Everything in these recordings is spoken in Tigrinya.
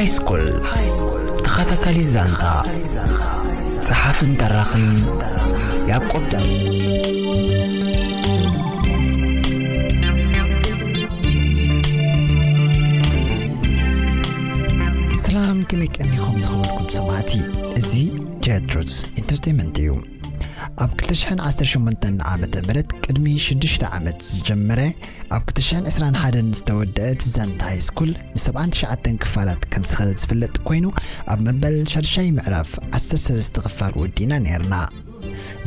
ሃይስኩል ተኸታታሊ ዛንታ፣ ጸሓፍን ተራኽን ያዕቆብ ዳዊት። ሰላም፣ ከመይ ቀኒኹም ዝኸበርኩም ሰማዕቲ? እዚ ጃያት ሮዝ ኢንተርቴይመንት እዩ። ኣብ ክልተ ሽሕን ዓሰርተ ሸሞንተን ዓመተ ምህረት ቅድሚ ሽዱሽተ ዓመት ዝጀመረ፣ ኣብ ክልተ ሽሕን ዕስራን ሓደን ዝተወደአት ዛንታ ሃይስኩል ንሰብዓን ትሽዓተን ክፋላት ከም ዝኸደት ዝፍለጥ ኮይኑ፣ ኣብ መበል ሻድሻይ ምዕራፍ ዓሰርተ ሰለስተ ክፋል ወዲእና ነይርና።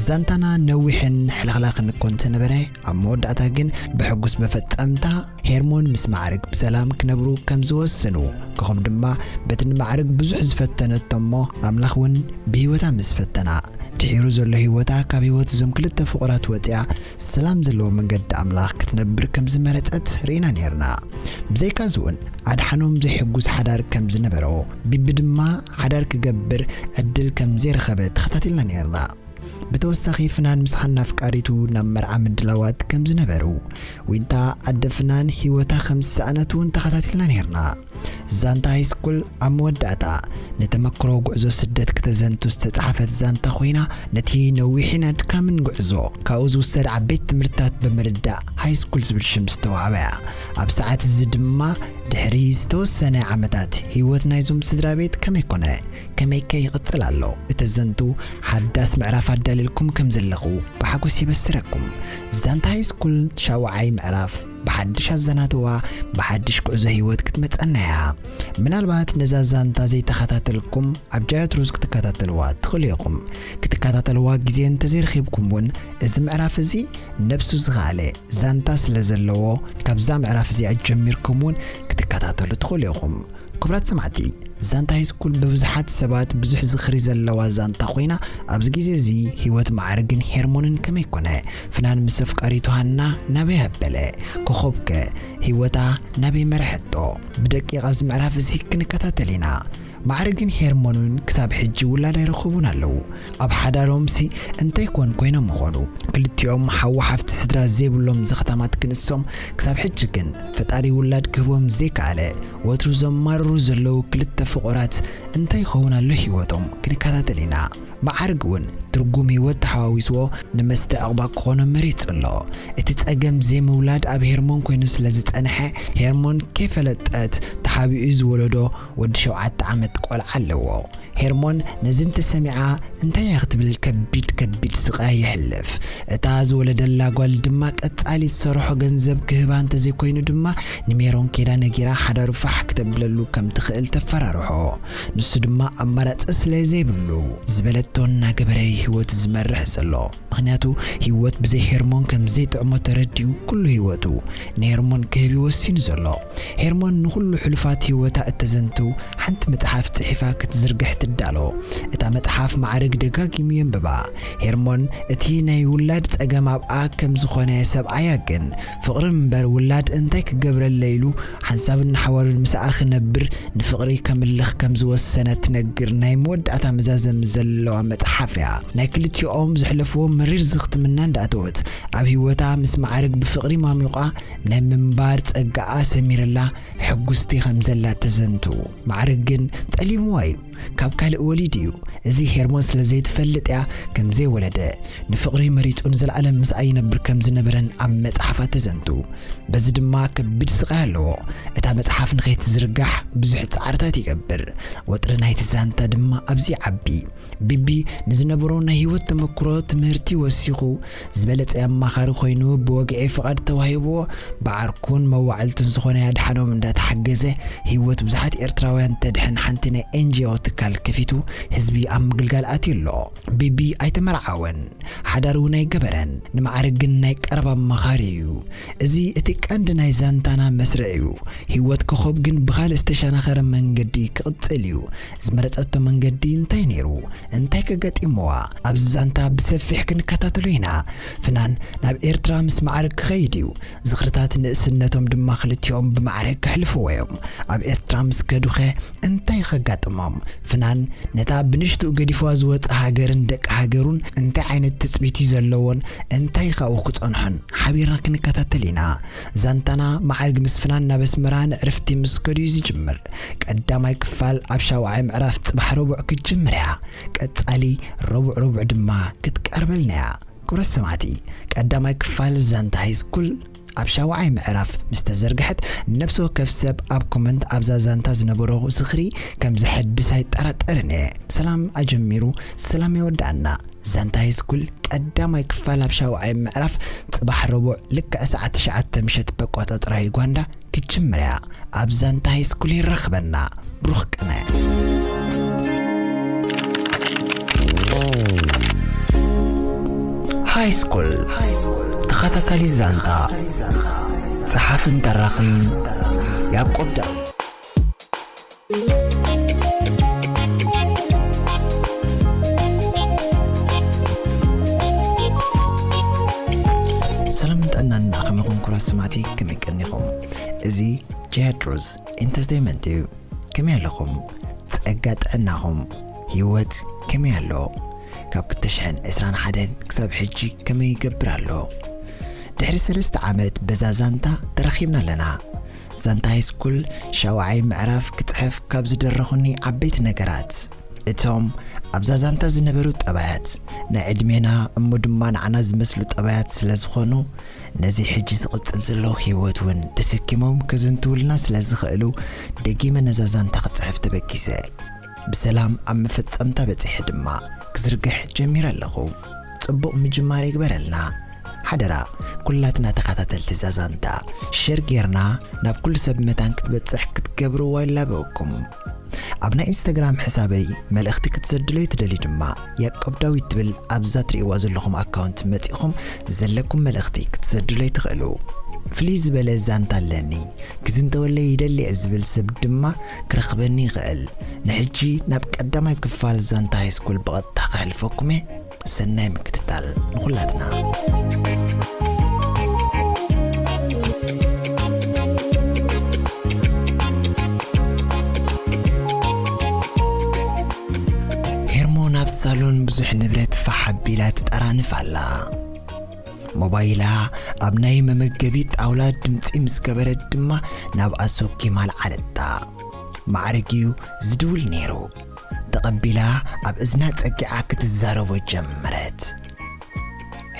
ዛንታና ነዊሕን ሕልኽላኽን እኮ እንተነበረ፣ ኣብ መወዳእታ ግን ብሕጉስ መፈጸምታ ሄርሞን ምስ ማዕርግ ብሰላም ክነብሩ ከም ዝወሰኑ፣ ኮኾብ ድማ በቲ ንማዕርግ ብዙሕ ዝፈተነቶ እሞ ኣምላኽ እውን ብህይወታ ምስ ፈተና፣ ድሒሩ ዘሎ ህይወታ ካብ ህይወት እዞም ክልተ ፍቑራት ወፂኣ ሰላም ዘለዎ መንገዲ ኣምላኽ ክትነብር ከም ዝመረጸት ርኢና ነይርና። ብዘይካዚ እውን ኣድሓኖም ዘይሕጉስ ሓዳር ከም ዝነበሮ፣ ቢቢ ድማ ሓዳር ክገብር ዕድል ከም ዘይረኸበ ተኸታቲልና ነይርና። ብተወሳኺ ፍናን ምስ ሃና ኣፍቃሪቱ ናብ መርዓ ምድላዋት ከም ዝነበሩ፣ ዊንታ ኣደ ፍናን ህይወታ ከም ዝሰኣነት እውን ተኸታቲልና ነይርና። ዛንታ ሃይስኩል ኣብ መወዳእታ ንተመክሮ ጉዕዞ ስደት ክተዘንቱ ዝተጻሕፈት ዛንታ ኮይና፣ ነቲ ነዊሕን ኣድካምን ጉዕዞ ካብኡ ዝውሰድ ዓበይቲ ትምህርትታት ብምርዳእ ሃይስኩል ዝብል ሽም ዝተዋህበ እያ። ኣብ ሰዓት እዚ ድማ ድሕሪ ዝተወሰነ ዓመታት ህይወት ናይዞም ስድራ ቤት ከመይ ኮነ? ከመይከ ይቕጽል ኣሎ? እተዘንቱ ሓዳስ ምዕራፍ ኣዳልልኩም ከም ዘለኹ ብሓጎስ የበስረኩም። ዛንታ ሃይስኩል ሻውዓይ ምዕራፍ ብሓድሽ ኣዘናትዋ፣ ብሓድሽ ጉዕዞ ህይወት ክትመጸና እያ። ምናልባት ነዛ ዛንታ ዘይተኸታተልኩም ኣብ ጃያት ሩዝ ክትከታተልዋ ትኽእሉ ኢኹም። ክትከታተልዋ ግዜ እንተዘይረኺብኩም እውን፣ እዚ ምዕራፍ እዚ ነብሱ ዝኸኣለ ዛንታ ስለ ዘለዎ፣ ካብዛ ምዕራፍ እዚኣ ጀሚርኩም እውን ክትከታተሉ ትኽእሉ ኢኹም። ክቡራት ሰማዕቲ፣ ዛንታ ሃይስኩል ብብዙሓት ሰባት ብዙሕ ዝኽሪ ዘለዋ ዛንታ ኮይና፣ ኣብዚ ግዜ እዚ ህይወት ማዕርግን ሄርሞንን ከመይ ኮነ? ፍናን ምስ ኣፍቃሪቱ ሃና ናበይ ኣበለ? ኮኾብከ ህይወታ ናበይ መርሐቶ? ብደቂቕ ኣብዚ ምዕራፍ እዚ ክንከታተል ኢና። ማዕርግን ሄርሞንን ክሳብ ሕጂ ውላድ ኣይረኸቡን ኣለዉ። ኣብ ሓዳሮምሲ እንታይ ኮን ኮይኖም ምኾኑ? ክልቲኦም ሓው ሓፍቲ ስድራ ዘይብሎም ዘኽታማት ክንሶም፣ ክሳብ ሕጂ ግን ፈጣሪ ውላድ ክህቦም ዘይከኣለ፣ ወትሩ ዘማርሩ ዘለዉ ክልተ ፍቑራት እንታይ ይኸውን ኣሎ ህይወቶም? ክንከታተል ኢና። ማዕርግ እውን ትርጉም ህይወት ተሓዋዊስዎ ንመስተ ዕቑባ ክኾኖ መሪጹ ኣሎ። እቲ ጸገም ዘይምውላድ ኣብ ሄርሞን ኮይኑ ስለ ዝጸንሐ፣ ሄርሞን ከይፈለጠት ተሓቢኡ ዝወለዶ ወዲ ሸውዓተ ዓመት ቆልዓ ኣለዎ። ሄርሞን ነዚ እንተሰሚዓ እንታይ እያ ክትብል ከቢድ ከቢድ ስቓይ የሕልፍ። እታ ዝወለደላ ጓል ድማ ቀጻሊ ዝሰርሖ ገንዘብ ክህባ እንተዘይኮይኑ ድማ ንሜሮን ኬዳ ነጊራ ሓዳሩ ፋሕ ክተብለሉ ከም ትኽእል ተፈራርሖ። ንሱ ድማ ኣማራጺ ስለ ዘይብሉ ዝበለቶ እናገበረ ህይወቱ ዝመርሕ ዘሎ። ምኽንያቱ ህይወት ብዘይ ሄርሞን ከም ዘይጥዕሞ ተረዲኡ ኩሉ ህይወቱ ንሄርሞን ክህብ እዩ ወሲኑ ዘሎ። ሄርሞን ንኹሉ ሕሉፋት ህይወታ እተዘንቱ ሓንቲ መጽሓፍ ጽሒፋ ክትዝርግሕ ትዳሎ። እታ መጽሓፍ ማዕርግ ደጋጊሙ የንብባ። ሄርሞን እቲ ናይ ውላድ ጸገም ኣብኣ ከም ዝኾነ ሰብኣያ ግን ፍቕሪ እምበር ውላድ እንታይ ክገብረለይ ኢሉ ሓንሳብን ንሓዋሩን ምስኣ ክነብር ንፍቕሪ ከምልኽ ከም ዝወሰነ ትነግር ናይ መወዳእታ መዛዘሚ ዘለዋ መጽሓፍ እያ። ናይ ክልቲኦም ዘሕለፍዎ መሪር ዝኽትምና እንዳእተወት ኣብ ህይወታ ምስ ማዕርግ ብፍቕሪ ማሚቋ ናይ ምንባር ጸጋኣ ሰሚርላ ሕጉስቲ ከም ዘላ ተዘንቱ። ማዕርግ ግን ጠሊምዋ እዩ። ካብ ካልእ ወሊድ እዩ። እዚ ሄርሞን ስለ ዘይትፈልጥ እያ ከም ዘይወለደ፣ ንፍቕሪ መሪጹ ንዘለኣለም ምስኣ ይነብር ከም ዝነበረን ኣብ መጽሓፋ ተዘንቱ። በዚ ድማ ከቢድ ስቓይ ኣለዎ። እታ መጽሓፍ ንኸይትዝርጋሕ ብዙሕ ጻዕርታት ይገብር። ወጥሪ ናይቲ ዛንታ ድማ ኣብዚ ይዓቢ። ቢቢ ንዝነበሮ ናይ ህይወት ተመክሮ ትምህርቲ ወሲኹ፣ ዝበለጸ ኣማኻሪ ኮይኑ ብወግዒ ፍቓድ ተዋሂብዎ፣ ብዓርኩን መዋዕልቱን ዝኾነ ኣድሓኖም እንዳተሓገዘ ህይወት ብዙሓት ኤርትራውያን ተድሕን ሓንቲ ናይ ኤንጂኦ ትካል ከፊቱ ህዝቢ ኣብ ምግልጋል ኣትዩ ኣሎ። ቢቢ ኣይተመርዓወን፣ ሓዳር እውን ኣይገበረን። ንማዕርግ ግን ናይ ቀረባ ኣማኻሪ እዩ። እዚ እቲ ቀንዲ ናይ ዛንታና መስርዕ እዩ። ህይወት ኮኾብ ግን ብኻልእ ዝተሸናኸረ መንገዲ ክቕጽል እዩ። ዝመረጸቶ መንገዲ እንታይ ነይሩ? እንታይ ከጋጢምዋ? ኣብዚ ዛንታ ብሰፊሕ ክንከታተሎ ኢና። ፍናን ናብ ኤርትራ ምስ ማዕረግ ክኸይድ እዩ። ዝኽርታት ንእስነቶም ድማ ክልቲኦም ብማዕረግ ከሕልፍዎ እዮም። ኣብ ኤርትራ ምስ ከዱኸ እንታይ ከጋጥሞም? ፍናን ነታ ብንሽትኡ ገዲፍዋ ዝወጸ ሃገርን ደቂ ሃገሩን እንታይ ዓይነት ትጽቢት እዩ ዘለዎን እንታይ ካብኡ ክጸንሖን ሓቢርና ክንከታተል ኢና። ዛንታና ማዕርግ ምስ ፍናን ናብ ኣስመራ ንዕርፍቲ ምስ ከዱ እዩ ዝጅምር። ቀዳማይ ክፋል ኣብ ሻውዓይ ምዕራፍ ጽባሕ ረቡዕ ክትጅምር እያ። ቀጻሊ ረቡዕ ረቡዕ ድማ ክትቀርበልና እያ። ክብረት ሰማዕቲ፣ ቀዳማይ ክፋል ዛንታ ሃይስኩል ኣብ ሻውዓይ ምዕራፍ ምስ ተዘርግሐት፣ ነፍሲ ወከፍ ሰብ ኣብ ኮመንት ኣብዛ ዛንታ ዝነበሮ ዝኽሪ ከም ዘሐድስ ኣይጠራጠርን እየ። ሰላም ኣጀሚሩ፣ ሰላም የወድኣና። ዛንታ ሃይስኩል ቀዳማይ ክፋል ኣብ ሻውዓይ ምዕራፍ ጽባሕ ረቡዕ ልክዕ ሰዓት ትሽዓተ ምሸት በቆጻጽራ ዩጋንዳ ክትጅምር እያ። ኣብ ዛንታ ሃይስኩል ይራኽበና። ብሩኽ ቅነ። ሃይስኩል፣ ተኸታታሊ ዛንታ፣ ጸሓፍን ተራኽን ያዕቆብ ዳዊት። ሰላምን ጥዕናን ንዓኹም ይኹን ክቡራት ሰማዕቲ፣ ከመይ ቀኒኹም? እዚ ጂሃድ ሩዝ ኢንተርቴይንመንት እዩ። ከመይ ኣለኹም? ጸጋ ጥዕናኹም፣ ህይወት ከመይ ኣሎ? ካብ ክልተ ሽሕን ዕስራን ሓደን ክሳብ ሕጂ ከመይ ይገብር ኣሎ? ድሕሪ ሰለስተ ዓመት በዛ ዛንታ ተራኺብና ኣለና። ዛንታ ሃይስኩል ሻውዓይ ምዕራፍ ክጽሕፍ ካብ ዝደረኹኒ ዓበይቲ ነገራት፣ እቶም ኣብዛ ዛንታ ዝነበሩ ጠባያት፣ ናይ ዕድሜና እሞ ድማ ንዓና ዝመስሉ ጠባያት ስለ ዝኾኑ፣ ነዚ ሕጂ ዝቕጽል ዘሎ ህይወት እውን ተሰኪሞም ከዘንትውልና ስለ ዝኽእሉ፣ ደጊመ ነዛ ዛንታ ክጽሕፍ ተበጊሰ። ብሰላም ኣብ መፈጸምታ በጺሐ ድማ ክዝርግሕ ጀሚረ ኣለኹ። ጽቡቕ ምጅማር ይግበረልና። ሓደራ፣ ኩላትና ተኸታተልቲ እዛ ዛንታ፣ ሸር ጌርና ናብ ኩሉ ሰብ መታን ክትበጽሕ ክትገብርዋ ይላበወኩም። ኣብ ናይ ኢንስታግራም ሕሳበይ መልእኽቲ ክትሰድሎይ ትደልዩ ድማ፣ ያዕቆብ ዳዊት ትብል ኣብዛ ትርእይዋ ዘለኹም ኣካውንት መጺኹም ዘለኩም መልእኽቲ ክትሰድሎይ ትኽእሉ። ፍልይ ዝበለ ዛንታ ኣለኒ፣ ክዝንተወለይ ይደሊ እየ ዝብል ሰብ ድማ ክረኽበኒ ይኽእል። ንሕጂ ናብ ቀዳማይ ክፋል ዛንታ ሃይስኩል ብቐጥታ ከሕልፈኩም እየ። ሰናይ ምክትታል ንኹላትና። ሄርሞን ኣብ ሳሎን ብዙሕ ንብረት ፋሕ ኣቢላ ትጠራንፍ ኣላ። ሞባይላ ኣብ ናይ መመገቢ ጣውላ ድምጺ ምስ ገበረት ድማ ናብኣ ሰኪማ ኣልዓለታ። ማዕረግ እዩ ዝድውል ነይሩ። ተቐቢላ ኣብ እዝና ጸጊዓ ክትዛረቦ ጀመረት።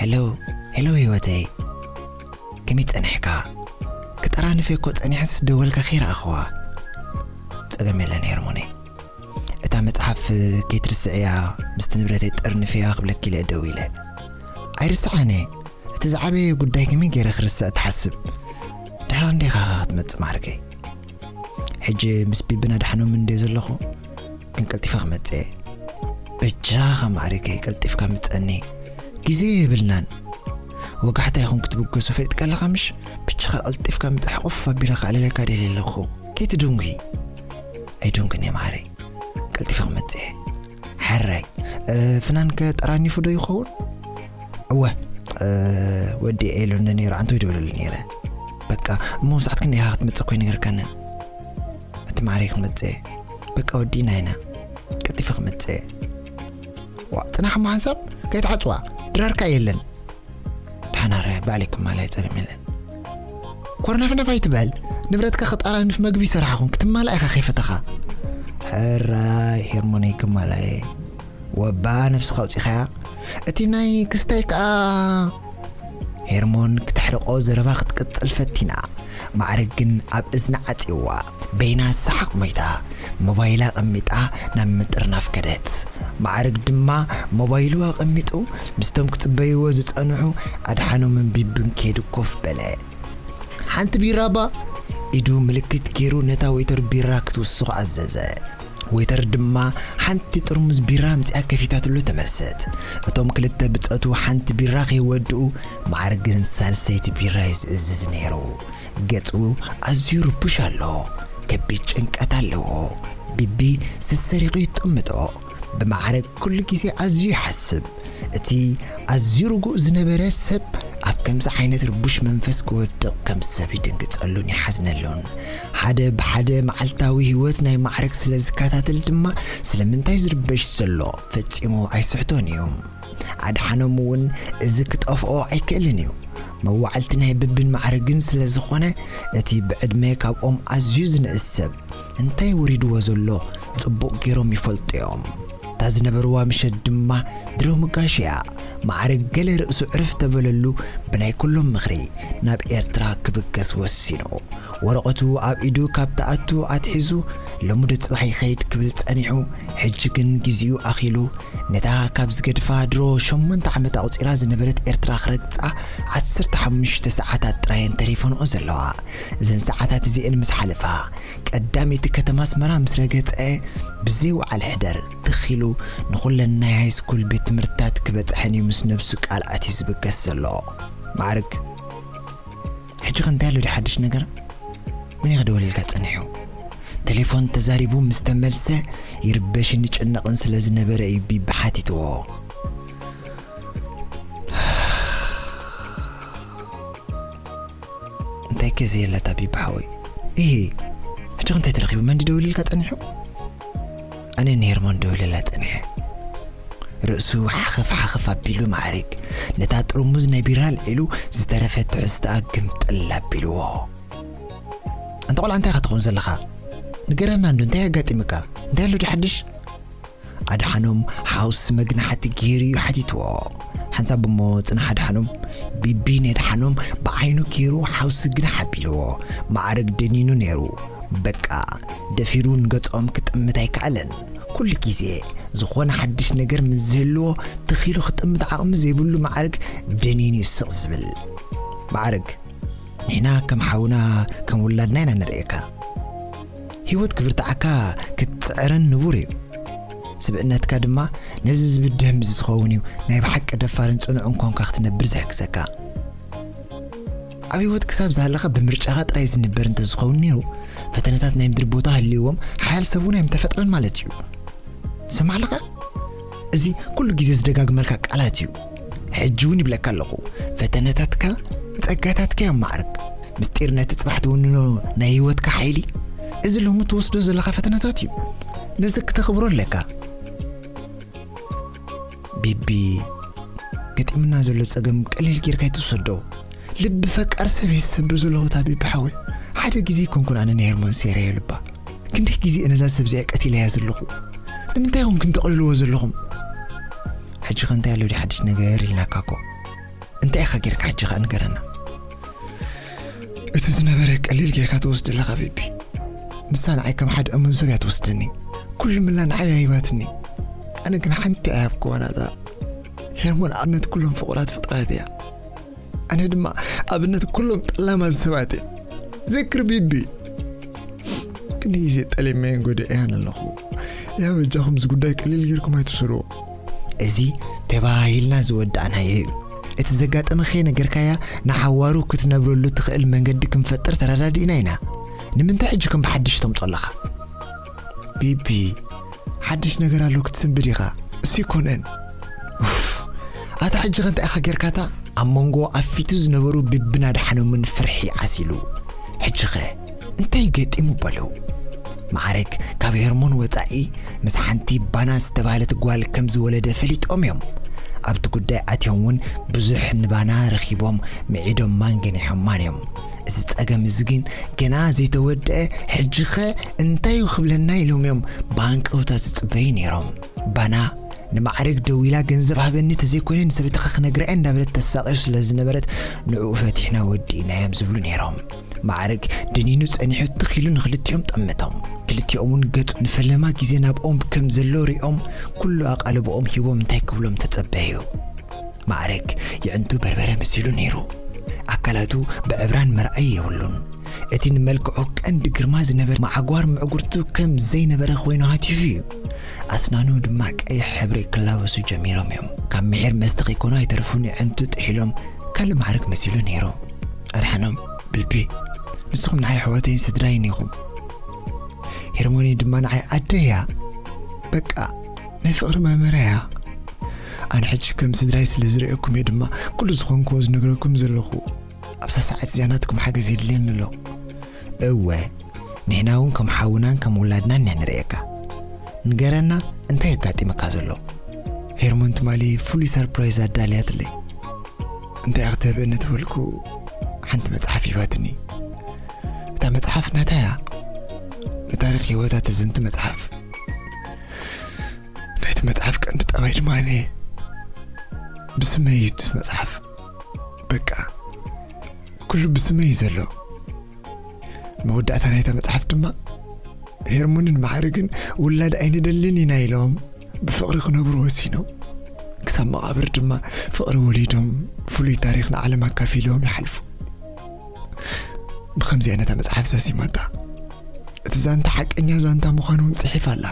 ሄሎ፣ ሄሎ ህይወተይ፣ ከመይ ጸኒሕካ? ክጠራንፍ እኮ ጸኒሐስ ደወልካ ከይረኣኽዋ። ጸገም የለን ሄርሞነይ። እታ መጽሓፍ ከይትርስዕያ፣ ምስቲ ንብረተይ ጠርንፍያ ክብለኪ ኢለ ደዊለ። ኣይርስዓን እየ። እቲ ዝዓበየ ጉዳይ ከመይ ገይረ ክርስዕ ትሓስብ? ድሕራ እንዴኻ ክትመጽእ ማዕርከይ? ሕጂ ምስ ቢብን ኣድሓኖምን እንድየ ዘለኹ፣ ግን ቀልጢፈ ክመጽእ እየ። በጃኻ ማዕርከይ ቀልጢፍካ ምጸኒ። ግዜ የብልናን። ወጋሕታ ይኹን ክትብገሱ ፈሊጥካ ኣለኻ ምሽ? ብቻኻ ቀልጢፍካ ምጻሕ፣ ቁፍ ኣቢለ ከዕልለካ ደልየ ኣለኹ። ከይትድንጉ። ኣይድንጉን እየ ማዕረይ። ቀልጢፈ ክመጽእ እየ። ሕራይ። እ፣ ፍናንከ ጠራኒፉ ዶ ይኸውን? እወ፣ እ፣ ወዲ ኤሉኒ ነይሩ፣ ኣንተ ይደውለሉ ነይረ። በቃ፣ እሞ ሰዓት ክንደይ ኢኻ ክትመጽእ እኮ ይነገርካንን። እቲ ማዕረይ ክመጽእ እየ። በቃ፣ ወዲእና ኢና። ቀልጢፈ ክመጽእ እየ። ዋ፣ ጽናሕ እሞ ሓንሳብ ከይትዓጽዋ፣ ድራርካ የለን። ደሓን ኣረ፣ ባዕለይ ክማላእ ጸገም የለን። ኮርናፍናፍ ኣይትበል፣ ንብረትካ ክጠራንፍ መግቢ ይሰራሕኹም፣ ክትማላእ ኢኻ ከይፈተኻ። ሕራይ ሄርሞነይ ክማላእ እየ። ወባ ነብስኻ ኣውጺኻያ። እቲ ናይ ክስታይ ከኣ ሄርሞን ክተሕርቆ ዘረባ ክትቅጽል ፈቲና። ማዕረግ ግን ኣብ እዝና ዓጽይዋ። በይና ሰሓቕ ሞይታ። ሞባይላ ኣቐሚጣ ናብ ምጥርናፍ ከደት። ማዕረግ ድማ ሞባይሉ ኣቐሚጡ ምስቶም ክጽበይዎ ዝጸንሑ ኣድሓኖምን ቢብን ከይዱ ኮፍ በለ። ሓንቲ ቢራ እባ? ኢዱ ምልክት ገይሩ ነታ ወይተር ቢራ ክትውስኽ ኣዘዘ። ወይተር ድማ ሓንቲ ጥርሙዝ ቢራ ኣምጺኣ ከፊታትሉ ተመልሰት። እቶም ክልተ ብጸቱ ሓንቲ ቢራ ከይወድኡ ማዕረግ ግን ሳልሰይቲ ቢራ እዩ ዝእዝዝ ነይሩ። ገጹ ኣዝዩ ርቡሽ ኣሎ። ከቢድ ጭንቀት ኣለዎ። ቢቢ ሰሰሪቑ ይጥምቶ። ብማዕረግ ኩሉ ግዜ ኣዝዩ ይሓስብ። እቲ ኣዝዩ ርጉእ ዝነበረ ሰብ ኣብ ከምዚ ዓይነት ርቡሽ መንፈስ ክወድቕ ከም ሰብ ይድንግጸሉን ይሓዝነሉን። ሓደ ብሓደ መዓልታዊ ህይወት ናይ ማዕረግ ስለ ዝከታተል ድማ ስለምንታይ ዝርበሽ ዘሎ ፈጺሙ ኣይስሕቶን እዩ። ኣድሓኖም እውን እዚ ክጠፍኦ ኣይክእልን እዩ። መዋዕልቲ ናይ ብብን ማዕረግን ስለ ዝኾነ እቲ ብዕድመ ካብኦም ኣዝዩ ዝንእስ ሰብ እንታይ ወሪድዎ ዘሎ ጽቡቕ ገይሮም ይፈልጡ እዮም። እታ ዝነበርዋ ምሸት ድማ ድሮ ምጋሽ እያ። ማዕረግ ገለ ርእሱ ዕርፍ ተበለሉ ብናይ ኩሎም ምኽሪ ናብ ኤርትራ ክብገስ ወሲኑ። ወረቐቱ ኣብ ኢዱ ካብ ትኣቱ ኣትሒዙ ሎሚ ዶ ጽባሕ ይኸይድ ክብል ጸኒሑ፣ ሕጂ ግን ግዜኡ ኣኺሉ ነታ ካብ ዝገድፋ ድሮ ሸሞንተ ዓመት ኣቑጺራ ዝነበረት ኤርትራ ክረግጻ ዓሰርተ ሓሙሽተ ሰዓታት ጥራየን ተሪፈንኦ ዘለዋ። እዘን ሰዓታት እዚኤን ምስ ሓለፋ ቀዳመይቲ ከተማ ኣስመራ ምስ ረገጸ ብዘይ ወዓል ሕደር ትኺሉ ንኹለን ናይ ሃይስኩል ቤት ትምህርትታት ክበጽሐን እዩ ምስ ነብሱ ቃል ኣትዩ ዝብገስ ዘሎ። ማዕርግ ሕጂ ከ እንታይ ኣሎ ድዩ ሓድሽ ነገር? መን እዩ ክደውልልካ ጸኒሑ? ቴሌፎን ተዛሪቡ ምስ ተመልሰ ይርበሽን ይጭነቕን ስለ ዝነበረ እዩ ቢቢ ሓቲትዎ። እንታይ ከ ዘየለታ ቢቢ ሓወይ? እሂ ሕጂ ከ እንታይ ተረኺቡ? መን ድዩ ደውልልካ ጸኒሑ? ኣነ ንሄርሞን ደውልላ ጸኒሐ። ርእሱ ሓኸፍ ሓኸፍ ኣቢሉ ማዕሪግ ነታ ጥርሙዝ ናይ ቢራ ኣልዒሉ ዝተረፈ ትሕዝትኣ ግምጥል ኣቢልዎ። ኣንታ ቆልዓ እንታይ ኢኻ ትኸውን ዘለኻ? ንገረና እንዶ እንታይ ኣጋጢምካ? እንታይ ኣሎ ድዩ ሓድሽ? ኣድሓኖም ሓውሲ መግናሕቲ ገይሩ እዩ ሓቲትዎ። ሓንሳብ እሞ ጽናሕ ኣድሓኖም ቢቢ ነድሓኖም ብዓይኑ ገይሩ ሓውሲ ግናሕ ኣቢልዎ። ማዕረግ ደኒኑ ነይሩ። በቃ ደፊሩ ንገጾም ክጥምት ኣይከኣለን። ኩሉ ግዜ ዝኾነ ሓድሽ ነገር ምስ ዝህልዎ ትኺሉ ክጥምት ዓቕሚ ዘይብሉ ማዕረግ ደኒኑ እዩ ስቕ ዝብል። ማዕረግ ንሕና ከም ሓውና ከም ውላድና ኢና ንርእየካ። ህይወት ክብርትዓካ ክትጽዕርን ንቡር እዩ። ስብእነትካ ድማ ነዚ ዝብድህ ምስ ዝኸውን እዩ ናይ ብሓቂ ደፋርን ጽኑዕን ኳንካ ክትነብር ዝሕግዘካ። ኣብ ህይወት ክሳብ ዝሃለኻ ብምርጫኻ ጥራይ ዝንበር እንተዝኸውን ነይሩ፣ ፈተነታት ናይ ምድሪ ቦታ ሃልይዎም ሓያል ሰብ እውን ኣይምተፈጥረን ማለት እዩ። ትሰምዕ ኣለኻ? እዚ ኩሉ ግዜ ዝደጋግመልካ ቃላት እዩ። ሕጂ እውን ይብለካ ኣለኹ፣ ፈተነታትካ ጸጋታትካ እዮም ማዕርግ። ምስጢር ነቲ ጽባሕ ትውንኖ ናይ ህይወትካ ሓይሊ፣ እዚ ሎሚ ትወስዶ ዘለኻ ፈተነታት እዩ። ነዚ ክተኽብሮ ኣለካ። ቢቢ፣ ገጢሙና ዘሎ ጸገም ቀሊል ጌርካ ኣይትውሰዶ። ልቢ ፈቃር ሰብ እየ ዝሰብር ዘለኹ እታ ቢቢ ሓወይ። ሓደ ግዜ ኣይኮንኩን ኣነ ንሄርሞን ሴርያዮ ልባ። ክንደይ ግዜ እየ ነዛ ሰብ እዚኣ ቀቲለያ ዘለኹ። ንምንታይ ኮንኩም ተቕልልዎ ዘለኹም? ሕጂ ከ እንታይ ኣሎ ድዩ ሓድሽ ነገር ኢልናካ እኮ። እንታይ ኢኻ ጌርካ ሕጂ ኸኣ ንገረና። እቲ ዝነበረ ቀሊል ጌርካ ትወስድ ኣለኻ ቢቢ። ንሳ ንዓይ ከም ሓደ እሙን ሰብ እያ ትወስደኒ። ኩሉ ምላ ንዓይ እያ ሂባትኒ። ኣነ ግን ሓንቲ ኣይሃብክዋን ኣታ። ሄርሞን ኣብነት ኩሎም ፍቑራት ፍጥረት እያ። ኣነ ድማ ኣብነት ኩሎም ጠላማት ሰባት እየ። ዘክር ቢቢ። ክንደይ ግዜ ጠሊመየን ጎዲኤያን ኣለኹ። ያ በጃኹም እዚ ጉዳይ ቀሊል ጌርኩም ኣይትውሰድዎ። እዚ ተባሂልና ዝወዳእናዮ እዩ። እቲ ዘጋጠመ ከይነገርካያ ንሓዋሩ ክትነብረሉ ትኽእል መንገዲ ክንፈጥር ተረዳዲእና ኢና። ንምንታይ ሕጂ ከም ብሓድሽ ተምጾ ኣለኻ? ቢቢ፣ ሓድሽ ነገር ኣሎ ክትስንብድ ኢኻ። እሱ ይኮነን። ኡፍ፣ ኣታ ሕጂ ከ እንታይ ኢኻ ጌርካታ? ኣብ መንጎ ኣብ ፊቱ ዝነበሩ ቢብን ኣድሓኖምን ፍርሒ ዓሲሉ። ሕጂ ኸ እንታይ ገጢሙ በሉ። ማዕረግ ካብ ሄርሞን ወጻኢ ምስ ሓንቲ ባና ዝተባህለት ጓል ከም ዝወለደ ፈሊጦም እዮም። ኣብቲ ጉዳይ ኣትዮም እውን ብዙሕ ንባና ረኺቦም ምዒዶማን ገኒሖማን እዮም። እዚ ጸገም እዚ ግን ገና ዘይተወድአ፣ ሕጂ ኸ እንታይ እዩ ክብለና ኢሎም እዮም ብሃንቀውታ ዝጽበዩ ነይሮም። ባና ንማዕረግ ደዊላ ገንዘብ ሃበኒ ተዘይኮይነ ንሰበይትኻ ክነግራ እየ እንዳበለት ተሳቕዮ ስለ ዝነበረት ንዕኡ ፈቲሕና ወዲእናዮም ዝብሉ ነይሮም። ማዕረግ ደኒኑ ጸኒሑ ትኽ ኢሉ ንክልቲኦም ጠመቶም። ክልቲኦም እውን ገጹ ንፈለማ ግዜ ናብኦም ከም ዘሎ ሪኦም ኩሉ ኣቓልቦኦም ሂቦም እንታይ ክብሎም ተጸበዩ። ማዕረግ የዕንቱ በርበረ መሲሉ ነይሩ። ኣካላቱ ብዕብራን መርኣይ የብሉን። እቲ ንመልክዑ ቀንዲ ግርማ ዝነበረ ማዕጓር ምዕጉርቱ ከም ዘይነበረ ኮይኑ ሃቲፉ እዩ። ኣስናኑ ድማ ቀይሕ ሕብሪ ክላበሱ ጀሚሮም እዮም። ካብ ምሒር መስተ ከይኮኑ ኣይተረፉን፣ የዕንቱ ጥሒሎም ካልእ ማዕረግ መሲሉ ነይሩ። ኣድሓኖም፣ ቢቢ፣ ንስኹም ንዓይ ኣሕዋተይን ስድራይን ኢኹም። ሄርሞኒ ድማ ንዓይ ኣደይ እያ። በቃ፣ ናይ ፍቕሪ መመርያ እያ። ኣነ ሕጂ ከም ስድራይ ስለ ዝርእየኩም እየ ድማ ኩሉ ዝኾንክዎ ዝነግረኩም ዘለኹ። ኣብዛ ሰዓት እዚኣ ናትኩም ሓገዝ የድልየኒ ኣሎ። እወ፣ ንሕና እውን ከም ሓውናን ከም ውላድናን ኢና ንርእየካ። ንገረና፣ እንታይ የጋጢመካ ዘሎ? ሄርሞን ትማሊ ፍሉይ ሰርፕራይዝ ኣዳልያትለይ። እንታይ ክትህብእኒ ተበልኩ፣ ሓንቲ መጽሓፍ ሂባትኒ። እታ መጽሓፍ ናታ እያ። ንታሪኽ ህይወታ ተዘንቱ መጽሓፍ። ናይቲ መጽሓፍ ቀንዲ ጠባይ ድማ ኣነ እየ። ብስመይ እዩ እቲ መጽሓፍ። በቃ፣ ኩሉ ብስመይ እዩ ዘሎ። መወዳእታ ናይታ መጽሓፍ ድማ፣ ሄርሞንን ማዕርግን ውላድ ኣይንደልን ኢና ኢሎም ብፍቕሪ ክነብሩ ወሲኖም። ክሳብ መቓብር ድማ ፍቕሪ ወሊዶም ፍሉይ ታሪኽ ንዓለም ኣካፊሎም ይሓልፉ። ብኸምዚ እያ ነታ መጽሓፍ ዛዚማታ። እቲ ዛንታ ሓቀኛ ዛንታ ምዃኑ እውን ጽሒፋ ኣላ።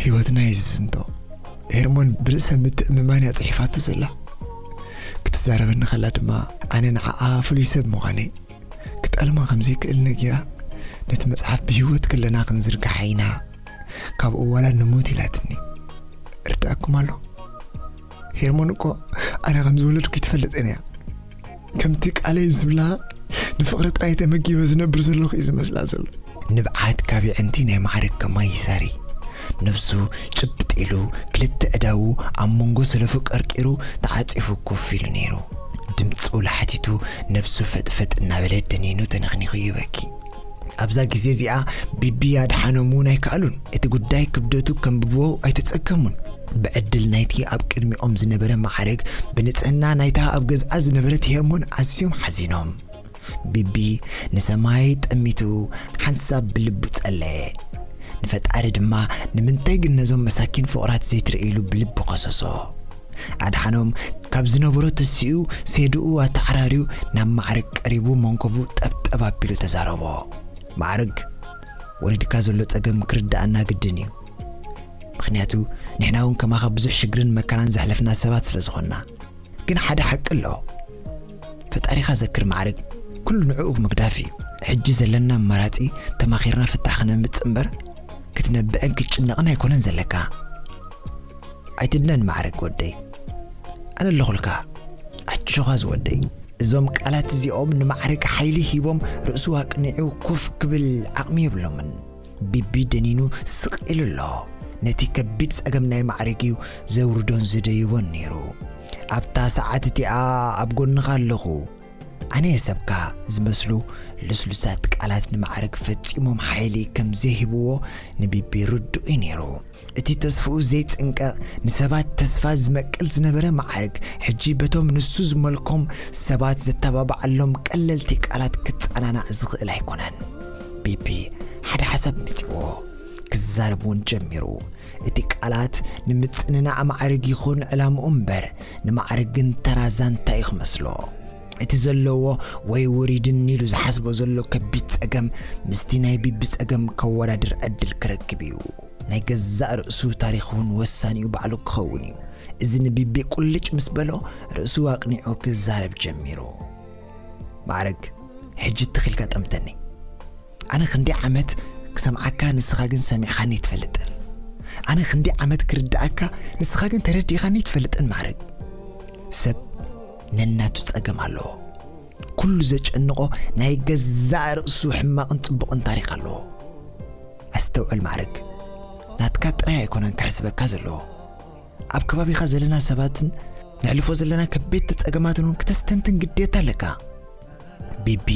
ህይወትና እዩ ዝዝንቶ። ሄርሞን ብርእሰ ምትእምማን እያ ጽሒፋቶ ዘላ። ክትዛረበኒ ከላ ድማ ኣነ ንዓኣ ፍሉይ ሰብ ምዃነይ ክጠልማ ከም ዘይክእል ነጊራ፣ ነቲ መጽሓፍ ብህይወት ከለና ክንዝርግሓ ኢና፣ ካብ እዋላ ንሞት ኢላትኒ። ርዳእኩም ኣሎ? ሄርሞን እኮ ኣነ ከም ዝወለድኩ ይትፈልጥን እያ። ከምቲ ቃለይ ዝብላ፣ ንፍቕሪ ጥራይ ተመጊበ ዝነብር ዘለኹ እዩ ዝመስላ ዘሎ። ንብዓት ካብ የዕንቲ ናይ ማዕርግ ከማይ ይሳሪ። ነብሱ ጭብጥ ኢሉ፣ ክልተ እዳዉ ኣብ መንጎ ሰለፉ ቀርቂሩ ተዓጺፉ ኮፍ ኢሉ ነይሩ። ድምጹ ላሕቲቱ፣ ነብሱ ፈጥፈጥ እናበለ ደኒኑ ተነኽኒኹ ይበኪ። ኣብዛ ግዜ እዚኣ ቢቢ ኣድሓኖም እውን ኣይከኣሉን። እቲ ጉዳይ ክብደቱ ከንብብዎ ኣይተጸገሙን። ብዕድል ናይቲ ኣብ ቅድሚኦም ዝነበረ ማዕርግ፣ ብንጽህና ናይታ ኣብ ገዝኣ ዝነበረት ሄርሞን ኣዝዮም ሓዚኖም። ቢቢ ንሰማይ ጠሚቱ ሓንሳብ ብልቡ ጸለየ። ንፈጣሪ ድማ ንምንታይ ግን ነዞም መሳኪን ፍቑራት ዘይትርኢ ኢሉ ብልቢ ከሰሶ። ኣድሓኖም ካብ ዝነበሮ ተሲኡ ሴድኡ ኣተዓራርዩ ናብ ማዕርግ ቀሪቡ መንኮቡ ጠብጠብ ኣቢሉ ተዛረቦ። ማዕርግ፣ ወሪድካ ዘሎ ጸገም ክርድኣና ግድን እዩ። ምኽንያቱ ንሕና እውን ከማኻ ብዙሕ ሽግርን መከራን ዘሕለፍና ሰባት ስለ ዝኾንና። ግን ሓደ ሓቂ ኣሎ። ፈጣሪኻ ዘክር ማዕርግ፣ ኩሉ ንዕኡ ምግዳፍ እዩ። ሕጂ ዘለና ኣማራጺ ተማኺርና ፍታሕ ክነምጽእ እምበር ክትነብዕን ክትጭነቕን ኣይኮነን ዘለካ። ኣይትድነን ማዕርግ ወደይ፣ ኣነ ኣለኹልካ። ኣጆኻ ዝወደይ። እዞም ቃላት እዚኦም ንማዕርግ ሓይሊ ሂቦም ርእሱ ኣቅኒዑ ኮፍ ክብል ዓቕሚ የብሎምን። ቢቢ ደኒኑ ስቕ ኢሉ ኣሎ። ነቲ ከቢድ ጸገም ናይ ማዕርግ እዩ ዘውርዶን ዘደይቦን ነይሩ። ኣብታ ሰዓት እቲኣ ኣብ ጎንኻ ኣለኹ፣ ኣነ እየ ሰብካ ዝመስሉ ልስሉሳት ቃላት ንማዕርግ ፈጺሞም ሓይሊ ከም ዘይህብዎ ንቢቢ ርዱእ እዩ ነይሩ። እቲ ተስፍኡ ዘይጽንቀቕ፣ ንሰባት ተስፋ ዝመቅል ዝነበረ ማዕርግ፣ ሕጂ በቶም ንሱ ዝመልኮም ሰባት ዘተባብዓሎም ቀለልቲ ቃላት ክጸናናዕ ዝኽእል ኣይኮነን። ቢቢ ሓደ ሓሳብ መጺዎ፣ ክዛረብ እውን ጀሚሩ። እቲ ቃላት ንምጽንናዕ ማዕርግ ይኹን ዕላምኡ እምበር፣ ንማዕርግ ግን ተራ ዛንታ እዩ ክመስሎ። እቲ ዘለዎ ወይ ውሪድን ኢሉ ዝሓስቦ ዘሎ ከቢድ ጸገም ምስቲ ናይ ቢቢ ጸገም ከወዳድር ዕድል ክረክብ እዩ። ናይ ገዛእ ርእሱ ታሪኽ እውን ወሳኒኡ ባዕሉ ክኸውን እዩ። እዚ ንቢቢ ቁልጭ ምስ በሎ፣ ርእሱ ኣቕኒዑ ክዛረብ ጀሚሩ። ማዕረግ፣ ሕጂ ትኺልካ ጠምተኒ። ኣነ ክንዲ ዓመት ክሰምዓካ፣ ንስኻ ግን ሰሚዕኻኒ ኣይትፈልጥን። ኣነ ክንዲ ዓመት ክርድኣካ፣ ንስኻ ግን ተረዲእኻኒ ኣይትፈልጥን ማዕረግ። ሰብ ነናቱ ጸገም ኣለዎ። ኩሉ ዘጨንቖ ናይ ገዛእ ርእሱ ሕማቕን ጽቡቕን ታሪኽ ኣለዎ። ኣስተውዕል ማዕረግ፣ ናትካ ጥራይ ኣይኮነን ክሕስበካ ዘለዎ። ኣብ ከባቢኻ ዘለና ሰባትን ነሕልፎ ዘለና ከበድቲ ጸገማትን እውን ክተስተንትን ግዴታ ኣለካ። ቢቢ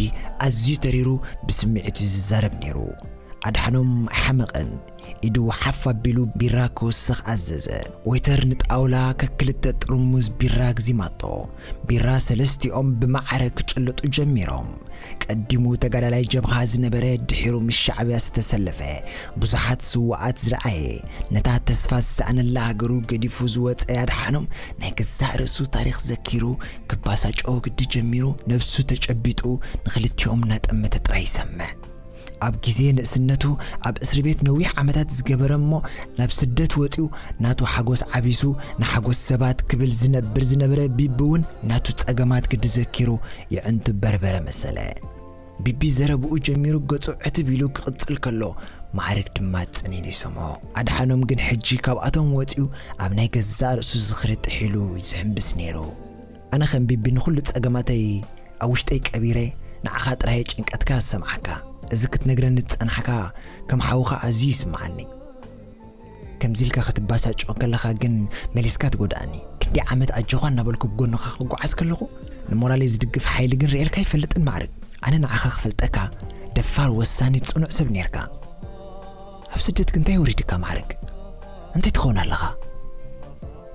ኣዝዩ ተሪሩ ብስምዒት እዩ ዝዛረብ ነይሩ። ኣድሓኖም ኣይሓመቐን። ኢዱ ሓፍ ኣቢሉ ቢራ ክውስኽ ኣዘዘ። ዌተር ንጣውላ ከክልተ ጥርሙዝ ቢራ ኣግዚማቶ። ቢራ ሰለስቲኦም ብማዕረ ክጭልጡ ጀሚሮም። ቀዲሙ ተጋዳላይ ጀብሃ ዝነበረ፣ ድሒሩ ምስ ሻዕብያ ዝተሰለፈ፣ ብዙሓት ስውኣት ዝረኣየ፣ ነታ ተስፋ ዝሰኣነላ ሃገሩ ገዲፉ ዝወጸ ኣድሓኖም፣ ናይ ገዛእ ርእሱ ታሪኽ ዘኪሩ ክባሳጨዎ ግዲ ጀሚሩ። ነብሱ ተጨቢጡ ንኽልቲኦም እናጠመተ ጥራይ ይሰምዕ። ኣብ ግዜ ንእስነቱ ኣብ እስሪ ቤት ነዊሕ ዓመታት ዝገበረ እሞ ናብ ስደት ወጺኡ ናቱ ሓጎስ ዓቢሱ ንሓጎስ ሰባት ክብል ዝነብር ዝነበረ ቢቢ እውን ናቱ ጸገማት ግዲ ዘኪሩ የዕንቱ በርበረ መሰለ። ቢቢ ዘረብኡ ጀሚሩ ገጹ ዕትብ ኢሉ ክቕጽል ከሎ ማዕርግ ድማ ጽኒን ይሰምዖ። ኣድሓኖም ግን ሕጂ ካብኣቶም ወጺኡ ኣብ ናይ ገዛእ ርእሱ ዝኽሪ ጥሒሉ እዩ ዝሕምብስ ነይሩ። ኣነ ከም ቢቢ ንኹሉ ጸገማተይ ኣብ ውሽጠይ ቀቢረ ንዓኻ ጥራይ ጭንቀትካ ዝሰምዓካ። እዚ ክትነግረኒ ዝጸናሕካ ከም ሓውኻ ኣዝዩ ይስምዓኒ። ከምዚ ኢልካ ክትባሳጮ ከለኻ ግን መሊስካ ትጎድኣኒ። ክንደይ ዓመት ኣጆኻ እናበልኩ ብጎንኻ ክጓዓዝ ከለኹ ንሞራለይ ዝድግፍ ሓይሊ ግን ርእየልካ ኣይፈልጥን ማዕርግ። ኣነ ንዓኻ ክፈልጠካ ደፋር፣ ወሳኒ፣ ጽኑዕ ሰብ ኔርካ። ኣብ ስደት ግን እንታይ ወሪድካ ማዕርግ? እንታይ ትኸውን ኣለኻ?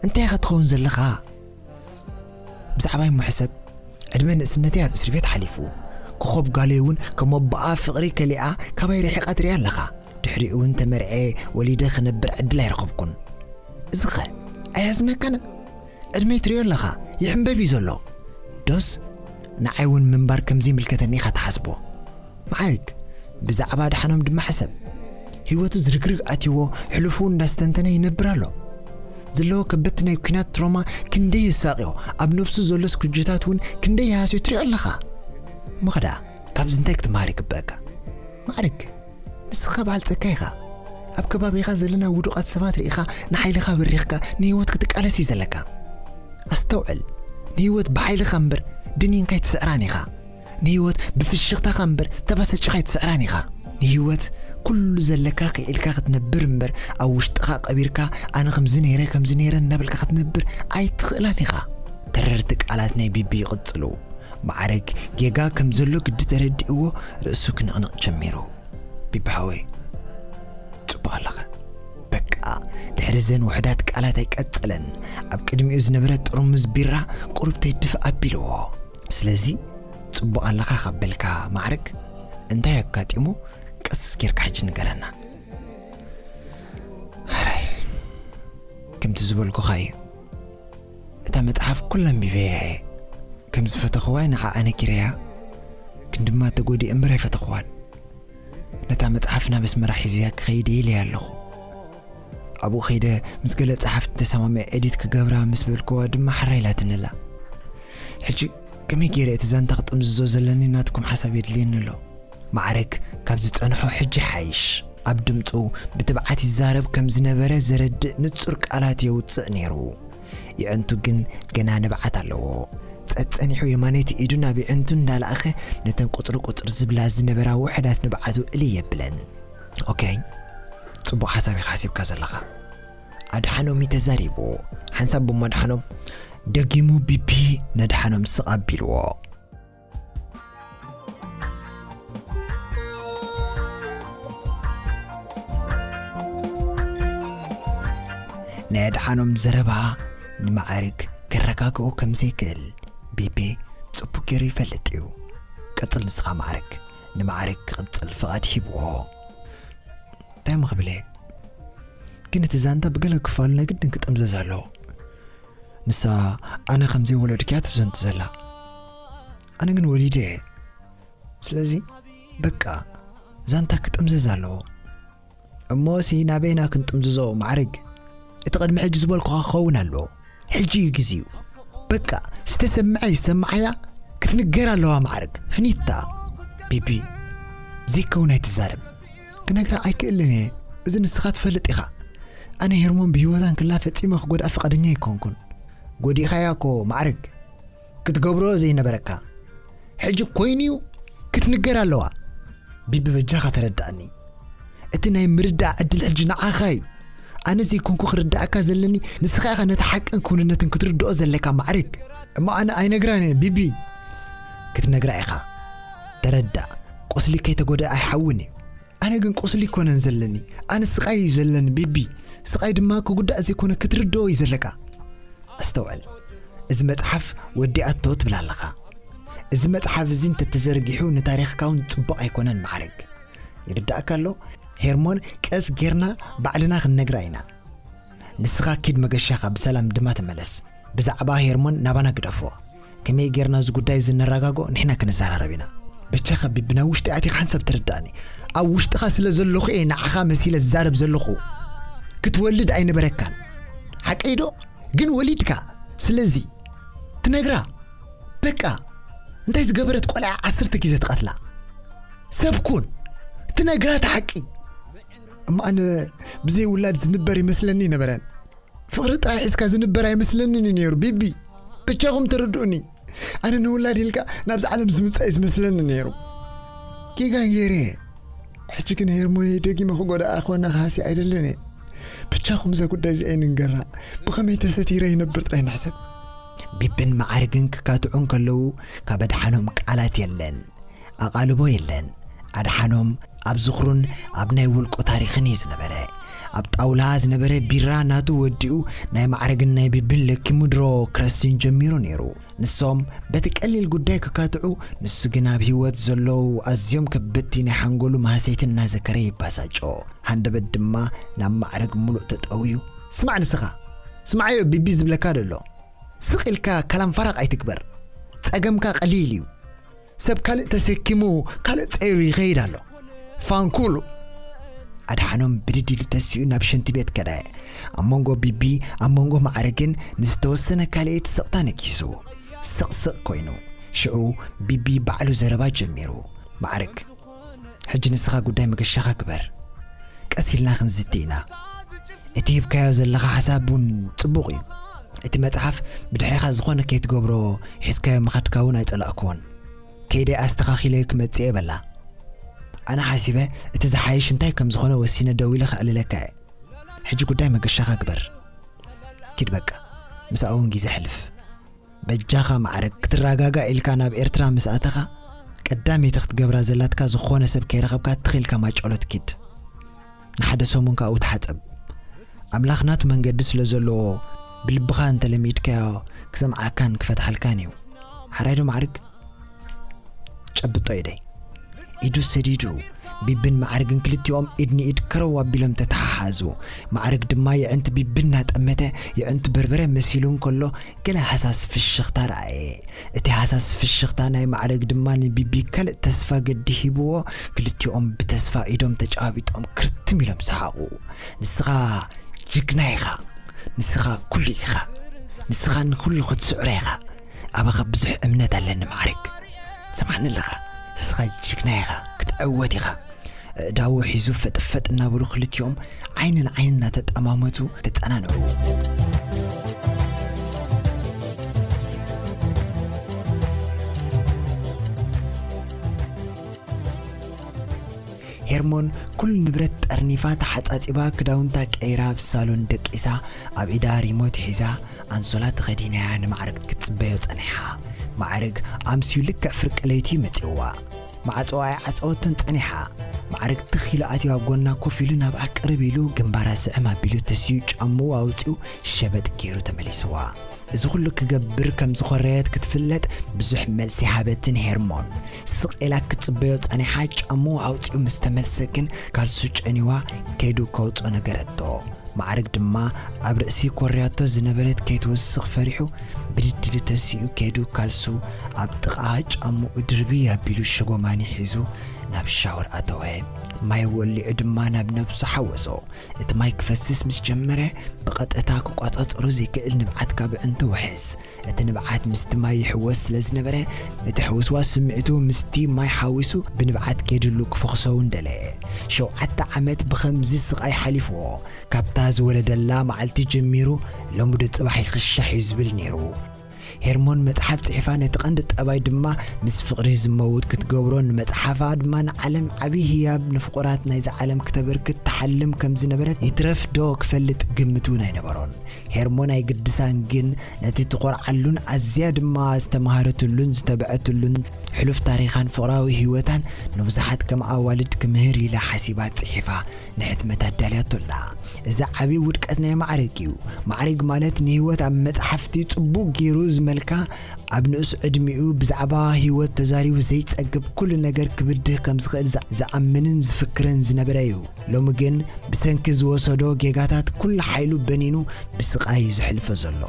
እንታይ ኢኻ ትኸውን ዘለኻ? ብዛዕባይ እሞ ሕሰብ፣ ዕድመ ንእስነተይ ኣብ እስሪ ቤት ሓሊፉ። ኮኾብ ጋለይ እውን ከም ኣቦኣ ፍቕሪ ከሊኣ ካባይ ርሒቓ ትሪኣ ኣለኻ። ድሕሪኡ እውን ተመርዕየ ወሊደ ክነብር ዕድል ኣይረኸብኩን። እዚኸ ኣየሕዝነካን? ዕድመይ ትሪኦ ኣለኻ፣ ይሕንበብ እዩ ዘሎ። ዶስ ንዓይ እውን ምንባር ከም ዘይምልከተኒ ኢኻ ትሓስቦ? ማዕርግ፣ ብዛዕባ ኣድሓኖም ድማ ሕሰብ። ህይወቱ ዝርግርግ ኣትይዎ፣ ሕሉፉ እንዳስተንተነ ይነብር ኣሎ። ዘለዎ ከበድቲ ናይ ኲናት ትሮማ ክንደይ የሳቕዮ፣ ኣብ ነብሱ ዘሎ ስኩጅታት እውን ክንደይ ይሃስዮ ትሪኦ ኣለኻ። እሞ ኸኣ ካብዚ እንታይ ክትመሃር ይግበአካ? ማዕርግ፣ ንስኻ በዓል ጸጋ ኢኻ። ኣብ ከባቢኻ ዘለና ውዱቓት ሰባት ርኢኻ ንሓይልኻ በሪኽካ ንህይወት ክትቃለስ እዩ ዘለካ። ኣስተውዕል፣ ንህይወት ብሓይልኻ እምበር ድኒንካ ኣይትስዕራን ኢኻ። ንህይወት ብፍሽኽታኻ እምበር ተባሳጭኻ ኣይትስዕራን ኢኻ። ንህይወት ኩሉ ዘለካ ክኢልካ ክትነብር እምበር ኣብ ውሽጥኻ ቀቢርካ ኣነ ከምዚ ነይረ ከምዚ ነይረ እናበልካ ክትነብር ኣይትኽእላን ኢኻ። ተረርቲ ቃላት ናይ ቢቢ ይቕጽሉ። ማዕረግ ጌጋ ከም ዘሎ ግዲ ተረዲእዎ ርእሱ ክንቕንቕ ጀሚሩ። ቢቢ ሓወይ፣ ጽቡቕ ኣለኻ። በቃ ድሕሪ ዘን ውሑዳት ቃላት ኣይቀጸለን። ኣብ ቅድሚኡ ዝነበረ ጥርሙዝ ቢራ ቁሩብተይ ድፍእ ኣቢልዎ። ስለዚ ጽቡቕ ኣለኻ ካብ በልካ ማዕረግ፣ እንታይ ኣጋጢሙ ቀስ ጌርካ ሕጂ ንገረና። ሕራይ፣ ከምቲ ዝበልኩኻ እዩ። እታ መጽሓፍ ኩላ ኣንቢበያ እየ። ከም ዝፈተኽዋ ንዓኣ ነጊረያ፣ ግን ድማ ተጎዲኤ እምበር ኣይፈተኽዋን። ነታ መጽሓፍ ናብ ኣስመራ ሒዘያ ክኸይድ እየ ኢለያ ኣለኹ። ኣብኡ ከይደ ምስ ገለ ጸሓፍቲ ተሰማሚዐ ኤዲት ክገብራ ምስ በልክዋ ድማ ሕራይ ኢላትኒ ኣላ። ሕጂ ከመይ ገይረ እቲ ዛንታ ክጥምዝዞ ዘለኒ ናትኩም ሓሳብ የድልየኒ ኣሎ። ማዕረግ ካብ ዝጸንሖ ሕጂ ይሓይሽ። ኣብ ድምጹ ብትብዓት ይዛረብ ከም ዝነበረ ዘረድእ ንጹር ቃላት የውጽእ ነይሩ። የዕንቱ ግን ገና ንብዓት ኣለዎ። ጸጸኒሑ የማነይቲ ኢዱ ናብ የዕንቱ እንዳለኣኸ ነተን ቁጽሪ ቁጽሪ ዝብላ ዝነበራ ውሑዳት ንብዓቱ እልይ የብለን። ኦኬ፣ ጽቡቕ ሓሳብ ኢኻ ሓሲብካ ዘለኻ። ኣድሓኖም እዩ ተዛሪቡ። ሓንሳብ እሞ ኣድሓኖም ደጊሙ ቢቢ ነድሓኖም ስቕ ኣቢልዎ። ናይ ኣድሓኖም ዘረባ ንማዕርግ ከረጋግኦ ከም ዘይክእል ቢቢ ጽቡቕ ገይሩ ይፈልጥ እዩ። ቀጽል ንስኻ ማዕርግ። ንማዕርግ ክቕጽል ፍቓድ ሂብዎ። እንታይ እሞ ክብል እየ? ግን እቲ ዛንታ ብገለ ክፋሉ ናይ ግድን ክጥምዘዝ ኣለዎ። ንሳ ኣነ ከም ዘይወለድክያ ትዘንቱ ዘላ። ኣነ ግን ወሊደ እየ። ስለዚ በቃ ዛንታ ክጥምዘዝ ኣለዎ። እሞሲ ናበይና ክንጥምዝዞ ማዕርግ? እቲ ቅድሚ ሕጂ ዝበልኩኻ ክኸውን ኣለዎ። ሕጂ እዩ ግዜኡ። በቃ ዝተሰምዐ ይሰምዓያ ክትንገር ኣለዋ ማዕርግ። ፍኒታ። ቢቢ፣ ዘይከውን ኣይትዛረብ። ክነግራ ኣይክእልን እየ። እዚ ንስኻ ትፈልጥ ኢኻ። ኣነ ሄርሞን ብህይወታ እንክላ ፈጺመ ክጎድኣ ፍቓደኛ ኣይኮንኩን። ጎዲእኻያ እኮ ማዕርግ። ክትገብሮ ዘይነበረካ። ሕጂ ኮይኑ'ዩ ክትንገር ኣለዋ። ቢቢ በጃኻ ተረዳእኒ። እቲ ናይ ምርዳእ ዕድል ሕጂ ንዓኻ እዩ። ኣነ ዘይኮንኩ ክርዳእካ ዘለኒ፣ ንስኻ ኢኻ ነቲ ሓቅን ክውንነትን ክትርድኦ ዘለካ ማዕርግ። እሞ ኣነ ኣይነግራን እየ ቢቢ። ክትነግራ ኢኻ። ተረዳእ። ቁስሊ ከይተጎድኣ ኣይሓውን እዩ። ኣነ ግን ቁስሊ ኣይኮነን ዘለኒ። ኣነ ስቓይ እዩ ዘለኒ ቢቢ። ስቓይ ድማ ክጉዳእ ዘይኮነ ክትርድኦ እዩ ዘለካ። ኣስተውዕል። እዚ መጽሓፍ ወዲኣቶ ትብል ኣለኻ። እዚ መጽሓፍ እዚ እንተተዘርጊሑ ንታሪኽካ እውን ጽቡቕ ኣይኮነን ማዕረግ። ይርዳእካ ኣሎ? ሄርሞን ቀስ ጌርና ባዕልና ክንነግራ ኢና። ንስኻ ኪድ መገሻኻ ብሰላም ድማ ተመለስ። ብዛዕባ ሄርሞን ናባና ግደፎ። ከመይ ጌርና እዚ ጉዳይ እዚ ነረጋግኦ ንሕና ክንዘራረብ ኢና። በጃኻ ቢቢ ናብ ውሽጢ ኣቲኻ ሓንሳብ ተረዳእኒ። ኣብ ውሽጥኻ ስለ ዘለኹ እየ ንዓኻ መሲለ ዝዛረብ ዘለኹ። ክትወልድ ኣይነበረካን። ሓቀይ ዶ? ግን ወሊድካ። ስለዚ ትነግራ። በቃ። እንታይ ዝገበረት ቆልዓ ዓሰርተ ግዜ ትቐትላ? ሰብ ኩን። ትነግራ እቲ ሓቂ። እሞ ኣነ ብዘይ ውላድ ዝንበር ይመስለኒ ነበረን። ፍቕሪ ጥራይ ሒዝካ ዝንበር ኣይመስለንን እዩ ነይሩ፣ ቢቢ። ብቻኹም ተረድኡኒ። ኣነ ንውላድ ኢልካ ናብዚ ዓለም ዝምጻእ እዩ ዝመስለኒ ነይሩ። ጌጋ ገይረ። ሕጂ ግን ሄርሞነይ ደጊመ ክጎድኣ ክኾና ክሃሲ ኣይደልን እየ። ብቻኹም እዛ ጉዳይ እዚኣ ይንገራ። ብኸመይ ተሰቲረ ይነብር ጥራይ ንሕሰብ። ቢብን ማዕርግን ክካትዑ እንከለዉ ካብ ኣድሓኖም ቃላት የለን፣ ኣቓልቦ የለን። ኣድሓኖም ኣብ ዝኽሩን ኣብ ናይ ውልቁ ታሪኽን እዩ ዝነበረ። ኣብ ጣውላ ዝነበረ ቢራ ናቱ ወዲኡ ናይ ማዕርግን ናይ ቢብን ለኪሙ ድሮ ክረስን ጀሚሩ ነይሩ። ንሶም በቲ ቀሊል ጉዳይ ክካትዑ፣ ንሱ ግን ኣብ ህይወት ዘለዉ ኣዝዮም ከበድቲ ናይ ሓንጎሉ ማህሰይቲ እናዘከረ ይባሳጮ። ሃንደበት ድማ ናብ ማዕርግ ሙሉእ ተጠውዩ። ስማዕ ንስኻ፣ ስማዓዮ ቢቢ ዝብለካ ደሎ። ስቕ ኢልካ ካላም ፋራቕ ኣይትግበር። ጸገምካ ቀሊል እዩ። ሰብ ካልእ ተሰኪሙ ካልእ ጸይሩ ይኸይድ ኣሎ። ፋንኩሉ። ኣድሓኖም ብድድ ኢሉ ተሲኡ ናብ ሽንቲ ቤት ከደ። ኣብ መንጎ ቢቢ፣ ኣብ መንጎ ማዕርግን ንዝተወሰነ ካልኣይቲ ስቕታ ነጊሱ። ስቕ ስቕ ኮይኑ። ሽዑ ቢቢ ባዕሉ ዘረባ ጀሚሩ። ማዕርግ፣ ሕጂ ንስኻ ጉዳይ መገሻኻ ግበር። ቀስ ኢልና ክንዝቲ ኢና። እቲ ሂብካዮ ዘለኻ ሓሳብ እውን ጽቡቕ እዩ። እቲ መጽሓፍ ብድሕሬኻ ዝኾነ ከይትገብሮ ሒዝካዮ ምኻድካ እውን ኣይጸላእክዎን። ከይደ ኣስተኻኺለዮ ክመጽእ እየ በላ። ኣነ ሓሲበ እቲ ዝሓይሽ እንታይ ከም ዝኾነ ወሲነ ደው ኢለ ከዕልለካ እየ። ሕጂ ጉዳይ መገሻኻ ግበር። ኪድ በቃ። ምስኣ እውን ግዜ ሕልፍ። በጃኻ ማዕረግ ክትረጋጋእ ኢልካ ናብ ኤርትራ ምስ ኣተኻ፣ ቀዳመይቲ ክትገብራ ዘላትካ ዝኾነ ሰብ ከይረኸብካ ትኽ ኢልካ ማጨሎት ኪድ። ንሓደ ሰሙን ካብኡ ተሓጸብ። ኣምላኽ ናቱ መንገዲ ስለ ዘለዎ፣ ብልብኻ እንተለሚድካዮ ክሰምዓካን ክፈትሓልካን እዩ። ሓራይ ዶ ማዕርግ? ጨብጦ ኢደይ። ኢዱ ሰዲዱ፣ ቢብን ማዕርግን ክልቲኦም ኢድ ንኢድ ከረው ኣቢሎም ተተሓሓዙ። ማዕርግ ድማ የዕንቲ ቢቢ እናጠመተ፣ የዕንቱ በርበረ መሲሉ እንከሎ፣ ገለ ሃሳስ ፍሽኽታ ረኣየ። እቲ ሃሳስ ፍሽኽታ ናይ ማዕርግ ድማ ንቢቢ ካልእ ተስፋ ገዲ ሂብዎ፣ ክልቲኦም ብተስፋ ኢዶም ተጨባቢጦም ክርትም ኢሎም ሰሓቑ። ንስኻ ጅግና ኢኻ። ንስኻ ኩሉ ኢኻ። ንስኻ ንኹሉ ክትስዕሮ ኢኻ። ኣባኻ ብዙሕ እምነት ኣለኒ ማዕርግ። ትሰምዓኒ ኣለኻ? ንስኻ ጅግና ኢኻ። ክትዕወት ኢኻ። ኣእዳዉ ሒዙ ፈጥፈጥ እናበሉ ክልቲኦም ዓይኒ ንዓይኒ እናተጠማመቱ ተጸናንዑ። ሄርሞን ኩሉ ንብረት ጠርኒፋ ተሓጻጺባ ክዳውንታ ቀይራ ኣብ ሳሎን ደቂሳ ኣብ ኢዳ ሪሞት ሒዛ ኣንሶላ ተኸዲናያ ንማዕርግ ክትጽበዮ ጸኒሓ። ማዕርግ ኣምስዩ ልክዕ ፍርቂ ለይቲ መጺእዋ። ማዕጾ ኣይዓጸወቶን ጸኒሓ። ማዕርግ ትኽ ኢሉ ኣትዩ ኣብ ጎና ኮፍ ኢሉ ናብኣ ቅርብ ኢሉ ግንባራ ስዕም ኣቢሉ ተሲኡ ጫምኡ ኣውጺኡ ሸበጥ ገይሩ ተመሊስዋ። እዚ ኩሉ ክገብር ከም ዝኾረየት ክትፍለጥ ብዙሕ መልሲ ሃበትን ሄርሞን። ስቕ ኢላ ክትጽበዮ ጸኒሓ ጫምኡ ኣውጺኡ ምስ ተመልሰ ግን ካልሱ ጨኒዋ ከይዱ ከውጾ ነገረቶ። ማዕርግ ድማ ኣብ ርእሲ ኮርያቶ ዝነበረት ከይትወስኽ ፈሪሑ ብድድ ኢሉ ተሲኡ ከይዱ ካልሱ ኣብ ጥቓ ጫምኡ ድርብይ ኣቢሉ ሸጎማኒ ሒዙ ናብ ሻወር ኣተወ። ማይ ወሊዑ ድማ ናብ ነብሱ ሓወሶ። እቲ ማይ ክፈስስ ምስ ጀመረ ብቐጥታ ክቋጻጸሮ ዘይክእል ንብዓት ካብ ኣዕንቱ ውሕዝ። እቲ ንብዓት ምስቲ ማይ ይሕወስ ስለ ዝነበረ እቲ ሕውስዋስ ስምዒቱ ምስቲ ማይ ሓዊሱ ብንብዓት ከይድሉ ክፈኹሶ እውን ደለየ። ሸውዓተ ዓመት ብኸምዚ ስቓይ ሓሊፍዎ። ካብታ ዝወለደላ መዓልቲ ጀሚሩ ሎሚ ዶ ጽባሕ ይኽሻሕ እዩ ዝብል ነይሩ። ሄርሞን መጽሓፍ ጽሒፋ ነቲ ቀንዲ ጠባይ ድማ ምስ ፍቕሪ ዝመውት ክትገብሮ ንመጽሓፋ ድማ ንዓለም ዓቢ ህያብ ንፍቑራት ናይዛ ዓለም ክተበርክት ትሓልም ከም ዝነበረት ይትረፍ ዶ ክፈልጥ ግምት እውን ኣይነበሮን። ሄርሞን ኣይግድሳን ግን ነቲ ትኾርዓሉን ኣዝያ ድማ ዝተማህረትሉን ዝተብዐትሉን ሕሉፍ ታሪኻን ፍቕራዊ ህይወታን ንብዙሓት ከም ኣዋልድ ክምህር ኢላ ሓሲባ ጽሒፋ ንሕትመት ኣዳልያቶ ኣላ። እዚ ዓቢ ውድቀት ናይ ማዕረግ እዩ። ማዕረግ ማለት ንህይወት ኣብ መጽሓፍቲ ጽቡቕ ገይሩ ዝመልካ፣ ኣብ ንኡስ ዕድሚኡ ብዛዕባ ህይወት ተዛሪቡ ዘይጸግብ፣ ኩሉ ነገር ክብድህ ከም ዝኽእል ዝኣ-፣ ዝኣምንን ዝፍክርን ዝነበረ እዩ። ሎሚ ግን ብሰንኪ ዝወሰዶ ጌጋታት ኩሉ ሓይሉ በኒኑ ብስቓይ እዩ ዘሕልፎ ዘሎ።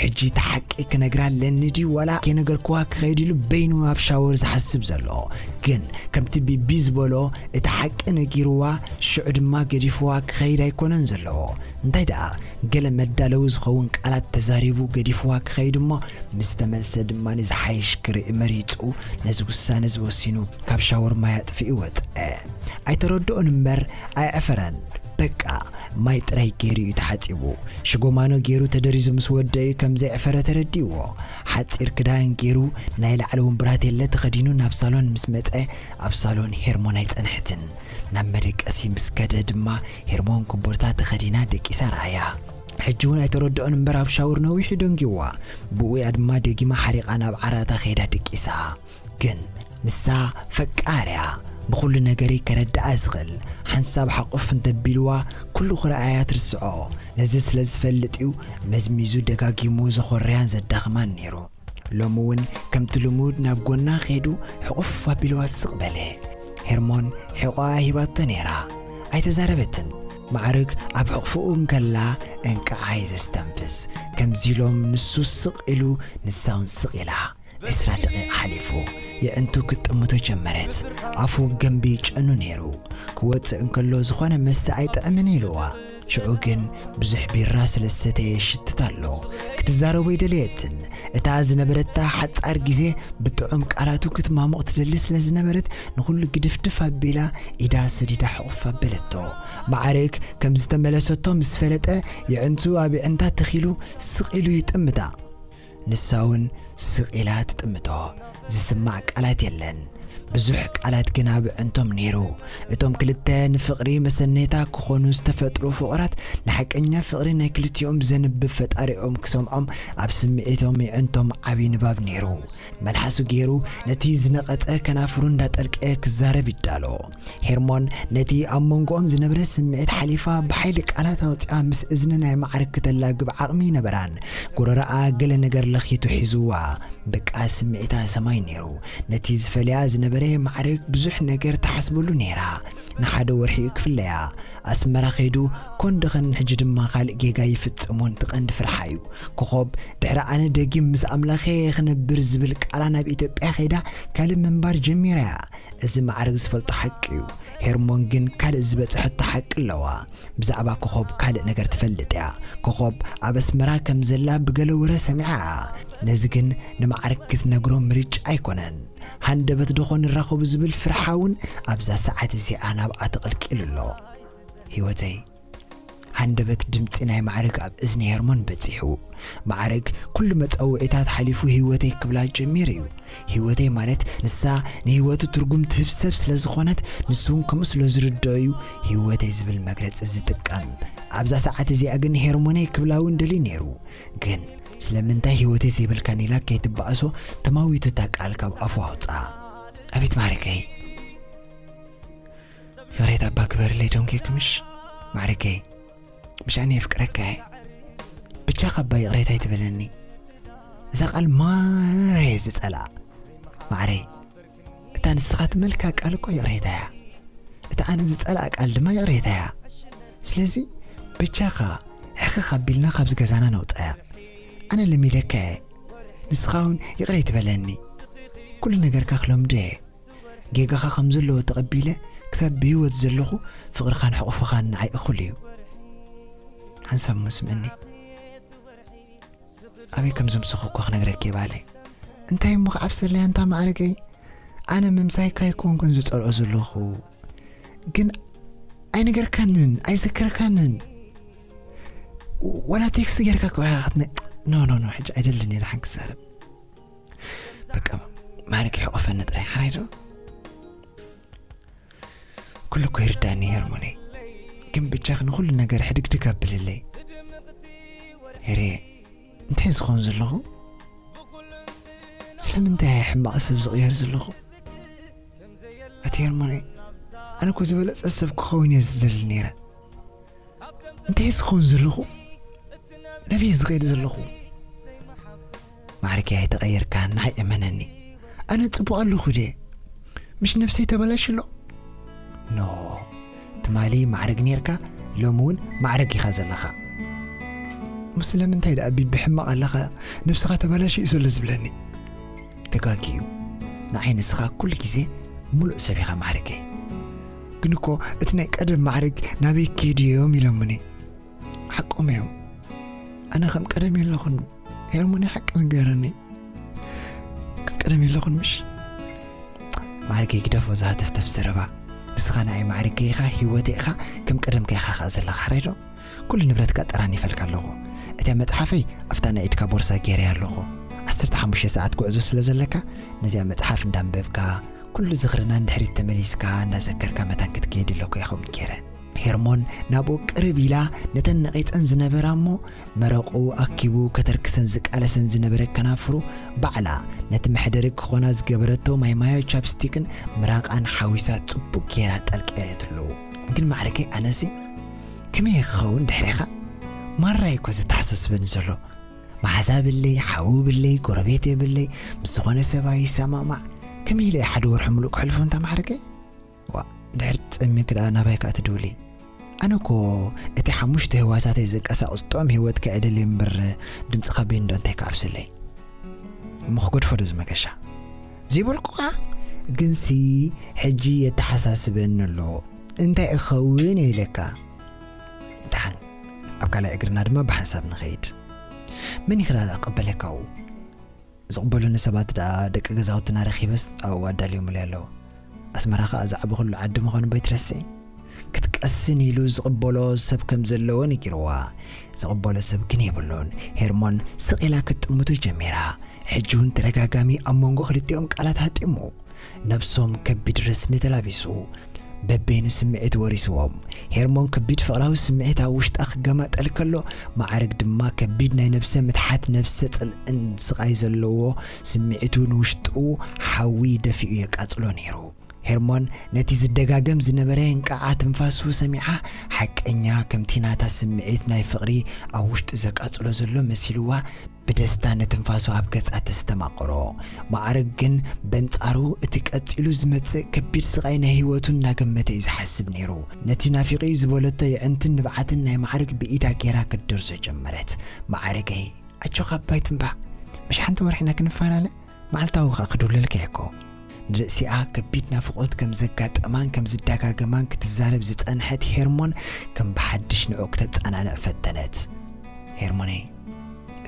ሕጂ እቲ ሓቂ ክነግራ ኣለኒ ድዩ ዋላ ከይነገርክዋ ክኸይድ ኢሉ በይኑ ኣብ ሻወር ዝሓስብ ዘሎ። ግን ከምቲ ቢቢ ዝበሎ እቲ ሓቂ ነጊርዋ ሽዑ ድማ ገዲፍዋ ክኸይድ ኣይኮነን ዘለዎ። እንታይ ደኣ ገለ መዳለዊ ዝኸውን ቃላት ተዛሪቡ ገዲፍዋ ክኸይድ እሞ ምስ ተመልሰ ድማ ንዝሓይሽ ክርኢ መሪጹ ነዚ ውሳነ እዚ ወሲኑ ካብ ሻወር ማይ ኣጥፊኡ ወጸ። ኣይተረድኦን እምበር ኣይዐፈረን። በቃ ማይ ጥራይ ገይሩ እዩ ተሓጺቡ። ሽጎማኖ ገይሩ ተደሪዙ ምስ ወደኡ ከም ዘየዕፈረ ተረዲእዎ። ሓጺር ክዳን ገይሩ ናይ ላዕሊ እውን ብራቴለ ተኸዲኑ ናብ ሳሎን ምስ መጸ፣ ኣብ ሳሎን ሄርሞን ኣይጸንሐትን። ናብ መደቀሲ ምስ ከደ ድማ ሄርሞን ኮቦርታ ተኸዲና ደቂሳ ረኣያ። ሕጂ እውን ኣይተረድኦን እምበር ኣብ ሻወር ነዊሑ ደንጊዋ። ብኡ እያ ድማ ደጊማ ሓሪቓ ናብ ዓራታ ከይዳ ደቂሳ። ግን ንሳ ፈቃር እያ። ብኹሉ ነገሪ ከረድኣ ዝኽእል ሓንሳብ ሓቁፍ እንተቢልዋ ኩሉ ክረኣያ ትርስዖ። ነዚ ስለ ዝፈልጥ እዩ መዝሚዙ ደጋጊሙ ዘኾርያን ዘዳኽማን ነይሩ። ሎሚ እውን ከምቲ ልሙድ ናብ ጎና ከይዱ ሕቑፍ ኣቢልዋ ስቕ በለ። ሄርሞን ሕቖኣ ሂባቶ ነይራ። ኣይተዛረበትን። ማዕርግ ኣብ ሕቕፍኡ እንከላ እንቅዓ እዩ ዘስተንፍስ። ከምዚ ኢሎም ንሱ ስቕ ኢሉ ንሳ እውን ስቕ ኢላ። ዕስራ ደቂቕ ሓሊፉ። የዕንቱ ክትጥምቶ ጀመረት። ኣፉ ገንቢ ጨኑ ነይሩ። ክወጽእ እንከሎ ዝኾነ መስተ ኣይጥዕምን ኢልዋ። ሽዑ ግን ብዙሕ ቢራ ስለ ዝሰተየ ይሽትት ኣሎ። ክትዛረቦ ኣይደለየትን። እታ ዝነበረታ ሓጻር ግዜ ብጥዑም ቃላቱ ክትማሙቕ ትደሊ ስለ ዝነበረት ንኹሉ ግድፍድፍ ኣቢላ ኢዳ ሰዲዳ ሕቑፍ ኣበለቶ። ማዕርግ ከም ዝተመለሰቶ ምስ ፈለጠ የዕንቱ ኣብ የዕንታ ተኺሉ ስቕ ኢሉ ይጥምታ። ንሳ እውን ስቕ ኢላ ትጥምቶ። ዝስማዕ ቃላት የለን። ብዙሕ ቃላት ግን ኣብ የዕንቶም ነይሩ። እቶም ክልተ ንፍቕሪ መሰነይታ ክኾኑ ዝተፈጥሩ ፍቑራት ንሓቀኛ ፍቕሪ ናይ ክልቲኦም ዘንብብ ፈጣሪኦም ክሰምዖም ኣብ ስምዒቶም የዕንቶም ዓቢ ንባብ ነይሩ። መልሓሱ ገይሩ ነቲ ዝነቐጸ ከናፍሩ እንዳጠልቀ ክዛረብ ይዳሎ። ሄርሞን ነቲ ኣብ መንጎኦም ዝነበረ ስምዒት ሓሊፋ ብሓይሊ ቃላት ኣውጺኣ ምስ እዝኒ ናይ ማዕርግ ክተላግብ ዓቕሚ ይነበራን። ጎረረኣ ገለ ነገር ለኺቱ ሒዝዋ። በቃ ስምዒታ ሰማይ ነይሩ። ነቲ ዝፈልያ ዝነበረ ማዕርግ ብዙሕ ነገር ትሓስበሉ ነይራ። ንሓደ ወርሒ እዩ ክፍለያ። ኣስመራ ከይዱ ኮን ደኸን ሕጂ ድማ ካልእ ጌጋ ይፍጽሞን እቲ ቀንዲ ፍርሓ እዩ። ኮኾብ ድሕሪ ኣነ ደጊም ምስ ኣምላኸ ክነብር ዝብል ቃላ ናብ ኢትዮጵያ ከይዳ ካልእ ምንባር ጀሚራ እያ። እዚ ማዕርግ ዝፈልጦ ሓቂ እዩ። ሄርሞን ግን ካልእ ዝበጽሐቶ ሓቂ ኣለዋ። ብዛዕባ ኮኾብ ካልእ ነገር ትፈልጥ እያ። ኮኾብ ኣብ ኣስመራ ከም ዘላ ብገለ ወረ ሰሚዓ እያ። ነዚ ግን ንማዕርግ ክትነግሮ ምርጫ ኣይኮነን። ሃንደበት ዶኾ ንራኸቡ ዝብል ፍርሓ እውን ኣብዛ ሰዓት እዚኣ ናብኣ ተቐልቂሉ ኣሎ። ህይወተይ፣ ሃንደበት ድምጺ ናይ ማዕርግ ኣብ እዝኒ ሄርሞን በጺሑ። ማዕርግ ኩሉ መጸውዒታት ሓሊፉ ህይወተይ ክብላ ጀሚሩ እዩ። ህይወተይ ማለት ንሳ ንህይወቱ ትርጉም ትህብ ሰብ ስለ ዝኾነት፣ ንሱ እውን ከምኡ ስለ ዝርድኦ እዩ ህይወተይ ዝብል መግለጺ ዝጥቀም። ኣብዛ ሰዓት እዚኣ ግን ሄርሞነይ ክብላ እውን ደልዩ ነይሩ። ግን ስለምንታይ ህይወተይ ዘይበልካኒ ኢላ ከይትበኣሶ ተማዊቱ እታ ቃል ካብ ኣፉ ኣውጽኣ። ኣቤት ማዕርገይ፣ ይቕሬታ እባ ግበርለይ ዶንጌ ክምሽ። ማዕርገይ፣ ምሽ ኣነ የፍቅረካ እየ። ብቻኻ እባ ይቕሬታ ኣይትበለኒ። እዛ ቃል ማረ ዝጸልኣ። ማዕረይ፣ እታ ንስኻ ትመልካ ቃል እኮ ይቕሬታ እያ። እታ ኣነ ዝጸልኣ ቃል ድማ ይቕሬታ እያ። ስለዚ ብቻኻ ሕኽኽ ኣቢልና ካብዚ ገዛና ነውጻያ። ኣነ ለሚደካ እየ። ንስኻ እውን ይቕረ ኣይትበለኒ። ኩሉ ነገርካ ክለምዶ እየ። ጌጋኻ ከም ዘለዎ ተቐቢለ ክሳብ ብህይወት ዘለኹ ፍቕርኻን ሕቑፍኻን ንዓይ እኹል እዩ። ሓንሳብ እሞ ስምዕኒ። ኣበይ ከም ዘምሰኹ እኳ ክነግረኪ እየ ባለይ። እንታይ እሞ ክዓብሰለይ ኣንታ ማዕረገይ? ኣነ ምምሳይካ ኣይኮንኩን ዝጸልኦ ዘለኹ። ግን ኣይነገርካንን፣ ኣይዘከርካንን። ዋላ ቴክስት ጌርካ እኮ ኢኻ ክትነ-፣ ኖ፣ ኖ፣ ኖ፣ ሕጂ ኣይደልን እየ ደሓን ክዛረብ። በቃ ማዕረገይ ሕቆፈኒ ጥራይ፣ ሓራይ ዶ? ኩሉ እኮ ይርዳእኒ ሄርሞነይ፣ ግን ብቻኺ ንኹሉ ነገር ሕድግድግ ኣብልለይ። ሄሬ፣ እንታይ ዝኸውን ዘለኹ? ስለምንታይ እየ ሕማቕ ሰብ ዝቕየር ዘለኹ? ኣቲ ሄርሞነይ፣ ኣነ እኮ ዝበለጸ ሰብ ክኸውን እየ ዝደሊ ነይረ። እንታይ ዝኸውን ዘለኹ? ናበይ ዝኸይድ ዘለኹ? ማዕርገይ ኣይተቐየርካን፣ ንዓይ እመነኒ። ኣነ ጽቡቕ ኣለኹ ድየ? ምሽ ነብሰይ ተበላሽሎ? ኖ፣ ትማሊ ማዕርግ ኔርካ፣ ሎሚ እውን ማዕርግ ኢኻ ዘለኻ። እሞ ስለምንታይ ደኣ ቢቢ ሕማቕ ኣለኻ? ነብስኻ ተበላሽዩ ዘሎ ዝብለኒ? ተጋግዩ። ንዓይ ንስኻ ኩሉ ግዜ ሙሉእ ሰብ ኢኻ ማዕርገይ። ግን እኮ እቲ ናይ ቀደም ማዕርግ ናበይ ከይዱ እዮም ኢሎምኒ። ሓቆም እዮም። ኣነ ከም ቀደም የለኹን። ሄርሞን ሓቂ ንገረኒ። ከም ቀደም የለኹን ምሽ? ማዕርገይ ግደፎ ዝሃተፍተፍ ዘረባ። ንስኻ ንዓይ ማዕርገይ ኢኻ፣ ህይወተይ ኢኻ፣ ከም ቀደምካ ኢኻ ኸኣ ዘለኻ፣ ሕራይ ዶ? ኩሉ ንብረትካ ጠራኒፈልካ ኣለኹ። እቲኣ መጽሓፈይ ኣብታ ናይ ኢድካ ቦርሳ ገይረያ ኣለኹ። ዓሰርተ ሓሙሽተ ሰዓት ጉዕዞ ስለ ዘለካ፣ ነዚኣ መጽሓፍ እንዳንበብካ፣ ኩሉ ዝኽርና ንድሕሪት ተመሊስካ እንዳዘከርካ መታን ክትከይድ ኣለኩ እየ ከምኡ ገይረ። ሄርሞን ናብኡ ቅርብ ኢላ ነተን ነቒጸን ዝነበራ እሞ መረቑ ኣኪቡ ከተርክሰን ዝቃለሰን ዝነበረ ከናፍሩ ባዕላ ነቲ መሕደሪ ክኾና ዝገበረቶ ማይማዮ ቻፕስቲክን ምራቓን ሓዊሳ ጽቡቕ ገይራ ጠልቀየትሉ። ግን ማዕረገይ ኣነሲ ከመይ ክኸውን ድሕሬኻ? ማራ እኮ ዘተሓሳስበኒ ዘሎ። መሓዛ የብለይ፣ ሓው የብለይ፣ ጎረቤት የብለይ፣ ምስ ዝኾነ ሰብኣይ ይሰማማዕ። ከመይ ኢለ ሓደ ወርሒ ሙሉእ ክሕልፎ እንታ ማዕረገይ? ዋ፣ ድሕሪ ጸሚክ ደኣ ናባይ ከኣ ትድውሊ? ኣነ እኮ እቲ ሓሙሽተ ህዋሳተይ ዘንቀሳቕስ ጥዑም ህይወትካ እየ ደልየ እምበር፣ ድምጽኻ ቤንዶ እንታይ ክዓብሰለይ? እሞ ክገድፎ ዶ ዝመገሻ? ዘይበልኩኻ? ግንሲ ሕጂ የተሓሳስበኒ ኣሎ። እንታይ እኸውን እየ ኢለካ? ደሓን፣ ኣብ ካልኣይ እግርና ድማ ብሓንሳብ ንኸይድ። መን ይኽላል ኣቐበለካ ኣብኡ? ዝቕበሉኒ ሰባት ደኣ ደቂ ገዛውትና ረኺበስ ኣብኡ ኣዳልዮምለይ ኣለዉ። ኣስመራ ኸኣ ዝዓበኹሉ ዓዲ ምዃኑ ባይትረስዒ። ክትቀስን ኢሉ ዝቕበሎ ሰብ ከም ዘለዎ ነጊርዋ። ዝቕበሎ ሰብ ግን የብሉን። ሄርሞን ስቕ ኢላ ክትጥምቶ ጀሚራ። ሕጂ እውን ተደጋጋሚ ኣብ መንጎ ክልቲኦም ቃላት ሃጢሙ። ነብሶም ከቢድ ረስኒ ተላቢሱ። በበይኑ ስምዒት ወሪስዎም። ሄርሞን ከቢድ ፍቕራዊ ስምዒት ኣብ ውሽጣ ክገማጠል ከሎ፣ ማዕረግ ድማ ከቢድ ናይ ነብሰ ምትሓት፣ ነብሰ ጽልእን ስቓይ ዘለዎ ስምዒቱ ንውሽጡ ሓዊ ደፊኡ የቃጽሎ ነይሩ። ሄርሞን ነቲ ዝደጋገም ዝነበረ እንቃዓ ትንፋሱ ሰሚዓ፣ ሓቀኛ ከምቲ ናታ ስምዒት ናይ ፍቕሪ ኣብ ውሽጡ ዘቃጽሎ ዘሎ መሲልዋ፣ ብደስታ ንትንፋሱ ኣብ ገጻ ተስተማቕሮ። ማዕረግ ግን በንጻሩ እቲ ቀጺሉ ዝመጽእ ከቢድ ስቓይ ናይ ህይወቱ እናገመተ እዩ ዝሓስብ ነይሩ። ነቲ ናፊቑ እዩ ዝበለቶ የዕንትን ንብዓትን ናይ ማዕረግ ብኢዳ ገይራ ክትደርዞ ጀመረት። ማዕረገይ፣ ኣጆኻ ኣባይ ትንባዕ፣ ምሽ ሓንቲ ወርሒ ኢና ክንፈላለ፣ መዓልታዊ ኸኣ ክድውለልካ እየ እኮ። ንርእሲኣ ከቢድ ናፍቖት ከም ዘጋጠማን ከም ዝደጋገማን ክትዛረብ ዝጸንሐት ሄርሞን ከም ብሓድሽ ንዕኡ ክተጸናንዕ ፈተነት። ሄርሞነይ፣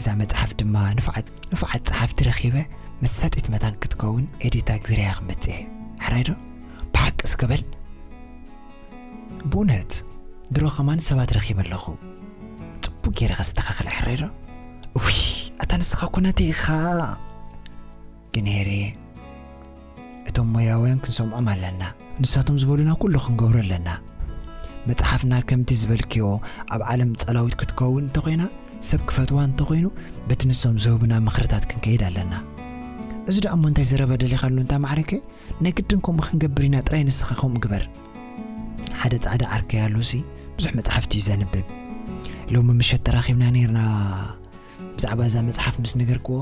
እዛ መጽሓፍ ድማ ንፉዓት፣ ንፉዓት ጸሓፍቲ ረኺበ መሳጢት መታን ክትከውን ኤዲት ኣግቢረያ ክመጽእ እየ። ሕራይ ዶ? ብሓቂ እስከ በል። ብእውነት፣ ድሮ ከማን ሰባት ረኺበ ኣለኹ። ጽቡቕ ገይረ ከስተኻኽለ፣ ሕራይ ዶ? እውይ፣ ኣታ ንስኻ እኮ ናተይ ኢኻ። ግን ሄሪ፣ እቶም ሞያውያን ክንሰምዖም ኣለና። ንሳቶም ዝበሉና ኩሉ ክንገብሮ ኣለና። መጽሓፍና ከምቲ ዝበልክዮ ኣብ ዓለም ጸላዊት ክትከውን እንተኾይና፣ ሰብ ክፈትዋ እንተኾይኑ፣ በቲ ንሶም ዝህቡና ምኽርታት ክንከይድ ኣለና። እዚ ደኣ እሞ እንታይ ዘረባ ደሊኻሉ እንታ ማዕረገ? ናይ ግድን ከምኡ ክንገብር ኢና ጥራይ፣ ንስኻ ከምኡ ግበር። ሓደ ጻዕዳ ዓርከይ ኣሎሲ ብዙሕ መጽሓፍቲ እዩ ዘንብብ። ሎሚ ምሸት ተራኺብና ነይርና። ብዛዕባ እዛ መጽሓፍ ምስ ነገርክዎ፣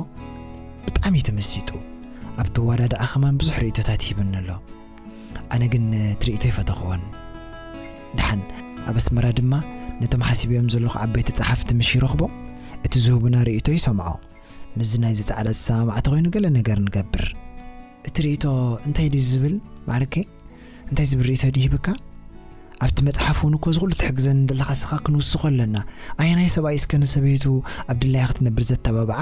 ብጣዕሚ እዩ ተመሲጡ። ኣብቲ ዋዳድኣ ኸማን ብዙሕ ርእይቶታት ሂብኒ ኣሎ። ኣነ ግን እቲ ርእይቶ ኣይፈተኽዎን። ደሓን ኣብ ኣስመራ ድማ ነቶም ሓሲበዮም ዘለኹ ዓበይቲ ጸሓፍቲ ምሽ ይረኽቦም፣ እቲ ዝህቡና ርእይቶ ይሰምዖ። ምስዚ ናይዚ ጻዕዳ ዝሰማማዕ ተኾይኑ ገለ ነገር ንገብር። እቲ ርእይቶ እንታይ ድዩ ዝብል ማዕረገይ? እንታይ ዝብል ርእይቶ ድዩ ሂብካ? ኣብቲ መጽሓፍ እውን እኮ እዚ ኩሉ ትሕግዘኒ ዘለኻ ንስኻ ክንውስኾ ኣለና። ኣየናይ ሰብኣይ እስከ ንሰበይቱ ኣብ ድላያ ክትነብር ዘተባብዓ?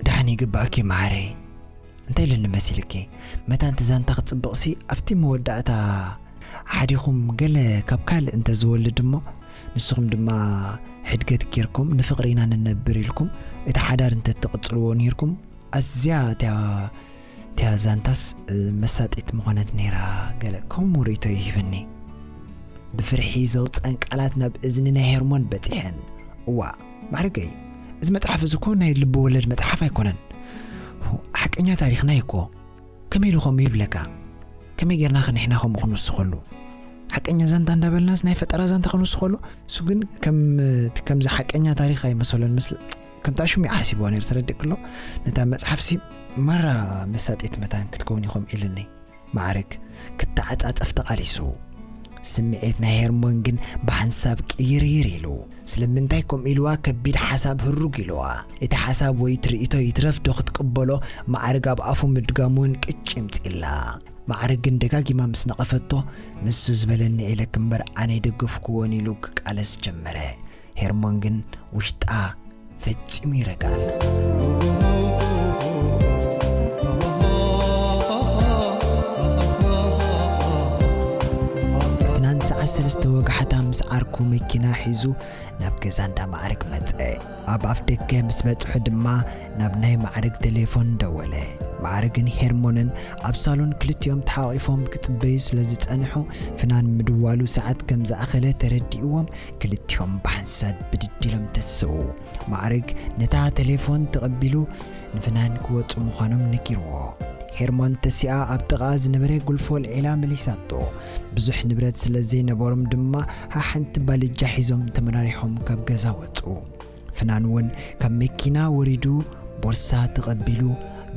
ደሓን ይግባእኪ ማዓረይ። እንታይ ኢሉኒ መሲልኪ? መታን እቲ ዛንታ ክጽብቕሲ ኣብቲ መወዳእታ ሓዲኹም ገለ ካብ ካልእ እንተዝወልድ እሞ ንስኹም ድማ ሕድገት ጌርኩም ንፍቕሪ ኢና ንነብር ኢልኩም እቲ ሓዳር እንተትቕጽልዎ ነይርኩም ኣዝያ እቲያ እቲያ ዛንታስ መሳጢት ምኾነት ነይራ። ገለ ከምኡ ርእይቶ ይህበኒ። ብፍርሒ ዘውፀን ቃላት ናብ እዝኒ ናይ ሄርሞን በፂሐን። እዋ ማዕርገይ፣ እዚ መፅሓፍ እዚ እኮ ናይ ልቢ ወለድ መፅሓፍ ኣይኮነን። ሓቀኛ ታሪኽና እዩ እኮ። ከመይ ኢሉ ከምኡ ይብለካ? ከመይ ጌርና ከ ንሕና ከምኡ ክንውስኸሉ? ሓቀኛ ዛንታ እንዳበልናስ ናይ ፈጠራ ዛንታ ክንውስኸሉ? እሱ ግን ከም እቲ ከምዚ ሓቀኛ ታሪኽ ኣይመሰሎን። ምስለ ከምታ ሹም ሓሲብዋ ነይሩ ተረዲእክሎ። ነታ መጽሓፍሲ ማራ መሳጢት መታን ክትከውን ኢኹም ኢልኒ። ማዕርግ ክተዓጻጸፍ ተቓሊሱ። ስምዒት ናይ ሄርሞን ግን ብሓንሳብ ቅይርይር ኢሉ። ስለምንታይ ከምኡ ኢልዋ ከቢድ ሓሳብ ህሩግ ኢልዋ። እቲ ሓሳብ ወይ ትርኢቶ ይትረፍ ዶ ክትቅበሎ ማዕርግ ኣብ ኣፉ ምድጋሙ እውን ቅጭ ይምጽእላ። ማዕርግ ግን ደጋጊማ ምስ ነቐፈቶ ንሱ ዝበለኒ ኢለክ እምበር ኣነ ኣይደገፍክዎን ኢሉ ክቃለስ ጀመረ። ሄርሞን ግን ውሽጣ ፈጺሙ ይረግኣላ። ዝተወግሓታ ምስ ዓርኩ መኪና ሒዙ ናብ ገዛ እንዳ ማዕርግ መጸ። ኣብ ኣፍ ደገ ምስ በጽሑ ድማ ናብ ናይ ማዕርግ ቴሌፎን ደወለ። ማዕርግን ሄርሞንን ኣብ ሳሎን ክልቲኦም ተሓቒፎም ክጽበዩ ስለ ዝጸንሑ፣ ፍናን ምድዋሉ ሰዓት ከም ዝኣኸለ ተረዲእዎም፣ ክልቲኦም ብሓንሳድ ብድድ ኢሎም ተሰዉ። ማዕርግ ነታ ቴሌፎን ተቐቢሉ ንፍናን ክወጹ ምዃኖም ነጊርዎ። ሄርሞን ተሲኣ ኣብ ጥቓ ዝነበረ ጉልፎ ኣልዒላ መሊሳቶ። ብዙሕ ንብረት ስለ ዘይነበሮም ድማ ሓሓንቲ ባልጃ ሒዞም ተመራሪሖም ካብ ገዛ ወጹ። ፍናን እውን ካብ መኪና ወሪዱ ቦርሳ ተቐቢሉ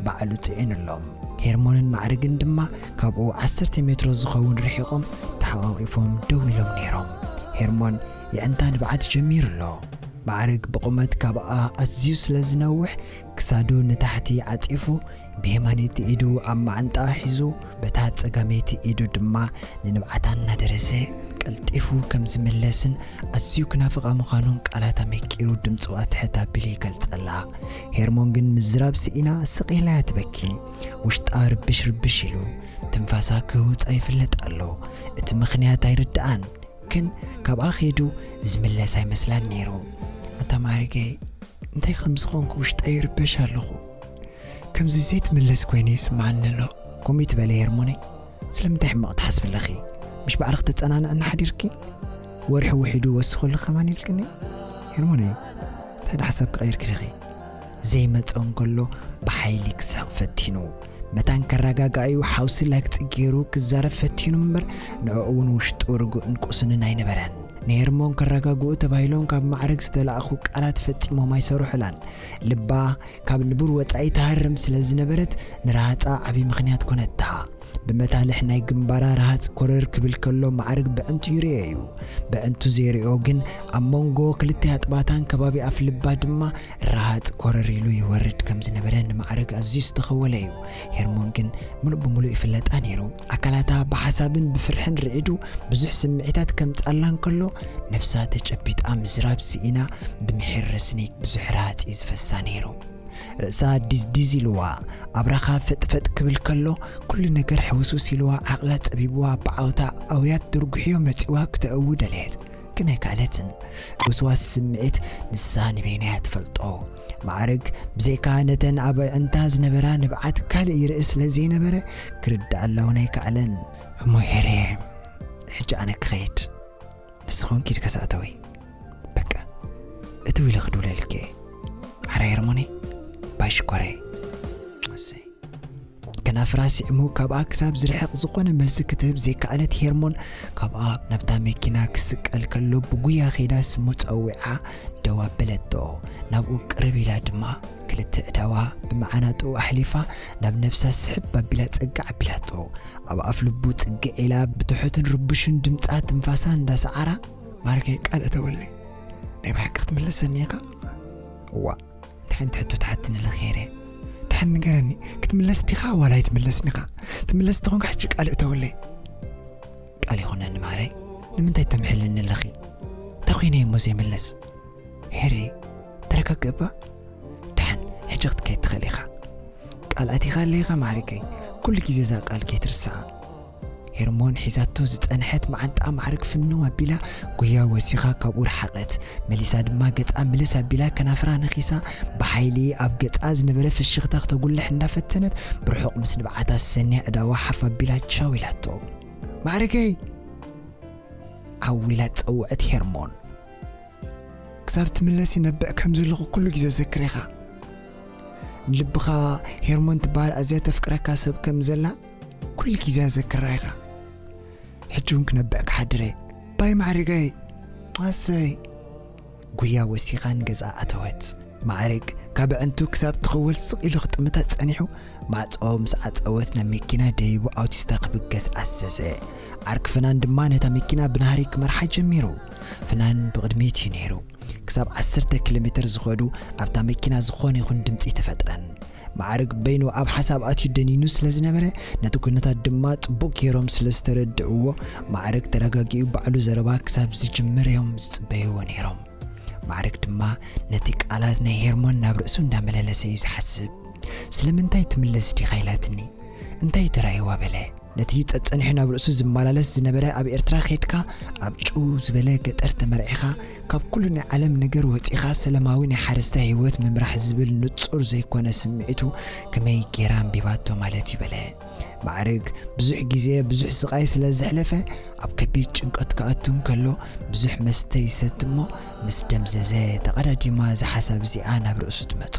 ባዕሉ ጽዒኑሎም። ሄርሞንን ማዕርግን ድማ ካብኡ ዓሰርተ ሜትሮ ዝኸውን ርሒቖም ተሓቋቒፎም ደው ኢሎም ነይሮም። ሄርሞን የዕንታ ንብዓት ጀሚሩ ኣሎ። ማዕርግ ብቑመት ካብኣ ኣዝዩ ስለ ዝነውሕ ክሳዱ ንታሕቲ ዓጺፉ ብየማነይቲ ኢዱ ኣብ መዓንጣኣ ሒዙ በታ ጸጋመይቲ ኢዱ ድማ ንንብዓታ እናደረሰ ቀልጢፉ ከም ዝምለስን ኣዝዩ ክናፍቓ ምዃኑን ቃላት ኣመቂሩ ድምጹ ኣትሕት ኣቢሉ ይገልጸላ። ሄርሞን ግን ምዝራብ ስኢና ስቕ ኢላ እያ ትበኪ። ውሽጣ ርብሽ ርብሽ ኢሉ ትንፋሳ ክህውጻ ይፍለጥ ኣሎ። እቲ ምኽንያት ኣይርድኣን፣ ግን ካብኣ ከይዱ ዝምለስ ኣይመስላን ነይሩ። ኣታ ማዕርገይ፣ እንታይ ከም ዝኾንኩ ውሽጠይ ይርበሽ ኣለኹ። ከምዚ ዘይትምለስ ኮይኑ ይስምዓኒ ኣሎ። ከምኡ ይትበለ ሄርሞነይ፣ ስለምንታይ ሕማቕ ትሓስቢ ኣለኺ? ምሽ ባዕልኺ ተጸናንዕኒ ሓዲርኪ? ወርሒ ውሒዱ ወስኸሉ ከማን ኢልክኒ? ሄርሞነይ፣ እንታይ ሓሳብ ክቐይርኪ ዲኺ? ዘይመጾ እንከሎ ብሓይሊ ክስሕቕ ፈቲኑ። መታን ከረጋግኣዩ ሓውሲ ላግጺ ገይሩ ክዛረብ ፈቲኑ እምበር፣ ንዕኡ እውን ውሽጡ ርጉእን ቁሱንን ኣይነበረን። ንሄርሞን ከረጋግኡ ተባሂሎም ካብ ማዕርግ ዝተላእኹ ቃላት ፈጺሞም ኣይሰርሑላን። ልባ ካብ ንቡር ወጻኢ ትሃርም ስለ ዝነበረት፣ ንረሃጻ ዓቢ ምኽንያት ኮነታ። ብመታልሕ ናይ ግንባራ ረሃጽ ኮረር ክብል ከሎ ማዕርግ ብዕንቱ ይርእዮ እዩ። ብዕንቱ ዘይርእዮ ግን ኣብ መንጎ ክልተ ኣጥባታን ከባቢ ኣፍ ልባ ድማ ረሃጽ ኮረር ኢሉ ይወርድ ከም ዝነበረ ንማዕርግ ኣዝዩ ዝተኸወለ እዩ። ሄርሞን ግን ምሉእ ብምሉእ ይፍለጣ ነይሩ። ኣካላታ ብሓሳብን ብፍርሕን ርዒዱ ብዙሕ ስምዒታት ከምጻላ እንከሎ፣ ነብሳ ተጨቢጣ ምዝራብ ስኢና ብምሒር ረስኒ ብዙሕ ረሃጽ እዩ ዝፈሳ ነይሩ። ርእሳ ዲዝዲዝ ኢልዋ፣ ኣብራኻ ፈጥፈጥ ክብል ከሎ፣ ኩሉ ነገር ሕውስውስ ኢልዋ፣ ዓቕላ ጸቢብዋ፣ ብዓውታ ኣውያት ድርጉሕዮ መጺዋ ክተእዊ ደለየት። ግን ኣይከኣለትን። ውስዋስ ስምዒት ንሳ ንበይና እያ ትፈልጦ። ማዕርግ ብዘይካ ነተን ኣብ ኣዕንታ ዝነበራ ንብዓት ካልእ ይርኢ ስለ ዘይነበረ፣ ክርድኣላ እውን ኣይከኣለን። እሞ ሄርየ፣ ሕጂ ኣነ ክኸይድ። ንስኹም ኪድ ከሳእተወይ። በቃ፣ እትው ኢለ ክድውለልኪ እየ። ሓራይ ሄርሞነይ፣ ባይ ሽኮረይ። እሰይ። ከናፍራ ስዒሙ ካብኣ ክሳብ ዝርሕቕ ዝኾነ መልሲ ክትህብ ዘይከኣለት ሄርሞን፣ ካብኣ ናብታ መኪና ክስቀል ከሎ ብጉያ ከይዳ ስሙ ጸዊዓ ደው ኣበለቶ። ናብኡ ቅርብ ኢላ ድማ ክልተ እዳዋ ብመዓናጥኡ ኣሕሊፋ ናብ ነብሳ ስሕብ ኣቢላ ጸግዕ ኣቢላቶ። ኣብ ኣፍ ልቡ ጽግዕ ኢላ ብትሑትን ርቡሽን ድምጻ ትንፋሳ እንዳሰዓራ፣ ማዕርገይ ቃል እተወለይ፣ ናይ ብሓቂ ክትምለሰኒ ኢኻ? እዋ፣ እንታይ ዓይነት ሕቶ ትሓትኒ ኣለኺ ሄርየ? ደሓን ንገረኒ፣ ክትምለስ ዲኻ ዋላ ኣይትምለስን ኢኻ? ትምለስ እንተኾንካ ሕጂ ቃል እተወለይ። ቃል ይኹነኒ ማዕረይ፣ ንምንታይ ተምሕልኒ ኣለኺ? እንታይ ኮይነ እሞ ዘይምለስ? ሄርየ፣ ተረጋግእ እባ። ደሓን፣ ሕጂ ክትከይድ ትኽእል ኢኻ። ቃል ኣቲኻ ኣለኻ ማዕሪገይ፣ ኩሉ ግዜ እዛ ቃል ከይትርስዓ። ሄርሞን ሒዛቶ ዝጸንሐት መዓንጣ ማዕርግ ፍንው ኣቢላ ጉያ ወሲኻ ካብኡ ረሓቐት። መሊሳ ድማ ገጻ ምልስ ኣቢላ ከናፍራ ነኺሳ ብሓይሊ ኣብ ገጻ ዝነበረ ፍሽኽታ ክተጉልሕ እንዳፈተነት ብርሑቕ ምስ ንብዓታ ዝሰንያ እዳዋ ሓፍ ኣቢላ ቻው ኢላቶ። ማዕርገይ! ዓው ኢላ ጸውዐት ሄርሞን። ክሳብ ትምለሲ ነብዕ ከም ዘለኹ ኩሉ ግዜ ዘክር ኢኻ። ንልብኻ ሄርሞን ትበሃል ኣዝያ ተፍቅረካ ሰብ ከም ዘላ ኩሉ ግዜ ዘክራ ኢኻ። ሕጂ እውን ክነብዕ ክሓድር እየ። ባይ ማዕሪገይ። ኣሰይ። ጉያ ወሲኻ ንገዛ ኣተወት። ማዕሪግ ካብ ኣዕንቱ ክሳብ ትኽወል ስቕ ኢሉ ክጥምታ ጸኒሑ፣ ማዕጾ ምስ ዓጸወት ናብ መኪና ደይቡ ኣውቲስታ ክብገስ ኣዘዘ። ዓርኪ ፍናን ድማ ነታ መኪና ብናህሪ ክመርሓ ጀሚሩ። ፍናን ብቕድሚት እዩ ነይሩ። ክሳብ ዓሰርተ ኪሎ ሜትር ዝኸዱ ኣብታ መኪና ዝኾነ ይኹን ድምጺ ተፈጥረን። ማዕርግ በይኑ ኣብ ሓሳብ ኣትዩ ደኒኑ ስለ ዝነበረ፣ ነቲ ኩነታት ድማ ጽቡቕ ገይሮም ስለ ዝተረድእዎ፣ ማዕርግ ተረጋጊኡ ባዕሉ ዘረባ ክሳብ ዝጅምር እዮም ዝጽበይዎ ነይሮም። ማዕርግ ድማ ነቲ ቃላት ናይ ሄርሞን ናብ ርእሱ እንዳመለለሰ እዩ ዝሓስብ። ስለምንታይ ትምለስ ዲኻ ኢላትኒ? እንታይ ተራእይዋ በለ። ነቲ ጸጸኒሑ ናብ ርእሱ ዝመላለስ ዝነበረ ኣብ ኤርትራ ኸድካ ኣብ ጭው ዝበለ ገጠር ተመርዒኻ ካብ ኩሉ ናይ ዓለም ነገር ወጺኻ ሰላማዊ ናይ ሓረስታይ ህይወት ምምራሕ ዝብል ንጹር ዘይኮነ ስምዒቱ ከመይ ጌራ ኣንቢባቶ ማለት እዩ በለ። ማዕርግ ብዙሕ ግዜ ብዙሕ ስቓይ ስለ ዘሕለፈ ኣብ ከቢድ ጭንቀት ክኣቱ እንከሎ ብዙሕ መስተ ይሰቲ እሞ ምስ ደምዘዘ ተቐዳዲማ እዛ ሓሳብ እዚኣ ናብ ርእሱ ትመጾ።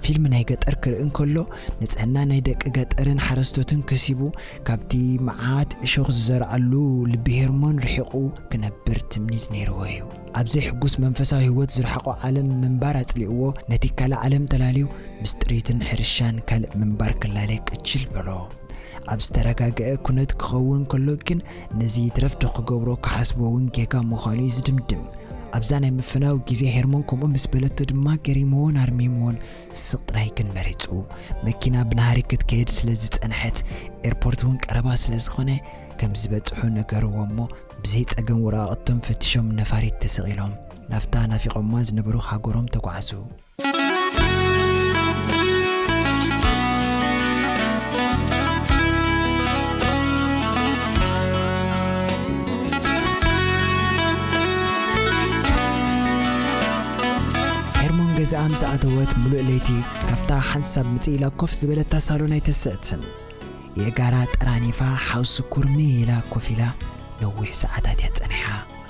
ፊልም ናይ ገጠር ክርኢ እንከሎ ንጽህና ናይ ደቂ ገጠርን ሓረስቶትን ከሲቡ ካብቲ መዓት እሾኽ ዝዘርኣሉ ልቢ ሄርሞን ርሒቑ ክነብር ትምኒት ነይርዎ እዩ። ኣብ ዘይሕጉስ መንፈሳዊ ህይወት ዝረሓቖ ዓለም ምንባር ኣጽሊእዎ ነቲ ካልእ ዓለም ተላልዩ ምስ ጥሪትን ሕርሻን ካልእ ምንባር ክላለ ቅችል በሎ። ኣብ ዝተረጋገአ ኩነት ክኸውን ከሎ ግን ነዚ ይትረፍ ዶ ክገብሮ ክሓስቦ እውን ጌጋ ምዃኑ እዩ ዝድምድም። ኣብዛ ናይ ምፍናው ግዜ ሄርሞን ከምኡ ምስ በለቶ ድማ ገሪምዎን ኣርሚምዎን ስቕ ጥራይ ግን መሪጹ። መኪና ብናህሪ ክትከይድ ስለ ዝጸንሐት ኤርፖርት እውን ቀረባ ስለ ዝኾነ ከም ዝበጽሑ ነገርዎ እሞ ብዘይ ጸገም ወረቓቕቶም ፈቲሾም ነፋሪት ተሰቒሎም ናብታ ናፊቖማ ዝነበሩ ሃገሮም ተጓዓዙ። ሄርሞን ገዛኣ ምስ ኣተወት ምሉእ ለይቲ ካብታ ሓንሳብ ምጽእ ኢላ ኮፍ ዝበለታ ሳሎን ኣይተስእትን። የጋራ ጠራኒፋ ሓውሲ ኩርሚ ኢላ ኮፍ ኢላ ነዊሕ ሰዓታት እያ ጸኒሓ።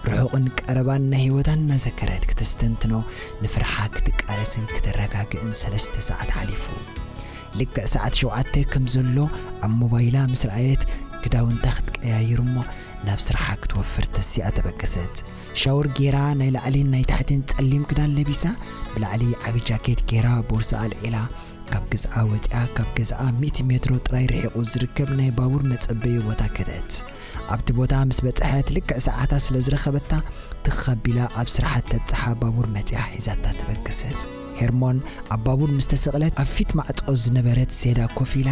ርሑቕን ቀረባን ናይ ህይወታ እናዘከረት ክተስተንትኖ ንፍርሓ ክትቃለስን ክተረጋግእን ሰለስተ ሰዓት ሓሊፉ። ልክዕ ሰዓት ሸውዓተ ከም ዘሎ ኣብ ሞባይላ ምስ ረኣየት ክዳውንታ ክትቀያይር እሞ ናብ ስርሓ ክትወፍር ተሲኣ ተበገሰት። ሻወር ጌራ ናይ ላዕሊን ናይ ታሕቲን ጸሊም ክዳን ለቢሳ ብላዕሊ ዓቢ ጃኬት ጌራ ቦርሳ ኣልዒላ ካብ ገዝኣ ወጺኣ ካብ ገዝኣ ሚእቲ ሜትሮ ጥራይ ርሒቑ ዝርከብ ናይ ባቡር መጸበዪ ቦታ ከደት። ኣብቲ ቦታ ምስ በጽሐት ልክዕ ሰዓታ ስለ ዝረኸበታ ትኽ ኣቢላ ኣብ ስርሓ ተብጽሓ ባቡር መጺኣ ሒዛታ ተበገሰት። ሄርሞን ኣብ ባቡር ምስ ተሰቕለት ኣብ ፊት ማዕጾ ዝነበረት ሴዳ ኮፍ ኢላ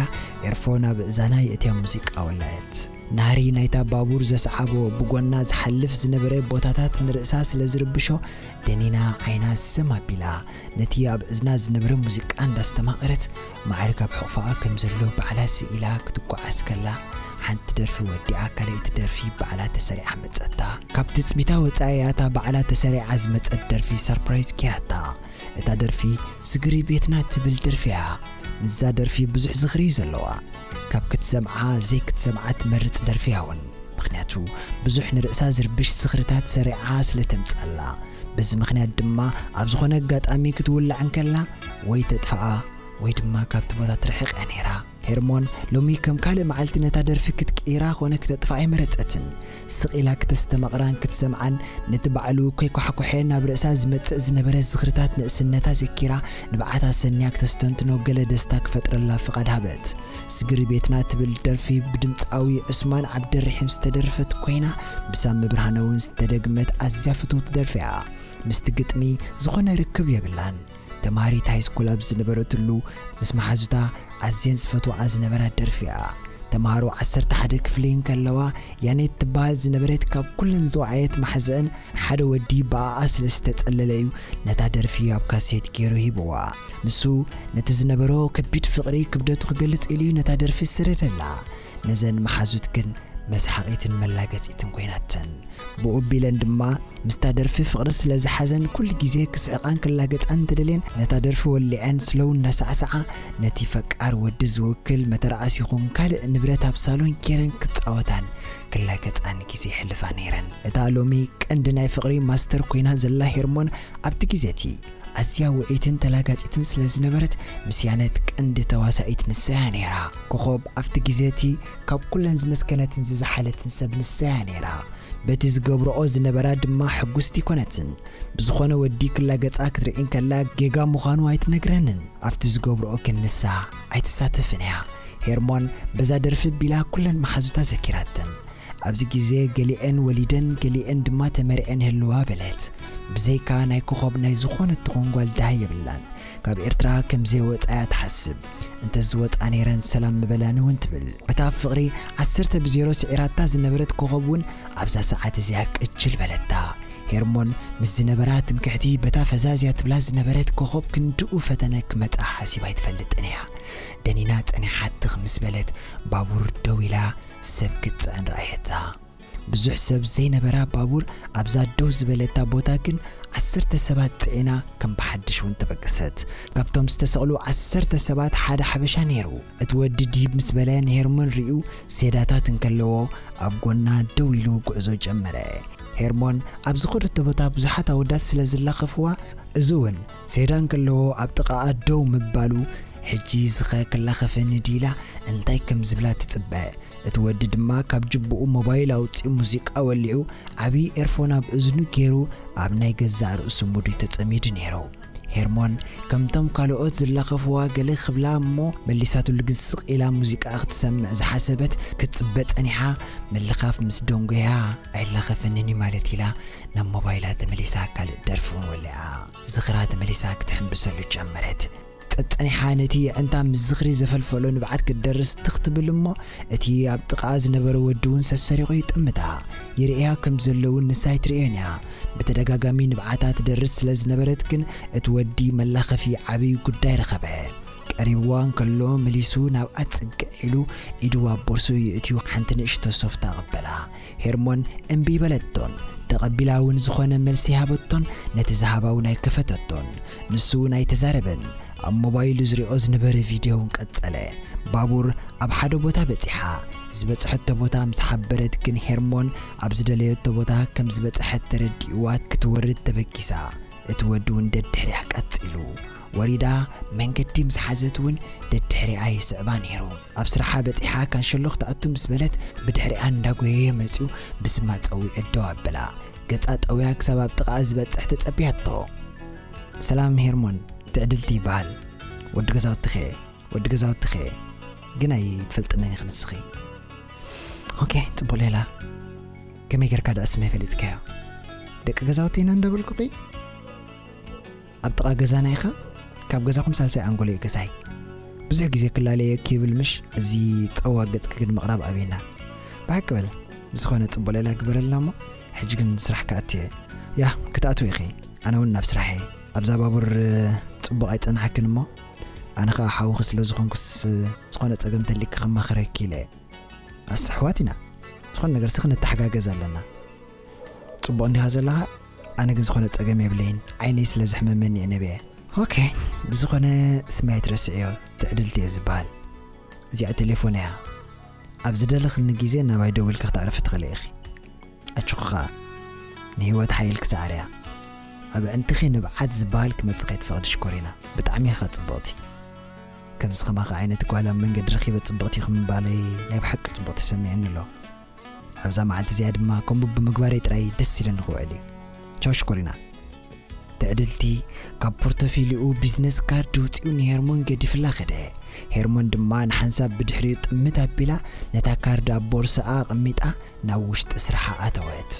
ኤርፎን ኣብ እዛና የእትያ ሙዚቃ ወላየት። ናህሪ ናይታ ባቡር ዘስዓቦ ብጎና ዝሓልፍ ዝነበረ ቦታታት ንርእሳ ስለ ዝርብሾ ደኒና ዓይና ስም ኣቢላ ነቲ ኣብ እዝና ዝነበረ ሙዚቃ እንዳስተማቐረት ማዕርግ ኣብ ሕቑፋኣ ከም ዘሎ ባዕላ ስኢላ ክትጓዓዝ ከላ ሓንቲ ደርፊ ወዲኣ ካልኣይቲ ደርፊ ባዕላ ተሰሪዓ መጸታ። ካብ ትጽቢታ ወጻኢ እያ እታ ባዕላ ተሰሪዓ ዝመጸት ደርፊ ሰርፕራይዝ ጌራታ። እታ ደርፊ ስግሪ ቤትና ትብል ደርፊ እያ። ምስዛ ደርፊ ብዙሕ ዝኽሪ እዩ ዘለዋ። ካብ ክትሰምዓ ዘይክትሰምዓ ትመርጽ ደርፊ እያ እውን። ምኽንያቱ ብዙሕ ንርእሳ ዝርብሽ ዝኽርታት ሰሪዓ ስለ ተምጻላ። በዚ ምኽንያት ድማ ኣብ ዝኾነ ኣጋጣሚ ክትውላዕ እንከላ ወይ ተጥፍኣ ወይ ድማ ካብቲ ቦታ ትርሕቕ እያ ነይራ። ሄርሞን ሎሚ ከም ካልእ መዓልቲ ነታ ደርፊ ክትቅይራ ኾነ ክተጥፍኣ ኣይመረጸትን። ስቕ ኢላ ክተስተማቕራን ክትሰምዓን ነቲ ባዕሉ ከይኳሕኩሐ ናብ ርእሳ ዝመጽእ ዝነበረ ዝኽርታት ንእስነታ ዘኪራ ንብዓታ ሰንያ ክተስተንትኖ ገለ ደስታ ክፈጥረላ ፍቓድ ሃበት። ስግሪ ቤትና ትብል ደርፊ ብድምጻዊ ዑስማን ዓብደርሒም ዝተደርፈት ኮይና ብሳሚ ብርሃነ እውን ዝተደግመት ኣዝያ ፍትውቲ ደርፊ እያ። ምስቲ ግጥሚ ዝኾነ ርክብ የብላን። ተማሃሪት ሃይስኩል ኣብ ዝነበረትሉ ምስ መሓዙታ ኣዝየን ዝፈትዋኣ ዝነበራ ደርፊ እያ። ተምሃሮ ዓሰርተ ሓደ ክፍሊ እንከለዋ ያኔት ትበሃል ዝነበረት ካብ ኩለን ዝወዓየት ማሕዘአን ሓደ ወዲ ብኣኣ ስለ ዝተጸለለ እዩ ነታ ደርፊ ኣብ ካሴት ገይሩ ሂብዋ። ንሱ ነቲ ዝነበሮ ከቢድ ፍቕሪ ክብደቱ ክገልጽ ኢሉ እዩ ነታ ደርፊ ዝሰደደላ። ነዘን መሓዙት ግን መስሓቒትን መላገጺትን ኮይናተን። ብኡ ኣቢለን ድማ ምስታ ደርፊ ፍቕሪ ስለ ዝሓዘን ኩሉ ግዜ ክስሕቓን ክላገጻን እንተደልየን ነታ ደርፊ ወሊዐን ስለው እናሳዕሳዓ ነቲ ፈቃር ወዲ ዝውክል መተርኣስ ይኹን ካልእ ንብረት ኣብ ሳሎን ጌረን ክጻወታን ክላገጻን ግዜ የሕልፋ ነይረን። እታ ሎሚ ቀንዲ ናይ ፍቕሪ ማስተር ኮይና ዘላ ሄርሞን ኣብቲ ግዜ እቲ ኣዝያ ውዕይትን ተላጋጺትን ስለ ዝነበረት ምስ ያኔት ቀንዲ ተዋሳኢት ንሳ እያ ነይራ። ኮኾብ ኣብቲ ግዜ እቲ ካብ ኩለን ዝመስከነትን ዝዘሓለትን ሰብ ንሳ እያ ነይራ። በቲ ዝገብርኦ ዝነበራ ድማ ሕጉስቲ ኣይኮነትን። ብዝኾነ ወዲ ክላገጻ ክትርኢ እንከላ ጌጋ ምዃኑ ኣይትነግረንን። ኣብቲ ዝገብርኦ ግን ንሳ ኣይትሳተፍን እያ። ሄርሞን በዛ ደርፊ ኣቢላ ኩለን መሓዙታ ዘኪራተን። ኣብዚ ግዜ ገሊኤን ወሊደን ገሊኤን ድማ ተመርዕየን ይህልዋ በለት። ብዘይካ ናይ ኮኾብ ናይ ዝኾነት ትኹን ጓል ደሃይ የብላን። ካብ ኤርትራ ከም ዘይወጻ እያ ትሓስብ። እንተዝወጻ ነይረን ሰላም ምበላኒ እውን ትብል። እታ ኣብ ፍቕሪ ዓሰርተ ብዜሮ ስዒራታ ዝነበረት ኮኾብ እውን ኣብዛ ሰዓት እዚኣ ቅችል በለታ። ሄርሞን ምስ ዝነበራ ትምክሕቲ በታ ፈዛዝያ ትብላ ዝነበረት ኮኸብ ክንድኡ ፈተነ ክመጻ ሓሲባ ኣይትፈልጥን እያ። ደኒና ጸኒሓትኽ ምስ በለት ባቡር ደው ኢላ ሰብ ክትጽዕን ረኣየታ። ብዙሕ ሰብ ዘይነበራ ባቡር ኣብዛ ደው ዝበለታ ቦታ ግን ዓሰርተ ሰባት ጽዒና ከም ብሓድሽ እውን ተበገሰት። ካብቶም ዝተሰቕሉ ዓሰርተ ሰባት ሓደ ሓበሻ ነይሩ። እቲ ወዲ ዲብ ምስ በለ ንሄርሞን ርእዩ ሴዳታት እንከለዎ ኣብ ጎና ደው ኢሉ ጉዕዞ ጀመረ። ሄርሞን ኣብ ዝኸደቶ ቦታ ብዙሓት ኣወዳት ስለ ዝላኸፍዋ፣ እዚ እውን ሴዳ እንከለዎ ኣብ ጥቓኣ ደው ምባሉ፣ ሕጂ ዝኸ ክላኸፈኒ ድዩ ኢላ እንታይ ከም ዝብላ ትጽበ። እቲ ወዲ ድማ ካብ ጅብኡ ሞባይል ኣውጺኡ ሙዚቃ ወሊዑ ዓብዪ ኤርፎን ኣብ እዝኑ ገይሩ ኣብ ናይ ገዛእ ርእሱ ሙዱ ተጸሚዱ ነይሩ። ሄርሞን ከምቶም ካልኦት ዝላኸፍዋ ገለ ክብላ እሞ መሊሳትሉ ግን ስቕ ኢላ ሙዚቃ ክትሰምዕ ዝሓሰበት ክትጽበ ጸኒሓ ምልኻፍ ምስ ደንጎያ ኣይላኸፈንን እዩ ማለት ኢላ ናብ ሞባይላ ተመሊሳ ካልእ ደርፊ እውን ወሊዓ ዝኽራ ተመሊሳ ክትሕምብሰሉ ጀመረት። ጸጸኒሓ ነቲ የዕንታ ምስ ዝኽሪ ዘፈልፈሎ ንብዓት ክትደርስ ትኽ ትብል እሞ፣ እቲ ኣብ ጥቓኣ ዝነበረ ወዲ እውን ሰሰሪቑ ይጥምታ። ይርእያ ከም ዘሎ እውን ንሳ ኣይትርእዮን እያ። ብተደጋጋሚ ንብዓታ ትደርስ ስለ ዝነበረት ግን፣ እቲ ወዲ መላኸፊ ዓብዪ ጉዳይ ረኸበ። ቀሪብዋ እንከሎ፣ መሊሱ ናብኣ ጽግዕ ኢሉ፣ ኢዱ ኣብ ቦርሱ የእትዩ ሓንቲ ንእሽቶ ሶፍት ኣቐበላ። ሄርሞን እምቢ በለቶን፣ ተቐቢላ እውን ዝኾነ መልሲ ሃበቶን፣ ነቲ ዝሃባ እውን ኣይከፈተቶን። ንሱ እውን ኣይተዛረበን። ኣብ ሞባይሉ ዝሪኦ ዝነበረ ቪድዮ እውን ቀጸለ። ባቡር ኣብ ሓደ ቦታ በጺሓ። ዝበጽሐቶ ቦታ ምስ ሓበረት ግን ሄርሞን ኣብ ዝደለየቶ ቦታ ከም ዝበጽሐት ተረዲእዋ ክትወርድ ተበጊሳ። እቲ ወዲ እውን ደድሕሪኣ ቀጺሉ። ወሪዳ መንገዲ ምስ ሓዘት እውን ደድሕሪኣ ይስዕባ ነይሩ። ኣብ ስራሓ በጺሓ ካንሸሎ ክትኣቱ ምስ በለት ብድሕሪኣ እንዳጎየየ መጺኡ ብስማ ጸዊዑ ደው ኣበላ። ገጻ ጠውያ ክሳብ ኣብ ጥቓኣ ዝበጽሕ ተጸብያቶ። ሰላም ሄርሞን፣ ትዕድልቲ ይበሃል። ወዲ ገዛውትኸ? ወዲ ገዛውትኸ? ግን ኣይትፈልጥንን ኢኺ ንስኺ። ኦኬ፣ ጽቡቕ ሌላ። ከመይ ጌርካ ደኣ ስመይ ፈሊጥካዮ? ደቂ ገዛውቲ ኢና እንዳበልኩኺ? ኣብ ጥቓ ገዛና ኢኻ? ካብ ገዛኹም ሳልሳይ ኣንጎሎ እዩ ገዛይ። ብዙሕ ግዜ ክላለየኪ ይብል ምሽ? እዚ ጸዋ ገጽኪ ግን ምቕራብ ኣብየና። ብሓቂ በል፣ ብዝኾነ ጽቡቕ ሌላ ግበረልና እሞ፣ ሕጂ ግን ስራሕ ክኣቱ እየ። ያ፣ ክትኣትዊ ኢኺ። ኣነ እውን ናብ ስራሕ እየ። ኣብዛ ባቡር፣ ጽቡቕ ኣይጸናሓክን እሞ፣ ኣነ ኸኣ ሓውኺ ስለ ዝኾንኩስ፣ ዝኾነ ጸገም ተሊኪ ከማኽረኪ ኢለ እየ። ኣሰሕዋት ኢና። ዝኾነ ነገርሲ ክንተሓጋገዝ ኣለና። ጽቡቕ እንዲኻ ዘለኻ? ኣነ ግን ዝኾነ ጸገም የብለይን። ዓይነይ ስለ ዘሕመመኒ እየ ነቢዐ። ኦኬ፣ ብዝኾነ ስመይ ኣይትረስዕዮ፣ ትዕድልቲ እየ ዝበሃል። እዚኣ ቴሌፎን እያ። ኣብ ዝደለኽኒ ግዜ ናባይ ደዊልኪ ክተዕርፊ ትኽእሊ ኢኺ። ኣችኹ ኸኣ፣ ንህይወት ሓይል ክሰዓር እያ። ኣብ ኣዕንትኺ ንብዓት ዝበሃል ክመጽእ ከይትፈቕዲ ሽኮሪና። ብጣዕሚ ኢኻ ጽብቕቲ። ከምዚ ከማኺ ዓይነት ጓል ኣብ መንገዲ ረኺበ ጽብቕቲ ኢኺ ምባለይ ናይ ብሓቂ ጽቡቕ ተሰሚዑኒ ኣሎ። ኣብዛ መዓልቲ እዚኣ ድማ ከምኡ ብምግባረይ ጥራይ ደስ ኢሉኒ ክውዕል እዩ። ቻው ሽኮሪና። ትዕድልቲ ካብ ፖርቶፊሊኡ ቢዝነስ ካርድ ውጺኡ ንሄርሞን ገዲፍላ ከደ። ሄርሞን ድማ ንሓንሳብ ብድሕሪኡ ጥምት ኣቢላ ነታ ካርድ ኣብ ቦርሳኣ ኣቐሚጣ ናብ ውሽጢ ስራሓ ኣተወት።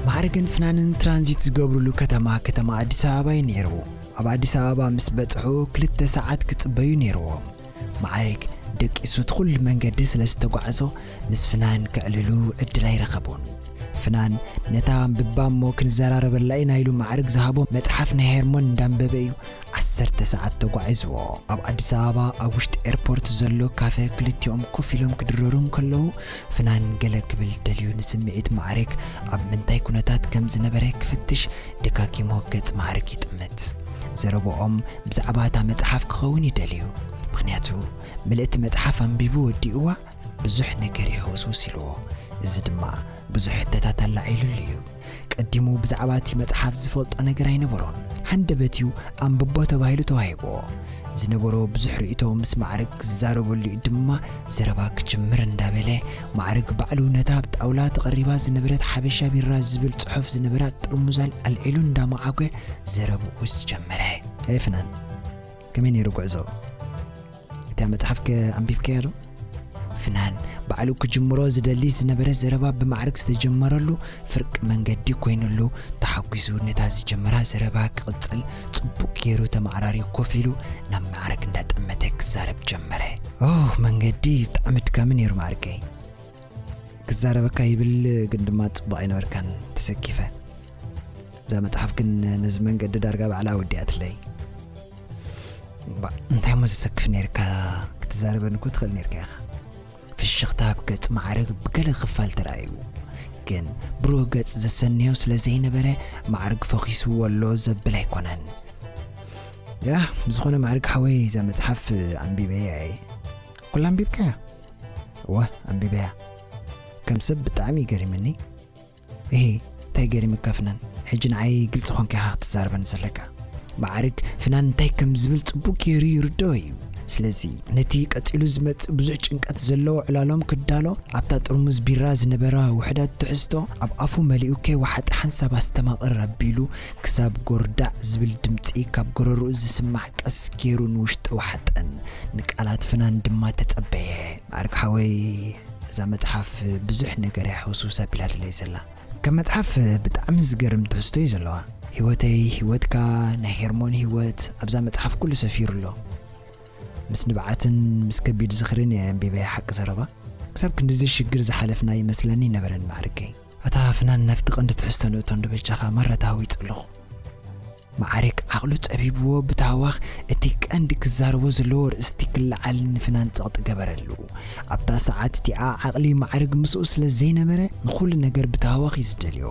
ማዕርግን ፍናንን ትራንዚት ዝገብሩሉ ከተማ፣ ከተማ ኣዲስ ኣበባ እዩ ነይሩ። ኣብ ኣዲስ ኣበባ ምስ በጽሑ ክልተ ሰዓት ክጽበዩ ነይርዎም። ማዕርግ ደቂሱ እቲ ኩሉ መንገዲ ስለ ዝተጓዕዞ፣ ምስ ፍናን ከዕልሉ ዕድል ኣይረኸቡን። ፍናን ነታ ኣንብባ እሞ ክንዘራረበላ ኢና ኢሉ ማዕርግ ዝሃቦ መጽሓፍ ናይ ሄርሞን እንዳንበበ እዩ ዓሰርተ ሰዓት ተጓዒዝዎ። ኣብ ኣዲስ ኣበባ ኣብ ውሽጢ ኤርፖርት ዘሎ ካፈ ክልቲኦም ኮፍ ኢሎም ክድረሩ እንከለዉ፣ ፍናን ገለ ክብል ደልዩ ንስምዒት ማዕርግ ኣብ ምንታይ ኩነታት ከም ዝነበረ ክፍትሽ ደጋጊሙ ገጽ ማዕርግ ይጥምት። ዘረብኦም ብዛዕባ እታ መጽሓፍ ክኸውን እዩ ደልዩ። ምኽንያቱ ምልእቲ መጽሓፍ ኣንቢቡ ወዲእዋ ብዙሕ ነገር እዩ ሕውስውስ ኢልዎ። እዚ ድማ ብዙሕ ሕቶታት ኣላዒሉሉ እዩ። ቀዲሙ ብዛዕባ እቲ መጽሓፍ ዝፈልጦ ነገር ኣይነበሮን። ሃንደበት እዩ ኣንብቦ ተባሂሉ ተዋሂብዎ። ዝነበሮ ብዙሕ ርእይቶ ምስ ማዕርግ ክዛረበሉ እዩ ድማ ዘረባ ክጅምር እንዳበለ፣ ማዕርግ ባዕሉ ነታ ኣብ ጣውላ ተቐሪባ ዝነበረት ሓበሻ ቢራ ዝብል ጽሑፍ ዝነበራ ጥርሙዝ ኣልዒሉ እንዳመዓጎ ዘረብኡ ዝጀመረ። "ኤ ፍናን፣ ከመይ ነይሩ ጉዕዞ? እታ መጽሓፍከ ኣንቢብካያ ዶ?" ፍናን ባዕሉ ክጅምሮ ዝደሊ ዝነበረ ዘረባ ብማዕርግ ዝተጀመረሉ ፍርቂ መንገዲ ኮይኑሉ፣ ተሓጒሱ ነታ ዝጀመራ ዘረባ ክቕጽል ጽቡቕ ገይሩ ተመዓራርዩ ኮፍ ኢሉ ናብ ማዕረግ እንዳጠመተ ክዛረብ ጀመረ። ኦ፣ መንገዲ ብጣዕሚ ኣድካሚ ነይሩ ማዕርገይ። ክዛረበካ ይብል ግን ድማ ጽቡቕ ኣይነበርካን፣ ተሰኪፈ። እዛ መጽሓፍ ግን ነዚ መንገዲ ዳርጋ ባዕላ ወዲኣትለይ። እባ እንታይ እሞ ዘሰክፍ ነይርካ? ክትዛረበኒ እኮ ትኽእል ነይርካ ኢኻ። ፍሽኽታ ኣብ ገጽ ማዕረግ ብገለ ክፋል ተራእዩ፣ ግን ብሩህ ገጽ ዘሰንዮ ስለ ዘይነበረ ማዕረግ ፈኺስዎ ኣሎ ዘብል ኣይኮነን። ያ፣ ብዝኾነ ማዕረግ ሓወይ፣ እዛ መጽሓፍ ኣንቢበያ እየ። ኩላ ኣንቢብካያ? እወ፣ ኣንቢበያ። ከም ሰብ ብጣዕሚ እዩ ገሪምኒ። እሂ፣ እንታይ ገሪምካ ፍናን? ሕጂ ንዓይ ግልጺ ኾንካ ኢኻ ክትዛረበኒ ዘለካ። ማዕርግ ፍናን እንታይ ከም ዝብል ጽቡቕ ገይሩ ይርድኦ እዩ። ስለዚ ነቲ ቀጺሉ ዝመጽእ ብዙሕ ጭንቀት ዘለዎ ዕላሎም ክዳሎ፣ ኣብታ ጥርሙዝ ቢራ ዝነበራ ውሑዳት ትሕዝቶ ኣብ ኣፉ መሊኡ ከይወሓጠ ሓንሳብ ኣስተማቕር ኣቢሉ ክሳብ ጎርዳዕ ዝብል ድምጺ ካብ ጎረርኡ ዝስማዕ ቀስ ገይሩ ንውሽጢ ወሓጠን። ንቃላት ፍናን ድማ ተጸበየ። ማዕርግ ሓወይ፣ እዛ መጽሓፍ ብዙሕ ነገር እያ ሕውስውስ ኣቢላትለይ ዘላ። ከም መጽሓፍ ብጣዕሚ ዝገርም ትሕዝቶ እዩ ዘለዋ። ህይወተይ፣ ህይወትካ፣ ናይ ሄርሞን ህይወት ኣብዛ መጽሓፍ ኩሉ ሰፊሩ ኣሎ። ምስ ንብዓትን ምስ ከቢድ ዝኽርን እየ ኣንቢበያ፣ ሓቂ ዘረባ። ክሳብ ክንድዚ ሽግር ዝሓለፍና ይመስለኒ ይነበረን ማዕርገይ። ኣታ ፍናን፣ ናብቲ ቀንዲ ትሕዝቶ ንእቶ እንዶ በጃኻ፣ ማራ ተሃዊጸ ኣለኹ። ማዕረግ ዓቕሉ ጸቢብዎ ብታህዋኽ እቲ ቀንዲ ክዛረቦ ዘለዎ ርእስቲ ክለዓል ንፍናን ጸቕጢ ገበረሉ። ኣብታ ሰዓት እቲኣ ዓቕሊ ማዕረግ ምስኡ ስለ ዘይነበረ ንኹሉ ነገር ብታህዋኽ እዩ ዝደልዮ።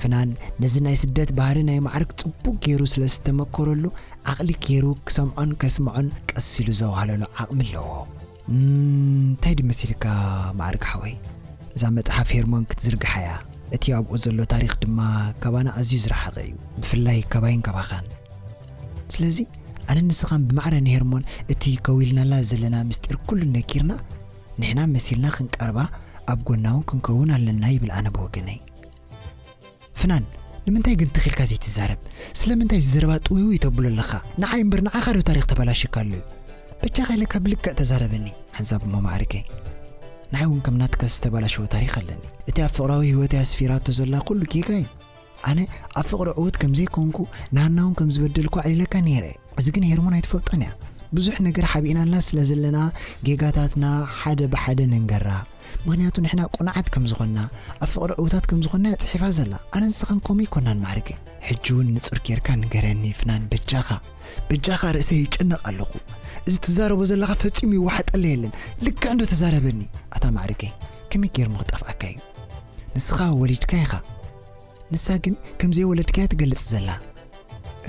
ፍናን ነዚ ናይ ስደት ባህሪ ናይ ማዕረግ ጽቡቕ ገይሩ ስለ ዝተመኮረሉ ዓቕሊ ገይሩ ክሰምዖን ከስምዖን ቀስ ኢሉ ዘዋህለሉ ዓቕሚ ኣለዎ። እም፣ እንታይ ድዩ መሲልካ ማዕርግ ሓወይ? እዛ መጽሓፍ ሄርሞን ክትዝርግሓ እያ። እቲ ኣብኡ ዘሎ ታሪኽ ድማ ካባና ኣዝዩ ዝረሓቐ እዩ። ብፍላይ ካባይን ካባኻን። ስለዚ ኣነን ንስኻን ብማዕረ ንሄርሞን እቲ ከዊልናላ ዘለና ምስጢር ኩሉ ነጊርና፣ ንሕና መሲልና ክንቀርባ ኣብ ጎና እውን ክንከውን ኣለና ይብል ኣነ ብወገነይ። ፍናን፣ ንምንታይ ግን ትኺልካ ዘይትዛረብ? ስለምንታይ እዚ ዘረባ ጥውይውይ ተብሎ ኣለኻ? ንዓይ እምበር ንዓኻ ዶ ታሪኽ ተበላሽካ ኣሎ እዩ? በጃኻ ኢለካ ብልክዕ ተዛረበኒ። ሓንሳብ እሞ ማዕርገይ፣ ንዓይ እውን ከም ናትካ ዝተበላሸወ ታሪኽ ኣለኒ። እቲ ኣብ ፍቕራዊ ህይወተይ ኣስፊራቶ ዘላ ኩሉ ጌጋ እዩ። ኣነ ኣብ ፍቕሪ ዕዉት ከም ዘይኮንኩ፣ ንሃና እውን ከም ዝበደልኩ ኣዕሊለካ ነይረ። እዚ ግን ሄርሞን ኣይትፈልጦን እያ። ብዙሕ ነገር ሓቢእናላ ስለ ዘለና ጌጋታትና ሓደ ብሓደ ንንገራ። ምኽንያቱ ንሕና ቁኑዓት ከም ዝኾንና፣ ኣብ ፍቕሪ ዕዉታት ከም ዝኾንና እያ ጽሒፋ ዘላ። ኣነ ንስኻን ከምኡ ኣይኮናን ማዕርገይ። ሕጂ እውን ንጹር ጌርካ ንገረኒ ፍናን በጃኻ። በጃኻ ርእሰይ ይጭነቕ ኣለኹ። እዚ ትዛረቦ ዘለኻ ፈጺሙ ይወሓጠለይ የለን። ልክዕ እንዶ ተዛረበኒ። ኣታ ማዕርገይ፣ ከመይ ጌርሞ ክጠፍኣካ እዩ? ንስኻ ወሊድካ ኢኻ። ንሳ ግን ከም ዘይወለድካያ ትገልጽ ዘላ።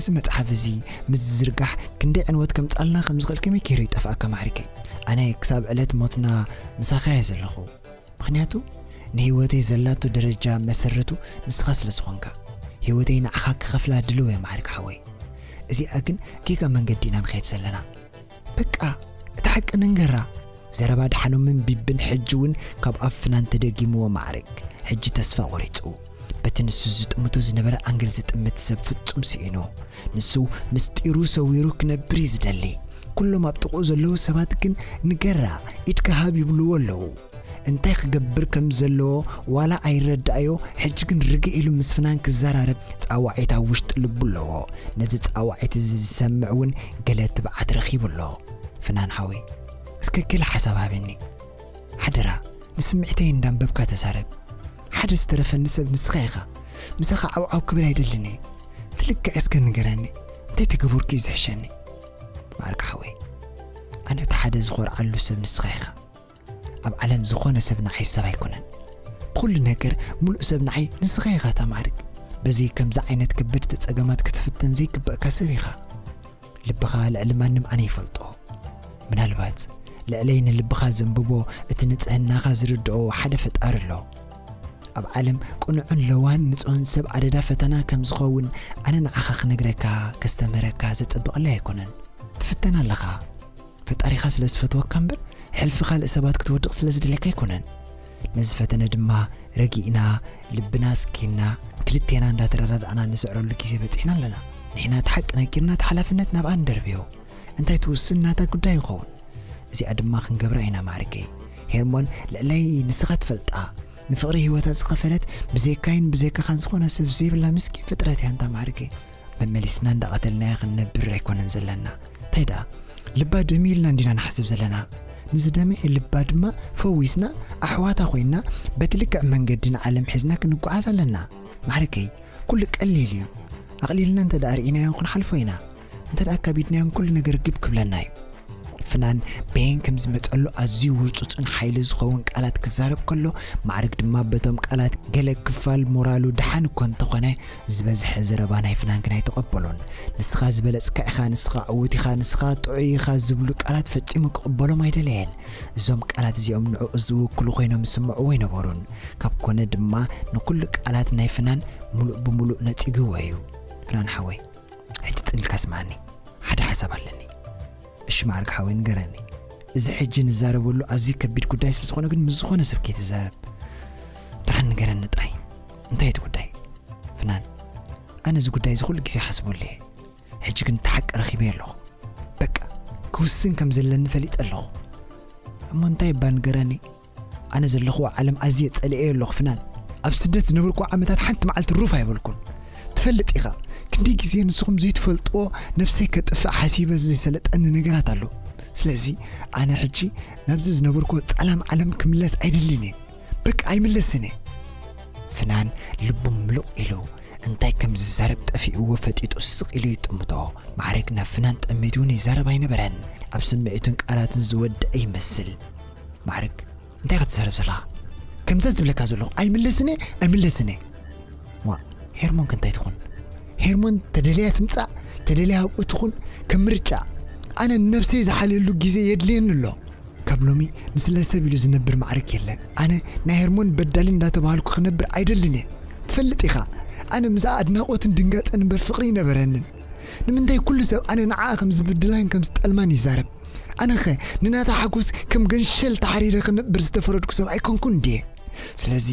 እዚ መጽሓፍ እዚ ምስ ዝዝርጋሕ ክንደይ ዕንወት ከምጽኣልና ከም ዝኽእል ከመይ ገይሩ ይጠፍኣካ ማዕሪከይ? ኣነ ክሳብ ዕለት ሞትና ምሳኻ እየ ዘለኹ። ምኽንያቱ ንህይወተይ ዘላቶ ደረጃ መሰረቱ ንስኻ ስለ ዝኾንካ። ህይወተይ ንዓኻ ክኸፍላ ድሉው እየ ማዕሪክ ሓወይ። እዚኣ ግን ጌጋ መንገዲ ኢና ንኸይድ ዘለና። በቃ፣ እቲ ሓቂ ንንገራ። ዘረባ ደሓኖምን ቢብን ሕጂ እውን ካብ ኣፍ ፍናን ተደጊምዎ ማዕርግ። ሕጂ ተስፋ ቆሪጹ። በቲ ንሱ ዝጥምቶ ዝነበረ ኣንግል ዝጥምት ሰብ ፍጹም ስኢኑ። ንሱ ምስጢሩ ሰዊሩ ክነብር እዩ ዝደሊ። ኩሎም ኣብ ጥቕኡ ዘለዉ ሰባት ግን ንገራ፣ ኢድካ ሃብ ይብልዎ ኣለዉ። እንታይ ክገብር ከም ዘለዎ ዋላ ኣይረዳእዮ፣ ሕጂ ግን ርግእ ኢሉ ምስ ፍናን ክዘራረብ ጻዋዒት ኣብ ውሽጢ ልቡ ኣለዎ። ነዚ ጻዋዒት እዚ ዝሰምዕ እውን ገለ ትብዓት ረኺቡ ኣሎ። ፍናን ሓወይ፣ እስከ ገለ ሓሳብ ሃበኒ። ሓደራ፣ ንስምዒተይ እንዳንበብካ ተዛረብ። ሓደ ዝተረፈኒ ሰብ ንስኻ ኢኻ። ምሳኻ ዓውዓው ክብል ኣይደልን እየ። እቲ ልክዕ እስከ ንገረኒ። እንታይ ተገበርኩ እዩ ዝሕሸኒ? ማዕርግ ሓወይ፣ ኣነ እቲ ሓደ ዝኾርዓሉ ሰብ ንስኻ ኢኻ። ኣብ ዓለም ዝኾነ ሰብ ንዓይ ሰብ ኣይኮነን። ብኹሉ ነገር ሙሉእ ሰብ ንዓይ ንስኻ ኢኻ እታ ማዕርግ። በዚ ከምዚ ዓይነት ከበድቲ ጸገማት ክትፍተን ዘይግበእካ ሰብ ኢኻ። ልብኻ ልዕሊ ማንም ኣነ ይፈልጦ። ምናልባት ልዕለይ ንልብኻ ዘንብቦ እቲ ንጽህናኻ ዝርድኦ ሓደ ፈጣሪ ኣሎ። ኣብ ዓለም ቅኑዕን ለዋህን ንጹህን ሰብ ኣደዳ ፈተና ከም ዝኸውን ኣነ ንዓኻ ክነግረካ፣ ከስተምህረካ ዘጸብቐለይ ኣይኮነን። ትፍተን ኣለኻ። ፈጣሪኻ ስለ ዝፈትወካ እምበር፣ ሕልፊ ካልእ ሰባት ክትወድቕ ስለ ዝደልየካ ኣይኮነን። ነዚ ፈተነ ድማ ረጊእና፣ ልብና ኣስኪና፣ ክልቴና እንዳተረዳዳእና ንስዕረሉ ግዜ በጺሕና ኣለና። ንሕና እቲ ሓቂ ነጊርና፣ እቲ ሓላፍነት ናብኣ ንደርብዮ። እንታይ ትውስን ናታ ጉዳይ ይኸውን። እዚኣ ድማ ክንገብራ ኢና ማዕርገይ። ሄርሞን ልዕለይ ንስኻ ትፈልጣ። ንፍቕሪ ህይወታ ዝኸፈለት ብዘይካይን ብዘይካኻን ዝኾነ ሰብ ዘይብላ ምስኪን ፍጥረት እያ እንታ ማዕርገይ። መመሊስና እንዳቐተልናያ ክንነብር ኣይኮነን ዘለና። እንታይ ደኣ፣ ልባ ደምዩ ኢልና እንዲና ንሓስብ ዘለና። ንዝደምዕ ልባ ድማ ፈዊስና፣ ኣሕዋታ ኮይና፣ በቲ ልክዕ መንገዲ ንዓለም ሒዝና ክንጓዓዝ ኣለና። ማዕረገይ፣ ኩሉ ቀሊል እዩ። ኣቕሊልና እንተ ደኣ ርኢናዮ ክንሓልፎ ኢና። እንተ ደኣ ኣካቢድናዮን ኩሉ ነገር ግብ ክብለና እዩ። ፍናን በየን ከም ዝመጸሉ ኣዝዩ ውርጹጽን ሓይሊ ዝኸውን ቃላት ክዛረብ ከሎ፣ ማዕርግ ድማ በቶም ቃላት ገለ ክፋል ሞራሉ ደሓን እኮ እንተኾነ፣ ዝበዝሐ ዘረባ ናይ ፍናን ግን ኣይተቐበሎን። "ንስኻ ዝበለጽካ ኢኻ፣ ንስኻ ዕዉት ኢኻ፣ ንስኻ ጥዑይ ኢኻ" ዝብሉ ቃላት ፈጺሙ ክቕበሎም ኣይደለየን። እዞም ቃላት እዚኦም ንዕኡ ዝውክሉ ኮይኖም ይስምዕዎ ኣይነበሩን። ካብ ኮነ ድማ ንኹሉ ቃላት ናይ ፍናን ምሉእ ብምሉእ ነጺግዎ እዩ። ፍናን ሓወይ፣ ሕጂ ጽን ኢልካ ስምዓኒ። ሓደ ሓሳብ ኣለኒ። እሺ ማዕርግ ሓወይ ንገረኒ። እዚ ሕጂ ንዛረበሉ ኣዝዩ ከቢድ ጉዳይ ስለ ዝኾነ ግን ምስ ዝኾነ ሰብ ከይትዛረብ። ደሓን ንገረኒ ጥራይ። እንታይ እቲ ጉዳይ? ፍናን፣ ኣነ እዚ ጉዳይ እዚ ኩሉ ግዜ ይሓስበሉ እየ። ሕጂ ግን እቲ ሓቂ ረኺበዮ ኣለኹ። በቃ፣ ክውስን ከም ዘለኒ ፈሊጠ ኣለኹ። እሞ እንታይ እባ ንገረኒ? ኣነ ዘለኹዎ ዓለም ኣዝየ ጸሊኤዮ ኣለኹ ፍናን። ኣብ ስደት ዝነበርኩ ዓመታት ሓንቲ መዓልቲ ሩፍ ኣይበልኩን። ትፈልጥ ኢኻ፣ ክንደይ ግዜ ንስኹም ዘይትፈልጥዎ ነብሰይ ከጥፍእ ሓሲበ ዘይሰለጠኒ ነገራት ኣሎ። ስለዚ ኣነ ሕጂ ናብዚ ዝነበርኩዎ ጸላም ዓለም ክምለስ ኣይደልን እየ። በቃ ኣይምለስን እየ። ፍናን ልቡ ምሉቕ ኢሉ እንታይ ከም ዝዛረብ ጠፊእዎ ፈጢጡ ስቕ ኢሉ ይጥምቶ። ማዕረግ ናብ ፍናን ጠሚቱ እውን ይዛረብ ኣይነበረን። ኣብ ስምዒቱን ቃላቱን ዝወደአ ይመስል። ማዕረግ፣ እንታይ ኢኻ ትዛረብ ዘለኻ? ከምዛ ዝብለካ ዘለኹ ኣይምለስን እየ፣ ኣይምለስን እየ። ዋ፣ ሄርሞን ከ እንታይ ትኹን? ሄርሞን ተደልያ ትምጻእ፣ ተደልያ ኣብኡ ትኹን፣ ከም ምርጫ። ኣነ ንነብሰይ ዝሓልየሉ ግዜ የድልየኒ ኣሎ። ካብ ሎሚ ንስለ ሰብ ኢሉ ዝነብር ማዕረግ የለን። ኣነ ናይ ሄርሞን በዳሊ እንዳተባሃልኩ ክነብር ኣይደልን እየ። ትፈልጥ ኢኻ፣ ኣነ ምስኣ ኣድናቖትን ድንጋጸን እምበር ፍቕሪ ይነበረንን። ንምንታይ ኩሉ ሰብ ኣነ ንዓኣ ከም ዝብድላን ከም ዝጠልማን ይዛረብ? ኣነኸ ንናታ ሓጎስ ከም ገንሸል ተሓሪደ ክነብር ዝተፈረድኩ ሰብ ኣይኮንኩን ድየ? ስለዚ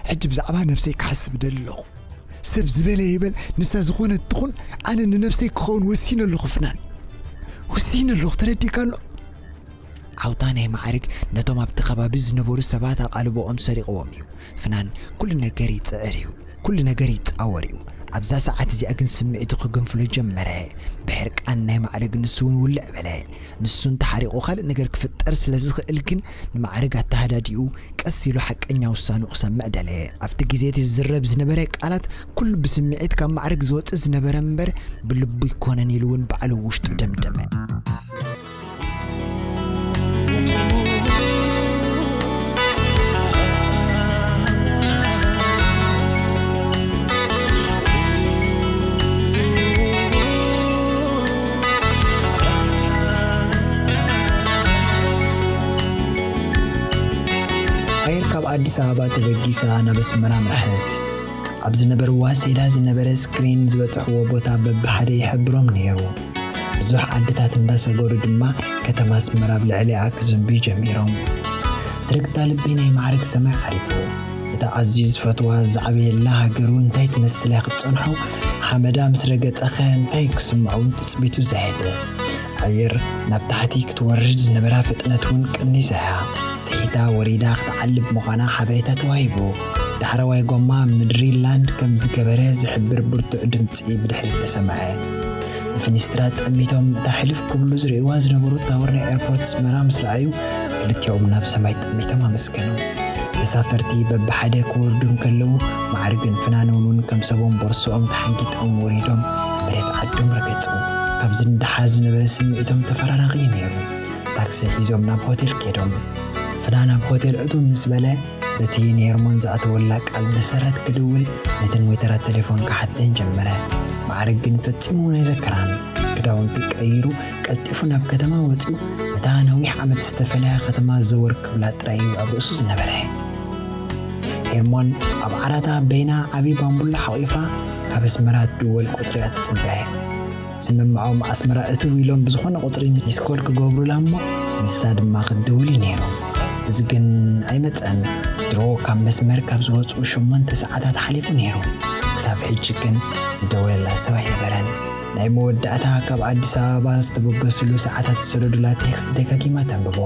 ሕጂ ብዛዕባ ነብሰይ ክሓስብ እደሊ ኣለኹ። ሰብ ዝበለ ይበል፣ ንሳ ዝኾነት ትኹን፣ ኣነ ንነብሰይ ክኸውን ወሲነ ኣለኹ ፍናን። ወሲነ ኣለኹ፣ ተረዲእካ ኣሎ? ዓውታ ናይ ማዕርግ ነቶም ኣብቲ ከባቢ ዝነበሩ ሰባት ኣቓልቦኦም ሰሪቕዎም እዩ። ፍናን ኩሉ ነገር ይጽዕር እዩ፣ ኩሉ ነገር ይጻወር እዩ። ኣብዛ ሰዓት እዚኣ ግን ስምዒቱ ክግንፍሎ ጀመረ። ብሕርቃን ናይ ማዕርግ ንሱ እውን ውልዕ በለ። ንሱ እንተሓሪቑ ካልእ ነገር ክፍጠር ስለ ዝኽእል ግን ንማዕርግ ኣተሃዳዲኡ ቀስ ኢሉ ሓቀኛ ውሳንኡ ክሰምዕ ደለየ። ኣብቲ ግዜ እቲ ዝዝረብ ዝነበረ ቃላት ኩሉ ብስምዒት ካብ ማዕርግ ዝወጽእ ዝነበረ እምበር ብልቡ ኣይኮነን ኢሉ እውን ባዕሉ ውሽጡ ደምደመ። ኣየር ካብ ኣዲስ ኣበባ ተበጊሳ ናብ ኣስመራ ኣምርሐት። ኣብ ዝነበርዋ ሴላ ዝነበረ ስክሪን ዝበጽሕዎ ቦታ በብሓደ ይሕብሮም ነይሩ። ብዙሕ ዓድታት እንዳሰገሩ ድማ ከተማ ኣስመራ ኣብ ልዕሊኣ ክዝንብዩ ጀሚሮም። ትርግታ ልቢ ናይ ማዕርግ ሰማይ ዓሪጉ። እታ ኣዝዩ ዝፈትዋ ዝዓበየላ ሃገሩ እንታይ ትመስል እያ ክትጸንሖ? ሓመዳ ምስ ረገጸኸ እንታይ ክስምዖ እውን ትጽቢቱ ዘየለ። ኣየር ናብ ታሕቲ ክትወርድ ዝነበራ ፍጥነት እውን ቀኒሳ እያ። ትሒታ ወሪዳ ክትዓልብ ምዃና ሓበሬታ ተዋሂቡ። ዳሕረዋይ ጎማ ምድሪ ላንድ ከም ዝገበረ ዝሕብር ብርቱዕ ድምጺ ብድሕሪት ተሰምዐ። ብፍኒስትራ ጠሚቶም እታ ሕልፍ ክብሉ ዝርእይዋ ዝነበሩ ታወር ናይ ኤርፖርት ኣስመራ ምስ ረኣዩ፣ ክልቲኦም ናብ ሰማይ ጠሚቶም ኣመስገኑ። ተሳፈርቲ በብሓደ ክወርዱ እንከለዉ፣ ማዕርግን ፍናንን እውን ከም ሰቦም ቦርሶኦም ተሓንጊጦም ወሪዶም መሬት ዓዶም ረገጹ። ካብዚ ንደሓር ዝነበረ ስምዒቶም ተፈራራቒ እዩ ነይሩ። ታክሲ ሒዞም ናብ ሆቴል ከይዶም። ፍናን ኣብ ሆቴል እትው ምስ በለ፣ በቲ ንሄርሞን ዝኣተወላ ቃል መሰረት ክድውል ነተን ዌተራት ቴሌፎን ክሓተን ጀመረ። ማዕርግ ግን ፈጺሙ እውን ኣይዘከራን። ክዳውንቱ ቀይሩ ቀልጢፉ ናብ ከተማ ወጺኡ፣ ነታ ነዊሕ ዓመት ዝተፈለያ ከተማ ዘወር ክብላ ጥራይ እዩ ኣብ ርእሱ ዝነበረ። ሄርሞን ኣብ ዓራታ በይና ዓቢ ባምቡላ ሓቒፋ ካብ ኣስመራ ትድወል ቁጽሪ እያ ትጽበ። ስምምዖም ኣስመራ እትው ኢሎም ብዝኾነ ቁጽሪ ሚስኮል ክገብሩላ እሞ ንሳ ድማ ክትድውል እዩ ነይሩ። እዚ ግን ኣይመጸን። ድሮ ካብ መስመር ካብ ዝወጹ ሸሞንተ ሰዓታት ሓሊፉ ነይሩ። ክሳብ ሕጂ ግን ዝደወለላ ሰብ ኣይነበረን። ናይ መወዳእታ ካብ ኣዲስ ኣበባ ዝተበገስሉ ሰዓታት ዝሰደዱላ ቴክስት ደጋጊማ ተንብቦ።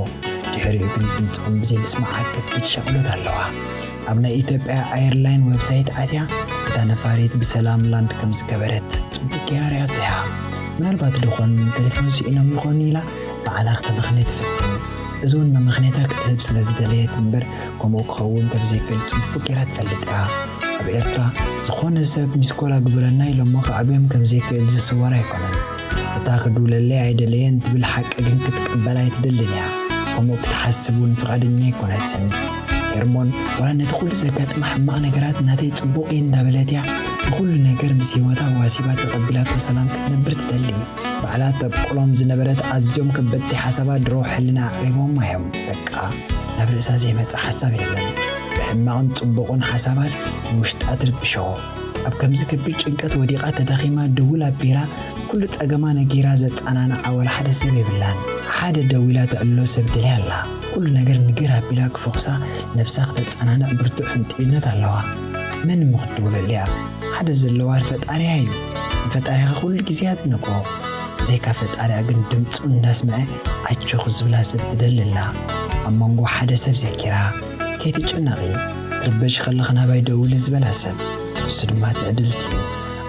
ድሕሪኡ ግን ድምጾም ብዘይምስማዓ ከቢድ ሻቕሎት ኣለዋ። ኣብ ናይ ኢትዮጵያ ኣየርላይን ዌብሳይት ኣትያ እታ ነፋሪት ብሰላም ላንድ ከም ዝገበረት ጽቡቕ ጌራ ሪኣቶ እያ። ምናልባት ደኾን ቴሌፎን ስኢኖም ይኾኑ ኢላ ባዕላ ክተመኽንያ ትፍትን። እዚ እውን መመኽነይታ ክትህብ ስለ ዝደለየት እምበር፣ ከምኡ ክኸውን ከም ዘይክእል ጽቡቕ ጌራ ትፈልጥ እያ። ኣብ ኤርትራ፣ ዝኾነ ሰብ ሚስኮል ኣግብረና ኢሎሞ ክኣብዮም ከም ዘይክእል ዝስወር ኣይኮነን። እታ ክድውለለይ ኣይደለየን ትብል ሓቂ ግን ክትቅበል ኣይትደልን እያ። ከምኡ ክትሓስብ እውን ፍቓደኛ ኣይኮነትን። ሄርሞን፣ ዋላ ነቲ ኩሉ ዘጋጥማ ሕማቕ ነገራት ናተይ ጽቡቕ እዩ እንዳበለት እያ፣ ንኹሉ ነገር ምስ ህይወታ ዋሲባ ተቐቢላቶ ሰላም ክትነብር ትደሊ። ባዕላ ተብቁሎም ዝነበረት ኣዝዮም ከበድቲ ሓሳባት ድሮ ሕልና ኣዕሪቦማ እዮም። በቃ፣ ናብ ርእሳ ዘይመጽእ ሓሳብ የለን። ብሕማቕን ጽቡቕን ሓሳባት ንውሽጣ ትርብሾ። ኣብ ከምዚ ከቢድ ጭንቀት ወዲቓ ተዳኺማ ድውል ኣቢላ ኩሉ ጸገማ ነጊራ ዘጸናንዓ ወላ ሓደ ሰብ የብላን። ሓደ ደዊላ ተዕልሎ ሰብ ደልያ ኣላ። ኩሉ ነገር ንግር ኣቢላ ክፈኹሳ ነብሳ ክተጸናንዕ ብርቱዕ ሕንጥዩነት ኣለዋ። መን እሞ ክትድውለሉ እያ? ሓደ ዘለዋ ፈጣሪያ እዩ። ንፈጣሪኻ ኩሉ ግዜ እያ ትነግሮ። ብዘይካ ፈጣሪያ ግን ድምፁ እንዳስምዐ ኣጆኺ ዝብላ ሰብ ትደሊ ኣላ። ኣብ መንጎ ሓደ ሰብ ዘኪራ፣ ከይትጨነቒ፣ ትርበሺ ከለኺ ናባይ ደውሊ ዝበላ ሰብ፣ ንሱ ድማ ትዕድልቲ እዩ።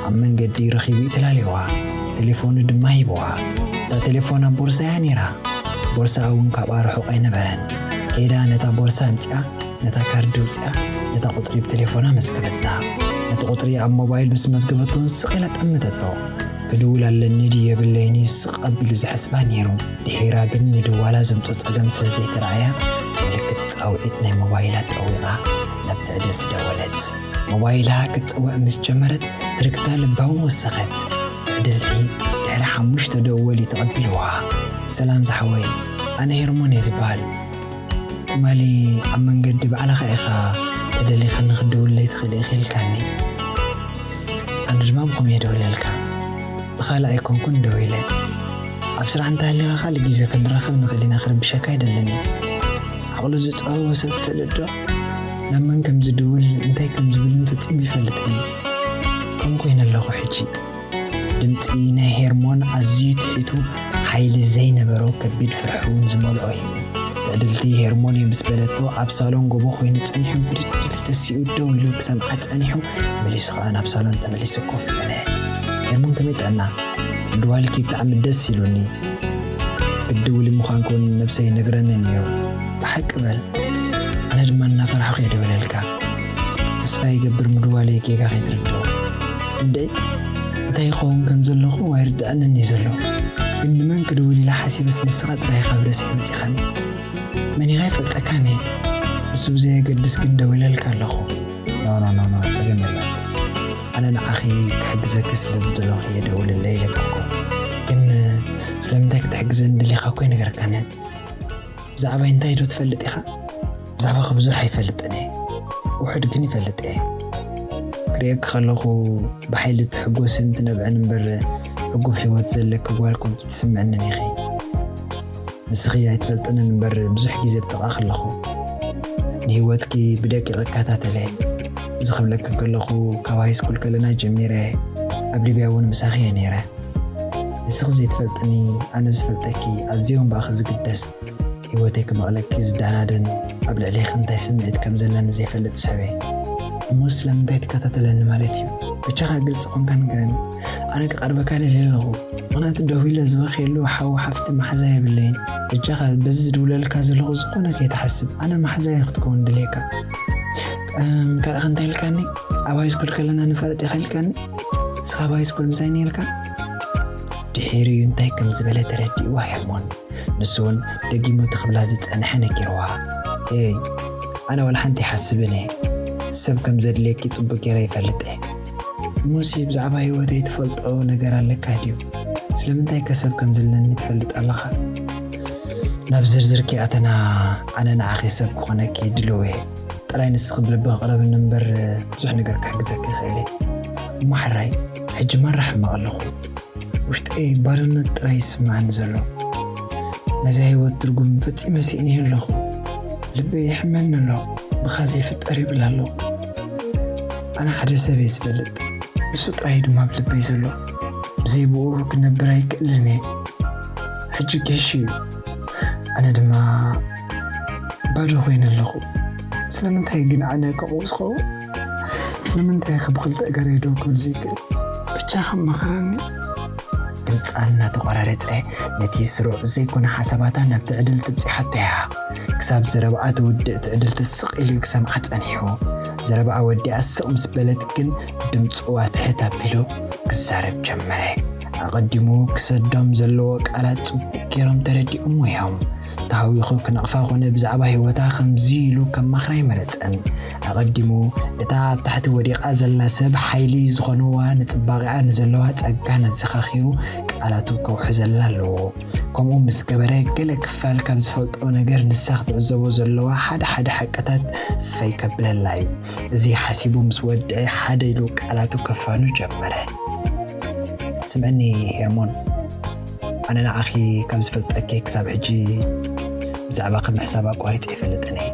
ኣብ መንገዲ ረኺቡ እዩ ተላልይዋ። ቴሌፎኑ ድማ ሂብዋ። እታ ቴሌፎን ኣብ ቦርሳያ ነይራ። ቦርሳኣ እውን ካብኣ ርሑቕ ኣይነበረን። ከይዳ ነታ ቦርሳ ኣምጺኣ፣ ነታ ካርድ ኣውጺኣ፣ ነታ ቁጽሪ ብቴሌፎና መዝገበታ። ነቲ ቁጽሪ ኣብ ሞባይል ምስ መዝገበቶ፣ ስቕ ኢላ ጠመተቶ። ክድውል ኣለኒ ድዩ የብለይን እዩ ስቕ ኣቢሉ ዝሕስባ ነይሩ። ድሒራ ግን ምድዋላ ዘምጾ ጸገም ስለ ዘይተረኣያ፣ ምልክት ጻውዒት ናይ ሞባይላ ጠዊቓ ናብ ትዕድልቲ ደወለት። ሞባይላ ክትጸውዕ ምስ ጀመረት፣ ትርክታ ልባ እውን ወሰኸት። ትዕድልቲ ድሕሪ ሓሙሽተ ደወሊ ተቐቢልዋ። ሰላም ዝሓወይ፣ ኣነ ሄርሞን እየ ዝበሃል። ትማሊ ኣብ መንገዲ ባዕልኻ ኢኻ ተደሊኽኒ ክትድውለለይ ትኽእል ኢኺ ኢልካኒ። ኣነ ድማ ብኸመይ እየ ደዊለልካ? ብኻልእ ኣይኮንኩን ደዊለ። ኣብ ስራሕ እንተሃሊኻ ካልእ ግዜ ክንራኸብ ንኽእል ኢና፣ ክርብሸካ ኣይደልን እየ። ዓቕሉ ዝጸበቦ ሰብ ትፈልጥ ዶ? ናብ መን ከም ዝድውል፣ እንታይ ከም ዝብልን ፈጺሙ ይፈልጥን እዩ። ከምኡ ኮይነ ኣለኹ ሕጂ። ድምጺ ናይ ሄርሞን ኣዝዩ ትሒቱ፣ ሓይሊ ዘይነበሮ ከቢድ ፍርሒ እውን ዝመልኦ እዩ። ትዕድልቲ ሄርሞን እዩ ምስ በለቶ፣ ኣብ ሳሎን ጎቦ ኮይኑ ጸኒሑ ብድድ ኢሉ ተሲኡ ደው ኢሉ ክሰምዓ ጸኒሑ፣ መሊሱ ከኣ ናብ ሳሎን ተመሊሱ ኮፍ በለ። ሄርሞን ከመይ ጥዕና? ምድዋልኪ ብጣዕሚ ደስ ኢሉኒ። ክትድውሊ ምዃንኪ እውን ነብሰይ ይነግረኒ ነይሩ። ብሓቂ በል። ኣነ ድማ እናፈራሕኩ እየ ደዊለልካ። ተስፋ ይገብር ምድዋለይ ጌጋ ከይትርድኦ። እንድዒ፣ እንታይ ይኸውን ከም ዘለኹ ኣይርድኣንን እዩ ዘሎ። ግን ንመን ክድውል ኢለ ሓሲበስ ንስኻ ጥራይ ኢኻ ኣብ ርእሰይ መጺኻኒ። መን ኢኻ ኣይፈልጠካን እየ። ንሱ ብዘየገድስ ግን ደዊለልካ ኣለኹ። ኖ፣ ኖ፣ ኖ፣ ኖ፣ ጸገም የለን። ኣነ ንዓኺ ክሕግዘኪ ስለ ዝደለኹ እየ ደውልለይ ኢለኪ እኮ። ግን ስለምንታይ ክትሕግዘኒ ደሊኻ እኮ ኣይነገርካንን። ብዛዕባይ እንታይ ዶ ትፈልጥ ኢኻ? ብዛዕባኺ ብዙሕ ኣይፈልጥን እየ። ውሑድ ግን ይፈልጥ እየ። ክርእየኪ ከለኹ ብሓይሊ ትሕጎስን ትነብዕን እምበር፣ ዕጉብ ህይወት ዘለኪ ጓል ኮንኪ ትስምዕንን ኢኺ። ንስኺ ኣይትፈልጥንን እምበር፣ ብዙሕ ግዜ ኣብ ጥቓኺ ኣለኹ። ንህይወትኪ ብደቂቕ እከታተለ። እዚ ክብለኪ እንከለኹ፣ ካብ ሃይስኩል ከለና ጀሚረ፣ ኣብ ሊብያ እውን ምሳኺ እየ ነይረ። ንስኺ ዘይትፈልጥኒ፣ ኣነ ዝፈልጠኪ፣ ኣዝየ እውን ብኣኺ ዝግደስ፣ ህይወተይ ክመቕለኪ ዝደናደን፣ ኣብ ልዕሌኺ እንታይ ስምዒት ከም ዘለኒ ዘይፈልጥ ሰብ እየ። እሞ ስለምንታይ ትከታተለኒ ማለት እዩ? በጃኻ ግልፂ ኮንካ ንገረኒ። ኣነ ክቐርበካ ደልየ ኣለኹ። ምኽንያቱ ደው ኢለ ዝበኽየሉ ሓው ሓፍቲ መሓዛ የብለይን። በጃኻ በዚ ዝድውለልካ ዘለኹ ዝኾነ ከይትሓስብ፣ ኣነ መሓዛይ ክትከውን ደልየካ። እም፣ ካልእ እንታይ ኢልካኒ? ኣብ ሃይስኩል ከለና ንፋለጥ ኢኻ ኢልካኒ? ንስኻ ኣብ ሃይስኩል ምሳይ ነይርካ? ድሒሩ እዩ እንታይ ከም ዝበለ ተረዲእዋ ሄርሞን። ንሱ እውን ደጊሙ እቲ ክብላ ዝጸንሐ ነጊርዋ። ሄሪ፣ ኣነ ዋላ ሓንቲ ይሓስብን እየ። ሰብ ከም ዘድልየኪ ጽቡቕ ገይረ ይፈልጥ እየ። እሞሲ ብዛዕባ ህይወተይ ትፈልጦ ነገር ኣለካ ድዩ? ስለምንታይ ከ ሰብ ከም ዘለኒ ትፈልጥ ኣለኻ? ናብ ዝርዝር ከይኣተና፣ ኣነ ንዓኺ ሰብ ክኾነኪ ድሉው እየ። ጥራይ ንስኺ ብልቢ ክቕረብኒ እምበር ብዙሕ ነገር ክሕግዘኪ ይኽእል እየ። እሞ ሕራይ፣ ሕጂ ማራ ሕማቕ ኣለኹ። ውሽጠይ ባዶነት ጥራይ ይስምዓኒ ዘሎ። ናይዛ ህይወት ትርጉም ፈጺመ ስኢነዮ ኣለኹ። ልበይ ይሕመኒ ኣሎ። ብኻ ዘይፍጠር ይብል ኣለኹ። ኣነ ሓደ ሰብ እየ ዝፈልጥ። ንሱ ጥራይ ድማ ኣብ ልበይ ዘሎ። ብዘይ ብኡ ክነብር ኣይክእልን እየ። ሕጂ ጌሽ እዩ። ኣነ ድማ ባዶ ኮይነ ኣለኹ። ስለምንታይ ግን ኣነ ከቑ ዝኸውን? ስለምንታይ ከ ብኽልተ እገረይ ደው ክብል ዘይክእል? ብቻ ከማኽረኒ። ድምጻ እናተቖራረጸ ነቲ ስሩዕ ዘይኮነ ሓሳባታ ናብ ትዕድል ትብጺሓቶ እያ። ክሳብ ዘረባኣ ትውድእ ትዕድልቲ ስቕ ኢሉ ክሰምዓ ጸኒሑ። ዘረባኣ ወዲኣ ስቕ ምስ በለት ግን ድምጽዋ ትሕት ኣቢሉ ክዛረብ ጀመረ። ኣቐዲሙ ክሰዶም ዘለዎ ቃላት ጽቡቕ ገይሮም ተረዲኦሞ እዮም። ተሃዊኹ ክነቕፋ ኮነ ብዛዕባ ህይወታ ከምዚ ኢሉ ከማኽራ ኣይመረጸን። ኣቐዲሙ እታ ኣብ ታሕቲ ወዲቓ ዘላ ሰብ ሓይሊ ዝኾንዋ ንጽባቐኣ ንዘለዋ ጸጋ ነዘኻኺሩ ቃላቱ ከውሕዘላ ኣለዎ። ከምኡ ምስ ገበረ ገለ ክፋል ካብ ዝፈልጦ ነገር ንሳ ክትዕዘቦ ዘለዋ ሓደ ሓደ ሓቅታት ፈይ ከብለላ እዩ። እዚ ሓሲቡ ምስ ወድአ ሓደ ኢሉ ቃላቱ ከፋኑ ጀመረ። ስምዕኒ ሄርሞን፣ ኣነ ንዓኺ ካብ ዝፈልጠኪ ክሳብ ሕጂ ብዛዕባኺ ምሕሳብ ኣቋሪጸ ኣይፈልጥን እየ።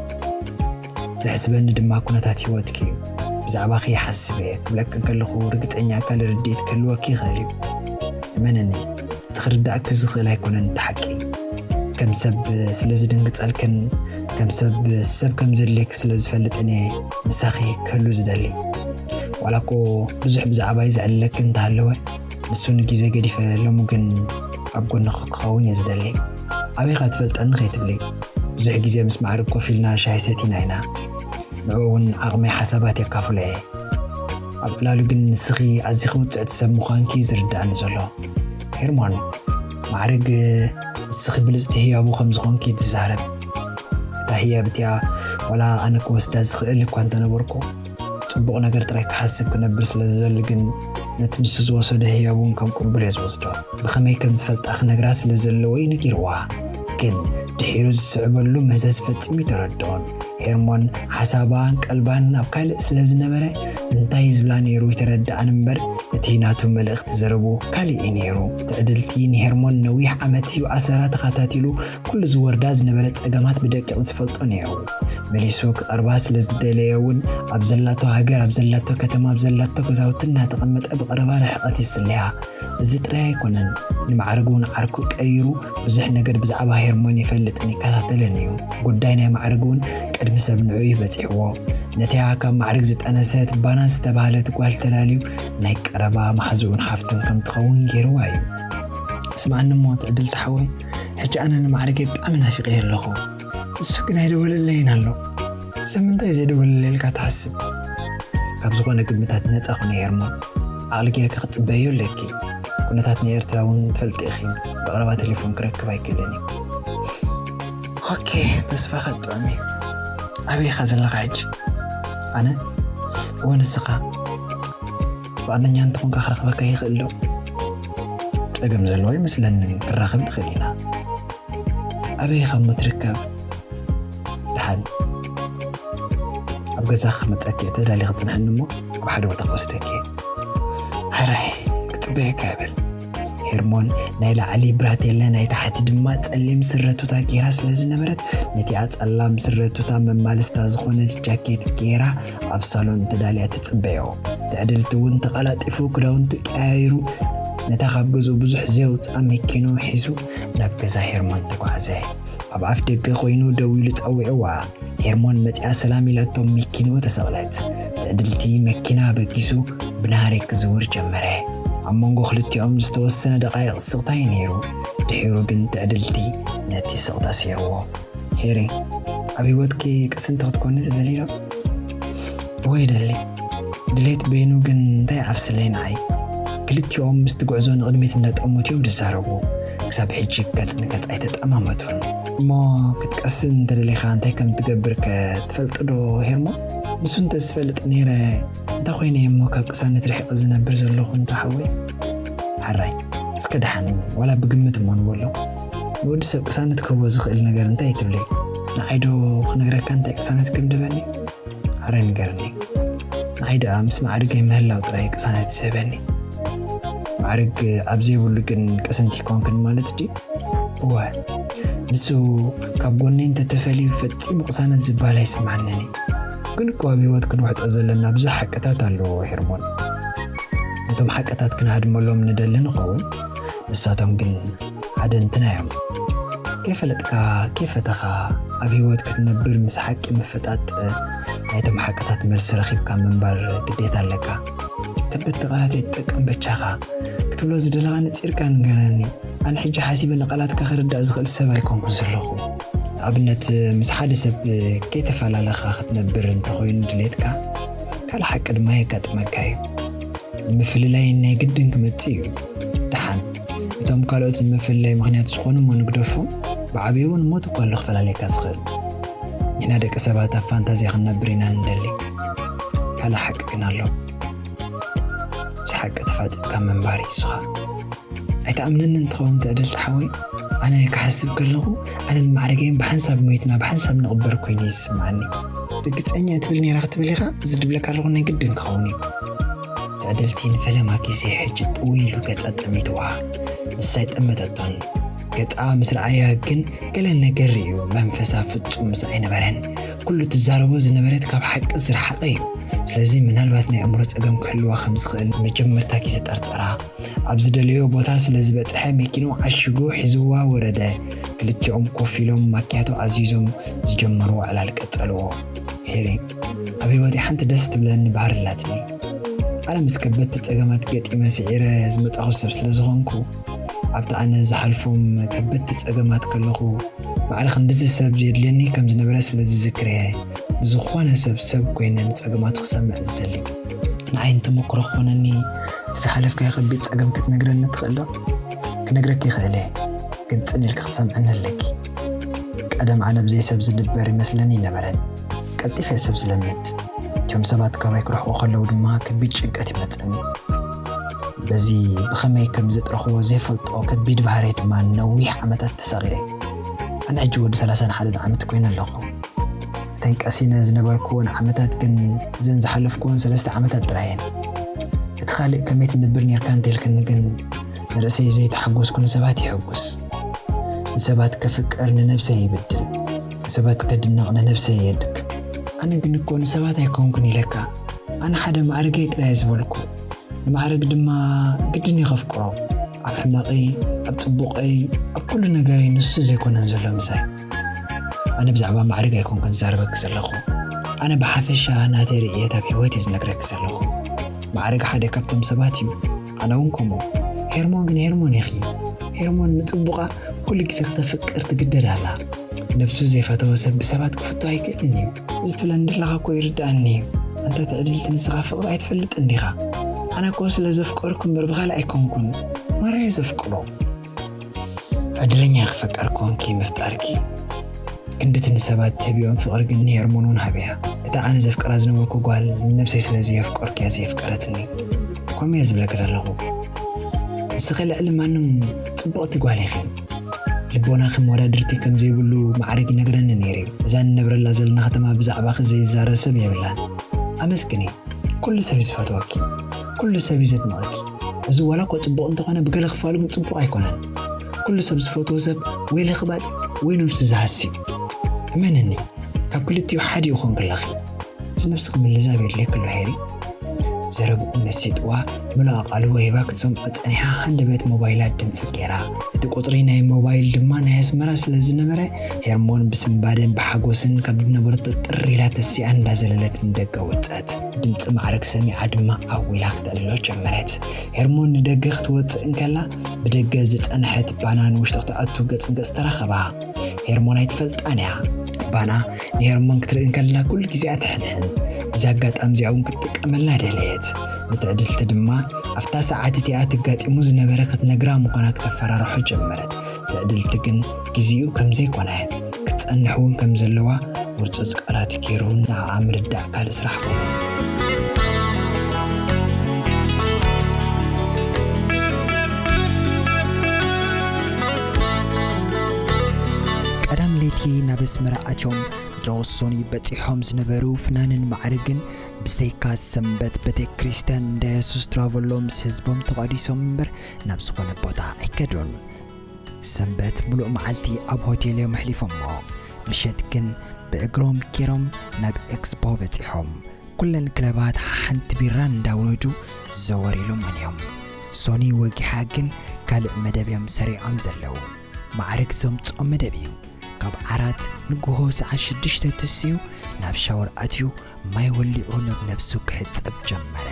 ዘሕስበኒ ድማ ኩነታት ህይወትኪ እዩ። ብዛዕባኺ ይሓስብ እየ ክብለኪ እንከለኹ ርግጸኛ ካልእ ርድኢት ክህልወኪ ይኽእል እዩ። እመንኒ፣ እቲ ክርዳእኪ ዝኽእል ኣይኮነን እቲ ሓቂ። ከም ሰብ ስለ ዝድንግጸልክን ከም ሰብ ሰብ ከም ዘድልየኪ ስለ ዝፈልጥን እየ ምሳኺ ክህሉ ዝደሊ። ዋላ እኮ ብዙሕ ብዛዕባይ ዘዕልለኪ እንተሃለወ ንሱ ንግዜ ገዲፈ ሎሚ ግን ኣብ ጎንኺ ክኸውን እየ ዝደሊ። ኣበይ ኢኻ ትፈልጠኒ ከይትብሊ፣ ብዙሕ ግዜ ምስ ማዕርግ ኮፍ ኢልና ሻሂ ሰቲና ኢና። ንዕኡ እውን ዓቕመይ ሓሳባት የካፍሎ እየ። ኣብ ዕላሉ ግን ንስኺ ኣዚኺ ውጽዕቲ ሰብ ምዃንኪ እዩ ዝርድኣኒ ዘሎ። ሄርሞን፣ ማዕርግ ንስኺ ብልጽቲ ህያቡ ከም ዝኾንኪ ትዛረብ። እታ ህያብ እቲኣ ዋላ ኣነ ክወስዳ ዝኽእል እኳ እንተነበርኩ፣ ጽቡቕ ነገር ጥራይ ክሓስብ ክነብር ስለ ዝደሊ ግን ነቲ ንሱ ዝወሰዶ ህያብ እውን ከም ቅቡል እየ ዝወስዶ። ብኸመይ ከም ዝፈልጣ ክነግራ ስለ ዘለዎ እዩ ነጊርዋ። ግን ድሒሩ ዝስዕበሉ መዘዝ ፈጺሙ ኣይተረድኦን። ሄርሞን ሓሳባን ቀልባን ኣብ ካልእ ስለ ዝነበረ እንታይ ዝብላ ነይሩ ኣይተረድኣን እምበር እቲ ናቱ መልእኽቲ ዘረቡ ካልእ እዩ ነይሩ። ትዕድልቲ ንሄርሞን ነዊሕ ዓመት እዩ ኣሰራ ተኸታቲሉ ኩሉ ዝወርዳ ዝነበረ ጸገማት ብደቂቕ ዝፈልጦ ነይሩ። መሊሱ ክቐርባ ስለ ዝደለየ እውን ኣብ ዘላቶ ሃገር፣ ኣብ ዘላቶ ከተማ፣ ኣብ ዘላቶ ገዛውቲ እናተቐመጠ ብቐረባ ርሕቐት ይስለያ። እዚ ጥራይ ኣይኮነን፣ ንማዕርግ እውን ዓርኩ ቀይሩ ብዙሕ ነገር ብዛዕባ ሄርሞን ይፈልጥን ይከታተልን እዩ። ጉዳይ ናይ ማዕርግ እውን ቅድሚ ሰብ ንዕኡ እዩ በጺሕዎ። ነቲኣ ካብ ማዕርግ ዝጠነሰት ባና ዝተባህለት ጓል ተላልዩ ናይ ቀረባ መሓዝኡን ሓፍቱን ከም ትኸውን ገይርዋ እዩ። ስምዓኒ እሞ ትዕድልቲ ሓወይ፣ ሕጂ ኣነ ንማዕርገይ ብጣዕሚ ናፊቐዮ ኣለኹ። እሱ ግን ኣይደወለለይን ኣሎ። ስለምንታይ ዘይደወለለይ ኢልካ ትሓስብ? ካብ ዝኾነ ግምታት ነጻ ኩኒ ሄርሞን። ዓቕሊ ጌርካ ክትጽበዮ ኣለኪ። ኩነታት ናይ ኤርትራ እውን ትፈልጢ ኢኺ። ብቐረባ ቴሌፎን ክረክብ ኣይክእልን እዩ። ኦኬ፣ ተስፋኻ ጥዑም እዩ። ኣበይ ኢኻ ዘለኻ ሕጂ? ኣነ? እወ፣ ንስኻ? ፍቓደኛ እንተኾንካ ክረኽበካ ይኽእል ዶ? ጸገም ዘለዎ ኣይመስለንን፣ ክራኸብ ንኽእል ኢና። ኣበይ ኢኻ እሞ ትርከብ? ደሓን ኣብ ገዛኺ ክመጸኪ እየ፣ ተዳሊኺ ጽንሕኒ እሞ ኣብ ሓደ ቦታ ክወስደኪ እየ። ሕራይ ክጽበየካ ይብል። ሄርሞን ናይ ላዕሊ ብራቴለ ናይ ታሕቲ ድማ ጸሊም ስረ ቱታ ጌራ ስለ ዝነበረት ነቲኣ ጸላም ስረ ቱታ መማልስታ ዝኾነት ጃኬት ጌራ ኣብ ሳሎን ተዳልያ ትጽበዮ። ትዕድልቲ እውን ተቐላጢፉ ክዳውንቱ ቀያይሩ ነታ ካብ ገዝኡ ብዙሕ ዘየውጽኣ መኪንኡ ሒዙ ናብ ገዛ ሄርሞን ተጓዕዘ። ኣብ ኣፍ ደገ ኮይኑ ደው ኢሉ ጸዊዕዋ። ሄርሞን መጺኣ ሰላም ኢላቶ መኪንኡ ተሰቕለት። ትዕድልቲ መኪና ኣበጊሱ ብናህሪ ክዝውር ጀመረ። ኣብ መንጎ ክልቲኦም ዝተወሰነ ደቓይቕ ስቕታ እዩ ነይሩ። ድሒሩ ግን ትዕድልቲ ነቲ ስቕታ ሰይርዎ። ሄሪ፣ ኣብ ህይወትኪ ቅስንቲ ክትኮኒ ትደልዪ ዶ? እወ ይደሊ። ድሌት በይኑ ግን እንታይ ይዓብስለይ ንዓይ? ክልቲኦም ምስቲ ጉዕዞ ንቕድሚት እንዳጠመቱ እዮም ዝዛረቡ። ክሳብ ሕጂ ገጽ ንገጽ ኣይተጠማመቱን። እሞ ክትቀስን እንተደሊኻ እንታይ ከም ትገብር ከ ትፈልጢ ዶ ሄርሞ? ንሱ እንተዝፈልጥ ነይረ እንታይ ኮይነ እየ እሞ ካብ ቅሳነት ርሒቐ ዝነብር ዘለኹ እንታ ሓወይ? ሓራይ፣ እስከ ደሓን ዋላ ብግምት እሞ ንበሎ። ንወዲ ሰብ ቅሳነት ክህቦ ዝኽእል ነገር እንታይ እዩ ትብለይ? ንዓይ ዶ ክነግረካ እንታይ ቅሳነት ከም ድበኒ? ኣረ ንገርኒ። ንዓይ ደኣ ምስ ማዕርገይ ምህላው ጥራይ ቅሳነት ይስህበኒ። ማዕርግ ኣብ ዘይብሉ ግን ቅስንቲ ይኮንክን ማለት ድዩ? እወ፣ ንሱ ካብ ጎነይ እንተተፈልዩ ፈጺሙ ቅሳነት ዝበሃል ኣይስምዓንን እዩ። ግን እኮ ኣብ ህይወት ክንውሕጦ ዘለና ብዙሕ ሓቅታት ኣለዎ ሄርሞን። ነቶም ሓቅታት ክንሃድመሎም ንደሊ ንኸውን፣ ንሳቶም ግን ሓደ እንትና እዮም። ከይፈለጥካ፣ ከይፈተኻ፣ ኣብ ህይወት ክትነብር ምስ ሓቂ ምፍጣጥ ናይቶም ሓቅታት መልሲ ረኺብካ ምንባር ግዴታ ኣለካ። ከበድቲ ቃላት ኣይትጠቀም በጃኻ። ትብሎ ዝደለኻ ነጺርካ ንገረኒ። ኣነ ሕጂ ሓሲበ ንቓላትካ ክርዳእ ዝኽእል ሰብ ኣይኮንኩን ዘለኹ። ንኣብነት፣ ምስ ሓደ ሰብ ከይተፈላለኻ ክትነብር እንተኾይኑ ድሌትካ፣ ካልእ ሓቂ ድማ የጋጥመካ እዩ። ንምፍልላይ ናይ ግድን ክመጽእ እዩ። ደሓን፣ እቶም ካልኦት ንምፍልላይ ምኽንያት ዝኾኑ እሞ ንግደፎም፣ ብዓብዩ እውን ሞት እኳ ኣሎ ክፈላልየካ ዝኽእል። ንሕና ደቂ ሰባት ኣብ ፋንታዝያ ክንነብር ኢና ንደሊ። ካልእ ሓቂ ግን ኣሎ። ምስ ሓቂ ተፋጢጥካ ምንባር እዩ። ንስኻ ኣይትኣምነንን ትኸውን ትዕድልቲ ሓወይ። ኣነ ክሓስብ ከለኹ፣ ኣነን ማዕረገይን ብሓንሳብ ሞይትና ብሓንሳብ ንቕበር ኮይኑ እዩ ዝስምዓኒ። ርግጸኛ ትብል ነይራ ክትብል ኢኻ፣ እዚ ድብለካ ኣለኹ ናይ ግድን ክኸውን እዩ። ትዕድልቲ ንፈለማ ግዜ ሕጂ ጥውይ ኢሉ ገጻ ጠሚትዋ። ንሳ ኣይጠመተቶን። ገጻ ምስ ረኣያ ግን ገለ ነገር እዩ፣ መንፈሳ ፍጹም ምስ ኣይነበረን። ኩሉ ትዛረቦ ዝነበረት ካብ ሓቂ ዝረሓቐ እዩ። ስለዚ ምናልባት ናይ ኣእምሮ ጸገም ክህልዋ ከም ዝኽእል መጀመርታ ግዜ ጠርጠራ። ኣብ ዝደለዮ ቦታ ስለ ዝበጽሐ መኪንኡ ዓሺጉ ሒዝዋ ወረደ። ክልቲኦም ኮፍ ኢሎም ማኪያቶ ኣዚዞም ዝጀመርዎ ዕላል ቀጸልዎ። ሄሪ፣ ኣብ ህይወተይ ሓንቲ ደስ ትብለኒ ባህሪ ኣላትኒ። ኣነ ምስ ከበድቲ ጸገማት ገጢመ ስዒረ ዝመጻኹ ሰብ ስለ ዝኾንኩ፣ ኣብቲ ኣነ ዝሓልፎም ከበድቲ ጸገማት ከለኹ፣ ማዕረ ክንድዚ ሰብ የድልየኒ ከም ዝነበረ ስለ ዝዝክር እየ፣ ንዝኾነ ሰብ ሰብ ኮይነ ንጸገማቱ ክሰምዕ ዝደሊ። ንዓይ ንተመክሮ ክኾነኒ፣ እቲ ዝሓለፍካዮ ከቢድ ጸገም ክትነግረኒ ትኽእል ዶ? ክነግረኪ ይኽእል እየ፣ ግን ጽን ኢልኪ ክትሰምዕኒ ኣለኪ። ቀደም ኣነ ብዘይ ሰብ ዝድበር ይመስለኒ ኣይነበረን። ቀልጢፈ እየ ሰብ ዝለምድ። እቶም ሰባት ካባይ ክርሕቑ ከለዉ ድማ ከቢድ ጭንቀት ይመጸኒ። በዚ ብኸመይ ከም ዘጥረኽዎ ዘይፈልጦ ከቢድ ባህርይ ድማ ነዊሕ ዓመታት ተሳቒየ። ኣነ ሕጂ ወዲ ሰላሳን ሓደን ዓመት ኮይነ ኣለኹ። እተን ቀሲነ ዝነበርክወን ዓመታት ግን እዘን ዝሓለፍክወን ሰለስተ ዓመታት ጥራይ እየን። እቲ ካልእ ከመይ ትነብር ኔርካ እንተልክኒ ግን ንርእሰይ ዘይተሓጎስኩ ንሰባት የሐጉስ። ንሰባት ከፍቅር ንነብሰይ ይብድል። ንሰባት ከድንቕ ንነብሰይ የድክ። ኣነ ግን እኮ ንሰባት ኣይኮንኩን ኢለካ። ኣነ ሓደ ማዕርገይ ጥራይ ዝበልኩ። ንማዕርግ ድማ ግድን እየ ከፍቅሮ። ኣብ ሕመቐይ፣ ኣብ ጽቡቐይ፣ ኣብ ኩሉ ነገረይ ንሱ ዘይኮነን ዘሎ ምሳይ። ኣነ ብዛዕባ ማዕርግ ኣይኮንኩን ዝዛረበኪ ዘለኹ። ኣነ ብሓፈሻ ናተይ ርእየት ኣብ ህይወት እየ ዝነግረኪ ዘለኹ። ማዕርግ ሓደ ካብቶም ሰባት እዩ። ኣነ እውን ከምኡ። ሄርሞን ግን ሄርሞን ኢኺ። ሄርሞን ንጽቡቓ ኩሉ ግዜ ክተፍቅር ትግደድ ኣላ። ነብሱ ዘይፈተወ ሰብ ብሰባት ክፍቶ ኣይክእልን እዩ። እዚ ትብለኒ ዘለኻ እኮ ይርድኣኒ እዩ። ኣንታ ትዕድልቲ ንስኻ ፍቕሪ ኣይትፈልጥን ዲኻ? ኣነ እኮ ስለ ዘፍቀርኩ እምበር ብኻልእ ኣይኮንኩን። ማራ እየ ዘፍቅሮ። ዕድለኛ ክፈቀር ኮንኪ ምፍጣርኪ። ክንድቲ ንሰባት ትህብዮም ፍቕሪ ግን ንሄርሞን እውን ሃብያ። እታ ኣነ ዘፍቅራ ዝነበርኩ ጓል ንነብሰይ ስለ ዘየፍቀርኩ እያ ዘየፍቀረትኒ። ከምኡ እየ ዝብለኪ ዘለኹ። ንስኺ ልዕሊ ማንም ጽብቕቲ ጓል ኢኺ። ልቦናኺ መወዳድርቲ ከም ዘይብሉ ማዕርግ ይነግረኒ ነይሩ እዩ። እዛ ንነብረላ ዘለና ከተማ ብዛዕባኺ ዘይዛረብ ሰብ የብላን። ኣመስግኒ። ኩሉ ሰብ እዩ ዝፈትወኪ። ኩሉ ሰብ እዩ ዘድንቐኪ። እዚ ዋላ እኳ ጽቡቕ እንተኾነ ብገለ ክፋሉ ግን ጽቡቕ ኣይኮነን። ኩሉ ሰብ ዝፈትዎ ሰብ ወይ ለኽባጥ ወይ ነብሱ ዝሃሲ እዩ። እመንኒ፣ ካብ ክልቲኡ ሓዲኡ ኮንኪ ኣለኺ። እቲ ነብስኺ ምልዛብ የድልየኪ ኣሎ ሄሪ። ዘረብኡ መሲጥዋ ምሉኣ ቃሉ ወሂባ ክትሰምዖ ጸኒሓ ሃንደበት ሞባይላ ድምጺ ገይራ። እቲ ቁጽሪ ናይ ሞባይል ድማ ናይ ኣስመራ ስለ ዝነበረ ሄርሞን ብስንባደን ብሓጎስን ካብ ዝነበረቶ ጥር ኢላ ተሲኣ እንዳዘለለት ንደገ ወጸት። ድምጺ ማዕረግ ሰሚዓ ድማ ዓው ኢላ ክተዕልሎ ጀመረት። ሄርሞን ንደገ ክትወጽእ እንከላ ብደገ ዝጸንሐት ባና ንውሽጢ ክትኣቱ ገጽ ንገጽ ተራኸባ። ሄርሞን ኣይትፈልጣን እያ። ባና ንሄርሞን ክትርኢ እንከላ ኩሉ ግዜ እያ ትሕንሕን። እዚ ኣጋጣሚ እዚኣ እውን ክትጥቀመላ ደለየት። ንትዕድልቲ ድማ ኣብታ ሰዓት እቲኣ ትጋጢሙ ዝነበረ ክትነግራ ምዃና ክተፈራርሖ ጀመረት። ትዕድልቲ ግን ግዜኡ ከም ዘይኮነ ክትጸንሕ እውን ከም ዘለዋ ውርጹጽ ቃላት ገይሩ ንዓኣ ምርዳእ ካልእ ስራሕ ኮነ። ቀዳም ለይቲ ናብ ኣስመራ ኣትዮም ድሮ ሶኒ በጺሖም ዝነበሩ ፍናንን ማዕርግን ብዘይካ ሰንበት ቤተ ክርስቲያን እንዳ የሱስ ትራቨሎ ምስ ህዝቦም ተቋዲሶም እምበር ናብ ዝኾነ ቦታ ኣይከዱን። ሰንበት ምሉእ መዓልቲ ኣብ ሆቴል እዮም ኣሕሊፎሞ። ምሸት ግን ብእግሮም ኬሮም ናብ ኤክስፖ በጺሖም። ኩለን ክለባት ሓንቲ ቢራ እንዳውረዱ ዘወር ኢሎሞን እዮም። ሶኒ ወጊሓ ግን ካልእ መደብ እዮም ሰሪዖም ዘለዉ። ማዕርግ ዘምጽኦ መደብ እዩ። ካብ ዓራት ንግሆ ሰዓት ሽዱሽተ ተሲኡ ናብ ሻወር ኣትዩ ማይ ወሊዑ ነብ-፣ ነብሱ ክሕጸብ ጀመረ።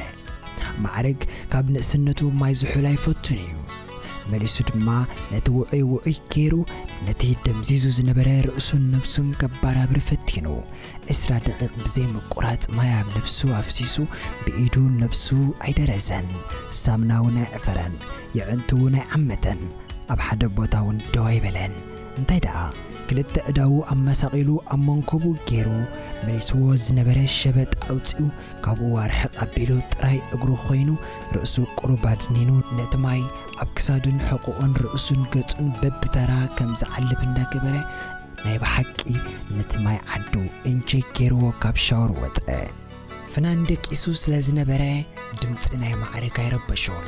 ማዕርግ ካብ ንእስነቱ ማይ ዝሑል ኣይፈቱን እዩ። መሊሱ ድማ ነቲ ውዑይ ውዑይ ገይሩ ነቲ ደምዚዙ ዝነበረ ርእሱን ነብሱን ከባራብር ፈቲኑ። ዕስራ ደቂቕ ብዘይ ምቁራጽ ማይ ኣብ ነብሱ ኣፍሲሱ ብኢዱ ነብሱ ኣይደረዘን። ሳምና እውን ኣይዕፈረን። የዕንቱ እውን ኣይዓመተን። ኣብ ሓደ ቦታ እውን ደው ኣይበለን። እንታይ ደኣ ክልተ እዳዉ ኣመሳቒሉ ኣብ መንኮቡ ገይሩ መሊስዎ ዝነበረ ሸበጥ ኣውጺኡ ካብኡ ኣርሕቕ ኣቢሉ ጥራይ እግሩ ኮይኑ ርእሱ ቁሩብ ኣድኒኑ ነቲ ማይ ኣብ ክሳዱን ሕቑኡን ርእሱን ገጹን በብተራ ከም ዝዓልብ እንዳገበረ ናይ ብሓቂ ነቲ ማይ ዓዱ እንጀይ ገይርዎ ካብ ሻወር ወጸ። ፍናን ደቂሱ ስለ ዝነበረ ድምጺ ናይ ማዕርግ ኣይረበሾን።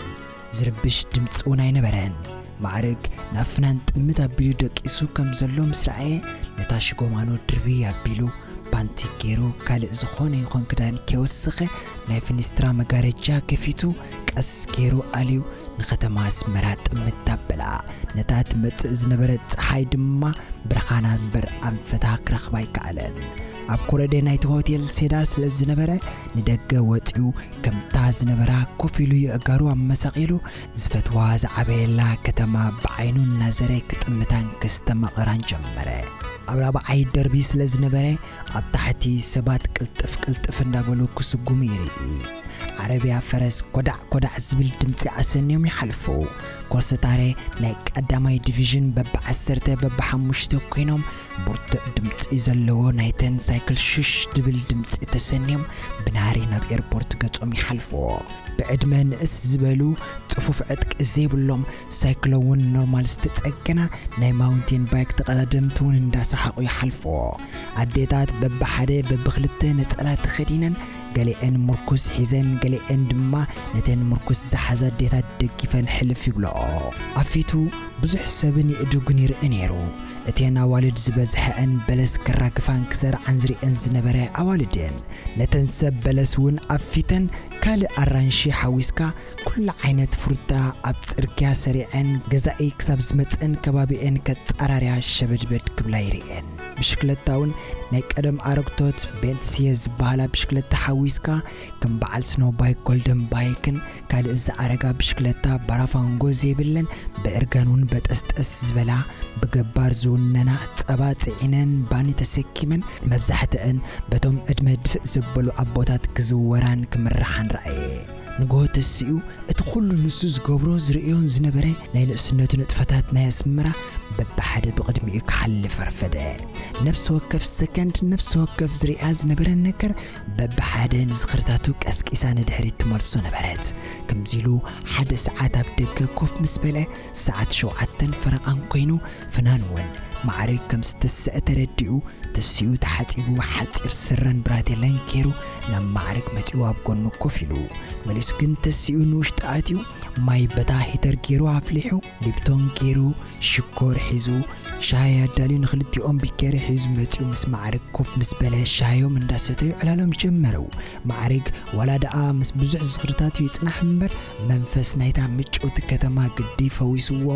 ዝርብሽ ድምጺ እውን ኣይነበረን። ማዕርግ ናብ ፍናን ጥምት ኣቢሉ ደቂሱ ከም ዘሎ ምስ ረኣየ ነታ ሽጎማኖ ድርብይ ኣቢሉ ፓንቲ ገይሩ ካልእ ዝኾነ ይኹን ክዳን ከይወሰኸ ናይ ፍኒስትራ መጋረጃ ከፊቱ ቀስ ገይሩ ኣልዩ ንኸተማ ኣስመራ ጥምት ኣበላ። ነታ ትመጽእ ዝነበረት ጸሓይ ድማ ብርሃና እምበር ኣንፈታ ክረኽባ ኣይከኣለን። ኣብ ኮረዴ ናይቲ ሆቴል ሴዳ ስለ ዝነበረ ንደገ ወጺኡ ከምታ ዝነበራ ኮፍ ኢሉ የእጋሩ ኣመሳቒሉ ዝፈትዋ ዝዓበየላ ከተማ ብዓይኑ እናዘረ ክጥምታን ክስተማቐራን ጀመረ። ኣብ ራብዓይ ደርቢ ስለ ዝነበረ ኣብ ታሕቲ ሰባት ቅልጥፍ ቅልጥፍ እንዳበሉ ክስጉሙ ይርኢ። ዓረብያ ፈረስ ኮዳዕ ኮዳዕ ዝብል ድምጺ ኣሰንዮም ይሓልፉ። ኮሰታረ ናይ ቀዳማይ ዲቪዥን በብዓሰርተ በብሓሙሽተ ኮይኖም ብርቱዕ ድምጺ ዘለዎ ናይተን ሳይክል ሹሽ ድብል ድምጺ ተሰንዮም ብናህሪ ናብ ኤርፖርት ገጾም ይሓልፉ። ብዕድመ ንእስ ዝበሉ ጽፉፍ ዕጥቂ ዘይብሎም ሳይክሎ እውን ኖርማል ዝተጸገና ናይ ማውንቴን ባይክ ተቐዳደምቲ እውን እንዳሰሓቑ ይሓልፉ። ኣዴታት በብሓደ በብኽልተ ነጸላ ተኸዲነን ገሊአን ምርኩስ ሒዘን ገሊአን ድማ ነተን ምርኩስ ዝሓዛ ኣዴታት ደጊፈን ሕልፍ ይብልኦ። ኣብ ፊቱ ብዙሕ ሰብን የእዱግን ይርኢ ነይሩ። እተን ኣዋልድ ዝበዝሐአን በለስ ክራግፋን ክሰርዓን ዝርእን ዝነበረ ኣዋልድ እየን። ነተን ሰብ በለስ እውን ኣብ ፊተን ካልእ ኣራንሺ ሓዊስካ ኩሉ ዓይነት ፍሩታ ኣብ ጽርግያ ሰሪዐን ገዛኢ ክሳብ ዝመጽእን ከባቢኤን ከጻራርያ ሸበድበድ ክብላ ይርእየን። ብሽክለታ እውን ናይ ቀደም ኣረግቶት ቤንትስየ ዝበሃላ ብሽክለታ ሓዊስካ ከም በዓል ስኖ ባይክ ጎልደን ባይክን ካልእ ዝኣረጋ ብሽክለታ ባራፋንጎ ዘይብለን ብእርጋን እውን በጠስጠስ ዝበላ ብገባር ዝውነና ጸባ ጽዒነን ባኒ ተሰኪመን መብዛሕትአን በቶም ዕድመ ድፍእ ዘበሉ ኣቦታት ክዝወራን ክምርሓን ረኣየ። ንግሆ ተሲኡ እቲ ኩሉ ንሱ ዝገብሮ ዝርእዮን ዝነበረ ናይ ንእስነቱ ንጥፈታት ናይ ኣስመራ በብሓደ ብቕድሚኡ ክሓልፍ ኣርፈደ። ነፍሲ ወከፍ ሰከንድ ነፍሲ ወከፍ ዝርእያ ዝነበረ ነገር በብሓደ ንዝኽርታቱ ቀስቂሳ ንድሕሪት ትመልሶ ነበረት። ከምዚ ኢሉ ሓደ ሰዓት ኣብ ደገ ኮፍ ምስ በለ ሰዓት ሸውዓተን ፈረቓን ኮይኑ ፍናን እውን ማዕርግ ከም ዝተሰአ ተረዲኡ ተሲኡ ተሓጺቡ ሓጺር ስረን ብራቴላን ገይሩ ናብ ማዕርግ መጺኡ ኣብ ጎኑ ኮፍ ኢሉ መሊሱ ግን ተሲኡ ንውሽጢ ኣትዩ ማይ በታ ሂተር ገይሩ ኣፍሊሑ ሊፕቶን ገይሩ ሽኮር ሒዙ ሻሂ ኣዳልዩ ንክልቲኦም ቢኬሪ ሒዙ መጺኡ ምስ ማዕርግ ኮፍ ምስ በለ ሻዮም እንዳሰተዩ ዕላሎም ጀመሩ። ማዕርግ ዋላ ደኣ ምስ ብዙሕ ዝኽርታቱ ይጽናሕ እምበር መንፈስ ናይታ ምጭውቲ ከተማ ግዲ ፈዊስዎ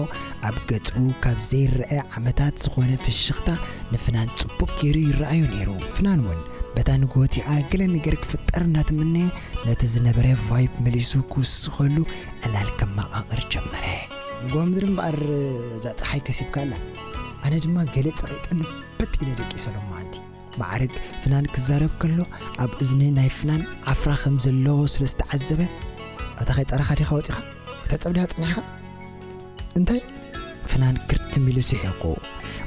ኣብ ገጹ ካብ ዘይረአ ዓመታት ዝኾነ ፍሽኽታ ንፍናን ጽቡቕ ገይሩ ይረኣዮ ነይሩ። ፍናን እውን በታ ንግሆ እቲኣ ገለ ነገር ክፍጠር እንዳተመነየ ነቲ ዝነበረ ቫይብ መሊሱ ክውስኸሉ ዕላል ከመቓቕር ጀመረ። ንግሆ ምድሪ እምበኣር እዛ ጸሓይ ከሲብካ ኣላ። ኣነ ድማ ገለ ጸቒጠኒ ብጥ ኢለ ደቂሰ ሎማዓንቲ። ማዕርግ ፍናን ክዛረብ ከሎ ኣብ እዝኒ ናይ ፍናን ዓፍራ ከም ዘሎ ስለ ዝተዓዘበ ኣታ ከይጸረኻ ዲኻ ወጺኻ? ክተጸብ ዲኻ ጸኒሕካ? እንታይ? ፍናን ክርትም ኢሉ ስሒቑ።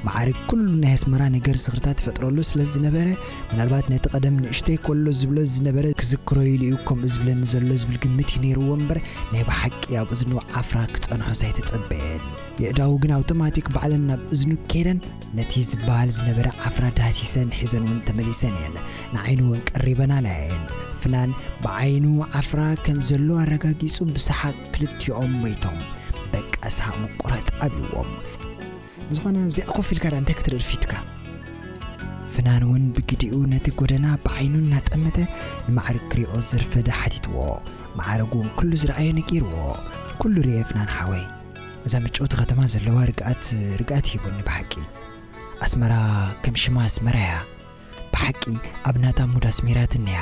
ማዕርግ ኩሉ ናይ ኣስመራ ነገር ዝኽርታት ይፈጥረሉ ስለ ዝነበረ ምናልባት ነቲ ቀደም ንእሽተይ ከሎ ዝብሎ ዝነበረ ክዝክሮ ኢሉ እዩ ከምኡ ዝብለኒ ዘሎ ዝብል ግምት እዩ ነይርዎ እምበር ናይ ብሓቂ ኣብ እዝኑ ዓፍራ ክጸንሖስ ኣይተጸበየን። የእዳዉ ግን ኣውቶማቲክ ባዕለን ናብ እዝኑ ከይደን ነቲ ዝበሃል ዝነበረ ዓፍራ ዳህሲሰን ሒዘን እውን ተመሊሰን እየን። ንዓይኑ እውን ቀሪበን ኣለያየን። ፍናን ብዓይኑ ዓፍራ ከም ዘሎ ኣረጋጊጹ ብሰሓቕ ክልቲኦም ሞይቶም። በቃ ሰሓቕ ምቁራጽ ኣብይዎም። ብዝኾነ ኣብዚኣ ኮፍ ኢልካ ደኣ እንታይ ክትርኢ ርፊድካ? ፍናን እውን ብግዲኡ ነቲ ጎደና ብዓይኑ እናጠመተ ንማዕርግ ክሪኦ ዘርፈደ ሓቲትዎ። ማዕርግ እውን ኩሉ ዝረኣዮ ነጊርዎ። ኩሉ ርኤ ፍናን ሓወይ። እዛ ምጭውቲ ከተማ ዘለዋ ርግኣት ርግኣት ሂቡኒ ብሓቂ። ኣስመራ ከም ሽማ ኣስመራ እያ። ብሓቂ ኣብ ናታ ሙድ ኣስሚራትኒ እያ።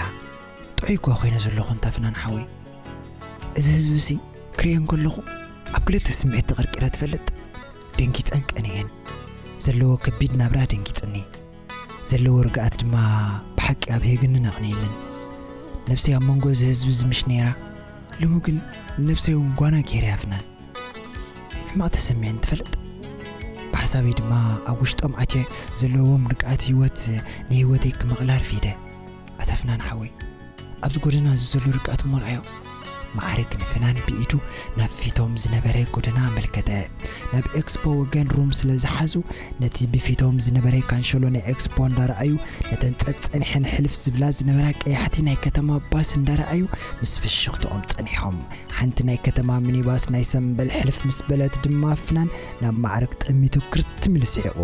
ጥዑይ እኳ ኮይነ ዘለኹ እንታ ፍናን ሓወይ። እዚ ህዝቢ እዚ ክርእየን ከለኹ ኣብ ክልተ ስምዒት ተቐርቂረ ትፈልጥ? ደንጊጸን ቀንየን። ዘለዎ ከቢድ ናብራ ደንጊጹኒ። ዘለዎ ርግኣት ድማ ብሓቂ ኣብሂግንን ኣቕንየንን። ነብሰይ ኣብ መንጎ እዚ ህዝቢ ዝምሽ ነይራ። ሎሚ ግን ነብሰይ እውን ጓና ገይረ ያፍናን። ሕማቕ ተሰሚዕን ትፈልጥ? ብሓሳበይ ድማ ኣብ ውሽጦም ኣትየ ዘለዎም ርግኣት ህይወት ንህይወተይ ክመቕላ ኣርፊደ። ኣታ ፍናን ሓወይ፣ ኣብዚ ጎደና እዚ ዘሎ ርግኣት እሞ ርኣዮ። ማዕረግ ንፍናን ብኢዱ ናብ ፊቶም ዝነበረ ጎደና ኣመልከተ። ናብ ኤክስፖ ወገን ሩም ስለ ዝሓዙ፣ ነቲ ብፊቶም ዝነበረ ካንሸሎ ናይ ኤክስፖ እንዳረኣዩ፣ ነተን ጸጸኒሐን ሕልፍ ዝብላ ዝነበራ ቀያሕቲ ናይ ከተማ ባስ እንዳረኣዩ፣ ምስ ፍሽኽትኦም ጸኒሖም። ሓንቲ ናይ ከተማ ሚኒባስ ናይ ሰምበል ሕልፍ ምስ በለት ድማ፣ ፍናን ናብ ማዕረግ ጠሚቱ ክርትም ኢሉ ስሒቑ።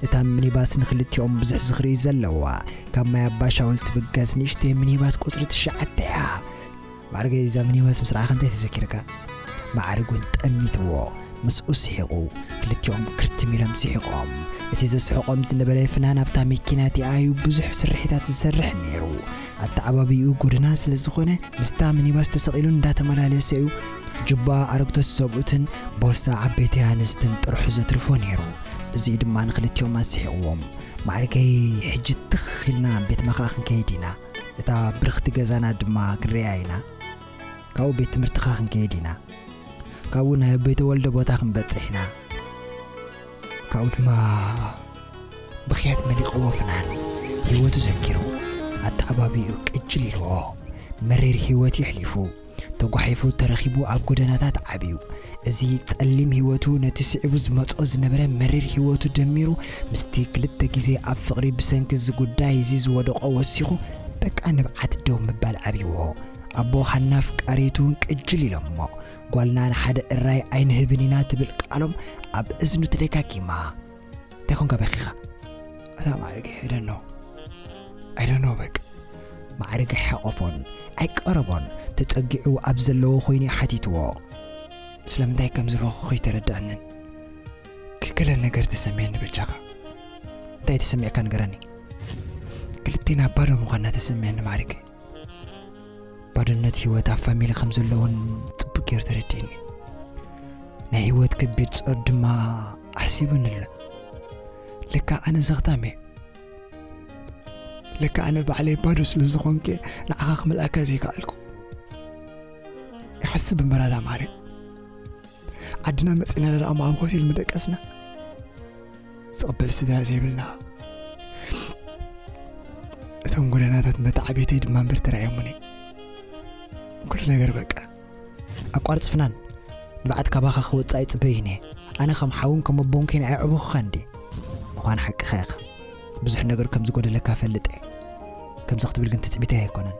እታ ሚኒባስ ንኽልቲኦም ብዙሕ ዝኽሪ ዘለዋ፣ ካብ ማይ ኣባሻውል ትብገስ ንእሽተይ ሚኒባስ ቁጽሪ ትሽዓተ እያ። ማዕረገይ፣ እዛ ሚኒባስ ምስ ረኣኻ እንታይ ተዘኪርካ? ማዕረግ እውን ጠሚትዎ። ምስኡ ስሒቑ። ክልቲኦም ክርትም ኢሎም ስሒቖም። እቲ ዘስሕቖም ዝነበረ ፍናን ኣብታ መኪና እቲኣ እዩ ብዙሕ ስርሒታት ዝሰርሕ ነይሩ። ኣተዓባቢኡ ጎደና ስለ ዝኾነ፣ ምስታ ሚኒባስ ተሰቒሉ እንዳተመላለሰ እዩ ጁባ ኣረግቶት ሰብኡትን ቦርሳ ዓበይቲ ኣንስትን ጥርሑ ዘትርፎ ነይሩ። እዚ ድማ ንኽልቲኦም ኣስሒቕዎም። ማዕረገይ፣ ሕጂ ትኽ ኢልና ቤት መኽኣ ክንከይድ ኢና። እታ ብርኽቲ ገዛና ድማ ክንሪኣ ኢና። ካብኡ ቤት ትምህርትኻ ክንከይድ ኢና። ካብኡ ናይ ኣቦይ ተወልደ ቦታ ክንበጽሕ ኢና። ካብኡ ድማ ብኽያት መሊቕዎ ፍናን ህይወቱ ዘኪሩ፣ ኣተዓባቢኡ ቅጅል ኢልዎ። መሪር ህይወት የሕሊፉ። ተጓሒፉ ተረኺቡ ኣብ ጎደናታት ዓብዩ። እዚ ጸሊም ህይወቱ ነቲ ስዒቡ ዝመጾ ዝነበረ መሪር ህይወቱ ደሚሩ፣ ምስቲ ክልተ ግዜ ኣብ ፍቕሪ ብሰንኪ እዚ ጉዳይ እዚ ዝወደቖ ወሲኹ፣ በቃ ንብዓት ደው ምባል ኣብይዎ። ኣቦ ሃና ኣፍቃሪቱ እውን ቅጅል ኢሎሞ፣ ጓልና ንሓደ እራይ ኣይንህብን ኢና ትብል ቃሎም ኣብ እዝኑ ተደጋጊማ። እንታይ ኮንካ በኺኻ? ኣታ ማዕረገይ፣ I don't know። I don't know በቃ። ማዕረገይ ሓቆፎን ኣይቀረቦን፣ ተጸጊዑ ኣብ ዘለዎ ኮይኑ ሓቲትዎ። ስለምንታይ ከም ዝበኹ ከይተረድኣንን። ክክለ ነገር ተሰሚዕኒ በጃኻ። እንታይ ተሰሚዕካ ንገረኒ? ክልቴና ባዶ ምዃንና ተሰሚዕኒ ማዕረገይ። ባዶነት ህይወት ኣብ ፋሚሊ ከም ዘሎ እውን ጽቡቅ ገይሩ ተረዲእኒ። ናይ ህይወት ከቢድ ጾር ድማ ኣሕሲቡኒ ኣሎ። ለካ ኣነ ዘኽታም እየ። ለካ ኣነ ባዕለይ ባዶ ስለ ዝኾንኩ እየ ንዓኻ ክምልኣካ ዘይከኣልኩ። ይሓስብ እምበር ኣታ ማዕረ። ዓድና መጺና ደኣ እሞ ኣብ ሆቴል ምደቀስና። ዝቕበል ስድራ ዘይብልና። እቶም ጎደናታት መተዓብይተይ ድማ እምበር ተራእዮምኒ። ኩሉ ነገር በቃ ኣቋርጽ ፍናን። ንብዓት ካባኻ ክወጽእ ኣይጽበይን እየ። ኣነ ከም ሓውን ከም ኣቦን ኮይነ ኣየዕበኹኻን ድየ? ምዃን ሓቅኻ ኢኻ። ብዙሕ ነገር ከም ዝጎደለካ እፈልጥ እየ። ከምዚ ክትብል ግን ትጽቢተይ ኣይኮነን።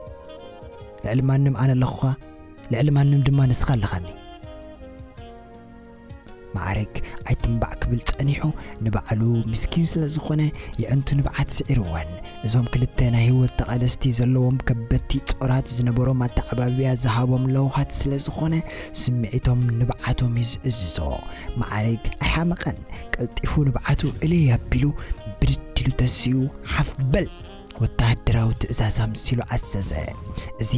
ልዕሊ ማንም ኣነ ኣለኹኻ፣ ልዕሊ ማንም ድማ ንስኻ ኣለኻኒ። ማዕረግ ኣይትንባዕ ክብል ጸኒሑ፣ ንባዕሉ ምስኪን ስለ ዝኾነ የዕንቱ ንብዓት ስዒርወን። እዞም ክልተ ናይ ህይወት ተቓለስቲ ዘለዎም ከበድቲ ጾራት ዝነበሮም ኣተዓባብያ ዝሃቦም ለውሃት ስለ ዝኾነ፣ ስምዒቶም ንብዓቶም እዩ ዝእዝዞ። ማዕረግ ኣይሓመቐን። ቀልጢፉ ንብዓቱ እልይ ኣቢሉ ብድድ ኢሉ ተሲኡ ሓፍ በል ወተሃደራዊ ትእዛዝ ኣምሲሉ ኣዘዘ። እዚ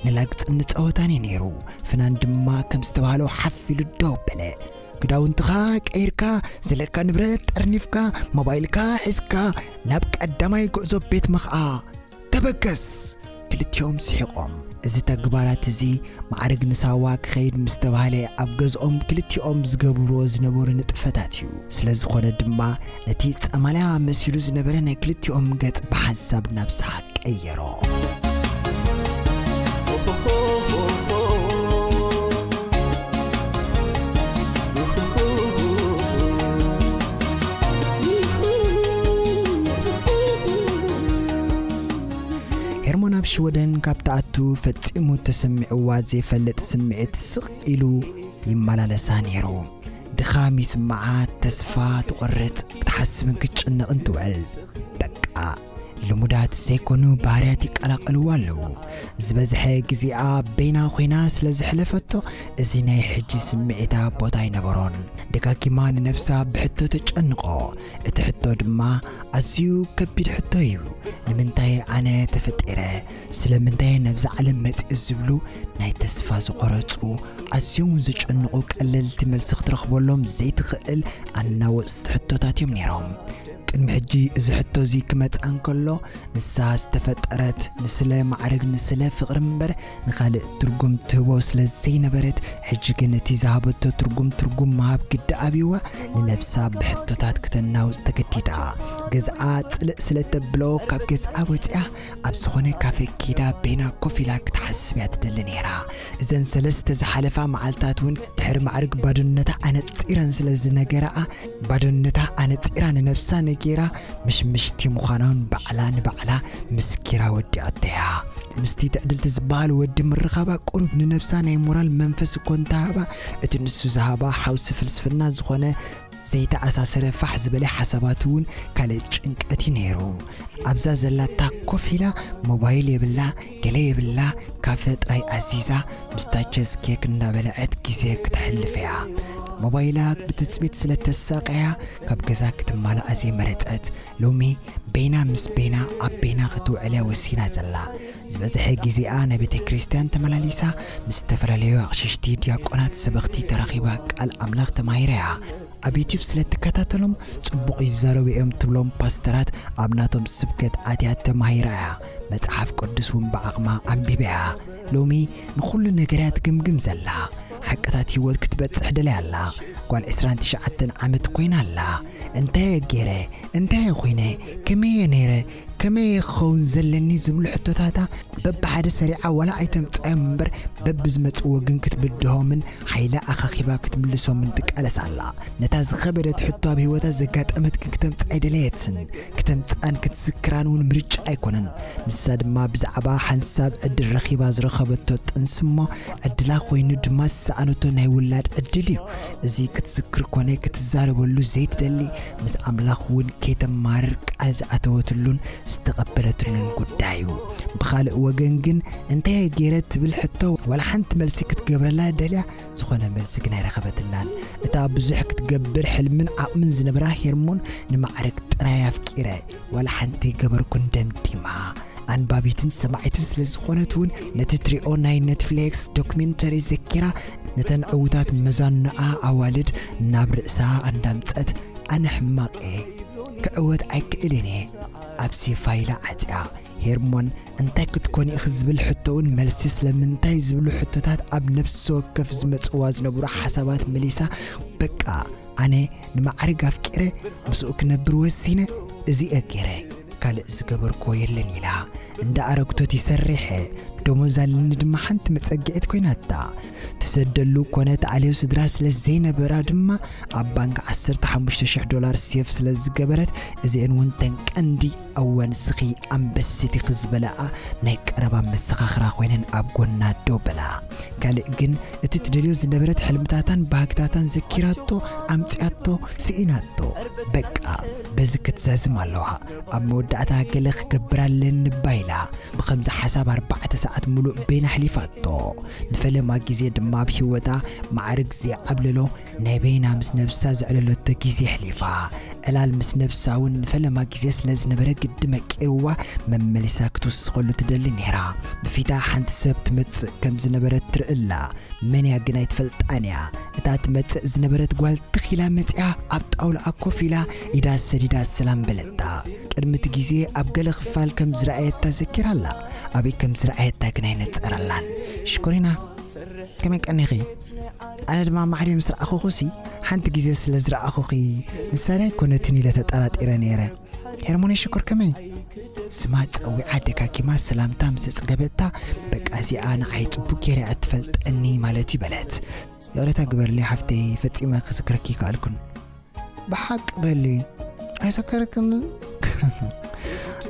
ንላግጽን ንጸወታን እዩ ነይሩ። ፍናን ድማ ከም ዝተባህሎ ሓፍ ኢሉ ደው በለ። ክዳውንትኻ ቀይርካ፣ ዘለካ ንብረት ጠርኒፍካ፣ ሞባይልካ ሒዝካ ናብ ቀዳማይ ጉዕዞ ቤት መኽኣ ተበገስ። ክልቲኦም ስሒቖም። እዚ ተግባራት እዚ ማዕርግ ንሳዋ ክኸይድ ምስ ተባህለ ኣብ ገዝኦም ክልቲኦም ዝገብርዎ ዝነበሩ ንጥፈታት እዩ። ስለ ዝኾነ ድማ ነቲ ጸማልያ መሲሉ ዝነበረ ናይ ክልቲኦም ገጽ ብሓንሳብ ናብ ሰሓቕ ቀየሮ። ሄርሞን ኣብ ሽወደን ካብ ትኣቱ ፈጺሙ ተሰሚዕዋ ዘይፈልጥ ስምዒት ስቕ ኢሉ ይመላለሳ ነይሩ። ድኻም ይስምዓ፣ ተስፋ ትቖርጽ፣ ክትሓስብን ክትጭነቕን ትውዕል። በቃ ልሙዳት ዘይኮኑ ባህርያት ይቀላቐልዋ ኣለዉ። ዝበዝሐ ግዜኣ በይና ኮይና ስለ ዘሕለፈቶ፣ እዚ ናይ ሕጂ ስምዒታ ቦታ ኣይነበሮን። ደጋጊማ ንነብሳ ብሕቶ ተጨንቖ። እቲ ሕቶ ድማ ኣዝዩ ከቢድ ሕቶ እዩ። ንምንታይ ኣነ ተፈጢረ? ስለምንታይ ናብዛ ዓለም መጺኤ? ዝብሉ ናይ ተስፋ ዝቖረጹ፣ ኣዝዮም እውን ዘጨንቑ ቀለልቲ መልሲ ክትረኽበሎም ዘይትኽእል ኣናወጽቲ ሕቶታት እዮም ነይሮም። ቅድሚ ሕጂ እዚ ሕቶ እዚ ክመጽኣ እንከሎ፣ ንሳ ዝተፈጠረት ንስለ ማዕርግ፣ ንስለ ፍቕሪ እምበር ንኻልእ ትርጉም ትህቦ ስለ ዘይነበረት፣ ሕጂ ግን እቲ ዝሃበቶ ትርጉም ትርጉም ምሃብ ግዲ ኣብይዋ፣ ንነብሳ ብሕቶታት ክተናውጽ ተገዲዳ። ገዝኣ ጽልእ ስለ ተብሎ ካብ ገዝኣ ወጺኣ ኣብ ዝኾነ ካፌ ኪዳ በይና ኮፍ ኢላ ክትሓስብ እያ ትደሊ ነይራ። እዘን ሰለስተ ዝሓለፋ መዓልታት እውን ድሕሪ ማዕርግ ባዶነታ ኣነጺረን ስለ ዝነገራኣ፣ ባዶነታ ኣነጺራ ንነብሳ ነጊራ ምሽምሽቲ ምዃናውን ባዕላ ንባዕላ ምስኪራ ወዲኣቶ እያ። ምስቲ ትዕድልቲ ዝበሃል ወዲ ምርኻባ ቁሩብ ንነብሳ ናይ ሞራል መንፈስ እኮ እንተሃባ፣ እቲ ንሱ ዝሃባ ሓውሲ ፍልስፍና ዝኾነ ዘይተኣሳሰረ ፋሕ ዝበለ ሓሳባት እውን ካልእ ጭንቀት እዩ ነይሩ። ኣብዛ ዘላታ ኮፍ ኢላ ሞባይል የብላ፣ ገለ የብላ፣ ካፈ ጥራይ ኣዚዛ ምስታ ቸዝ ኬክ እንዳበለዐት ግዜ ክተሕልፍ እያ። ሞባይላ ብትጽቢት ስለ ተሳቀያ ካብ ገዛ ክትማልኣ ዘይመረጸት፣ ሎሚ በይና ምስ በይና ኣብ በይና ክትውዕል እያ ወሲና ዘላ። ዝበዝሐ ግዜኣ ናብ ቤተ ክርስቲያን ተመላሊሳ ምስ ዝተፈላለዩ ኣቕሽሽቲ፣ ዲያቆናት፣ ሰበኽቲ ተራኺባ ቃል ኣምላኽ ተማሂራ እያ። ኣብ ዩትዩብ ስለ ትከታተሎም ጽቡቕ ይዛረቡ እዮም ትብሎም ፓስተራት ኣብ ናቶም ስብከት ኣትያ ተማሂራ እያ። መጽሓፍ ቅዱስ እውን ብዓቕማ ኣንቢባ እያ። ሎሚ ንኹሉ ነገር እያ ትግምግም ዘላ። ሓቅታት ህይወት ክትበጽሕ ደልያ ኣላ። ጓል ዕስራን ትሽዓተን ዓመት ኮይና ኣላ። እንታይ እየ ገይረ? እንታይ እየ ኮይነ? ከመይ እየ ነይረ? ከመይ እየ ክኸውን ዘለኒ? ዝብሉ ሕቶታታ በብሓደ ሰሪዓ ዋላ ኣይተምጽኣዮም እምበር፣ በብዝመጽዎ ግን ክትብድሆምን ሓይላ ኣኻኺባ ክትምልሶምን ትቃለስ ኣላ። ነታ ዝኸበደት ሕቶ ኣብ ህይወታ ዘጋጠመት ግን ክተምጽኣ ኣይደለየትን። ክተምጽኣን ክትዝክራን እውን ምርጫ ኣይኮነን። ንሳ ድማ ብዛዕባ ሓንሳብ ዕድል ረኺባ ዝረኸበቶ ጥንሲ እሞ፣ ዕድላ ኮይኑ ድማ ዝሰኣነቶ ናይ ውላድ ዕድል እዩ። እዚ ክትዝክር ኮነ ክትዛረበሉ ዘይትደሊ፣ ምስ ኣምላኽ እውን ከይተማርር ቃል ዝኣተወትሉን ዝተቐበለትሉን ጉዳይ እዩ። ብኻልእ ወገን ግን፣ እንታይ እየ ገይረ ትብል ሕቶ ዋላ ሓንቲ መልሲ ክትገብረላ ደልያ፣ ዝኾነ መልሲ ግን ኣይረኸበትላን። እታ ብዙሕ ክትገብር ሕልምን ዓቕምን ዝነበራ ሄርሞን ንማዕረግ ጥራይ ኣፍቂረ፣ ዋላ ሓንቲ ገበርኩን ደምዲማ። ኣንባቢትን ሰማዒትን ስለ ዝኾነት እውን ነቲ ትሪኦ ናይ ኔትፍሊክስ ዶክሜንተሪ ዘኪራ ነተን ዕዉታት መዛኑኣ ኣዋልድ ናብ ርእሳ ኣንዳምጸት ኣነ ሕማቕ እየ፣ ክዕወት ኣይክእልን እየ ኣብ ሴፋ ኢላ ዓጽያ። ሄርሞን እንታይ ክትኮን ኢኺ ዝብል ሕቶ እውን መልሲ ስለምንታይ ዝብሉ ሕቶታት ኣብ ነፍሲ ወከፍ ዝመጽዋ ዝነበሩ ሓሳባት መሊሳ በቃ ኣነ ንማዕርግ ኣፍቂረ ምስኡ ክነብር ወሲነ፣ እዚ እየ ገይረ፣ ካልእ ዝገበርክዎ የለን ኢላ። እንዳ ኣረግቶት ይሰርሕ፣ ደሞዝ ኣለኒ ድማ ሓንቲ መጸግዒት ኮይናታ። ትሰደሉ ኮነ ትኣልዮ ስድራ ስለ ዘይነበራ ድማ ኣብ ባንክ ዓሰርተ ሓሙሽተ ሽሕ ዶላር ሴፍ ስለ ዝገበረት፣ እዚአን እውን ተን ቀንዲ እወ ንስኺ ኣንበሲት ኢኺ ዝበላኣ ናይ ቀረባ መሰኻኽራ ኮይነን ኣብ ጎና ደው በላ። ካልእ ግን እቲ ትደልዮ ዝነበረት ሕልምታታን ባህግታታን ዘኪራቶ፣ ኣምጺኣቶ፣ ስኢናቶ። በቃ በዚ ክትዛዝም ኣለዋ። ኣብ መወዳእታ ገለ ክገብር ኣለኒ እባ ኢላ ብኸምዚ ሓሳብ ኣርባዕተ ሰዓት ምሉእ በይና ኣሕሊፋቶ። ንፈለማ ግዜ ድማ ኣብ ህይወታ ማዕርግ ዘይዓብለሎ ናይ በይና ምስ ነብሳ ዘዕለለቶ ግዜ ኣሕሊፋ። ዕላል ምስ ነብሳ እውን ንፈለማ ግዜ ስለ ዝነበረ ግዲ መቂርዋ መመሊሳ ክትውስኸሉ ትደሊ ነይራ። ብፊታ ሓንቲ ሰብ ትመጽእ ከም ዝነበረት ትርኢ ኣላ። መን እያ ግን ኣይትፈልጣን እያ። እታ ትመጽእ ዝነበረት ጓል ትኽ ኢላ መጺኣ ኣብ ጣውላኣ ኮፍ ኢላ ኢዳ ሰዲዳ ሰላም በለታ። ቅድሚ እቲ ግዜ ኣብ ገለ ክፋል ከም ዝረኣየታ ዘኪራ ኣላ። ኣበይ ከም ዝረኣየታ ግን ኣይነጸረላን። ሽኮሪና፣ ከመይ ቀኒኺ? ኣነ ድማ ማዕረ ምስ ረኣኹኹሲ፣ ሓንቲ ግዜ ስለ ዝረኣኹኺ፣ ንሳ ዶ ኣይኮነትን ኢለ ተጠራጢረ ነይረ። ሄርሞነይ ሽኮር ከመይ? ስማ ጸዊዓ ደጋጊማ ሰላምታ ምስ ኣጽገበታ፣ በቃ እዚኣ ንዓይ ጽቡቕ ገይራ እያ ትፈልጠኒ ማለት እዩ በለት። ይቕሬታ ግበርለይ ሓፍተይ፣ ፈጺመ ክዝክረኪ ኣይከኣልኩን። ብሓቂ በሊ፣ ኣይሰከረክን?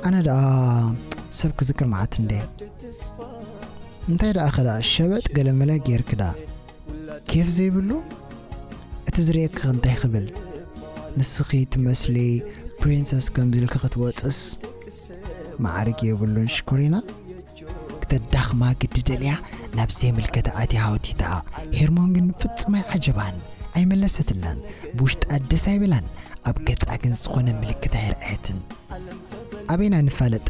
ኣነ ደኣ ሰብ ክዝክር መዓት እንደ። እንታይ ደኣ ኸ ደኣ ሸበጥ ገለመለ ጌርክ ደኣ? ኬፍ ዘይብሉ? እቲ ዝርእየኪ እንታይ ክብል? ንስኺ ትመስሊ ፕሪንሰስ ከምዚ ኢልኪ ክትወጽስ መዓርግ የብሉን ሽኮሪና። ክተዳኽማ ግዲ ደልያ ናብ ዘይምልከታ ኣትያ ሃውቲታ። ሄርሞን ግን ፍጹም ኣይዓጀባን፣ ኣይመለሰትላን። ብውሽጣ ደስ ኣይበላን። ኣብ ገጻ ግን ዝኾነ ምልክት ኣይረኣየትን። ኣበይና ንፋለጥ?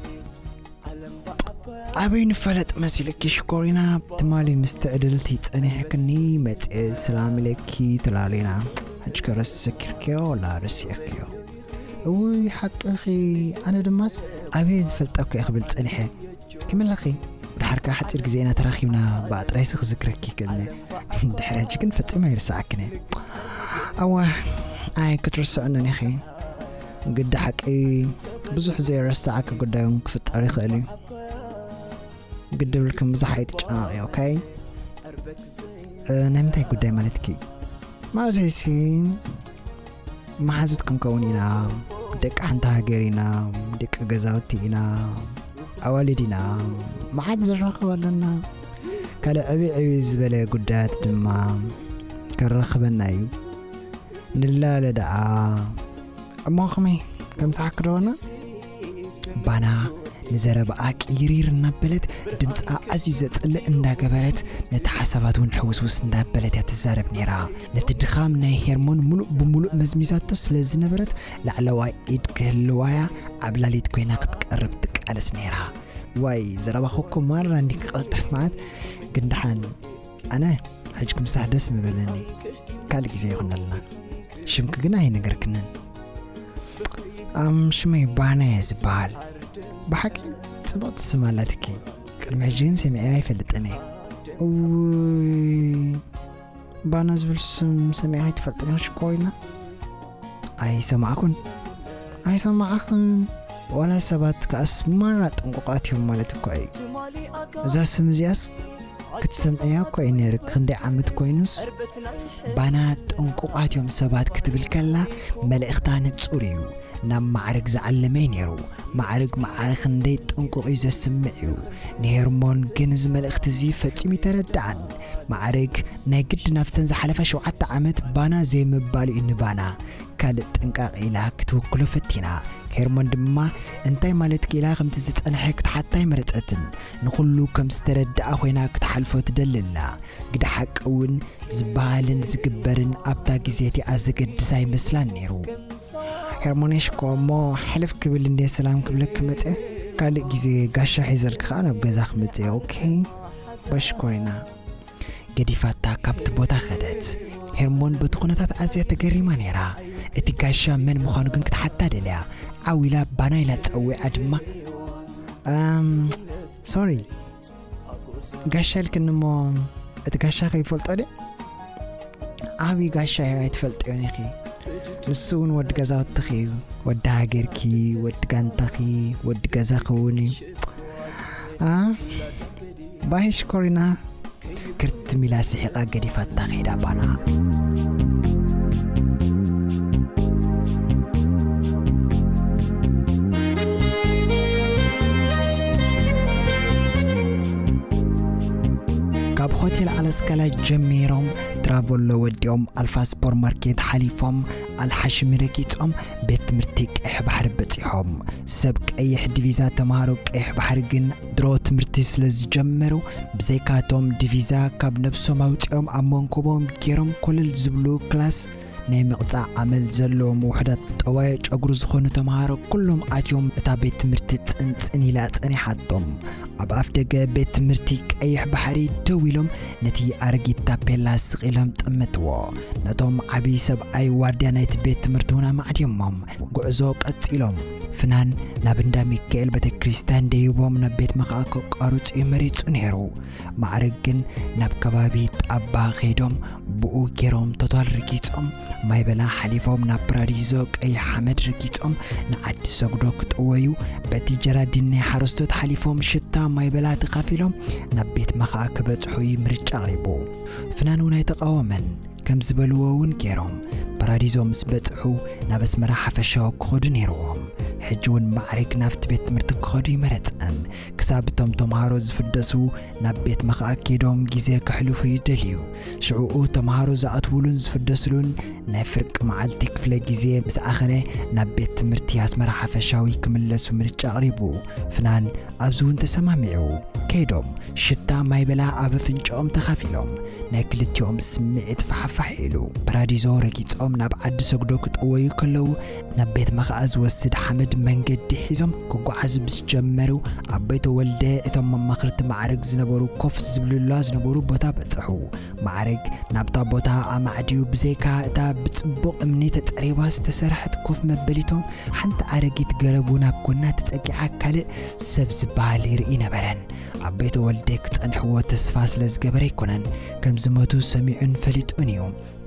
ኣበይ ንፋለጥ መሲልኪ ሽኮሪና? ትማሊ ምስ ትዕድልቲ ጸኒሕክኒ መጽኤ ሰላም ኢለኪ ትላሊና። ሕጂ ከረስ ሰኪርክዮ ወላ ረሲእክዮ? እውይ ሓቅኺ። ኣነ ድማስ ኣበይ ዝፈልጠኩ እየ ክብል ጸኒሐ። ከመይ ኣለኺ? ብድሓር ከኣ ሓጺር ግዜ ኢና ተራኺብና፣ ብኣጥራይሲ ክዝክረኪ ይክእልኒ። ድሕሪ ሕጂ ግን ፈጺመ ኣይርስዓክን እየ። ኣዋ፣ ኣይ ክትርስዕንን ኢኺ። ግዲ ሓቂ ብዙሕ ዘይረስዓኪ ጉዳይ እውን ክፍጠር ይኽእል እዩ። ግዲ ብልክን ብዙሕ ኣይትጨነቒ፣ ኦኬ? እ፣ ናይ ምንታይ ጉዳይ ማለትኪ? ማለተይሲ መሓዙት ክንከውን ኢና፣ ደቂ ሓንቲ ሃገር ኢና፣ ደቂ ገዛውቲ ኢና፣ ኣዋልድ ኢና፣ መዓት ዝራኸብ ኣለና። ካልእ ዕብይ ዕብይ ዝበለ ጉዳያት ድማ ከራኽበና እዩ። ንላለ ደኣ እሞ ከመይ ከም ሰሓክ ደኾና? ባና ንዘረባኣ ቅይሪር እናበለት ድምፃ ኣዝዩ ዘጽልእ እንዳገበረት ነቲ ሓሳባት እውን ሕውስውስ እንዳበለት እያ ትዛረብ ነይራ። ነቲ ድኻም ናይ ሄርሞን ሙሉእ ብሙሉእ መዝሚዛቶ ስለ ዝነበረት ላዕለዋይ ኢድ ክህልዋያ ዓብላሊት ኮይና ክትቀርብ ትቃለስ ነይራ። ዋይ ዘረባኹ እኮ ማራ እንዲ ክቐልጥፍ መዓት ግን ደሓን ኣነ ሕጂ ክምሳሕ ደስ ምበለኒ። ካልእ ግዜ ይኹነልና። ሽምኪ ግን ኣይነገርክንን። ኣም ሽመይ ባና እየ ዝበሃል። ብሓቂ ጽብቕቲ ስም ኣላትኪ። ቅድሚ ሕጂ ግን ሰሚዐያ ኣይፈልጥን እየ። እውይ ባና ዝብል ስም ሰሚዐ ኣይትፈልጥን ኢኺ ሽኮሪና? ኣይሰማዕኩን። ኣይሰማዕኽን። ዋላ ሰባት ከኣስ ማራ ጥንቁቓት እዮም ማለት እኳ እዩ። እዛ ስም እዚኣስ ክትሰምዕያ እኳ እዩ ነይርክ። ክንደይ ዓመት ኮይኑስ? ባና ጥንቁቓት እዮም ሰባት ክትብል ከላ መልእኽታ ንጹር እዩ። ናብ ማዕረግ ዝዓለመ እዩ ነይሩ። ማዕረግ ማዕረ ክንደይ ጥንቁቕ እዩ ዘስምዕ እዩ። ንሄርሞን ግን እዚ መልእኽቲ እዚ ፈጺሙ ይተረድኣን። ማዕረግ ናይ ግድን ኣብተን ዝሓለፋ ሸውዓተ ዓመት ባና ዘይምባሉ እዩ ንባና። ካልእ ጥንቃቕ ኢላ ክትውክሎ ፈቲና። ሄርሞን ድማ እንታይ ማለትኪ ኢላ ከምቲ ዝጸንሐ ክትሓታ ኣይመረጸትን። ንኹሉ ከም ዝተረድኣ ኮይና ክትሓልፎ ትደሊ ኣላ። ግደ ሓቂ እውን ዝበሃልን ዝግበርን ኣብታ ግዜ እቲኣ ዘገድስ ኣይመስላን ነይሩ። ሄርሞን ሽኮ እሞ ሕልፍ ክብል እንደ ሰላም ክብለኪ መጸ። ካልእ ግዜ ጋሻ ሒዘልኪ ከኣ ናብ ገዛ ክመጽእ እየ፣ ኦኬ? ባሽ ኮይና። ገዲፋታ ካብቲ ቦታ ኸደት። ሄርሞን በቲ ኩነታት ኣዝያ ተገሪማ ነይራ። እቲ ጋሻ መን ምዃኑ ግን ክትሓታ ደልያ። ዓው ኢላ ባና ኢላ ጸዊዓ ድማ፣ ኣም፣ ሶሪ፣ ጋሻ ኢልክኒ እሞ እቲ ጋሻ ከይፈልጦ ድየ? ዓብዪ ጋሻ እዩ ኣይትፈልጥዮን ኢኺ። ንሱ እውን ወዲ ገዛውትኺ እዩ። ወዲ ሃገርኪ፣ ወዲ ጋንታኺ፣ ወዲ ገዛኺ እውን እዩ። ኣ፣ ባይ ሽኮሪና። ክርትም ኢላ ስሒቓ ገዲፋታ ከይዳ ባና። ካብ ሆቴል ኣላስካላ ጀሚሮም ትራቮሎ ወዲኦም ኣልፋ ሱፐርማርኬት ሓሊፎም ኣልሓሽሚ ረጊጾም ቤት ትምህርቲ ቀይሕ ባሕሪ በጺሖም። ሰብ ቀይሕ ዲቪዛ ተምሃሮ ቀይሕ ባሕሪ ግን ድሮ ትምህርቲ ስለ ዝጀመሩ ብዘይካቶም ዲቪዛ ካብ ነብሶም ኣውጺኦም ኣብ መንኮቦም ገይሮም ኮለል ዝብሉ ክላስ ናይ ምቕጻዕ ኣመል ዘለዎም ውሑዳት ጠዋየ ጨጉሪ ዝኾኑ ተምሃሮ ኩሎም ኣትዮም እታ ቤት ትምህርቲ ጽንጽን ኢላ ጸኒሓቶም። ኣብ ኣፍ ደገ ቤት ትምህርቲ ቀይሕ ባሕሪ ደው ኢሎም ነቲ ኣረጊት ታፔላ ስቕ ኢሎም ጠመትዎ። ነቶም ዓብዪ ሰብኣይ ዋርድያ ናይቲ ቤት ትምህርቲ እውን ኣማዕድዮሞም ጉዕዞ ቀጺሎም። ፍናን ናብ እንዳ ሚካኤል ቤተ ክርስቲያን ደይቦም ናብ ቤት መኽኣ ከቋርጹ እዩ መሪጹ ነይሩ። ማዕረግ ግን ናብ ከባቢ ጣባ ከይዶም ብኡ ገይሮም ቶታል ረጊጾም ማይ በላ ሓሊፎም ናብ ፓራዲዞ ቀይሕ ሓመድ ረጊጾም ንዓዲ ሰጉዶ ክጥወዩ በቲ ጀራዲን ናይ ሓረስቶት ሓሊፎም ሽታ ማይ በላ ተኻፊሎም ናብ ቤት መኽኣ ክበጽሑ እዩ ምርጫ ኣቕሪቡ። ፍናን እውን ኣይተቃወመን። ከም ዝበልዎ እውን ገይሮም ፓራዲዞ ምስ በጽሑ ናብ ኣስመራ ሓፈሻዊ ክኸዱ ነይርዎም። ሕጂ እውን ማዕረግ ናብቲ ቤት ትምህርቲ ክኸዱ ይመረጸን። ክሳብ እቶም ተምሃሮ ዝፍደሱ ናብ ቤት መኽኣ ከይዶም ግዜ ከሕልፉ ይደልዩ። ሽዕኡ ተምሃሮ ዝኣትውሉን ዝፍደስሉን ናይ ፍርቂ መዓልቲ ክፍለ ግዜ ምስ ኣኸለ ናብ ቤት ትምህርቲ ኣስመራ ሓፈሻዊ ክምለሱ ምርጫ ኣቕሪቡ። ፍናን ኣብዚ እውን ተሰማሚዑ። ከይዶም ሽታ ማይ በላ ኣብ ኣፍንጫኦም ተኻፊሎም ናይ ክልቲኦም ስምዒት ፋሕፋሕ ኢሉ። ፓራዲዞ ረጊጾም ናብ ዓዲ ሰግዶ ክጠወዩ ከለዉ፣ ናብ ቤት መኽኣ ዝወስድ ሓመድ መንገዲ ሒዞም ክጓዓዙ ምስ ጀመሩ፣ ኣቦይ ተወልደ እቶም መማኽርቲ ማዕርግ ዝነበሩ ኮፍ ዝብሉላ ዝነበሩ ቦታ በጽሑ። ማዕርግ ናብታ ቦታ ኣማዕድዩ፣ ብዘይካ እታ ብጽቡቕ እምኒ ተጸሪባ ዝተሰርሐት ኮፍ መበሊቶም፣ ሓንቲ ኣረጊት ገረብ እውን ኣብ ጎና ተጸጊዓ ካልእ ሰብ ዝበሃል ይርኢ ነበረን። ኣቦይ ተወልደ ክጸንሕዎ ተስፋ ስለ ዝገበረ ኣይኮነን ከም ዝሞቱ ሰሚዑን ፈሊጡን እዩ።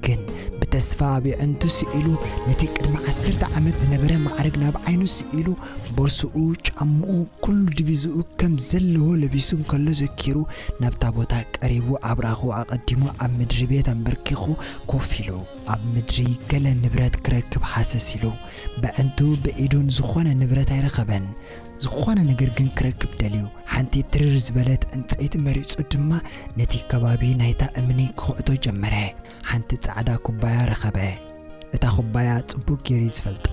ግን ብተስፋ ኣብ የዕንቱ ስኢሉ ነቲ ቅድሚ ዓሰርተ ዓመት ዝነበረ ማዕርግ ናብ ዓይኑ ስኢሉ፣ ቦርስኡ፣ ጫምኡ፣ ኩሉ ዲቪዝኡ ከም ዘለዎ ለቢሱ እንከሎ ዘኪሩ፣ ናብታ ቦታ ቀሪቡ ኣብራኹ ኣቐዲሙ ኣብ ምድሪ ቤት ኣንበርኪኹ ኮፍ ኢሉ፣ ኣብ ምድሪ ገለ ንብረት ክረክብ ሃሰስ ኢሉ። በዕንቱ ብኢዱን ዝኾነ ንብረት ኣይረኸበን። ዝኾነ ነገር ግን ክረክብ ደልዩ። ሓንቲ ትርር ዝበለት ዕንጸይቲ መሪጹ ድማ ነቲ ከባቢ ናይታ እምኒ ክኹዕቶ ጀመረ። ሓንቲ ጻዕዳ ኩባያ ረኸበ። እታ ኩባያ ጽቡቕ ገይሩ እዩ ዝፈልጣ።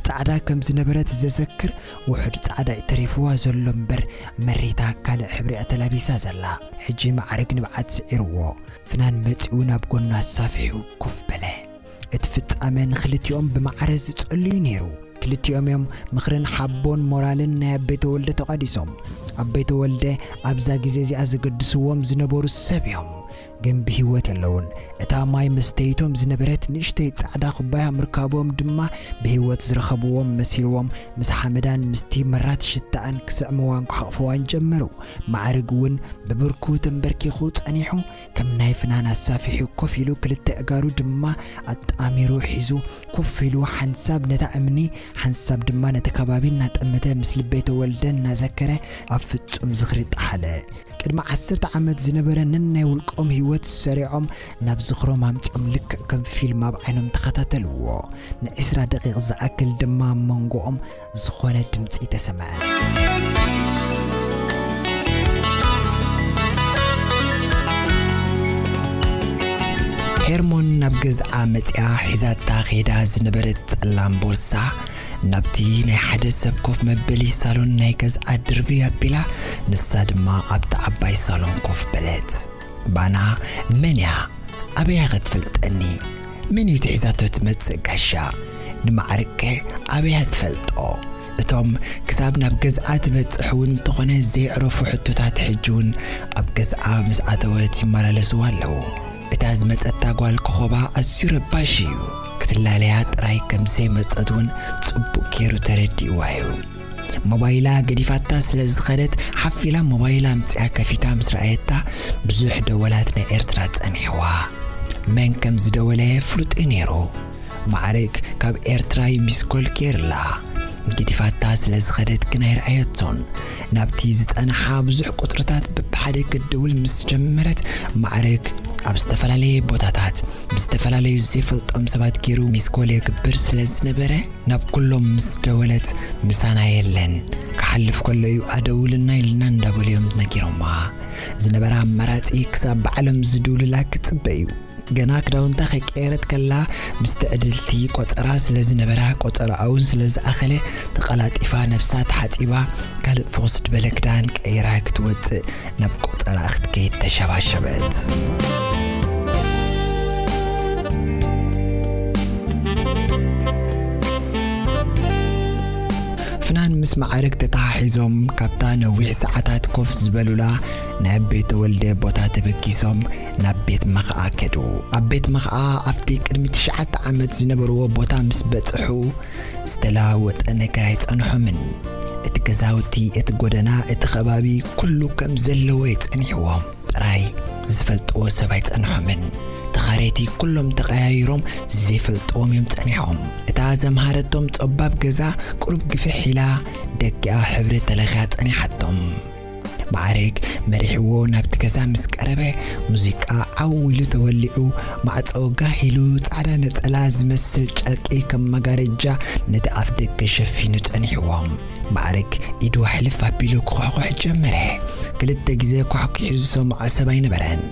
ጻዕዳ ከም ዝነበረት ዘዘክር ውሑድ ጻዕዳ እዩ ተሪፍዋ ዘሎ እምበር፣ መሪታ ካልእ ሕብሪ እያ ተላቢሳ ዘላ። ሕጂ ማዕርግ ንብዓት ስዒርዎ፣ ፍናን መጺኡ ናብ ጎኑ ኣሳፊሑ ኮፍ በለ። እቲ ፍጻመ ንኽልቲኦም ብማዕረ ዝጸሉ እዩ ነይሩ። ክልቲኦም እዮም ምኽርን ሓቦን ሞራልን ናይ ኣቦይ ተወልደ ተቋዲሶም። ኣቦይ ተወልደ ኣብዛ ግዜ እዚኣ ዘገድስዎም ዝነበሩ ሰብ እዮም፣ ግን ብህይወት የለውን። እታ ማይ መስተይቶም ዝነበረት ንእሽተይ ጻዕዳ ኩባያ ምርካቦም ድማ ብህይወት ዝረኸብዎም መሲልዎም ምስ ሓመዳን ምስቲ መራት ሽታኣን ክስዕምዋን ክሓቕፍዋን ጀመሩ። ማዕርግ እውን ብብርኩ ተንበርኪኹ ጸኒሑ ከም ናይ ፍናን ኣሳፊሑ ኮፍ ኢሉ ክልተ ኣእጋሩ ድማ ኣጣሚሩ ሒዙ ኮፍ ኢሉ ሓንሳብ ነታ እምኒ ሓንሳብ ድማ ነቲ ከባቢ እናጠመተ ምስ ልበይ ተወልደ እናዘከረ ኣብ ፍጹም ዝኽሪ ጠሓለ። ቅድሚ ዓሰርተ ዓመት ዝነበረ ነናይ ውልቆም ህይወት ሰሪዖም ናብ ዝኽሮም ኣምጺኦም ልክዕ ከም ፊልም ኣብ ዓይኖም ተኸታተልዎ። ንዒስራ ደቂቕ ዝኣክል ድማ ኣብ መንጎኦም ዝኾነ ድምጺ ተሰምዐ። ሄርሞን ናብ ገዝኣ መጺኣ ሒዛታ ከይዳ ዝነበረት ጸላም ቦርሳ ናብቲ ናይ ሓደ ሰብ ኮፍ መበሊ ሳሎን ናይ ገዝኣ ድርብይ ኣቢላ፣ ንሳ ድማ ኣብታ ዓባይ ሳሎን ኮፍ በለት። ባና መን እያ? ኣበይ እያ ኸ ትፈልጠኒ? መን እዩ እቲ ሒዛቶ ትመጽእ ጋሻ? ንማዕርግከ ኣበይ እያ ትፈልጦ? እቶም ክሳብ ናብ ገዝኣ ትበጽሕ እውን እንተኾነ ዘየዕረፉ ሕቶታት ሕጂ እውን ኣብ ገዝኣ ምስ ኣተወት ይመላለስዋ ኣለዉ። እታ ዝመጸታ ጓል ኮኾባ ኣዝዩ ረባሺ እዩ። ክትላለያ ጥራይ ከም ዘይመጸት እውን ጽቡቕ ገይሩ ተረዲእዋ እዩ። ሞባይላ ገዲፋታ ስለ ዝኸደት፣ ሓፍ ኢላ ሞባይላ ኣምጺኣ ከፊታ ምስ ረኣየታ፣ ብዙሕ ደወላት ናይ ኤርትራ ጸኒሕዋ። መን ከም ዝደወለ ፍሉጥ እዩ ነይሩ። ማዕርግ ካብ ኤርትራ እዩ ሚስኮል ገይርላ። ገዲፋታ ስለ ዝኸደት ግን ኣይረኣየቶን። ናብቲ ዝጸንሓ ብዙሕ ቁጽርታት በብሓደ ክትድውል ምስ ጀመረት፣ ማዕርግ ኣብ ዝተፈላለየ ቦታታት ብዝተፈላለዩ ዘይፈልጦም ሰባት ገይሩ ሚስኮል የግብር ስለ ዝነበረ፣ ናብ ኩሎም ምስ ደወለት፣ ምሳና የለን፣ ክሓልፍ ከሎ እዩ ኣደውልና ኢልና እንዳበሉ እዮም ነጊሮማ። ዝነበራ ኣማራጺ ክሳብ ባዕሎም ዝድውሉላ ክጽበ እዩ። ገና ክዳውንታ ከይቀየረት ከላ፣ ምስ ትዕድልቲ ቆጸራ ስለ ዝነበራ፣ ቆጸራኣ እውን ስለ ዝኣኸለ፣ ተቐላጢፋ ነብሳ ተሓጺባ፣ ካልእ ፍኹስ ዝበለ ክዳን ቀይራ ክትወጽእ፣ ናብ ቆጸራ ክትከይድ ተሸባሸበት። ፍናን ምስ ማዕርግ ተተሓሒዞም ካብታ ነዊሕ ሰዓታት ኮፍ ዝበሉላ ናይ ኣቦይ ተወልደ ቦታ ተበጊሶም ናብ ቤት መኽኣ ከዱ። ኣብ ቤት መኽኣ ኣብቲ ቅድሚ ትሽዓተ ዓመት ዝነበርዎ ቦታ ምስ በጽሑ፣ ዝተለዋወጠ ነገር ኣይጸንሖምን። እቲ ገዛውቲ፣ እቲ ጎደና፣ እቲ ከባቢ፣ ኩሉ ከም ዘለዎ እዩ ጸኒሕዎም። ጥራይ ዝፈልጥዎ ሰብ ኣይጸንሖምን። ተኻረይቲ ኩሎም ተቐያይሮም ዘይፈልጥዎም እዮም ጸኒሖም። እታ ዘምሃረቶም ጸባብ ገዛ ቁሩብ ግፍሕ ኢላ፣ ደጊኣ ሕብሪ ተለኽያ ጸኒሓቶም። ማዕረግ መሪሕዎ ናብቲ ገዛ ምስ ቀረበ፣ ሙዚቃ ዓው ኢሉ ተወሊዑ፣ ማዕጾ ጋህ ኢሉ፣ ጻዕዳ ነጸላ ዝመስል ጨርቂ ከም መጋረጃ ነቲ ኣፍ ደገ ሸፊኑ ጸኒሕዎም። ማዕረግ ኢዱ ሕልፍ ኣቢሉ ክኳሕኩሕ ጀመረ። ክልተ ግዜ ኳሕኲሑ ዝሰምዖ ሰብ ኣይነበረን።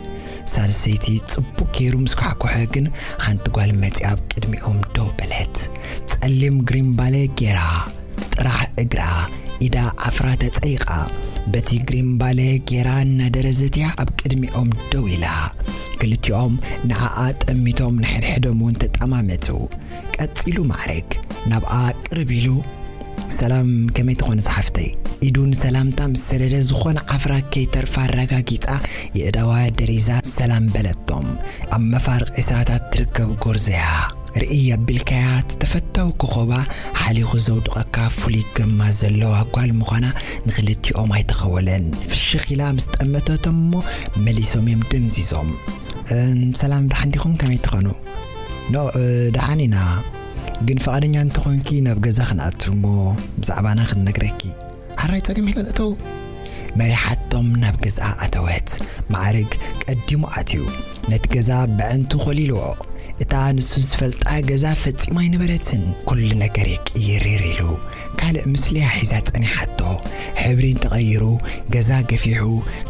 ሳልሰይቲ ጽቡቕ ገይሩ ምስ ኳሕኩሐ ግን፣ ሓንቲ ጓል መጺኣ ኣብ ቅድሚኦም ደው በለት። ጸሊም ግሪምባለ ገይራ፣ ጥራሕ እግራ ኢዳ ዓፍራ ተጸይቓ፣ በቲ ግሪምባለ ጌራ እናደረዘት እያ ኣብ ቅድሚኦም ደው ኢላ። ክልቲኦም ንዓኣ ጠሚቶም ንሕድሕዶም እውን ተጠማመቱ። ቀጺሉ ማዕረግ ናብኣ ቅርብ ኢሉ፣ "ሰላም፣ ከመይ ትኾኒ ዝሓፍተይ?" ኢዱ ንሰላምታ ምስ ሰደደ፣ ዝኾነ ዓፍራ ከይተርፋ ኣረጋጊጻ የእዳዋ ደሪዛ ሰላም በለቶም። ኣብ መፋርቕ ዕስራታት ትርከብ ጎርዞ እያ። ርእይ ኣቢልካያ፣ እቲ ተፈታዊ ኮኾባ ሓሊኹ ዘውድቐካ ፍሉይ ግርማ ዘለዋ ጓል ምዃና ንኽልቲኦም ኣይተኸወለን። ፍሽኽ ኢላ ምስ ጠመተቶም እሞ መሊሶም እዮም ደምዚዞም። "እም፣ ሰላም፣ ደሓን ዲኹም? ከመይ ትኾኑ?" "ኖ፣ እ፣ ደሓን ኢና። ግን ፍቓደኛ እንተኾንኪ ናብ ገዛ ክንኣቱ እሞ ብዛዕባና ክንነግረኪ።" "ሕራይ፣ ጸገም የለን፣ እተው።" መሪሓቶም ናብ ገዝኣ ኣተወት። ማዕረግ ቀዲሙ ኣትዩ ነቲ ገዛ በዕንቱ ኮሊልዎ። እታ ንሱ ዝፈልጣ ገዛ ፈጺማ ኣይነበረትን። ኩሉ ነገር ይቅይርር ኢሉ ካልእ ምስሊያ ሒዛ ጸኒሓቶ። ሕብሪ እንተቐይሩ፣ ገዛ ገፊሑ፣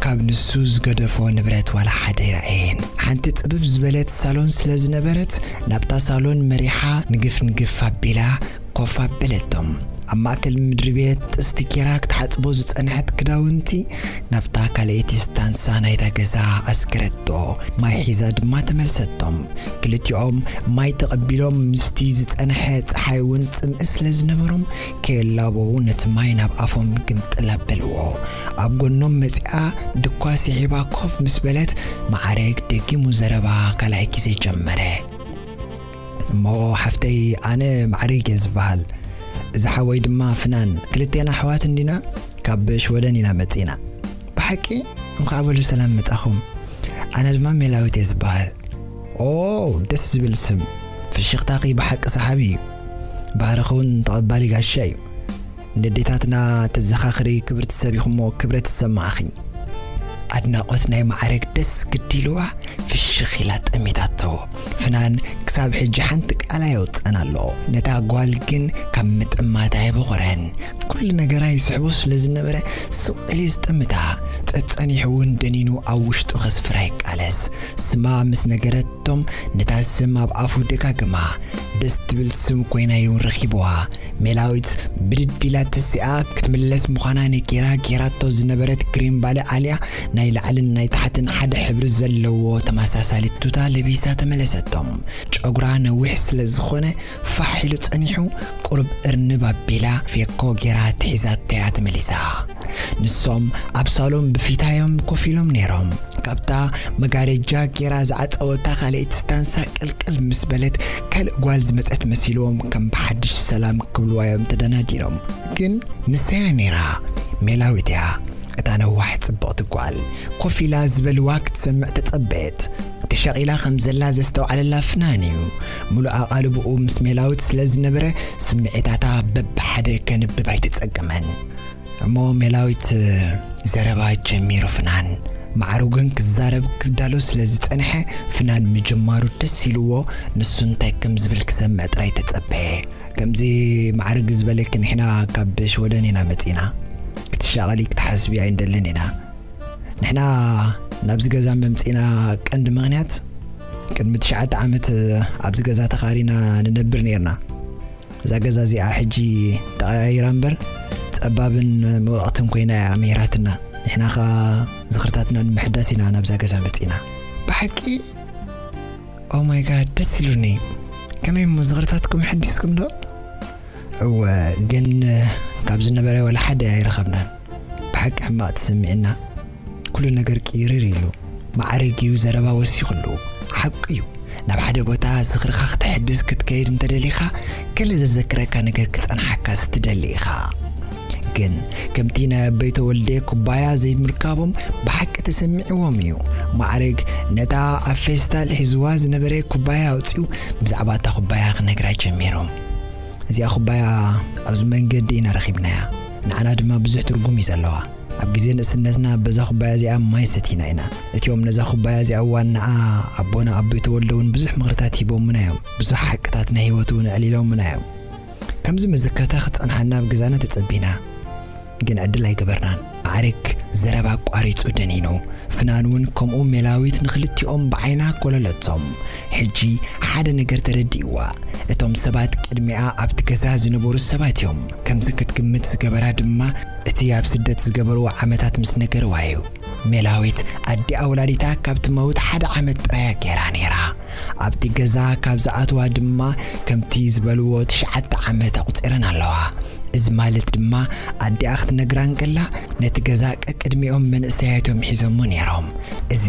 ካብ ንሱ ዝገደፎ ንብረት ዋላ ሓደ ኣይረኣየን። ሓንቲ ጽብብ ዝበለት ሳሎን ስለ ዝነበረት፣ ናብታ ሳሎን መሪሓ ንግፍ ንግፍ ኣቢላ ኮፍ ኣበለቶም። ኣብ ማእከል ምድሪ ቤት ጥስቲ ጌራ ክትሓጽቦ ዝጸንሐት ክዳውንቲ ናብታ ካልኣይቲ ስታንሳ ናይታ ገዛ ኣስገረቶ። ማይ ሒዛ ድማ ተመልሰቶም። ክልቲኦም ማይ ተቐቢሎም፣ ምስቲ ዝጸንሐ ጸሓይ እውን ጽምኢ ስለ ዝነበሮም፣ ከየላበቡ ነቲ ማይ ናብ ኣፎም ግምጥል ኣበልዎ። ኣብ ጎኖም መጺኣ ድኳ ስሒባ ኮፍ ምስ በለት፣ ማዕረግ ደጊሙ ዘረባ ካልኣይ ግዜ ጀመረ። "እሞ ሓፍተይ፣ ኣነ ማዕረግ እየ ዝበሃል። እዚ ሓወይ ድማ ፍናን። ክልቴና ኣሕዋት እንዲና፣ ካብ ሽወደን ኢና መጺና።" "ብሓቂ? እንኳዕ በሉ ሰላም መጻኹም። ኣነ ድማ ሜላዊት እየ ዝበሃል።" "ኦ፣ ደስ ዝብል ስም። ፍሽኽታኺ ብሓቂ ሰሓቢ እዩ። ባህርኺ እውን ተቐባሊ ጋሻ እዩ። ንዴታትና ተዘኻኽሪ ክብርቲ ሰብ ኢኹሞ፣ ክብረት ይሰማዓኺ።" ኣድናቖት ናይ ማዕረግ ደስ ግዲልዋ ፍሽኽ ኢላ ጠሚታቶ። ፍናን ክሳብ ሕጂ ሓንቲ ቃል ኣየውጸን ኣሎ። ነታ ጓል ግን ካብ ምጥማት ኣየበቖረን። ኩሉ ነገራ ይስሕቦ ስለ ዝነበረ ስቕ ኢሉ እዩ ዝጥምታ። ጸጸኒሑ እውን ደኒኑ ኣብ ውሽጡ ከስፍራ ይቃለስ። ስማ ምስ ነገረቶም ነታ ስም ኣብ ኣፉ ደጋግማ። ደስ ትብል ስም ኮይና እዩ ረኺብዋ። ሜላዊት ብድድ ኢላ ተሲኣ ክትምለስ ምዃና ነጊራ፣ ጌራቶ ዝነበረት ግሪን ባለ ኣልያ ናይ ላዕልን ናይ ታሕትን ሓደ ሕብሪ ዘለዎ ተመሳሳሊ ቱታ ለቢሳ ተመለሰቶም። ጨጉራ ነዊሕ ስለ ዝኾነ ፋሕ ኢሉ ጸኒሑ፣ ቁሩብ እርንብ ኣቢላ ፌኮ ጌራ ትሒዛቶ እያ ተመሊሳ። ንሶም ኣብ ሳሎን ብፊታዮም ኮፍ ኢሎም ነይሮም። ካብታ መጋረጃ ጌራ ዝዓጸወታ ካልኣይቲ ስታንሳ ቅልቅል ምስ በለት፣ ካልእ ጓል ዝመጸት መሲልዎም ከም ብሓድሽ ሰላም ክብልዋ እዮም ተደናዲኖም። ግን ንሰያ ነይራ፣ ሜላዊት እያ። እታ ነዋሕ ጽብቕቲ ጓል ኮፍ ኢላ ዝበልዋ ክትሰምዕ ተጸበየት። ተሻቒላ ከም ዘላ ዘስተውዓለላ ፍናን እዩ። ምሉእ ኣቓልቦኡ ምስ ሜላዊት ስለ ዝነበረ፣ ስምዒታታ በብሓደ ከንብብ ኣይተጸገመን። እሞ ሜላዊት ዘረባ ጀሚሩ ፍናን። ማዕሩ ግን ክዛረብ ክዳሎ ስለ ዝጸንሐ፣ ፍናን ምጅማሩ ደስ ኢልዎ፣ ንሱ እንታይ ከም ዝብል ክሰምዕ ጥራይ ተጸበየ። ከምዚ ማዕርግ ዝበለኪ፣ ንሕና ካብ ሽወደን ኢና መጺና። ክትሻቐሊ ክትሓስቢ ኣይንደልን ኢና። ንሕና ናብዚ ገዛ መምጺእና ቀንዲ ምኽንያት፣ ቅድሚ ትሽዓተ ዓመት ኣብዚ ገዛ ተኻሪና ንነብር ኔርና። እዛ ገዛ እዚኣ ሕጂ ተቐያይራ እምበር፣ ጸባብን መውቐቕትን ኮይና እያ ምሂራትና። ንሕና ኸኣ ዝኽርታትና ንምሕዳስ ኢና ናብዛ ገዛ መጺእና። ብሓቂ? ኦ ማይ ጋድ፣ ደስ ኢሉኒ። ከመይ እሞ ዝኽርታትኩም ሕዲስኩም ዶ? እወ፣ ግን ካብ ዝነበረ ወላ ሓደ ኣይረኸብናን። ብሓቂ ሕማቕ ተሰሚዕና። ኩሉ ነገር ቅይርር ኢሉ። ማዕረግ እዩ ዘረባ ወሲኽሉ። ሓቁ እዩ። ናብ ሓደ ቦታ ዝኽርኻ ክተሕድስ ክትከይድ እንተደሊኻ፣ ገለ ዘዘክረካ ነገር ክጸንሓካስ ትደሊ ኢኻ። ግን ከምቲ ናይ ኣቦይ ተወልደ ኩባያ ዘይምርካቦም ብሓቂ ተሰሚዕዎም እዩ። ማዕረግ ነታ ኣብ ፌስታል ሒዝዋ ዝነበረ ኩባያ ኣውጺኡ ብዛዕባ እታ ኩባያ ክነግራ ጀሚሩ። "እዚኣ ኩባያ ኣብዚ መንገዲ ኢና ረኺብናያ። ንዓና ድማ ብዙሕ ትርጉም እዩ ዘለዋ። ኣብ ግዜ ንእስነትና በዛ ኩባያ እዚኣ ማይ ሰቲና ኢና። እቲኦም ነዛ ኩባያ እዚኣ ዋናኣ ኣቦና ኣቦይ ተወልደ እውን ብዙሕ ምኽርታት ሂቦምና እዮም። ብዙሕ ሓቅታት ናይ ህይወት እውን ኣዕሊሎምና እዮም። ከምዚ መዘከርታ ክጸንሓና ኣብ ገዛና ተጸቢና፣ ግን ዕድል ኣይገበርናን።" ማዕረግ ዘረባ ኣቋሪጹ ደኒኑ። ፍናን እውን ከምኡ ሜላዊት ንኽልቲኦም ብዓይና ኮለለቶም። ሕጂ ሓደ ነገር ተረዲእዋ። እቶም ሰባት ቅድሚኣ ኣብቲ ገዛ ዝነበሩ ሰባት እዮም። ከምዚ ክትግምት ዝገበራ ድማ እቲ ኣብ ስደት ዝገበርዎ ዓመታት ምስ ነገርዋ እዩ። ሜላዊት ኣዲኣ ወላዲታ ካብ ትመውት ሓደ ዓመት ጥራያ ገይራ ነይራ። ኣብቲ ገዛ ካብ ዝኣትዋ ድማ ከምቲ ዝበልዎ ትሽዓተ ዓመት ኣቑጺረን ኣለዋ። እዚ ማለት ድማ ኣዲኣ ክትነግራ እንከላ ነቲ ገዛ ቀቅድሚኦም መንእሰያት እዮም ሒዞሞ ነይሮም። እዚ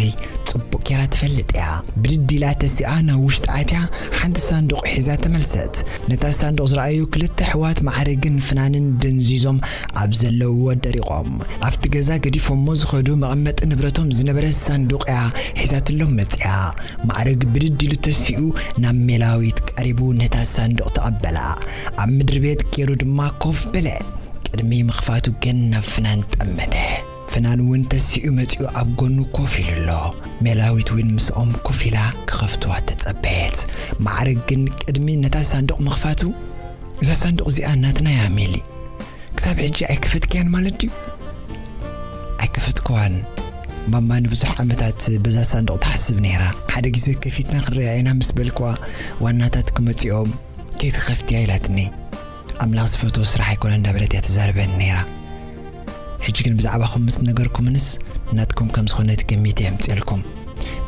ጽቡቕ ጌራ ትፈልጥ እያ። ብድድ ኢላ ተሲኣ ናብ ውሽጢ ኣትያ ሓንቲ ሳንዱቕ ሒዛ ተመልሰት። ነታ ሳንዱቕ ዝረኣዩ ክልተ ኣሕዋት ማዕርግን ፍናንን ደንዚዞም ኣብ ዘለውዎ ደሪቖም። ኣብቲ ገዛ ገዲፎሞ ዝኸዱ መቐመጢ ንብረቶም ዝነበረ ሳንዱቕ እያ ሒዛትሎም መጺኣ። ማዕርግ ብድድ ኢሉ ተሲኡ ናብ ሜላዊት ቀሪቡ ነታ ሳንዱቕ ተቐበላ። ኣብ ምድሪ ቤት ገይሩ ድማ ኮፍ በለ። ቅድሚ ምኽፋቱ ግን ናብ ፍናን ጠመተ። ፍናን እውን ተሲኡ መጺኡ ኣብ ጎኑ ኮፍ ኢሉ ኣሎ። ሜላዊት እውን ምስኦም ኮፍ ኢላ ክኸፍትዋ ተጸበየት። ማዕርግ ግን ቅድሚ ነታ ሳንዱቕ ምኽፋቱ፣ "እዛ ሳንዱቕ እዚኣ ናትና እያ ሜሊ። ክሳብ ሕጂ ኣይከፈትክያን ማለት ድዩ?" "ኣይከፈትክዋን። ማማ ንብዙሕ ዓመታት በዛ ሳንዱቕ ትሓስብ ነይራ። ሓደ ግዜ ከፊትና ክንሪኣ ኢና ምስ በልክዋ ዋናታት ክመጽኦም ከይትኸፍትያ ኢላትኒ። ኣምላኽ ዝፈትዎ ስራሕ ኣይኮነ እንዳበለት እያ ትዛረበኒ ነይራ። ሕጂ ግን ብዛዕባኹም ምስ ነገርኩምንስ ናትኩም ከም ዝኾነት ገሚተ የምጽኤልኩም።"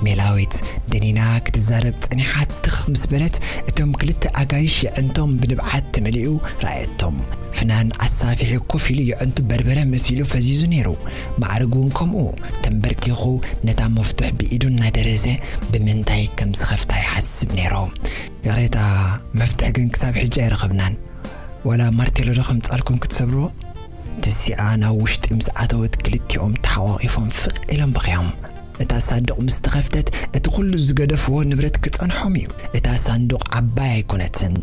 ሜላዊት ደኒና ክትዛረብ ጸኒሓ ትኽ ምስ በለት፣ እቶም ክልተ ኣጋይሽ የዕንቶም ብንብዓት ተመሊኡ ረኣየቶም። ፍናን ኣሳፊሑ ኮፍ ኢሉ የዕንቱ በርበረ መሲሉ ፈዚዙ ነይሩ። ማዕርግ እውን ከምኡ ተንበርኪኹ ነታ መፍቱሕ ብኢዱ እናደረዘ ብምንታይ ከም ዝኸፍታ ይሓስብ ነይሩ። "ይቕሬታ፣ መፍትሕ ግን ክሳብ ሕጂ ኣይረኸብናን። ዋላ ማርቴሎ ዶ ከምጻልኩም ክትሰብርዎ?" ትሲኣ ናብ ውሽጢ ምስ ኣተወት ክልቲኦም ተሓቋቒፎም ፍቕ ኢሎም በኺዮም። እታ ሳንዱቕ ምስ ተኸፍተት እቲ ኩሉ ዝገደፍዎ ንብረት ክጸንሖም እዩ። እታ ሳንዱቕ ዓባይ ኣይኮነትን፣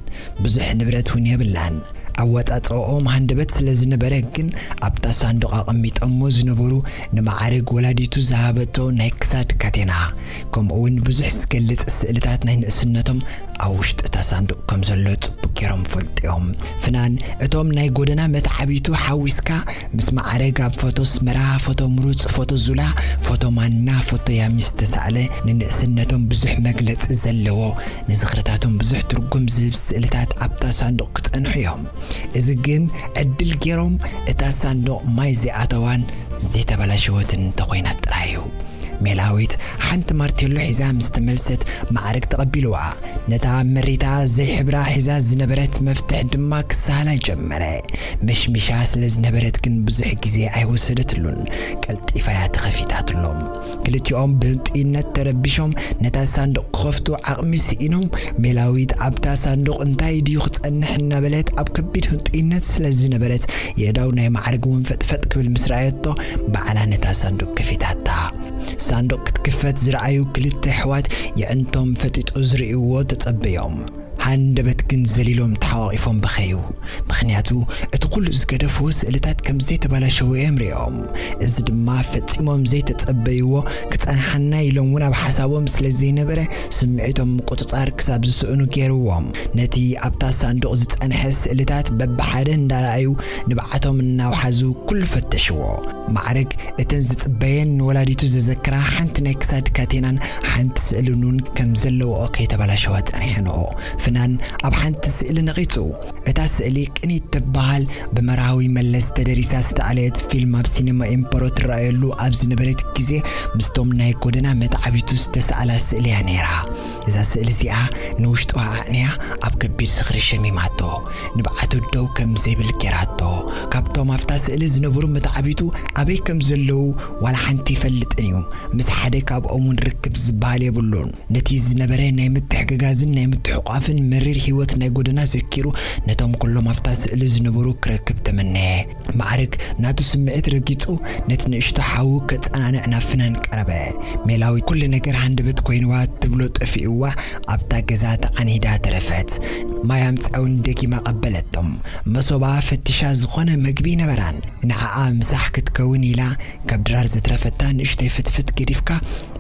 ብዙሕ ንብረት እውን የብላን። ኣወጻጽኦም ሃንደበት ስለ ዝነበረ ግን ኣብታ ሳንዱቕ ኣቐሚጦሞ ዝነበሩ ንማዕርግ ወላዲቱ ዝሃበቶ ናይ ክሳድ ካቴና፣ ከምኡ እውን ብዙሕ ዝገልጽ ስእልታት ናይ ንእስነቶም ኣብ ውሽጢ እታ ሳንዱቕ ከም ዘሎ ጽቡቕ ገይሮም ፈልጡ እዮም። ፍናን እቶም ናይ ጎደና መትዓቢቱ ሓዊስካ ምስ ማዕረግ ኣብ ፎቶ ኣስመራ፣ ፎቶ ምሩጽ፣ ፎቶ ዙላ፣ ፎቶ ማና፣ ፎቶ ያሚ ዝተሳእለ ንንእስነቶም ብዙሕ መግለጺ ዘለዎ ንዝኽርታቶም ብዙሕ ትርጉም ዝህብ ስእልታት ኣብታ ሳንዱቕ ክጸንሑ እዮም። እዚ ግን ዕድል ገይሮም እታ ሳንዱቕ ማይ ዘይኣተዋን ዘይተበላሸወትን እንተኾይና ጥራይ እዩ። ሜላዊት ሓንቲ ማርቴሎ ሒዛ ምስ ተመልሰት ማዕረግ ተቐቢልዋ። ነታ መሪታ ዘይሕብራ ሒዛ ዝነበረት መፍትሕ ድማ ክሳላ ጀመረ። መሽሚሻ ስለ ዝነበረት ግን ብዙሕ ግዜ ኣይወሰደትሉን። ቀልጢፋ እያ ተኸፊታትሎም። ክልቲኦም ብህንጡይነት ተረቢሾም ነታ ሳንዱቕ ክኸፍቱ ዓቕሚ ስኢኖም። ሜላዊት ኣብታ ሳንዱቕ እንታይ ድዩ ክጸንሕ እናበለት ኣብ ከቢድ ህንጡይነት ስለ ዝነበረት የእዳው ናይ ማዕረግ እውን ፈጥፈጥ ክብል ምስ ረኣየቶ ባዕላ ነታ ሳንዱቕ ከፊታታ። ሳንዱቕ ክትክፈት ዝረኣዩ ክልተ ኣሕዋት የዕንቶም ፈጢጡ ዝርእይዎ ተጸበዮም። ሃንደበት ግን ዘሊሎም ተሓቋቒፎም በኸዩ። ምኽንያቱ እቲ ኩሉ ዝገደፍዎ ስእልታት ከም ዘይተባላሸወ እዮም ሪኦም። እዚ ድማ ፈጺሞም ዘይተጸበይዎ ክጸንሓና ኢሎም እውን ኣብ ሓሳቦም ስለ ዘይነበረ ስምዒቶም ምቁጽጻር ክሳብ ዝስእኑ ገይርዎም። ነቲ ኣብታ ሳንዱቕ ዝጸንሐ ስእልታት በብሓደ እንዳረኣዩ ንብዓቶም እናውሓዙ ኩሉ ፈተሽዎ። ማዕረግ እተን ዝጽበየን ንወላዲቱ ዘዘክራ ሓንቲ ናይ ክሳድ ካቴናን ሓንቲ ስእልን እውን ከም ዘለዎኦ ከይተባላሸዋ ጸኒሐንኦ። ፍናን ኣብ ሓንቲ ስእሊ ነቒጹ። እታ ስእሊ ቅኒት ትበሃል ብመርሃዊ መለስ ተደሪሳ ዝተኣለየት ፊልም ኣብ ሲኔማ ኤምፖሮ ትረኣየሉ ኣብ ዝነበረት ግዜ ምስቶም ናይ ጎደና መትዓቢቱ ዝተሳእላ ስእሊ እያ ነይራ። እዛ ስእሊ እዚኣ ንውሽጥዋ ኣዕንያ ኣብ ከቢድ ዝኽሪ ሸሚማቶ። ንብዓቱ ደው ከም ዘይብል ገይራቶ። ካብቶም ኣብታ ስእሊ ዝነበሩ መትዓቢቱ ኣበይ ከም ዘለዉ ዋላ ሓንቲ ይፈልጥን እዩ። ምስ ሓደ ካብኦም እውን ርክብ ዝበሃል የብሉን። ነቲ ዝነበረ ናይ ምትሕግጋዝን ናይ ምትሕቋፍን መሪር ህይወት ናይ ጎደና ዘኪሩ ነቶም ኩሎም ኣብታ ስእሊ ዝነበሩ ክረክብ ተመነየ። ማዕረግ ናቱ ስምዒት ረጊጹ ነቲ ንእሽቶ ሓዉ ከጸናንዕ ናብ ፍናን ቀረበ። ሜላዊት ኩሉ ነገር ሃንደበት ኮይንዋ ትብሎ ጠፊእዋ ኣብታ ገዛ ተዓኒዳ ተረፈት። ማይ ኣምጻውን ደጊማ ቀበለቶም። መሶባ ፈቲሻ ዝኾነ መግቢ ነበራን። ንዓኣ ምሳሕ ክትከውን ኢላ ካብ ድራር ዘትረፈታ ንእሽተይ ፍትፍት ገዲፍካ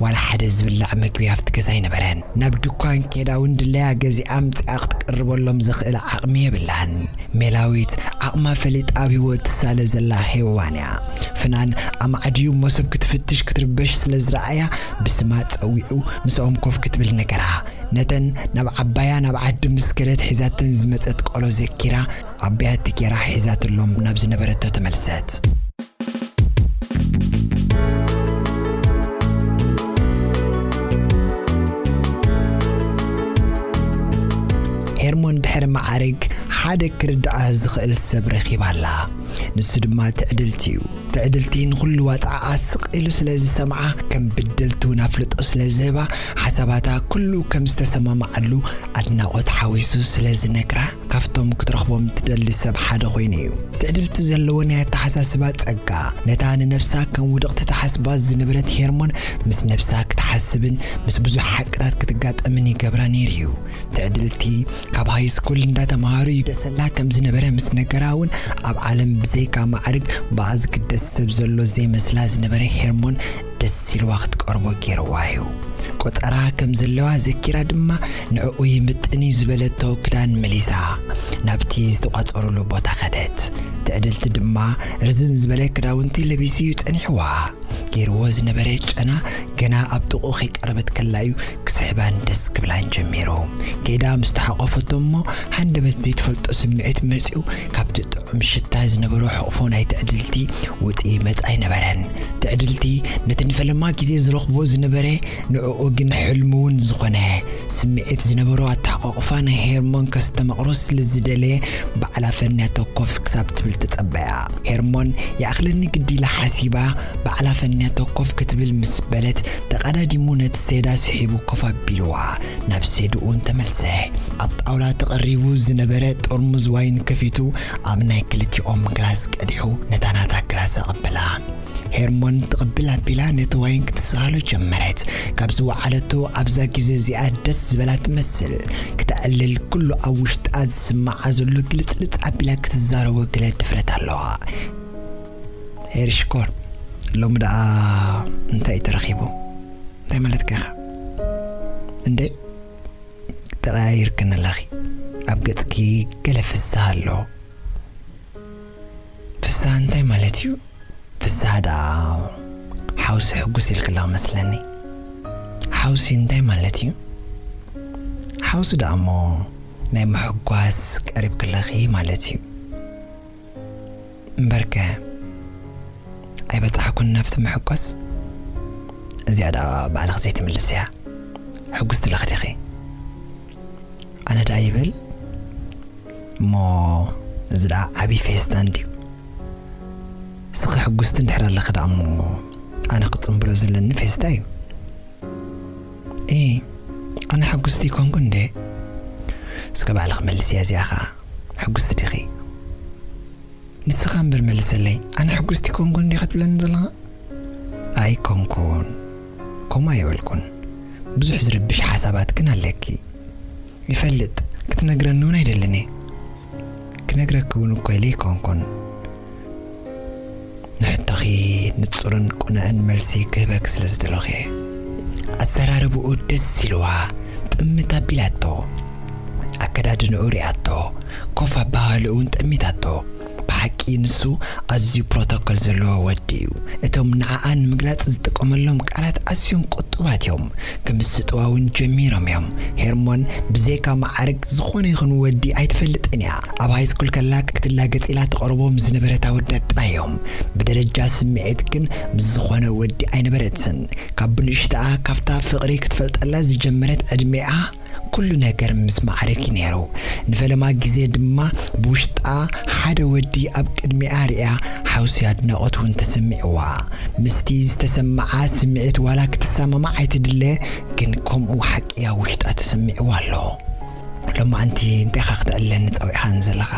ዋላ ሓደ ዝብላዕ መግቢ ኣብቲ ገዛ ኣይነበረን። ናብ ድኳን ከይዳ እውን ድለያ ገዚኣ ኣምጺኣ ክትቅርበሎም ዘኽእል ዓቕሚ የብላን። ሜላዊት ዓቕማ ፈሊጣ ኣብ ህይወት ትሳለ ዘላ ሄዋን እያ። ፍናን ኣማዕድዩ መሶብ ክትፍትሽ ክትርበሽ ስለ ዝረኣያ ብስማ ጸዊዑ ምስኦም ኮፍ ክትብል ነገራ። ነተን ናብ ዓባያ ናብ ዓዲ ምስ ከደት ሒዛተን ዝመጸት ቆሎ ዘኪራ፣ ኣብ ቢያቲ ጌራ ሒዛትሎም ናብ ዝነበረቶ ተመልሰት። ሄርሞን ድሕሪ ማዕርግ ሓደ ክርድኣ ዝኽእል ሰብ ረኺባ ኣላ። ንሱ ድማ ትዕድልቲ እዩ። ትዕድልቲ ንኹሉ ዋጽዓኣ ስቕ ኢሉ ስለ ዝሰምዓ፣ ከም ብድልቲ እውን ኣፍልጦ ስለ ዝህባ፣ ሓሳባታ ኩሉ ከም ዝተሰማማዓሉ ኣድናቖት ሓዊሱ ስለ ዝነግራ፣ ካብቶም ክትረኽቦም ትደሊ ሰብ ሓደ ኮይኑ እዩ። ትዕድልቲ ዘለዎ ናይ ኣተሓሳስባ ጸጋ፣ ነታ ንነብሳ ከም ውድቕቲ ትሓስባ ዝነበረት ሄርሞን፣ ምስ ነብሳ ክትሓስብን ምስ ብዙሕ ሓቅታት ክትጋጠምን ይገብራ ነይሩ እዩ። ትዕድልቲ ካብ ሃይ ስኩል እንዳተምሃሩ ይደሰላ ከም ዝነበረ ምስ ነገራ እውን፣ ኣብ ዓለም ብዘይካ ማዕርግ ብኣ ዝግደስ ሰብ ዘሎ ዘይመስላ ዝነበረ ሄርሞን ደስ ኢልዋ ክትቀርቦ ገይርዋ እዩ። ቆጸራ ከም ዘለዋ ዘኪራ ድማ፣ ንዕኡ ይምጥን እዩ ዝበለቶ ክዳን መሊሳ ናብቲ ዝተቋጸሩሉ ቦታ ከደት። ትዕድልቲ ድማ ርዝን ዝበለ ክዳውንቲ ለቢሱ እዩ ጸኒሕዋ። ገይርዎ ዝነበረ ጨና ገና ኣብ ጥቕኡ ከይቀረበት ከላ እዩ ክስሕባን ደስ ክብላን ጀሚሩ። ከይዳ ምስ ተሓቆፈቶ እሞ፣ ሃንደበት ዘይትፈልጦ ስምዒት መጺኡ፣ ካብቲ ጥዑም ሽታ ዝነበሮ ሕቕፎ ናይ ትዕድልቲ ውጽኢ መጻ ኣይነበረን። ትዕድልቲ ነቲ ንፈለማ ግዜ ዝረኽቦ ዝነበረ፣ ንዕኡ ግን ሕልሚ እውን ዝኾነ ስምዒት ዝነበሮ ኣተሓቋቑፋ ናይ ሄርሞን ከስተማቕሮ ስለ ዝደለየ፣ ባዕላ ፈንያቶ ኮፍ ክሳብ ትብል ተጸበያ። ሄርሞን፣ "ይኣኽለኒ ግዲ" ኢላ ሓሲባ፣ ባዕላ ፈንያቶ ኮፍ ክትብል ምስ በለት፣ ተቐዳዲሙ ነቲ ሴዳ ስሒቡ ኮፍ ኣቢልዋ፣ ናብ ሴድኡ እውን ተመልሰ። ኣብ ጣውላ ተቐሪቡ ዝነበረ ጥርሙዝ ዋይን ከፊቱ፣ ኣብ ናይ ክልቲኦም ግላስ ቀዲሑ፣ ነታ ናታ ግላስ ኣቐበላ። ሄርሞን ትቕብል ኣቢላ ነቲ ዋይን ክትስሃሎ ጀመረት። ካብ ዝወዓለቶ ኣብዛ ግዜ እዚኣ ደስ ዝበላ ትመስል። ክተዕልል ኩሉ ኣብ ውሽጣ ዝስምዓ ዘሎ ግልጽልጽ ኣቢላ ክትዛረቦ ገለ ድፍረት ኣለዋ። "ሄር ሽኮር፣ ሎሚ ደኣ እንታይ እዩ ተረኺቡ? እንታይ ማለትካ ኢኻ? እንዴ፣ ተቐያይርክን ኣለኺ። ኣብ ገጽኪ ገለ ፍስሃ ኣሎ። ፍስሃ እንታይ ማለት እዩ?" "ፍስሃ ደኣ ሓውሲ ሕጉስ ኢልክላ መስለኒ። ሓውሲ እንታይ ማለት እዩ?" "ሓውሲ ደኣ እሞ ናይ ምሕጓስ ቀሪብክለኺ ማለት እዩ። እምበርከ ኣይበጻሕኩን ናብቲ ምሕጓስ?" "እዚኣ ደኣ ባዕልኺ ዘይትምልስያ። ሕጉስቲ ኣለኺ ዲኺ?" "ኣነ ደኣ ይበል እሞ፣ እዚ ደኣ ዓቢ ፌስታ እንድዩ። እስኺ ሕጉስቲ እንድሕር ኣለኺ ደኣ እሞ፣ ኣነ ክጽምብሎ ዘለኒ ፌስታ እዩ። ኢ፣ ኣነ ሕጉስቲ ይኮንኩ እንዴ?" "እስከ ባዕልኺ መልስያ እዚኣ ኸኣ። ሕጉስቲ ዲኺ? ንስኻ እምበር መልሰለይ። ኣነ ሕጉስቲ ይኮንኩ እንዴ ክትብለኒ ዘለኻ?" "ኣይኮንኩን። ከምኡ ኣይበልኩን። ብዙሕ ዝርብሽ ሓሳባት ግን ኣለኪ። ይፈልጥ፣ ክትነግረኒ እውን ኣይደልን እየ። ክነግረኪ እውን እኮ ኢለ ኣይኮንኩን። ንሕቶኺ ንጹርን ቅኑዕን መልሲ ክህበኪ ስለ ዝደለኹ እየ።" ኣዘራርባኡ ደስ ኢልዋ፣ ጥምት ኣቢላቶ። ኣከዳድንኡ ሪኣቶ፣ ኮፍ ኣበሃህልኡ እውን ጠሚታቶ። ብሓቂ ንሱ ኣዝዩ ፕሮቶኮል ዘለዎ ወዲ እዩ። እቶም ንዓኣ ንምግላጽ ዝጥቀመሎም ቃላት ኣዝዮም ቁጡባት እዮም። ክምስጥዋ እውን ጀሚሮም እዮም። ሄርሞን ብዘይካ ማዕርግ ዝኾነ ይኹን ወዲ ኣይትፈልጥን እያ። ኣብ ሃይስኩል ከላ ክትላገጽ ኢላ ትቐርቦም ዝነበረት ኣወዳት ጥራይ እዮም። ብደረጃ ስምዒት ግን ምስ ዝኾነ ወዲ ኣይነበረትን። ካብ ብንእሽተኣ ካብታ ፍቕሪ ክትፈልጠላ ዝጀመረት ዕድሜኣ፣ ኩሉ ነገር ምስ ማዕረግ እዩ ነይሩ። ንፈለማ ግዜ ድማ ብውሽጣ ሓደ ወዲ ኣብ ቅድሚኣ ሪኣ ሓውሲ ኣድናቖት እውን ተሰሚዕዋ። ምስቲ ዝተሰምዓ ስምዒት ዋላ ክትሰማማዕ ኣይትድለ፣ ግን ከምኡ ሓቂ ኣብ ውሽጣ ተሰሚዕዋ ኣሎ። ሎማዓንቲ እንታይ ኢኻ ክተዕልለኒ ጸዊዕኻኒ ዘለኻ?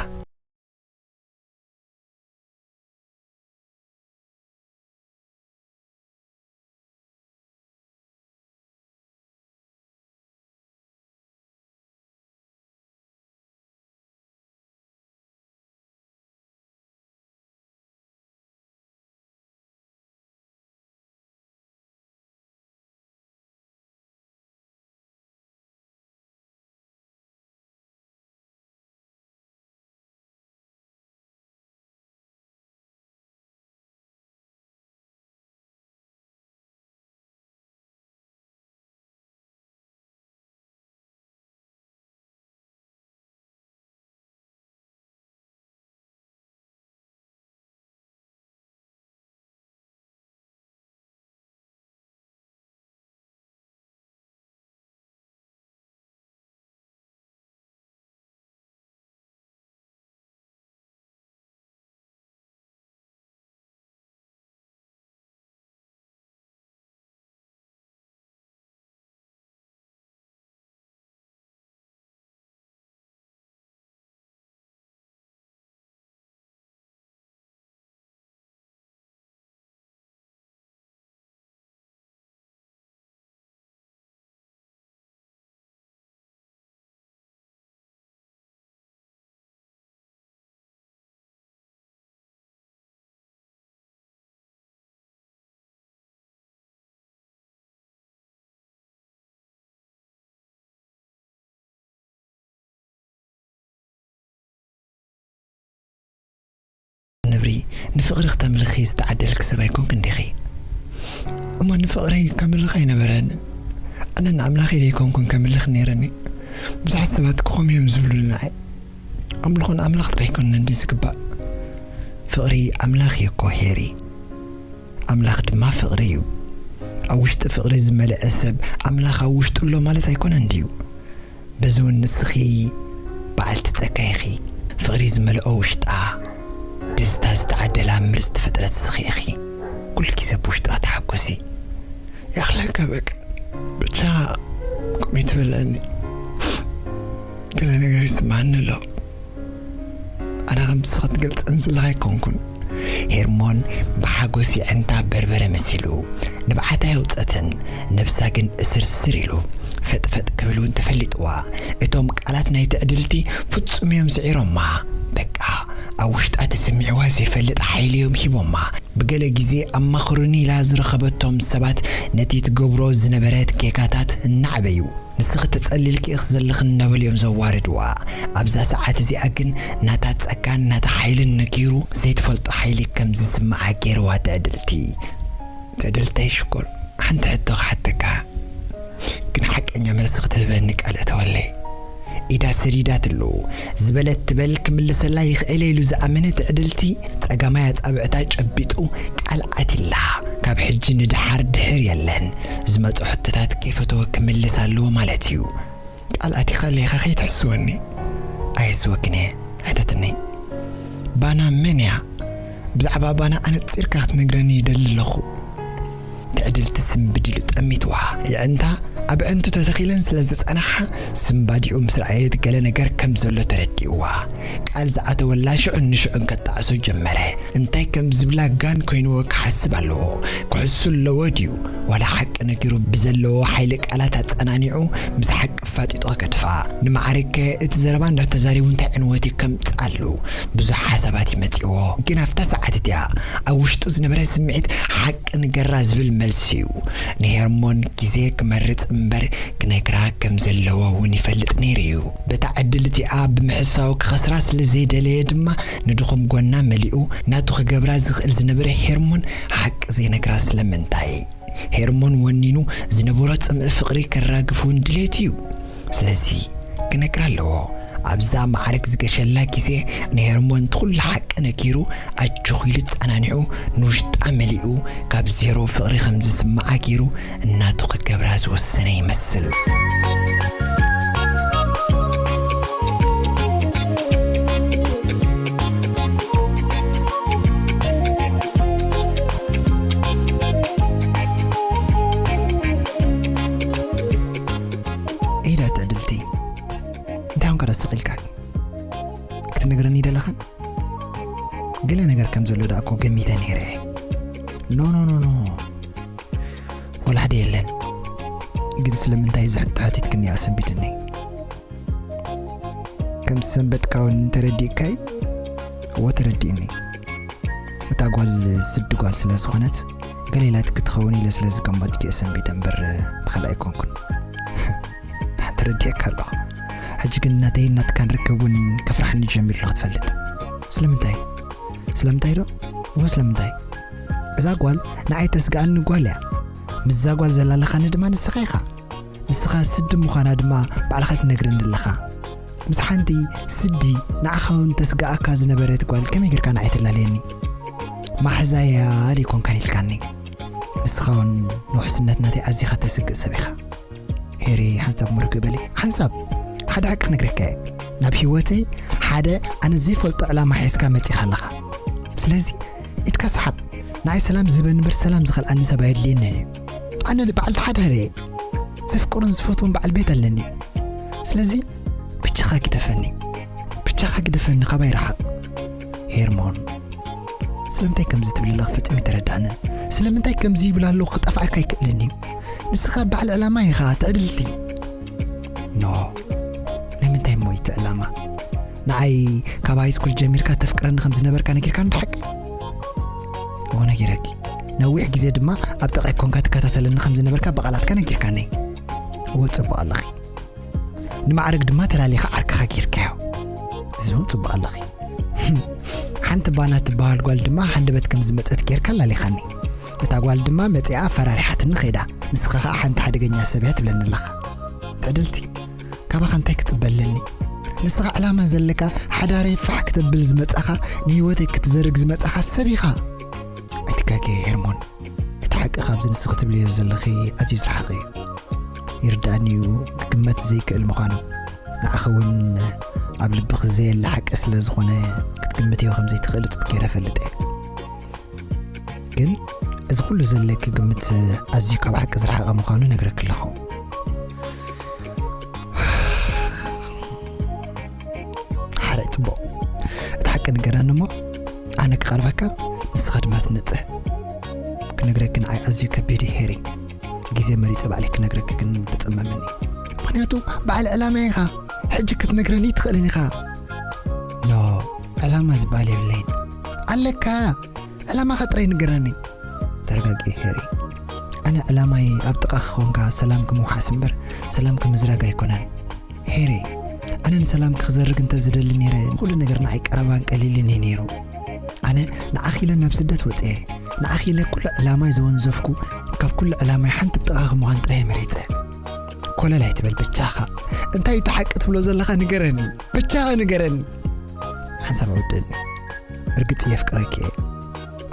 ሪ፣ ንፍቕሪ ክተምልኺ ዝተዓደልኪ ሰብ ኣይኮንክን ዲኺ? እሞ ንፍቕረይ ከምልኽ ኣይነበረንን። ኣነ ንኣምላኸይ ደይኮንኩን ከምልኽ ነይረኒ። ብዙሓት ሰባት ክኾም እዮም ዝብሉ ንዓይ። ኣምልኾ ንኣምላኽ ጥራይ ኣይኮነን ድዩ ዝግባእ? ፍቕሪ ኣምላኽ እዩ እኮ ሄሪ። ኣምላኽ ድማ ፍቕሪ እዩ። ኣብ ውሽጢ ፍቕሪ ዝመልአ ሰብ ኣምላኽ ኣብ ውሽጡ ኣሎ ማለት ኣይኮነን ድዩ? በዚ እውን ንስኺ በዓልቲ ጸጋ ኢኺ። ፍቕሪ ዝመልኦ ውሽጣ፣ ደስታ ዝተዓደላ ምርጽቲ ፍጥረት ንስኺ ኢኺ። ኩሉ ግዜ ብውሽጥኺ ተሓጎሲ። ይኣኽለካ በቃ። ብቻ ከምኡ ትበለኒ። ገለ ነገር ይስምዓኒ ኣሎ። ኣነ ከም ንስኺ ትገልጸን ዘለኻ ኣይኮንኩን። ሄርሞን ብሓጎስ የዕንታ በርበረ መሲሉ ንብዓታ የውጸትን ነብሳ ግን እስርስር ኢሉ ፈጥፈጥ ክብል እውን ተፈሊጥዋ። እቶም ቃላት ናይ ትዕድልቲ ፍጹም እዮም ስዒሮማ። በቃ ኣብ ውሽጣ ተሰሚዕዋ ዘይፈልጥ ሓይሊ እዮም ሂቦማ። ብገለ ግዜ ኣማኽሩኒ ኢላ ዝረኸበቶም ሰባት ነቲ ትገብሮ ዝነበረት ጌጋታት እናዕበዩ ንስኺ ተጸሊልኪ ኢኺ ዘለኺ እናበሉ እዮም ዘዋርድዋ። ኣብዛ ሰዓት እዚኣ ግን ናታ ጸጋን ናታ ሓይልን ነጊሩ ዘይትፈልጦ ሓይሊ ከም ዝስምዓ ገይርዋ ትዕድልቲ። ትዕድልተይ ሽኮር፣ ሓንቲ ሕቶ ክሓተካ፣ ግን ሓቀኛ መልሲ ክትህበኒ ቃል እተወለይ። ኢዳ ሰዲዳትሉ። ዝበለት ትበል ክምልሰላ ይኽእል ኢሉ ዝኣመነ ትዕድልቲ ጸጋማይ ኣጻብዕታ ጨቢጡ ቃል ኣትላ። ካብ ሕጂ ንደሓር ድሕር የለን። ዝመጾ ሕቶታት ከይፈተወ ክምልስ ኣለዎ ማለት እዩ። ቃል ኣቲኻ ኣለኻ ከይትሕስወኒ። ኣየስወክን እየ። ሕተትኒ። ባና መን እያ? ብዛዕባ ባና ኣነጺርካ ክትነግረኒ ይደሊ ኣለኹ። ትዕድልቲ ስምብድ ኢሉ ጠሚትዋ። የዕንታ ኣብ ዕንቱ ተተኺለን ስለ ዝጸናሓ ስምባዲኡ ምስ ረኣየት ገለ ነገር ከም ዘሎ ተረዲእዋ። ቃል ዝኣተወላ ሽዑን ንሽዑን ከጣዕሶ ጀመረ። እንታይ ከም ዝብላ ጋን ኮይንዎ ክሓስብ ኣለዎ። ክሕሱ ኣለዎ ድዩ? ዋላ ሓቂ ነጊሩ ብዘለዎ ሓይሊ ቃላት ኣጸናኒዑ ምስ ሓቂ ኣፋጢጡ ከገድፋ። ንማዕረግ ከ እቲ ዘረባ እንዳተዛሪቡ እንታይ ዕንወት እዩ ከምጽኣሉ? ብዙሕ ሓሳባት ይመጽእዎ። ግን ኣብታ ሰዓት እቲኣ ኣብ ውሽጡ ዝነበረ ስምዒት ሓቂ ንገራ ዝብል መልሲ እዩ። ንሄርሞን ግዜ ክመርጽ እምበር ክነግራ ከም ዘለዎ እውን ይፈልጥ ነይሩ እዩ። በታ ዕድል እቲኣ ብምሕሳው ክኸስራ ስለ ዘይደለየ ድማ ንድኹም ጎና መሊኡ ናቱ ክገብራ ዝኽእል ዝነበረ ሄርሞን ሓቂ ዘይነግራ ስለምንታይ? ሄርሞን ወኒኑ ዝነበሮ ጽምኢ ፍቕሪ ከራግፍ እውን ድሌት እዩ። ስለዚ ክነግራ ኣለዎ። ኣብዛ ማዕረግ ዝገሸላ ግዜ ንሄርሞን እቲ ኩሉ ሓቂ ነጊሩ ኣጆኺ ኢሉ ጸናኒዑ ንውሽጣ መሊኡ ካብ ዜሮ ፍቕሪ ከም ዝስምዓ ገይሩ እናቱ ክገብራ ዝወሰነ ይመስል። ኢዳ ትዕድልቲ፣ እንታይ ኾንካ ደስ ኢልካ? ክትነግረኒ ደለኻን? ገለ ነገር ከም ዘሎ ደኣ እኮ ገሚተ ነይረ። ኖ፣ ኖ፣ ኖ፣ ኖ። ወላ ሓደ የለን። ግን ስለምንታይ እዚ ሕቶ ሓቲትክኒ ኣሰንቢድኒ። ከም ዝሰንበድካ እውን ተረዲእካይ? እወ፣ ተረዲእኒ። እታ ጓል ስዲ ጓል ስለ ዝኾነት፣ ገለ ኢላትኪ ትኸውን ኢለ ስለ ዝገመትኩ እየ ሰንቢደ እምበር ብኻልእ ኣይኮንኩን። ተረዲኤካ ኣለኹ። ሕጂ ግን ናተይን ናትካን ርክብ እውን ከፍርሓኒ ጀሚሩ ኣሎ ክትፈልጥ። ስለምንታይ? ስለምንታይ ዶ? እወ፣ ስለምንታይ? እዛ ጓል ንዓይ ተስግኣኒ ጓል እያ። ምስዛ ጓል ዘላለኻኒ ድማ ንስኻ ኢኻ። ንስኻ ስዲ ምዃና ድማ ባዕልኻ ትነግረኒ ኣለኻ። ምስ ሓንቲ ስዲ ንዓኻ እውን ተስግኣካ ዝነበረት ጓል ከመይ ጌርካ ንዓይ ተላለየኒ? ማሕዛያ ደይኮንካን ኢልካኒ። ንስኻ እውን ንውሕስነት ናተይ ኣዚኻ ተስግእ ሰብ ኢኻ። ሄሪ፣ ሓንሳብ ምርግ በሊ። ሓንሳብ ሓደ ሓቂ ክነግረካ እየ። ናብ ህይወተይ ሓደ ኣነ ዘይፈልጦ ዕላማ ሒዝካ መጺኻ ኣለኻ። ስለዚ ኢድካ ሰሓብ። ንዓይ ሰላም ዝህበኒ እምበር ሰላም ዝኸልኣኒ ሰብ ኣየድልየንን እዩ። ኣነ በዓልቲ ሓዳር እየ። ዘፍቅሮን ዝፈትዎን በዓል ቤት ኣለኒ። ስለዚ ብቻኻ ግደፈኒ። ብቻኻ ግደፈኒ፣ ካባይ ርሓቕ። ሄርሞን፣ ስለምንታይ ከምዚ ትብል ኣለኻ ፈጺሙ ኣይተረድኣንን። ስለምንታይ ከምዚ ይብል ኣለኹ ክጠፍኣካ ኣይክእልን እዩ። ንስኻ በዓል ዕላማ ኢኻ፣ ትዕድልቲ። ኖ፣ ንምንታይ እሞ እዩ እቲ ዕላማ? ንዓይ ካብ ሃይስኩል ጀሚርካ ተፍቅረኒ ከም ዝነበርካ ነጊርካኒ ዶ ሓቂ? እወ፣ ነጊረኪ። ነዊሕ ግዜ ድማ ኣብ ጥቓይ ኮንካ ትከታተለኒ ከም ዝነበርካ ብቓላትካ ነጊርካኒ። እወ፣ ጽቡቕ ኣለኺ። ንማዕረግ ድማ ተላሊኻ ዓርክኻ ጌርካዮ። እዚ እውን ጽቡቕ ኣለኺ። ሓንቲ ባና ትበሃል ጓል ድማ ሃንደበት ከም ዝመጸት ጌርካ ኣላሊኻኒ። እታ ጓል ድማ መጺኣ ኣፈራሪሓትኒ ኸይዳ። ንስኻ ኸኣ ሓንቲ ሓደገኛ ሰብ እያ ትብለኒ ኣለኻ። ትዕድልቲ፣ ካባኻ እንታይ ክጽበ ኣለኒ? ንስኻ ዕላማ ዘለካ፣ ሓዳረይ ፋሕ ክተብል ዝመጻኻ፣ ንህይወተይ ክትዘርግ ዝመጻኻ ሰብ ኢኻ። ኣይትጋገ ሄርሞን፣ እቲ ሓቂ ካብዚ ንስኺ ትብልዮ ዘለኺ ኣዝዩ ዝረሓቐ እዩ። ይርድኣኒ እዩ፣ ክግመት ዘይክእል ምዃኑ። ንዓኺ እውን ኣብ ልብኺ ዘየለ ሓቂ ስለ ዝኾነ ክትግምትዮ ከም ዘይትኽእሊ ጽቡቕ ገይረ እፈልጥ እየ። ግን እዚ ኩሉ ዘለኪ ግምት ኣዝዩ ካብ ሓቂ ዝረሓቐ ምዃኑ ነግረኪ ኣለኹ። ሓራይ ጽቡቕ፣ እቲ ሓቂ ንገረኒ እሞ ኣነ ክቐርበካ፣ ንስኻ ድማ ትነጽህ። ክነግረኪ ንዓይ ኣዝዩ ከቢድ እዩ ሄሪ። ግዜ መሪጸ ባዕለይ ክነግረኪ ግን ተጸመመኒ። ምኽንያቱ በዓል ዕላማ ኢኻ። ሕጂ ክትነግረኒ ትኽእልን ኢኻ። ኖ፣ ዕላማ ዝበሃል የብለይን። ኣለካ። ዕላማኻ ጥራይ ንገረኒ። ተረጋጊ ሄሪ። ኣነ ዕላማይ ኣብ ጥቓ ክኾንካ ሰላም ክምውሓስ እምበር ሰላም ክምዝራግ ኣይኮነን። ሄሪ፣ ኣነ ንሰላም ክዘርግ እንተ ዝደሊ ነይረ፣ ኩሉ ነገር ንዓይ ቀረባን ቀሊልን እዩ ነይሩ። ኣነ ንዓኺ ኢለ ናብ ስደት ወጽኤ፣ ንዓኺ ኢለ ኩሉ ዕላማይ ዘወንዘፍኩ፣ ካብ ኩሉ ዕላማይ ሓንቲ ብጥቓኺ ምዃን ጥራይ መሪጸ። ኮለል ኣይትበል በጃኻ። እንታይ እዩ እቲ ሓቂ ትብሎ ዘለኻ ንገረኒ። በጃኻ ንገረኒ። ሓንሳብ ኣውድእኒ። ርግጽ የፍቅረኪ እየ።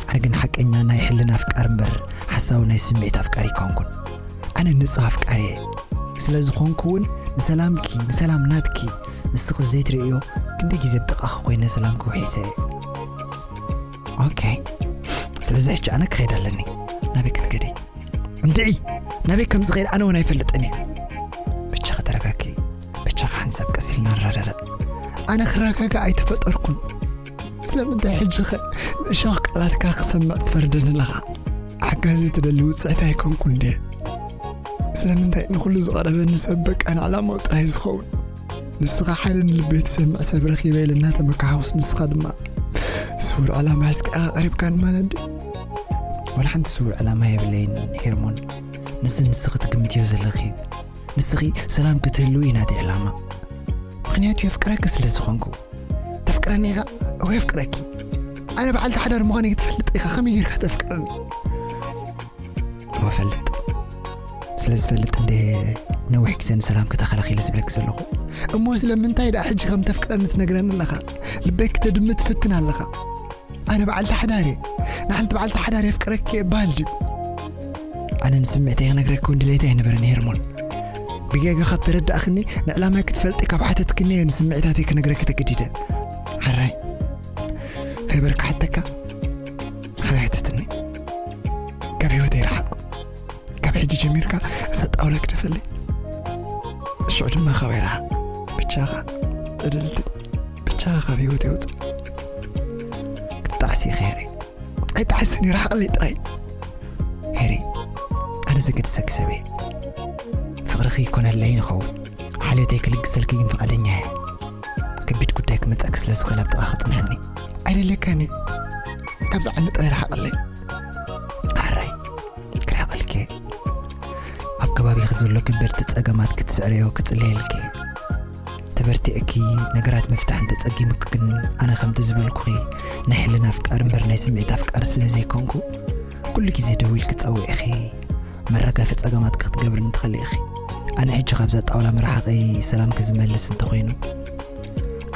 ኣነ ግን ሓቀኛ ናይ ሕልና ኣፍቃሪ እምበር ሓሳዊ ናይ ስምዒት ኣፍቃሪ ኣይኮንኩን። ኣነ ንጹህ ኣፍቃሪ እየ። ስለ ዝኾንኩ እውን ንሰላምኪ፣ ንሰላም ናትኪ፣ ንስኺ ዘይትርእዮ ክንደይ ግዜ ብጥቓኺ ኮይነ ሰላምኪ ውሒሰ እየ። ኦኬ። ስለዚ ሕጂ ኣነ ክኸይድ ኣለኒ። ናበይ ክትከዲ? እንድዒ፣ ናበይ ከም ዝኸይድ ኣነ እውን ኣይፈልጥን እየ። ብቻ ከተረጋጊ፣ ብቻ ሓንሳብ ቀስ ኢልና ንረዳዳእ። ኣነ ክረጋጋእ ኣይተፈጠርኩን። ስለምንታይ ሕጂ ኸ ንእሾኽ ቃላትካ ክሰምዕ ትፈርደኒ ኣለኻ? ሓጋዚ ትደሊ ውጽዕቲ ኣይኮንኩን ድየ? ስለምንታይ ንኹሉ ዝቐረበኒ ሰብ በቃ ንዕላማኡ ጥራይ ዝኸውን? ንስኻ ሓደ ንልበይ ትሰምዕ ሰብ ረኺበ ኢለ እናተመካሓኹስ ንስኻ ድማ ስውር ዕላማ ሒዝካ ኢኻ ቀሪብካኒ ማለት ድዩ? ዋላ ሓንቲ ስውር ዕላማ የብለይን ሄርሞን። ንዚ ንስኺ ትግምትዮ ዘለኺ። ንስኺ ሰላም ክትህልዊ እዩ ናተይ ዕላማ። ምኽንያቱ የፍቅረኪ ስለ ዝኾንኩ። ተፍቅረኒ ኢኻ? እወ የፍቅረኪ። ኣነ በዓልቲ ሓዳር ምዃነይ ክትፈልጥ ኢኻ ከመይ ጌርካ ተፍቅረኒ? እወ እፈልጥ። ስለ ዝፈልጥ እንደ ነዊሕ ግዜ ንሰላምኪ ተኸላኺለ ዝብለኪ ዘለኹ። እሞ ስለምንታይ ደኣ ሕጂ ከም ተፍቅረኒ ትነግረኒ ኣለኻ? ልበይ ክተድሚ ትፍትን ኣለኻ። ኣነ በዓልቲ ሓዳር እየ። ንሓንቲ በዓልቲ ሓዳር የፍቅረኪ እየ በሃል ድዩ? ኣነ ንስምዒተይ ክነግረኪ እውን ድሌተይ ኣይነበረን ሄርሞን። ብጌጋ ካብ ተረዳእክኒ፣ ንዕላማይ ክትፈልጢ ካብ ሓተትክኒ እየ ንስምዒታተይ ክነግረኪ ተገዲደ። ሓራይ፣ ፌበር ክሓተካ? ሓራይ ሕተትኒ። ካብ ህይወተይ ርሓቕ። ካብ ሕጂ ጀሚርካ እዛ ጣውላ ግደፈለይ። ሽዑ ድማ ካባይ ርሓቕ። ብቻኻ፣ ትዕድልቲ፣ ብቻኻ ካብ ህይወተይ ውጻእ። ክትጣዕሲ ኢኺ ሄሪ። ኣይጣዕስን እየ፣ ርሓቐለይ ጥራይ። ሄሪ፣ ኣነ ዘገድሰኪ ሰብ እየ። ፍቕርኺ ይኮነለይ ንኸውን። ሓልዮተይ ክልግሰልኪ ግን ፍቓደኛ እየ። ከቢድ ጉዳይ ክመጻኪ ስለ ዝኽእል ኣብ ጥቓኺ ጽንሕኒ። ኣይደልየካን እየ። ካብዚ ዓኒ ጥራይ ርሓቐለይ። ሓራይ፣ ክርሕቐልኪ እየ። ኣብ ከባቢኺ ዘሎ ከበድቲ ጸገማት ክትስዕርዮ ክጽለየልኪ እየ። ተበርቲዕኪ ነገራት ምፍታሕ እንተጸጊሙኪ ግን ኣነ ከምቲ ዝበልኩኺ ናይ ሕልና ኣፍቃሪ እምበር ናይ ስምዒት ኣፍቃሪ ስለ ዘይኮንኩ፣ ኩሉ ግዜ ደዊልኪ ጸዊዕኺ መራገፊ ጸገማት ክትገብርኒ ትኽእሊ ኢኺ። ኣነ ሕጂ ካብዛ ጣውላ ምርሓቐይ ሰላምኪ ዝመልስ እንተኾይኑ፣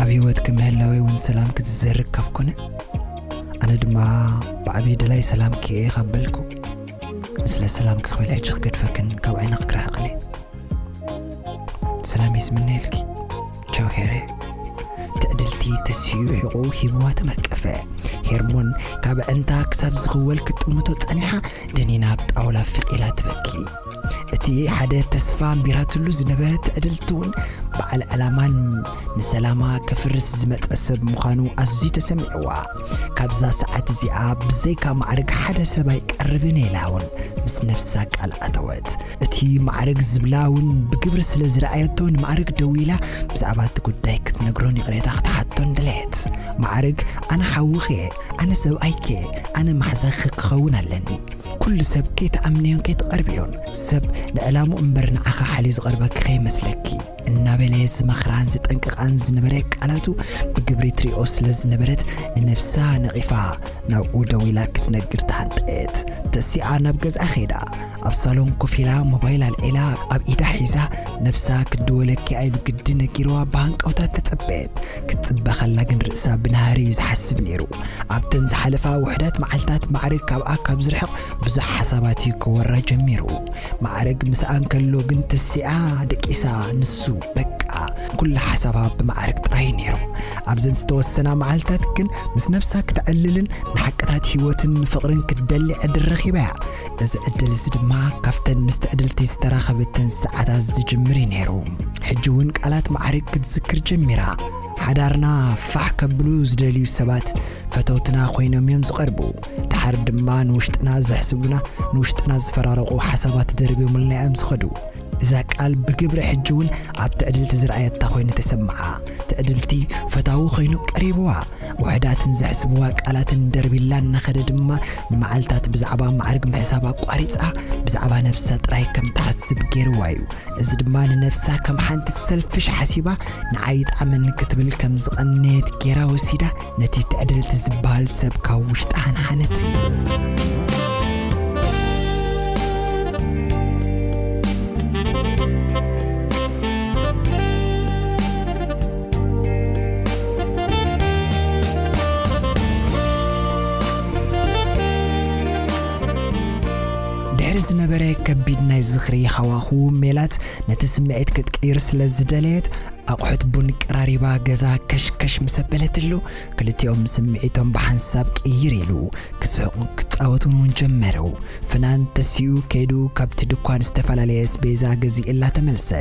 ኣብ ህይወትኪ ምህላወይ እውን ሰላምኪ ዝዘርግ ካብ ኮነ፣ ኣነ ድማ ብዓብዪ ደላይ ሰላምኪ እየ ካብ በልኩ፣ ንስለ ሰላምኪ ክብል ሕጂ ክገድፈክን ካብ ዓይንኺ ክርሕቕን እየ። ሰላም ይስምነየልኪ። ቻው ሄሬ። ትዕድልቲ ተሲኡ ሕቖኡ ሂብዋ ተመርቀፈ። ሄርሞን ካብ ኣዕንታ ክሳብ ዝኽወል ክትጥምቶ ጸኒሓ፣ ደኒና ኣብ ጣውላ ፍቕ ኢላ ትበኪ። እቲ ሓደ ተስፋ ኣንቢራትሉ ዝነበረ ትዕድልቲ እውን በዓል ዕላማን ንሰላማ ከፍርስ ዝመጸ ሰብ ምዃኑ ኣዝዩ ተሰሚዕዋ። ካብዛ ሰዓት እዚኣ ብዘይካ ማዕርግ ሓደ ሰብ ኣይቀርብን ኢላ እውን ምስ ነብሳ ቃል ኣተወት። እቲ ማዕርግ ዝብላ እውን ብግብሪ ስለ ዝረኣየቶ ንማዕርግ ደዊላ ብዛዕባ እቲ ጉዳይ ክትነግሮን ይቕሬታ ክትሓቶን ደለየት። ማዕርግ፣ ኣነ ሓውኺ እየ፣ ኣነ ሰብኣይኪ እየ፣ ኣነ ማሕዛኺ ክኸውን ኣለኒ። ኩሉ ሰብ ከይትኣምንዮን ከይትቐርብዮን። ሰብ ንዕላሙ እምበር ንዓኻ ሓልዩ ዝቐርበኪ ከይመስለኪ እናበለ ዝመኽራን ዝጠንቅቓን ዝነበረ ቃላቱ ብግብሪ ትሪኦ ስለ ዝነበረት ንነብሳ ነቒፋ ናብኡ ደው ኢላ ክትነግር ተሃንጠየት። ተሲኣ ናብ ገዝኣ ኸይዳ ኣብ ሳሎን ኮፍ ኢላ ሞባይል ኣልዒላ ኣብ ኢዳ ሒዛ ነብሳ ክድወለኪ ኢሉ ግዲ ነጊርዋ ብሃንቀውታ ተጸበየት። ክትጽበ ከላ ግን ርእሳ ብናህሪ እዩ ዝሓስብ ነይሩ። ኣብተን ዝሓለፋ ውሑዳት መዓልታት ማዕርግ ካብኣ ካብ ዝርሕቕ ብዙሕ ሓሳባት እዩ ክወራ ጀሚሩ። ማዕርግ ምስኣ እንከሎ ግን ተሲኣ ደቂሳ ንሱ በቃ ኩሉ ሓሳባ ብማዕርግ ጥራይ ነይሩ። ኣብዘን ዝተወሰና መዓልታት ግን ምስ ነብሳ ክተዕልልን ንሓቅታት ህይወትን ንፍቕርን ክትደሊ ዕድል ረኺባ እያ። እዚ ዕድል እዚ ድማ ካብተን ምስ ትዕድልቲ ዝተራኸበተን ሰዓታት ዝጅምር እዩ ነይሩ። ሕጂ እውን ቃላት ማዕርግ ክትዝክር ጀሚራ። ሓዳርና ፋሕ ከብሉ ዝደልዩ ሰባት ፈተውትና ኮይኖም እዮም ዝቐርቡ። ድሓር ድማ ንውሽጥና ዘሕስቡና፣ ንውሽጥና ዝፈራረቑ ሓሳባት ደርብዮምልና እዮም ዝኸዱ። እዛ ቃል ብግብሪ ሕጂ እውን ኣብ ትዕድልቲ ዝረኣየታ ኮይኑ ተሰምዓ። ትዕድልቲ ፈታዊ ኮይኑ ቀሪብዋ። ውሑዳትን ዘሕስብዋ ቃላትን ደርቢላ እናኸደ ድማ ንመዓልታት ብዛዕባ ማዕርግ ምሕሳብ ኣቋሪጻ ብዛዕባ ነብሳ ጥራይ ከም ትሓስብ ገይርዋ እዩ። እዚ ድማ ንነብሳ ከም ሓንቲ ሰልፍሽ ሓሲባ ንዓይ ይጥዓመኒ ክትብል ከም ዝቐነየት ገይራ ወሲዳ ነቲ ትዕድልቲ ዝበሃል ሰብ ካብ ውሽጣ ሓንሓነትሉ። ድሕሪ ዝነበረ ከቢድ ናይ ዝኽሪ ሃዋህው ሜላት ነቲ ስምዒት ክትቅይር ስለ ዝደለየት ኣቑሑት ቡን ቀራሪባ ገዛ ከሽከሽ ምስ ኣበለትሉ ክልቲኦም ስምዒቶም ብሓንሳብ ቅይር ኢሉ ክስሕቑን ክጻወቱን እውን ጀመሩ። ፍናን ተሲኡ ከይዱ ካብቲ ድኳን ዝተፈላለየ ኣስቤዛ ገዚእላ ተመልሰ።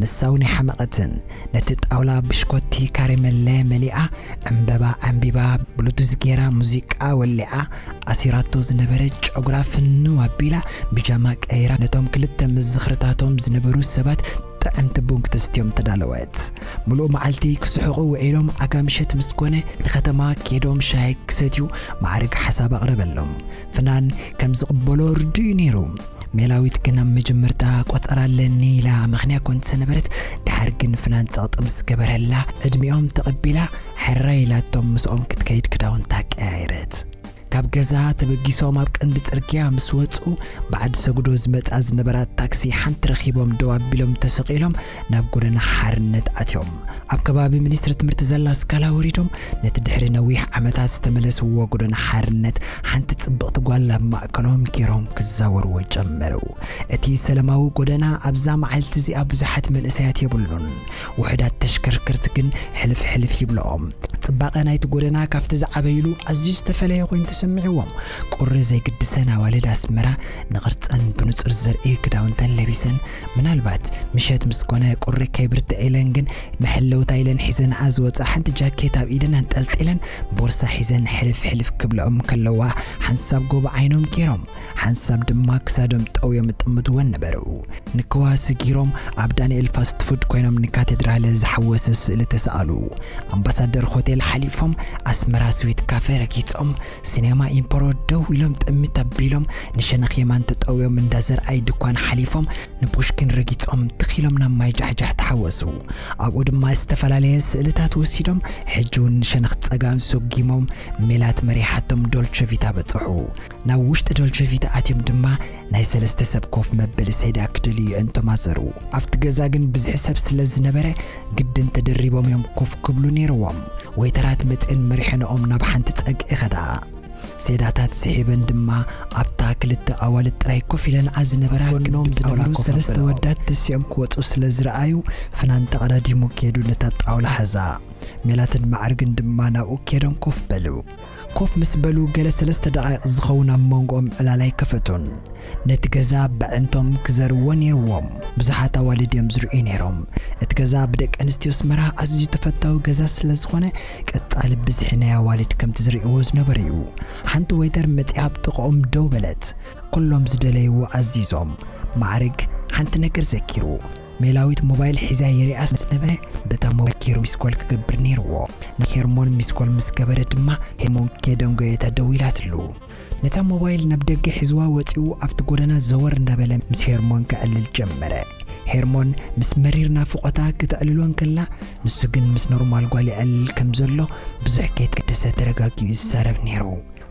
ንሳ እውን ኣይሓመቐትን። ነቲ ጣውላ ብሽኮቲ ካሬመለ መሊኣ ዕምበባ ዓምቢባ ብሉቱዝ ገይራ ሙዚቃ ወሊዓ ኣሲራቶ ዝነበረ ጨጉራ ፍንው ኣቢላ ብጃማ ቀይራ ነቶም ክልተ ምስ ዝኽርታቶም ዝነበሩ ሰባት ጥዕምቲ ቡን ክተስትዮም ተዳለወት። ምሉእ መዓልቲ ክስሕቑ ውዒሎም ኣጋ ምሸት ምስ ኮነ ንከተማ ከይዶም ሻሂ ክሰትዩ ማዕርግ ሓሳብ ኣቕረበሎም። ፍናን ከም ዝቕበሎ ርዱእ እዩ ነይሩ። ሜላዊት ግን ኣብ መጀመርታ ቆጸራ ኣለኒ ኢላ ምኽንያ ኮን ዝሰነበረት፣ ድሓር ግን ፍናን ጸቕጢ ምስ ገበረላ ዕድሚኦም ተቐቢላ ሕራይ ኢላቶም ምስኦም ክትከይድ ክዳውንታ ቀያየረት። ካብ ገዛ ተበጊሶም ኣብ ቀንዲ ጽርግያ ምስ ወጹ ብዓዲ ሰጉዶ ዝመጻ ዝነበራ ታክሲ ሓንቲ ረኺቦም ደው ኣቢሎም ተሰቒሎም ናብ ጎደና ሓርነት ኣትዮም። ኣብ ከባቢ ሚኒስትሪ ትምህርቲ ዘላ ስካላ ወሪዶም ነቲ ድሕሪ ነዊሕ ዓመታት ዝተመለስዎ ጎደና ሓርነት ሓንቲ ጽብቕቲ ጓል ኣብ ማእከሎም ጌሮም ክዛወርዎ ጀመሩ። እቲ ሰላማዊ ጎደና ኣብዛ መዓልቲ እዚኣ ብዙሓት መንእሰያት የብሉን። ውሑዳት ተሽከርከርቲ ግን ሕልፍ ሕልፍ ይብልኦም። ጽባቐ ናይቲ ጎደና ካብቲ ዝዓበይሉ ኣዝዩ ዝተፈለየ ኮይኑ ተሰሚዕዎም። ቁሪ ዘይግድሰን ኣዋልድ ኣስመራ ንቕርጸን ብንጹር ዘርኢ ክዳውንተን ለቢሰን፣ ምናልባት ምሸት ምስ ኮነ ቁሪ ከይብርትዕ ኢለን ግን መሐለውታ ኢለን ሒዘንኣ ዝወጻ ሓንቲ ጃኬት ኣብ ኢደን ኣንጠልጢለን ቦርሳ ሒዘን ሕልፍ ሕልፍ ክብልኦም ከለዋ ሓንሳብ ጎቦ ዓይኖም ጌሮም ሓንሳብ ድማ ክሳዶም ጠውዮም ይጥምትወን ነበሩ። ንክዋ ስጊሮም ኣብ ዳንኤል ፋስት ፉድ ኮይኖም ንካቴድራል ዝሓወሰ ስእሊ ተሰኣሉ። ኣምባሳደር ሆቴል ሓሊፎም ኣስመራ ስዊት ካፌ ረጊጾም ሲኔማ ኢምፐሮ ደው ኢሎም ጥሚት ኣቢሎም ንሸነኽ የማን ተጠውዮም እንዳ ዘርኣይ ድኳን ሓሊፎም ንፑሽኪን ረጊጾም ትኺሎም ናብ ማይ ጃሕጃሕ ተሓወሱ። ኣብኡ ድማ ዝተፈላለየ ስእልታት ወሲዶም ሕጂ እውን ንሸነኽ ጸጋም ሰጒሞም ሜላት መሪሓቶም ዶልቸ ቪታ በጽሑ። ናብ ውሽጢ ዶልቸ ቪታ ኣትዮም ድማ ናይ ሰለስተ ሰብ ኮፍ መበሊ ሰይዳ ክደልዩ የዕንቶም ኣዘሩ። ኣብቲ ገዛ ግን ብዝሒ ሰብ ስለ ዝነበረ ግድን ተደሪቦም እዮም ኮፍ ክብሉ ነይርዎም። ወይተራት መጺአን መሪሐንኦም ናብ ሓንቲ ጸግዒ ኸዳ። ሴዳታት ስሒበን ድማ ኣብታ ክልተ ኣዋልድ ጥራይ ኮፍ ኢለንኣ ዝነበራ ጎኖም ዝነበሩ ሰለስተ ወዳት ተሲኦም ክወጹ ስለ ዝረኣዩ ፍናን ተቐዳዲሙ ከይዱ ነታ ጣውላ ሓዛ። ሜላትን ማዕርግን ድማ ናብኡ ከይዶም ኮፍ በሉ። ኮፍ ምስ በሉ ገለ ሰለስተ ደቓይቕ ዝኸውን ኣብ መንጎኦም ዕላል ኣይከፈቱን። ነቲ ገዛ በዕንቶም ክዘርዎ ነይርዎም። ብዙሓት ኣዋልድ እዮም ዝርእዩ ነይሮም። እቲ ገዛ ብደቂ ኣንስትዮ ኣስመራ ኣዝዩ ተፈታዊ ገዛ ስለ ዝኾነ ቀጻሊ ብዝሒ ናይ ኣዋልድ ከምቲ ዝርእይዎ ዝነበሩ እዩ። ሓንቲ ወይተር መጺኣ ኣብ ጥቕኦም ደው በለት። ኩሎም ዝደለይዎ ኣዚዞም። ማዕርግ ሓንቲ ነገር ዘኪሩ። ሜላዊት ሞባይል ሒዛ የሪኣ ስለ ዝነበረ በታ ሞባይል ኬሩ ሚስኮል ክገብር ነይርዎ። ንሄርሞን ሚስኮል ምስ ገበረ ድማ ሄርሞን ከይደንጎየታ ደው ኢላትሉ። ነታ ሞባይል ናብ ደገ ሒዝዋ ወጺኡ ኣብቲ ጎደና ዘወር እንዳበለ ምስ ሄርሞን ከዕልል ጀመረ። ሄርሞን ምስ መሪር ናፍቖታ ክተዕልሎ እንከላ፣ ንሱ ግን ምስ ኖርማል ጓል ይዕልል ከም ዘሎ ብዙሕ ከይተገደሰ ተረጋጊኡ ይዛረብ ነይሩ።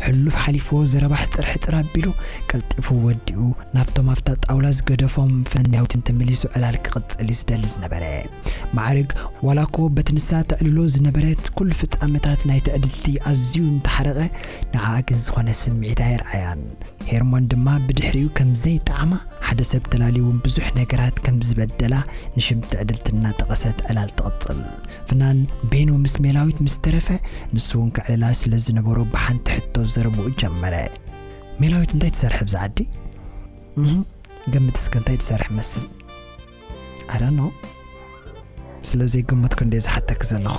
ሕሉፍ ሓሊፍዎ ዘረባ ሕጽር ሕጽር ኣቢሉ ቀልጢፉ ወዲኡ ናብቶም ኣብታ ጣውላ ዝገደፎም ፍናን ሜላዊትን ተመሊሱ ዕላል ክቕጽል እዩ ዝደሊ ዝነበረ። ማዕርግ ዋላ እኮ በቲ ንሳ ተዕልሎ ዝነበረት ኩሉ ፍጻመታት ናይ ትዕድልቲ ኣዝዩ እንተሓረቐ፣ ንዓኣ ግን ዝኾነ ስምዒት ኣየርኣያን። ሄርሞን ድማ ብድሕሪኡ ከም ዘይጠዓማ፣ ሓደ ሰብ ተላልዩውን ብዙሕ ነገራት ከም ዝበደላ ንሽም ትዕድልቲ እናጠቐሰት ዕላል ትቕጽል። ፍናን በይኑ ምስ ሜላዊት ምስ ተረፈ፣ ንሱ እውን ከዕልላ ስለ ዝነበሮ ብሓንቲ ሕቶ ዘረብኡ ጀመረ። "ሜላዊት እንታይ ትሰርሒ ብዛ ዓዲ?" "እህ፣ ገምት እስከ እንታይ ትሰርሕ መስል?" "I don't know። ስለ ዘይገመትኩ እንደ ዝሓተክ ዘለኹ።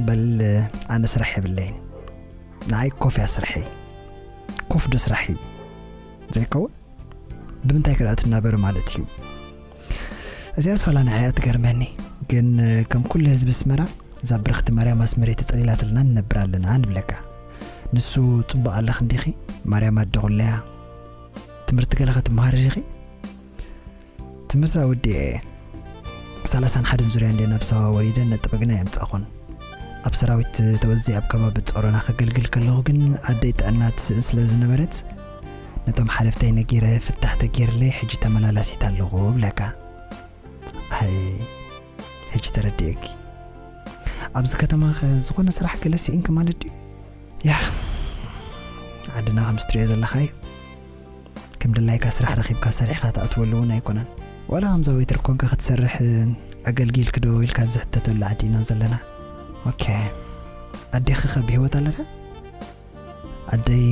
በል፣ ኣነ ስራሕ የብለይን። ንዓይ ኮፍ እያ ስርሐይ። ኮፍ ዶ ስራሕ እዩ ዘይከውን? ብምንታይ ከ ደኣ ትናበሪ ማለት እዩ?" እዚኣ ስፈላ ንዓይ እያ ትገርመኒ። ግን ከም ኩሉ ህዝቢ ኣስመራ፣ እዛ ብርኽቲ ማርያም ኣስመረይ ተጸሊላትልና ንነብር ኣለና ንብለካ። ንሱ ጽቡቕ ኣለኽ እንዲኺ? ማርያም ኣደ ኩለያ። ትምህርቲ ገለ ኸ ትመሃሪ ዲኺ? ትምህርቲ ኣወዲኤ እየ። ሰላሳን ሓደን ዙርያ እንደ ናብ ሳዋ ወሪደ ነጥበ ግና የምጻኹን። ኣብ ሰራዊት ተወዚዐ ኣብ ከባቢ ጾሮና ከገልግል ከለኹ ግን ኣደይ ጥዕና ትስእን ስለ ዝነበረት፣ ነቶም ሓለፍተይ ነጊረ ፍታሕ ተገይርለይ ሕጂ ተመላላሲት ኣለኹ እብለካ። ኣይ፣ ሕጂ ተረዲኤኪ። ኣብዚ ከተማ ኸ ዝኾነ ስራሕ ገለ ስኢንኪ ማለት ድዩ? ያ፣ ዓድና ከም ትሪኦ ዘለኻ እዩ። ከም ድላይካ ስራሕ ረኺብካ ሰሪሕኻ ትኣትወሉ እውን ኣይኮነን። ዋላ ከምዛ ዌይተር ኮንካ ክትሰርሕ ኣገልጊልኪ ዶ ኢልካ ዝሕተተሉ ዓዲ ኢና ዘለና። ኦኬ። ኣዴኺ ኸ ብህይወት ኣለታ? ኣደይ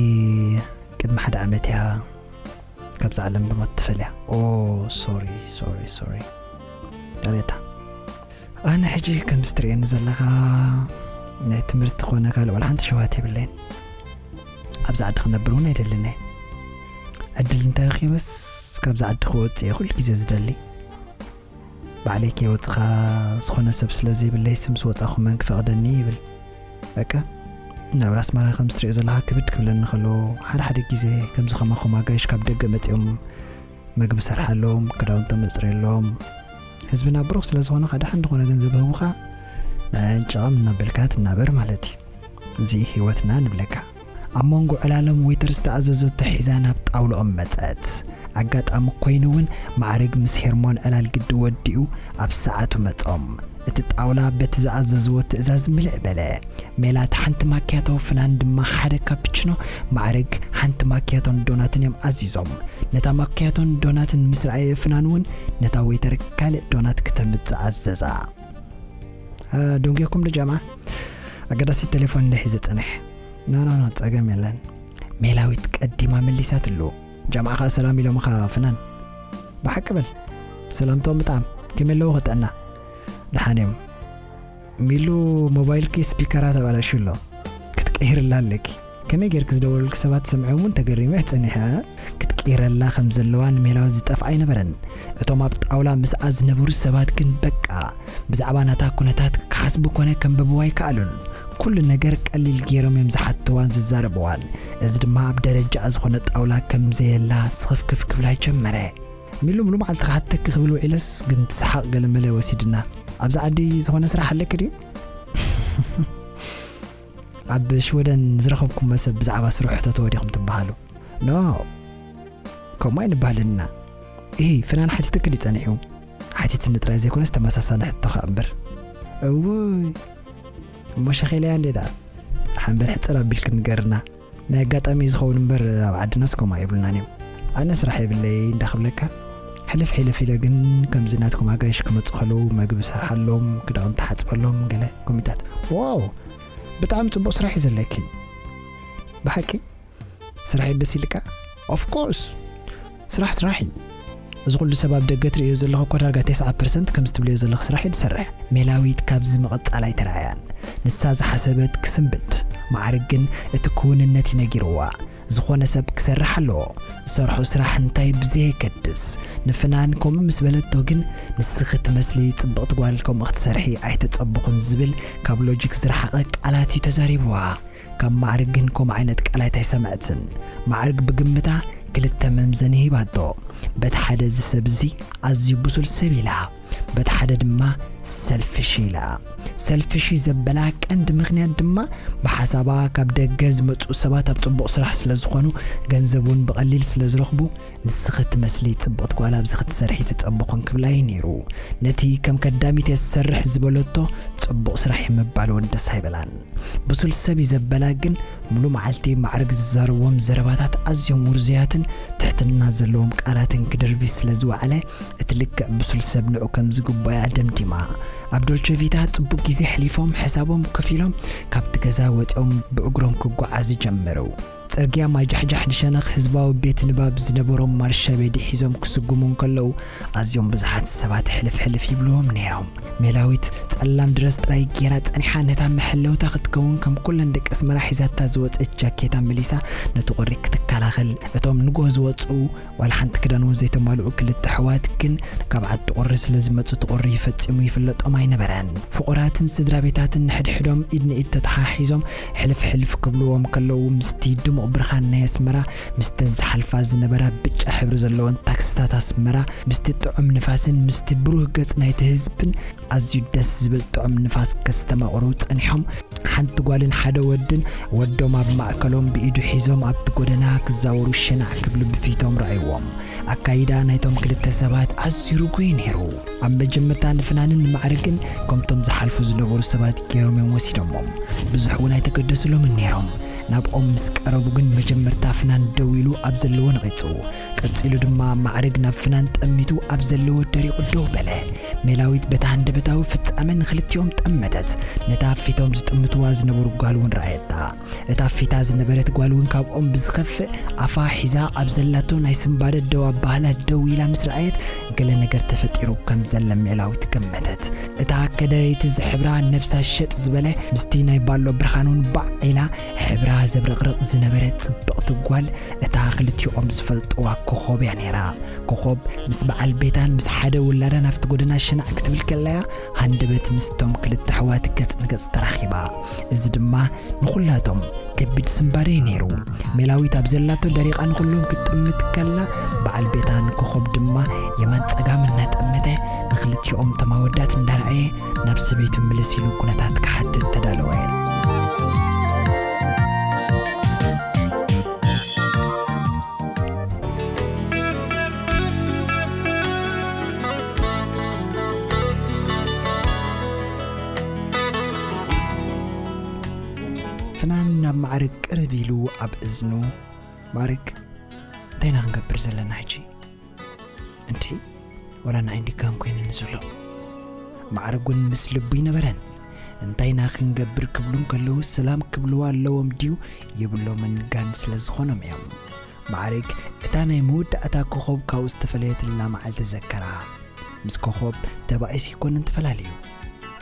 ቅድሚ ሓደ ዓመት እያ ካብዛ ዓለም ብሞት ትፈልያ። ኦ፣ ሶሪ፣ ሶሪ፣ ሶሪ። ይቕሬታ። ኣነ ሕጂ ከም ትርእየኒ ዘለኻ ናይ ትምህርቲ ኮነ ካልእ ዋላ ሓንቲ ሸውሃት የብለይን። ኣብዚ ዓዲ ክነብር እውን ኣይደልን እየ። ዕድል እንተረኺበስ ካብዚ ዓዲ ክወጽእ እየ ኩሉ ግዜ ዝደሊ። ባዕለይ ከይወጽኻ ዝኾነ ሰብ ስለ ዘይብለይ ምስ ወጻኹ መን ክፈቕደኒ ይብል። በቃ ናብ ኣስመራ ከም ትርእዮ ዘለኻ ክብድ ክብለኒ ከሎ፣ ሓደ ሓደ ግዜ ከምዚ ከማኹም ኣጋይሽ ካብ ደገ መጺኦም መግቢ ሰርሓሎም፣ ክዳውንቶም እጽርየሎም። ህዝብና ብሩኽ ስለ ዝኾነ፣ ከኣ ደሓን ዝኾነ ገንዘብ ህቡኻ ንዕን ጨቐም እናበልካ ትናበር ማለት እዩ። እዚ ህይወትና ንብለካ። ኣብ መንጎ ዕላሎም ዌይተር ዝተኣዘዘቶ ሒዛ ናብ ጣውላኦም መጸት። ኣጋጣሚ ኮይኑ እውን ማዕርግ ምስ ሄርሞን ዕላል ግዲ ወዲኡ ኣብ ሰዓቱ መጾም። እቲ ጣውላ በቲ ዝኣዘዝዎ ትእዛዝ ምልእ በለ። ሜላት ሓንቲ ማኪያቶ፣ ፍናን ድማ ሓደ ካፕችኖ፣ ማዕርግ ሓንቲ ማኪያቶን ዶናትን እዮም ኣዚዞም። ነታ ማኪያቶን ዶናትን ምስ ረኣየ ፍናን እውን ነታ ዌይተር ካልእ ዶናት ክተምጽእ ኣዘዛ። "እ፣ ደንጉየኩም ዶ ጃምዓ? ኣገዳሲት ቴሌፎን እንደ ሒዘ ጸኒሐ?" "ኖ፣ ኖ፣ ኖ፣ ጸገም የለን።" ሜላዊት ቀዲማ መሊሳትሉ። ጃምዓ ኸኣ ሰላም ኢሎምኻ ፍናን? ብሓቂ በል። ሰላምቶም ብጣዕሚ። ከመይ ኣለዉ ኸ ጥዕና? ደሓን እዮም። ሚሉ ሞባይልኪ ስፒከራ ተባላሽዩ ኣሎ። ክትቀይርላ ኣለኪ። ከመይ ጌርኪ ዝደወሉልኪ ሰባት ሰምዐዮም እውን ተገሪመ ጸኒሐ። ክትቅይረላ ከም ዘለዋ ንሜላዊት ዝጠፍኣ ኣይነበረን። እቶም ኣብ ጣውላ ምስኣ ዝነበሩ ሰባት ግን በቃ ብዛዕባ ናታ ኩነታት ክሓስቡ ኮነ ከንብብዋ ኣይከኣሉን። ኩሉ ነገር ቀሊል ጌሮም እዮም ዝሓትዋን ዝዛረብዋን። እዚ ድማ ኣብ ደረጃኣ ዝኾነ ጣውላ ከም ዘየላ ስኽፍክፍ ክብላ ጀመረ። ሚሉ፣ ሙሉ መዓልቲ ክሓተኪ ክብል ውዒለስ ግን እቲ ሰሓቕ ገለ መለ ወሲድና። ኣብዚ ዓዲ ዝኾነ ስራሕ ኣለኪ ድዩ? ኣብ ሽወደን ዝረኸብኩሞ ሰብ ብዛዕባ ስርሑ ተተወ ዲኹም ትበሃሉ? ኖ፣ ከምኡ ኣይንበሃልን ኢና። ኢሂ፣ ፍናን ሓቲትኪ ድዩ ጸኒሑ? ሓቲትኒ ጥራይ ዘይኮነስ ተመሳሳሊ ሕቶ ከኣ እምበር። እውይ፣ እሞ ሸኺለያ እንዴ ደኣ? ሓንበል ሕጽር ኣቢልኪ ንገርና። ናይ ኣጋጣሚ ዝኸውን እምበር ኣብ ዓድናስ ከምኡ ኣይብሉናን እዮም። ኣነ ስራሕ የብለይ እንዳ ክብለካ፣ ሕልፍ ሕልፍ ኢለ ግን ከምዚ ናትኩም ኣጋይሽ ክመጹ ከለዉ መግቢ ሰርሓሎም፣ ክዳውንቲ ሓጽበሎም፣ ገለ ኮሚታት። ዋው! ብጣዕሚ ጽቡቕ ስራሕ እዩ ዘለኪ። ብሓቂ ስራሕ እዩ ደስ ኢልካ? ኦፍ ኮርስ። ስራሕ ስራሕ እዩ። እዚ ኩሉ ሰብ ኣብ ደገ ትርእዮ ዘለኹ እኮ ዳርጋ ተስዓ ፐርሰንት ከምዚ ትብልዮ ዘለኺ ስራሕ እዩ ዝሰርሕ። ሜላዊት ካብዚ ምቕጻል ኣይተራእያን። ንሳ ዝሓሰበት ክስንብድ፣ ማዕርግ ግን እቲ ክውንነት እዩ ነጊርዋ። ዝኾነ ሰብ ክሰርሕ ኣለዎ። ዝሰርሖ ስራሕ እንታይ ብዘየገድስ፣ ንፍናን ከምኡ ምስ በለቶ ግን፣ "ንስኺ ትመስሊ ጽብቕቲ ጓል ከምኡ ክትሰርሒ ኣይተጸበኹን" ዝብል ካብ ሎጂክ ዝረሓቐ ቃላት እዩ ተዛሪብዋ። ካብ ማዕርግ ግን ከምኡ ዓይነት ቃላት ኣይሰምዐትን። ማዕርግ ብግምታ ክልተ መምዘኒ ሂባቶ። በቲ ሓደ እዚ ሰብ እዚ ኣዝዩ ብሱል ሰብ ኢላ፣ በቲ ሓደ ድማ ሰልፍሽ ኢላ። ሰልፍሽ ዘበላ ቀንዲ ምኽንያት ድማ ብሓሳባ ካብ ደገ ዝመጹ ሰባት ኣብ ጽቡቕ ስራሕ ስለ ዝኾኑ፣ ገንዘብ እውን ብቐሊል ስለ ዝረኽቡ፣ ንስኺ ትመስሊ ጽቡቕቲ ጓል ኣብዚ ክትሰርሒ ተጸበኹን ክብላ እዩ ነይሩ። ነቲ ከም ከዳሚት እየ ዝሰርሕ ዝበለቶ ጽቡቕ ስራሕ እዩ ምባል እውን ደስ ኣይበላን። ብሱል ሰብ እዩ ዘበላ ግን፣ ሙሉ መዓልቲ ማዕርግ ዝዛረብዎም ዘረባታት ኣዝዮም ውርዙያትን ትሕትና ዘለዎም ቃላትን ክድርቢ ስለ ዝወዓለ፣ እቲ ልክዕ ብሱል ሰብ ንዑ ከም ዝግብኦ እያ ደምዲማ። ኣብ ዶልቸ ቪታ ጽቡቕ ግዜ ኣሕሊፎም፣ ሕሳቦም ከፊሎም፣ ካብቲ ገዛ ወጺኦም ብእግሮም ክጓዓዙ ጀመሩ። ጽርግያ ማይ ጃሕጃሕ ንሸነኽ ህዝባዊ ቤት ንባብ ዝነበሮም ማርሻ ቤዲ ሒዞም ክስጉሙ እንከለዉ፣ ኣዝዮም ብዙሓት ሰባት ሕልፍ ሕልፍ ይብልዎም ነይሮም። ሜላዊት ጸላም ድረስ ጥራይ ጌራ ጸኒሓ፣ ነታ መሐለውታ ክትከውን ከም ኩለን ደቂ ኣስመራ ሒዛታ ዝወጸት ጃኬታ መሊሳ ነቲ ቁሪ ክትከላኸል፣ እቶም ንግሆ ዝወጽኡ ዋላ ሓንቲ ክዳን እውን ዘይተማልኡ ክልተ ኣሕዋት ግን ካብ ዓዲ ቁሪ ስለ ዝመጹ እቲ ቁሪ ፈጺሙ ይፍለጦም ኣይነበረን። ፍቑራትን ስድራ ቤታትን ንሕድሕዶም ኢድ ንኢድ ተተሓሒዞም ሕልፍ ሕልፍ ክብልዎም ከለዉ፣ ምስቲ ድሙቕ ብርሃን ናይ ኣስመራ፣ ምስተን ዝሓልፋ ዝነበራ ብጫ ሕብሪ ዘለወን ታክስታት ኣስመራ፣ ምስቲ ጥዑም ንፋስን ምስቲ ብሩህ ገጽ ናይቲ ህዝብን ኣዝዩ ደስ ዝብል ጥዑም ንፋስ ከስተማቕሩ ጸኒሖም። ሓንቲ ጓልን ሓደ ወድን ወዶም ኣብ ማእከሎም ብኢዱ ሒዞም ኣብቲ ጎደና ክዛወሩ ሸናዕ ክብሉ ብፊቶም ረኣይዎም። ኣካይዳ ናይቶም ክልተ ሰባት ኣዝዩ ርጉይ ነይሩ። ኣብ መጀመርታ ንፍናንን ንማዕርግን ከምቶም ዝሓልፉ ዝነበሩ ሰባት ገይሮም እዮም ወሲዶሞም። ብዙሕ እውን ኣይተገደስሎምን ነይሮም። ናብኦም ምስ ቀረቡ ግን መጀመርታ ፍናን ደው ኢሉ ኣብ ዘለዎ ነቒጹ። ቀጺሉ ድማ ማዕርግ ናብ ፍናን ጠሚቱ ኣብ ዘለዎ ደሪቑ ደው በለ። ሜላዊት በቲ ሃንደበታዊ ፍጻመ ንኽልቲኦም ጠመተት። ነታ ፊቶም ዝጥምትዋ ዝነበሩ ጓል እውን ረኣየታ። እታ ፊታ ዝነበረት ጓል እውን ካብኦም ብዝኸፍእ ኣፋ ሒዛ ኣብ ዘላቶ ናይ ስንባደ ደው ኣባህላ ደው ኢላ ምስ ረኣየት፣ ገለ ነገር ተፈጢሩ ከም ዘለ ሜላዊት ገመተት። እታ ከደረይቲ ዝሕብራ ነብሳ ሸጥ ዝበለ ምስቲ ናይ ባሎ ብርሃን እውን ባዕ ኢላ ሕብራ ዘብረቕርቕ ዝነበረት ጽብቕቲ ጓል እታ ክልቲኦም ዝፈልጥዋ ኮኾብ እያ ነይራ። ኮኾብ ምስ በዓል ቤታን ምስ ሓደ ውላዳን ኣብቲ ጎደና ሸናዕ ክትብል ከላ እያ ሃንደበት ምስቶም ክልተ ኣሕዋት ገጽ ንገጽ ተራኺባ። እዚ ድማ ንኹላቶም ከቢድ ስንባደ እዩ ነይሩ። ሜላዊት ኣብ ዘላቶ ደሪቓ ንኹሎም ክትጥምት ከላ፣ በዓል ቤታን ኮኾብ ድማ የማን ጸጋም እናጠመተ ንኽልቲኦም እቶም ኣወዳት እንዳረኣየ ናብ ሰበይቱ ምልስ ኢሉ ኩነታት ክሓትት ተዳለወ። ፍናን ናብ ማዕርግ ቅርብ ኢሉ ኣብ እዝኑ፣ "ማዕርግ፣ እንታይ ኢና ክንገብር ዘለና ሕጂ? እንቲ ወላ ንዓይ እንዲ ጋም ኮይኑኒ ዘሎ?" ማዕርግ እውን ምስ ልቡ ይነበረን። እንታይ ኢና ክንገብር ክብሉ እንከለዉ፣ ሰላም ክብልዋ ኣለዎም ድዩ የብሎምን፣ ጋን ስለ ዝኾኖም እዮም። ማዕርግ እታ ናይ መወዳእታ ኮኾብ ካብኡ ዝተፈለየትላ መዓልቲ ዘከራ። ምስ ኮኾብ ተባኢሱ ኣይኮነን ተፈላለዩ፣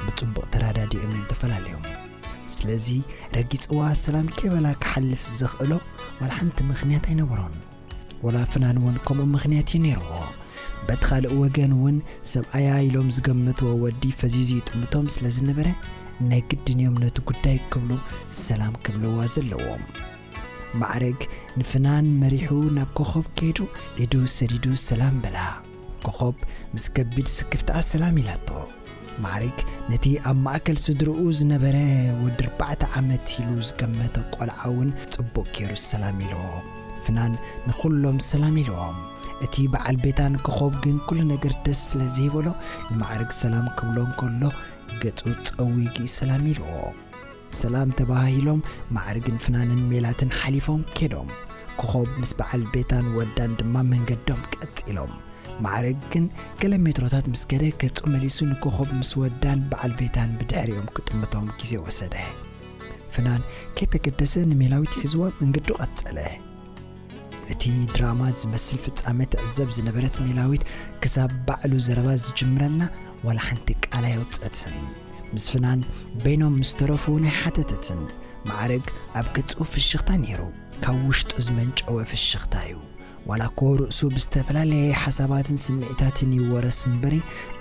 ብጽቡቕ ተረዳዲኦም እዮም ተፈላለዮም። ስለዚ ረጊጽዋ ሰላም ከይበላ ክሓልፍ ዘኽእሎ ዋላ ሓንቲ ምኽንያት ኣይነበሮን። ወላ ፍናን እውን ከምኡ ምኽንያት እዩ ነይርዎ። በቲ ካልእ ወገን እውን ሰብኣያ ኢሎም ዝገመትዎ ወዲ ፈዚዙ ይጥምቶም ስለ ዝነበረ ናይ ግድን እዮም ነቲ ጉዳይ ክብሉ ሰላም ክብልዋ ዘለዎም። ማዕረግ ንፍናን መሪሑ ናብ ኮኾብ ከይዱ ኢዱ ሰዲዱ ሰላም በላ። ኮኾብ ምስ ከቢድ ስክፍታኣ ሰላም ኢላቶ። ማዕረግ ነቲ ኣብ ማእከል ስድርኡ ዝነበረ ወዲ ኣርባዕተ ዓመት ኢሉ ዝገመቶ ቆልዓ እውን ጽቡቕ ገይሩ ሰላም ኢልዎ። ፍናን ንኹሎም ሰላም ኢልዎም። እቲ በዓል ቤታን ኮኾብ ግን ኩሉ ነገር ደስ ስለ ዘይበሎ ንማዕረግ ሰላም ክብሎ እንከሎ ገጹ ጸዊጉ ሰላም ኢልዎ። ሰላም ተባሃሂሎም ማዕርግን ፍናንን ሜላትን ሓሊፎም ከዶም። ኮኾብ ምስ በዓል ቤታን ወዳን ድማ መንገዶም ቀጺሎም። ማዕርግ ግን ገለ ሜትሮታት ምስ ከደ ገጹ መሊሱ ንኮኾብ ምስ ወዳን በዓል ቤታን ብድሕሪኦም ክጥምቶም ግዜ ወሰደ። ፍናን ከይተገደሰ ንሜላዊት ሒዝዋ መንገዱ ቀጸለ። እቲ ድራማ ዝመስል ፍጻመ ትዕዘብ ዝነበረት ሜላዊት ክሳብ ባዕሉ ዘረባ ዝጅምረልና ዋላ ሓንቲ ቃል ኣየውጸትን። ምስ ፍናን በይኖም ምስ ተረፉ እውን ኣይሓተተትን። ማዕረግ ኣብ ገጹ ፍሽኽታ ነይሩ። ካብ ውሽጡ ዝመንጨወ ፍሽኽታ እዩ። ዋላ እኮ ርእሱ ብዝተፈላለየ ሓሳባትን ስምዒታትን ይወረስ እምበሪ፣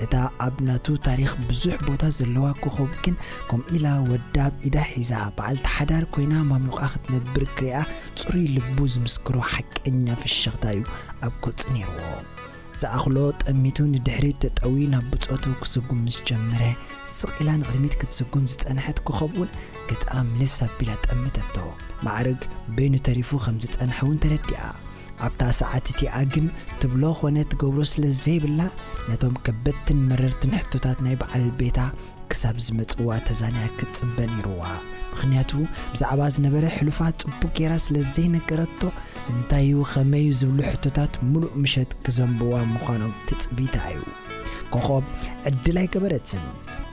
እታ ኣብ ናቱ ታሪኽ ብዙሕ ቦታ ዘለዋ ኮኾብ ግን፣ ከምኡ ኢላ ወዳ ኣብ ኢዳ ሒዛ በዓልቲ ሓዳር ኮይና ማሚቋ ክትነብር ክሪኣ፣ ጽሩይ ልቡ ዝምስክሮ ሓቀኛ ፍሽኽታ እዩ ኣብ ገጹ ነይርዎ። ዝኣኽሎ ጠሚቱ ንድሕሪት ተጠዊ ናብ ብጾቱ ክስጉም ምስ ጀመረ፣ ስቕ ኢላ ንቕድሚት ክትስጉም ዝጸንሐት ኮኾብ እውን ገጻ ምልስ ኣቢላ ጠመተቶ። ማዕርግ በይኑ ተሪፉ ከም ዝጸንሐ እውን ተረዲኣ። ኣብታ ሰዓት እቲኣ ግን ትብሎ ኾነ ትገብሮ ስለ ዘይብላ፣ ነቶም ከበድትን መረርትን ሕቶታት ናይ በዓል ቤታ ክሳብ ዝመጽዋ ተዛንያ ክትጽበ ነይርዋ። ምኽንያቱ ብዛዕባ ዝነበረ ሕሉፋ ጽቡቕ ጌራ ስለ ዘይነገረቶ፣ እንታዩ ኸመዩ ዝብሉ ሕቶታት ምሉእ ምሸት ክዘንብዋ ምዃኖም ትጽቢታ እዩ። ኮኾብ ዕድል ኣይገበረትን።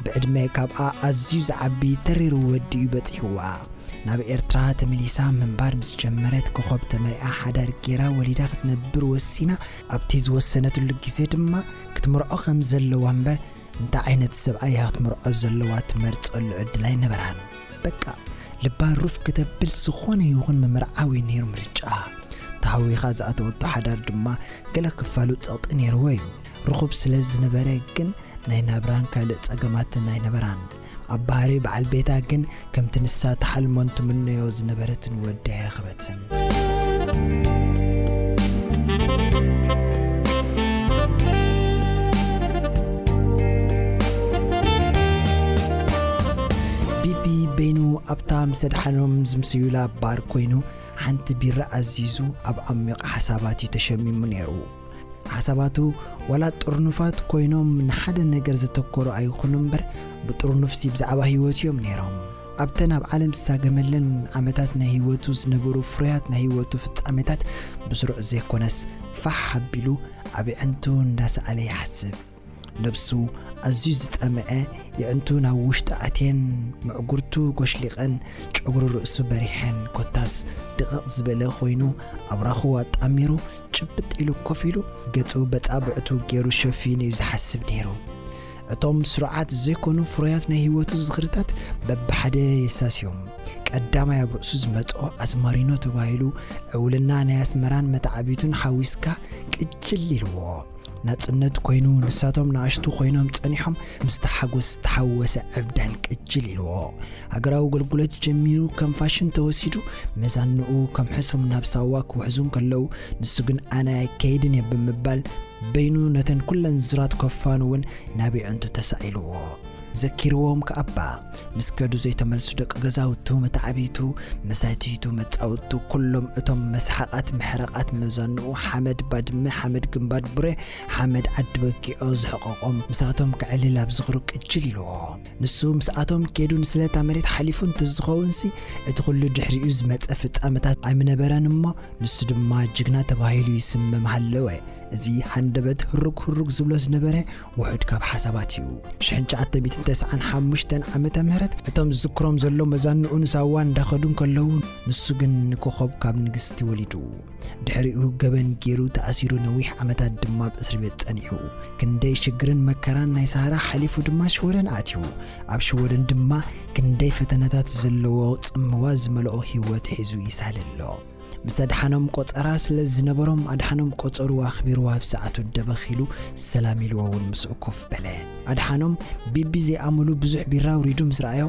ብዕድመ ካብኣ ኣዝዩ ዝዓቢ ተሪሩ ወዲ እዩ በጺሕዋ። ናብ ኤርትራ ተመሊሳ ምንባር ምስ ጀመረት፣ ኮኾብ ተመሪዓ ሓዳር ጌራ ወሊዳ ክትነብር ወሲና። ኣብቲ ዝወሰነትሉ ግዜ ድማ ክትምርዖ ከም ዘለዋ እምበር፣ እንታይ ዓይነት ሰብኣይ እያ ክትምርዖ ዘለዋ ትመርጸሉ ዕድል ኣይነበራን። በቃ፣ ልባ ሩፍ ክተብል ዝኾነ ይኹን ምምርዓው እዩ ነይሩ ምርጫኣ። ተሃዊኻ ዝኣተወቶ ሓዳር ድማ ገለ ክፋሉ ጸቕጢ ነይርዎ እዩ። ርኹብ ስለ ዝነበረ ግን ናይ ናብራን ካልእ ጸገማትን ኣይነበራን። ኣብ ባህሪ በዓል ቤታ ግን ከምቲ ንሳ ትሓልሞን ትምነዮ ዝነበረትን ወዲ ኣይረኸበትን። ቢቢ በይኑ ኣብታ ምስ ኣድሓኖም ዝምስዩላ ባር ኮይኑ ሓንቲ ቢራ ኣዚዙ ኣብ ዓሚቕ ሓሳባት እዩ ተሸሚሙ ነይሩ። ሓሳባቱ ዋላ ጥርኑፋት ኮይኖም ንሓደ ነገር ዘተኮሩ ኣይኹኑ እምበር፣ ብጥርኑፍሲ ብዛዕባ ህይወት እዮም ነይሮም። ኣብተን ኣብ ዓለም ዝሳገመለን ዓመታት ናይ ህይወቱ ዝነበሩ ፍርያት ናይ ህይወቱ ፍጻሜታት ብስሩዕ ዘይኮነስ ፋሕ ኣቢሉ ኣብ የዕንቱ እንዳሰኣለ ይሓስብ። ነብሱ ኣዝዩ ዝጸምአ የዕንቱ ናብ ውሽጢ ኣትየን፣ ምዕጉርቱ ጎሽሊቐን፣ ጨጉሪ ርእሱ በሪሐን፣ ኮታስ ድቕቕ ዝበለ ኮይኑ ኣብራኹ ኣጣሚሩ ጭብጥ ኢሉ ኮፍ ኢሉ፣ ገጹ በጻብዕቱ ገይሩ ሸፊኑ እዩ ዝሓስብ ነይሩ። እቶም ስሩዓት ዘይኮኑ ፍሩያት ናይ ህይወቱ ዝኽርታት በብሓደ የሳስዮም። ቀዳማይ ኣብ ርእሱ ዝመጽኦ ኣዝማሪኖ ተባሂሉ ዕውልና ናይ ኣስመራን መተዓቢቱን ሓዊስካ ቅጅል ኢልዎ። ናጽነት ኮይኑ ንሳቶም ንኣሽቱ ኮይኖም ጸኒሖም ምስቲ ሓጎስ ዝተሓወሰ ዕብዳን ቅጅል ኢልዎ። ሃገራዊ ኣገልግሎት ጀሚሩ ከም ፋሽን ተወሲዱ መዛንኡ ከም ሕሱም ናብ ሳዋ ክውሕዙ እንከለዉ፣ ንሱ ግን ኣነ ኣይከይድን እየ ብምባል በይኑ ነተን ኩለን ዙራት ከፋኑ እውን ናብ የዕንቱ ተሳኢልዎ። ዘኪርዎም ከኣባ ምስ ከዱ ዘይተመልሱ ደቂ ገዛውቱ፣ መተዓቢቱ፣ መሳትይቱ፣ መጻውቱ፣ ኩሎም እቶም መስሓቓት ምሕረቓት መዛንኡ ሓመድ ባድመ፣ ሓመድ ግንባር ቡሬ፣ ሓመድ ዓዲ በጊዖ ዝሕቐቖም ምሳቶም ከዕልል ኣብ ዝኽሩ ቅጅል ኢልዎ። ንሱ ምስኣቶም ከይዱ ንስለታ መሬት ሓሊፉ እንተዝኸውንሲ፣ እቲ ኩሉ ድሕሪኡ ዝመጸ ፍጻመታት ኣይምነበረን እሞ፣ ንሱ ድማ ጅግና ተባሂሉ ይስመም ሃለወ። እዚ ሃንደበት ህሩግ ህሩግ ዝብሎ ዝነበረ ውሑድ ካብ ሓሳባት እዩ። ሽሕን ትሽዓተ ሚእትን ተስዓን ሓሙሽተን ዓመተ ምህረት እቶም ዝዝክሮም ዘሎ መዛንኡ ንሳዋ እንዳኸዱ እንከለዉ፣ ንሱ ግን ንኮኾብ ካብ ንግስቲ ወሊዱ። ድሕሪኡ ገበን ገይሩ ተኣሲሩ ነዊሕ ዓመታት ድማ ኣብ እስሪ ቤት ጸኒሑ። ክንደይ ሽግርን መከራን ናይ ሰሃራ ሓሊፉ ድማ ሽወደን ኣትዩ። ኣብ ሽወደን ድማ ክንደይ ፈተነታት ዘለዎ ጽምዋ ዝመልኦ ህይወት ሒዙ ይሳለ ኣሎ። ምስ ኣድሓኖም ቆጸራ ስለ ዝነበሮም፣ ኣድሓኖም ቆጸሩ ኣኽቢርዎ ኣብ ሰዓቱ ደበኽ ኢሉ ሰላም ኢልዎ እውን ምስኡ ኮፍ በለ። ኣድሓኖም ቢቢ ዘይኣመሉ ብዙሕ ቢራ ኣውሪዱ ምስ ረኣዮ፣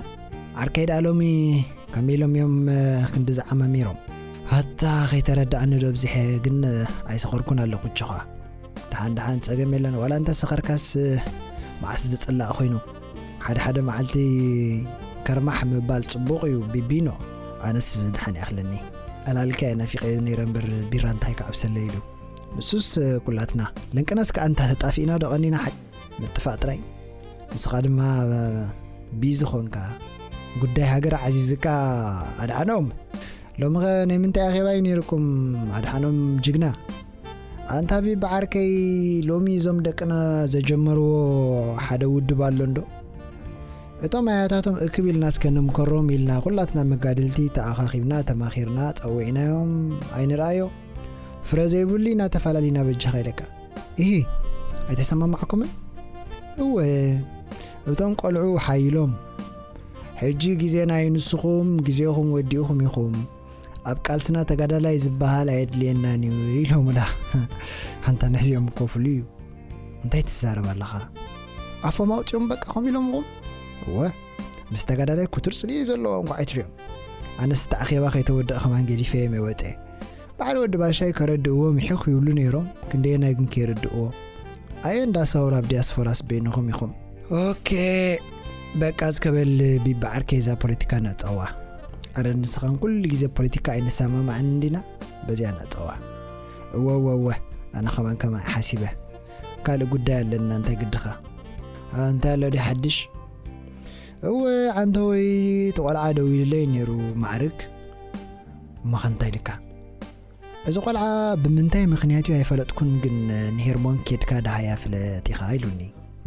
ዓርከይ ደኣ ሎሚ ከመይ ኢሎም እዮም፣ እ፣ ክንዲ ዝዓማሚሮም? ኣታ ከይተረድኣኒ ዶ ኣብዚሐ ግን፣ እ፣ ኣይሰኸርኩን ኣለኹ እጆኻ። ደሓን ደሓን ጸገም የለን፣ ዋላ እንተ ሰኸርካስ፣ እ፣ መዓስ ዝጽላእ ኮይኑ። ሓደ ሓደ መዓልቲ ከርማሕ ምባል ጽቡቕ እዩ ቢቢኖ። ኣነስ ደሓን ይኣኽለኒ። ዕላልካ እየ ናፊቐዮ ነይረ እምበር ቢራ እንታይ ክዓብሰለይ ኢሉ። ንሱስ፣ እ፣ ኩላትና። ለንቅነስ ከኣ እንታ ተጣፊእና ዶ ቀኒና ሓቂ ምጥፋእ ጥራይ። ንስኻ ድማ፣ እ፣ ቢዚ ኾንካ። ጉዳይ ሃገር ዓዚዝካ ኣድሓኖም። ሎምኸ ናይ ምንታይ ኣኼባ እዩ ነይርኩም ኣድሓኖም ጅግና? ኣንታ ቢቢ ዓርከይ፣ ሎሚ እዞም ደቅና ዘጀመርዎ ሓደ ውድብ ኣሎ እንዶ? እቶም ኣያታቶም እክብ ኢልና እስከ ንምከሮም ኢልና ኩላትና መጋድልቲ ተኣኻኺብና ተማኺርና ጸዊዕናዮም ኣይንርኣዮ። ፍረ ዘይብሉ ኢና ተፈላሊና በጃኻ ኢለካ። ኢሂ፣ ኣይተሰማማዕኩምን? እወ፣ እቶም ቆልዑ ሓይሎም። ሕጂ ግዜና እዩ፣ ንስኹም ግዜኹም ወዲእኹም ኢኹም። ኣብ ቃልስና ተጋዳላይ ዝበሃል ኣየድልየናን እዩ ኢሎምና። ሓንታ ንሕዚኦም ክከፍሉ እዩ። እንታይ ትዛረብ ኣለኻ? ኣፎም ኣውፂኦም በቃ ከም ኢሎምኹም። እወ፣ ምስ ተጋዳላይ ክቱር ፅልኢ ዘለዎም ኳዕ ኣይትሪኦም። ኣነስ እቲ ኣኼባ ከይተወደእ ከማን ገዲፈዮም እየ ወፀ። ባዕሊ ወዲ ባሻይ ከረድእዎም ይሕኽ ይብሉ ነይሮም፣ ክንደየናይ ግን ከይርድእዎም። ኣየ እንዳ ሳውራ ኣብ ዲያስፎራስ በይንኹም ኢኹም። ኦኬ፣ በቃ ዝከበል ቢቢ ዓርከይ እዛ ፖለቲካ ናፀዋ። ኣረ ንስኻን ኩሉ ግዜ ፖለቲካ ኣይንሰማማዕን እንዲና፣ በዚኣ ናፀዋ። እወ እወ እወ፣ ኣነ ከማን ከማን ሓሲበ። ካልእ ጉዳይ ኣለና፣ እንታይ ግድኻ? እንታይ ኣሎ ድዩ ሓድሽ? እወ፣ ዓንተወይ፣ እቲ ቆልዓ ደዊሉለይ ነይሩ፣ ማዕርግ። እሞ ኸ እንታይ ኢልካ? እዚ ቆልዓ ብምንታይ ምኽንያት እዩ ኣይፈለጥኩን፣ ግን ንሄርሞን ኬድካ ደሃያ ፍለጥ ኢኻ ኢሉኒ።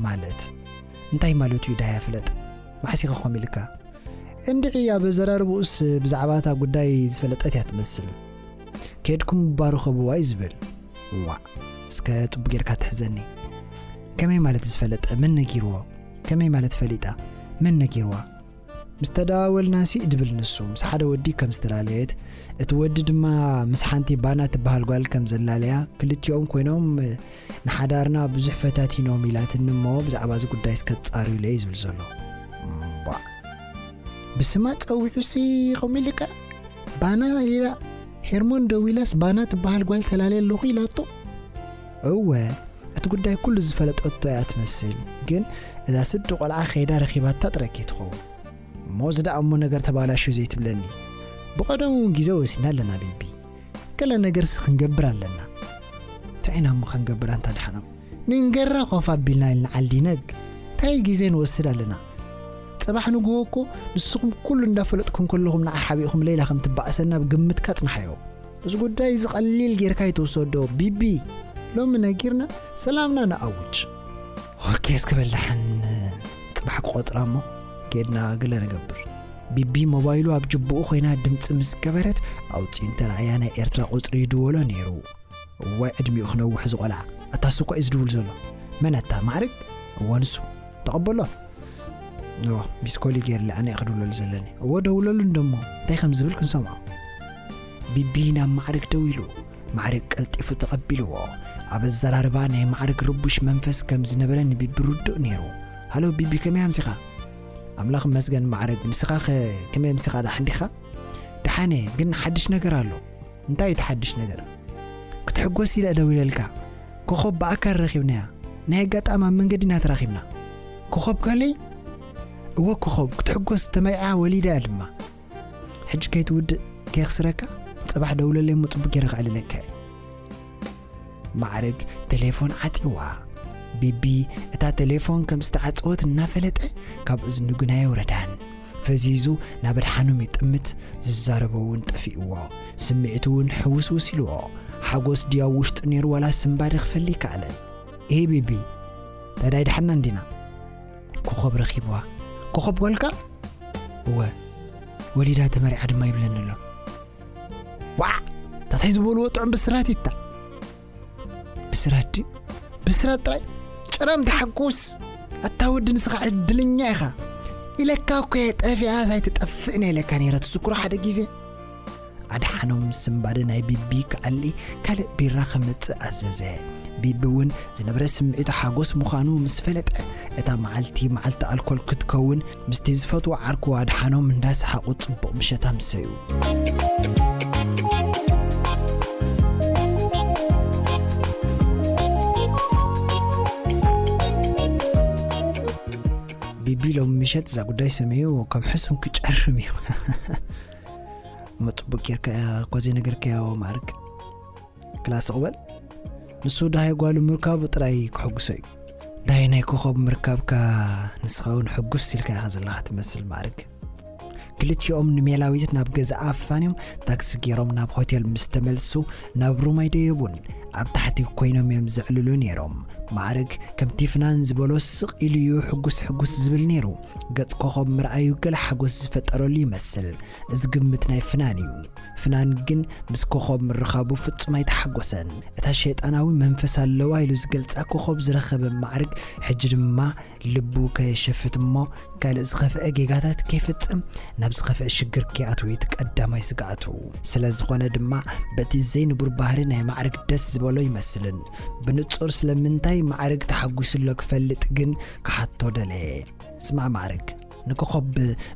ማለት? እንታይ ማለቱ እዩ ደሃያ ፍለጥ? መዓስ ኢኻ ከምኡ ኢልካ? እንድዒ ኣብ ኣዘራርብኡስ ብዛዕባ እታ ጉዳይ ዝፈለጠት እያ ትመስል። ኬድኩም ባርኸብዋ እዩ ዝብል። ዋእ፣ እስከ ጽቡቕ ጌርካ ትሕዘኒ። ከመይ ማለት ዝፈለጠ? መን ነጊርዎ? ከመይ ማለት ፈሊጣ? መን ነጊርዋ? ምስ ተደዋወልና ስእ ድብል ንሱ ምስ ሓደ ወዲ ከም ዝተላለየት፣ እቲ ወዲ ድማ ምስ ሓንቲ ባና ትበሃል ጓል ከም ዘላለያ፣ ክልቲኦም ኮይኖም ንሓዳርና ብዙሕ ፈታቲኖም ኢላትኒ እሞ ብዛዕባ እዚ ጉዳይ እስከ ትጻርዩለይ ዝብል ዘሎ። እምቧእ። ብስማ ጸዊዑሲ ከምኡ ኢልካ? ባና ኢላ፣ ሄርሞን ደዊላስ ባና ትበሃል ጓል ተላልየ ኣለኹ ኢላቶ? እወ፣ እቲ ጉዳይ ኩሉ ዝፈለጠቶ እያ ትመስል፣ ግን እዛ ስዲ ቆልዓ ከይዳ ረኺባታ ጥራይ ከይትኸውን። እሞ እዚ ደኣ እሞ ነገር ተባላሹ ዘይትብለኒ። ብቐደሙ እውን ግዜ ወሲድና ኣለና ቢቢ። ገለ ነገርሲ ክንገብር ኣለና። እንታይ ኢና እሞ ክንገብር ኣንታ ደሓኖም? ንንገራ ኮፍ ኣቢልና ኢልና ዓልዲነግ። እንታይ ግዜ ንወስድ ኣለና? ጽባሕ ንግሆ እኮ ንስኹም ኩሉ እንዳፈለጥኩም ከለኹም ንዓ ሓቢእኹም ሌላ ከም ትበኣሰና ኣብ ግምትካ ጽንሓዮ። እዚ ጉዳይ እዚ ቀሊል ጌርካ ኣይትውሰዶ ቢቢ። ሎሚ ነጊርና ሰላምና ንኣውጅ። ኦኬ፣ እስከ በል ደሓን ጽባሕ ክቆጽራ እሞ ኬድና ገለ ንገብር። ቢቢ ሞባይሉ ኣብ ጅብኡ ኮይና ድምጺ ምስ ገበረት ኣውጺኡ እንተረኣያ ናይ ኤርትራ ቁጽሪ ይድወሎ ነይሩ። እዋይ ዕድሚኡ ክነውሕ እዚ ቆልዓ። ኣታ እሱ እኮ እዩ ዝድውል ዘሎ። መን ኣታ ማዕርግ? እወ ንሱ። ተቐበሎ። እወ ሚስኮል እዩ ገይርለ ኣነ እየ ክድውለሉ ዘለኒ። እወ ደውለሉ እንደሞ እንታይ ከም ዝብል ክንሰምዖ። ቢቢ ናብ ማዕርግ ደዊሉ። ማዕርግ ቀልጢፉ ተቐቢልዎ። ኣብ ኣዘራርባ ናይ ማዕርግ ርቡሽ መንፈስ ከም ዝነበረ ንቢቢ ርዱእ ነይሩ። ሃሎ ቢቢ ከመይ ኣምሲኻ? ኣምላኽ ይመስገን ማዕርግ፣ ንስኻ ኸ ከመይ ኣምሲኻ ደሓን ዲኻ? ደሓን እየ፣ ግን ሓድሽ ነገር ኣሎ። እንታይ እዩ እቲ ሓድሽ ነገር? ክትሕጎስ ኢለ ደዊለልካ። ኮኾብ ብኣካል ረኺብናያ። ናይ ኣጋጣሚ ኣብ መንገዲ ኢና ተራኺብና። ኮኾብ ጋለይ? እወ ኮኾብ፣ ክትሕጎስ ተመርዓ ወሊዳ እያ ድማ። ሕጂ ከይትውድእ ከየኽስረካ፣ ጽባሕ ደውለለይ እሞ ጽቡቕ ገይረ ከዕልለካ እየ። ማዕርግ ተሌፎን ዓጽዋ። ቢቢ እታ ተሌፎን ከም ዝተዓጸወት እናፈለጠ ካብ እዝኑ ግና የውረዳን። ፈዚዙ ናብ ኣድሓኖም ይጥምት፣ ዝዛረቦ እውን ጠፊእዎ። ስምዒቱ እውን ሕውስውስ ኢልዎ። ሓጎስ ድዩ ኣብ ውሽጡ ነይሩ ዋላ ስንባደ ክፈሊ ኣይከኣለን። ኤህ ቢቢ፣ ታዲያ ኣይደሓንና እንዲና? ኮኾብ ረኺብዋ። ኮኾብ ጓልካ? እወ፣ ወሊዳ ተመሪዓ ድማ ይብለኒ ኣሎ። ዋዕ! ታታይ ዝበልዎ ጥዑም ብስራት ይታ። ብስራት ድዩ? ብስራት ጥራይ? ጭረም ተሓጎስ! ኣታ ወዲ ንስኻ ዕድለኛ ኢኻ። ኢለካ እኮ እየ ጠፊኣስ ኣይትጠፍእን እየ ኢለካ ነይረ ትዝክሮ ሓደ ግዜ? ኣድሓኖም ስንባደ ናይ ቢቢ ክኣሊ ካልእ ቢራ ከምጽእ ኣዘዘ። ቢቢ እውን ዝነበረ ስምዒቱ ሓጎስ ምዃኑ ምስ ፈለጠ፣ እታ መዓልቲ መዓልቲ ኣልኮል ክትከውን ምስቲ ዝፈትዎ ዓርኩ ኣድሓኖም እንዳሰሓቑ ጽቡቕ ምሸት ኣምሰዩ። ቢቢ ሎም ምሸት እዛ ጉዳይ ሰሚዑ ከም ሕሱም ክጨርም እዩ። እሞ ጽቡቕ ጌርካ እኮ ዘይነገርካዮ ማዕርግ። ክላስ እቕበል። ንሱ ደሃይ ጓሉ ምርካቡ ጥራይ ክሕጉሶ እዩ። ደሃይ ናይ ኮኾብ ምርካብካ ንስኻ እውን ሕጉስ ኢልካ ኢኻ ዘለኻ ትመስል ማዕርግ። ክልቲኦም ንሜላዊት ናብ ገዛኣ ኣፋንዮም ታክሲ ገይሮም ናብ ሆቴል ምስ ተመልሱ ናብ ሩም ኣይደየቡን። ኣብ ታሕቲ ኮይኖም እዮም ዘዕልሉ ነይሮም። ማዕርግ ከምቲ ፍናን ዝበሎ ስቕ ኢሉ እዩ ሕጉስ ሕጉስ ዝብል ነይሩ። ገጽ ኮኾብ ምርኣዩ ገለ ሓጎስ ዝፈጠረሉ ይመስል። እዚ ግምት ናይ ፍናን እዩ። ፍናን ግን ምስ ኮኾብ ምርኻቡ ፍጹም ኣይተሓጎሰን። እታ ሸይጣናዊ መንፈስ ኣለዋ ኢሉ ዝገልጻ ኮኾብ ዝረኸበ ማዕርግ ሕጂ ድማ ልቡ ከየሸፍት እሞ ካልእ ዝኸፍአ ጌጋታት ከይፍጽም ናብ ዝኸፍአ ሽግር ከይኣትው እዩ እቲ ቀዳማይ ስግኣቱ። ስለ ዝኾነ ድማ በቲ ዘይንቡር ባህሪ ናይ ማዕርግ ደስ ዝበሎ ይመስልን። ብንጹር ስለምንታይ ማዕርግ ተሓጒሱሎ ክፈልጥ ግን ክሓቶ ደለየ። ስማዕ ማዕርግ፣ ንኮኾብ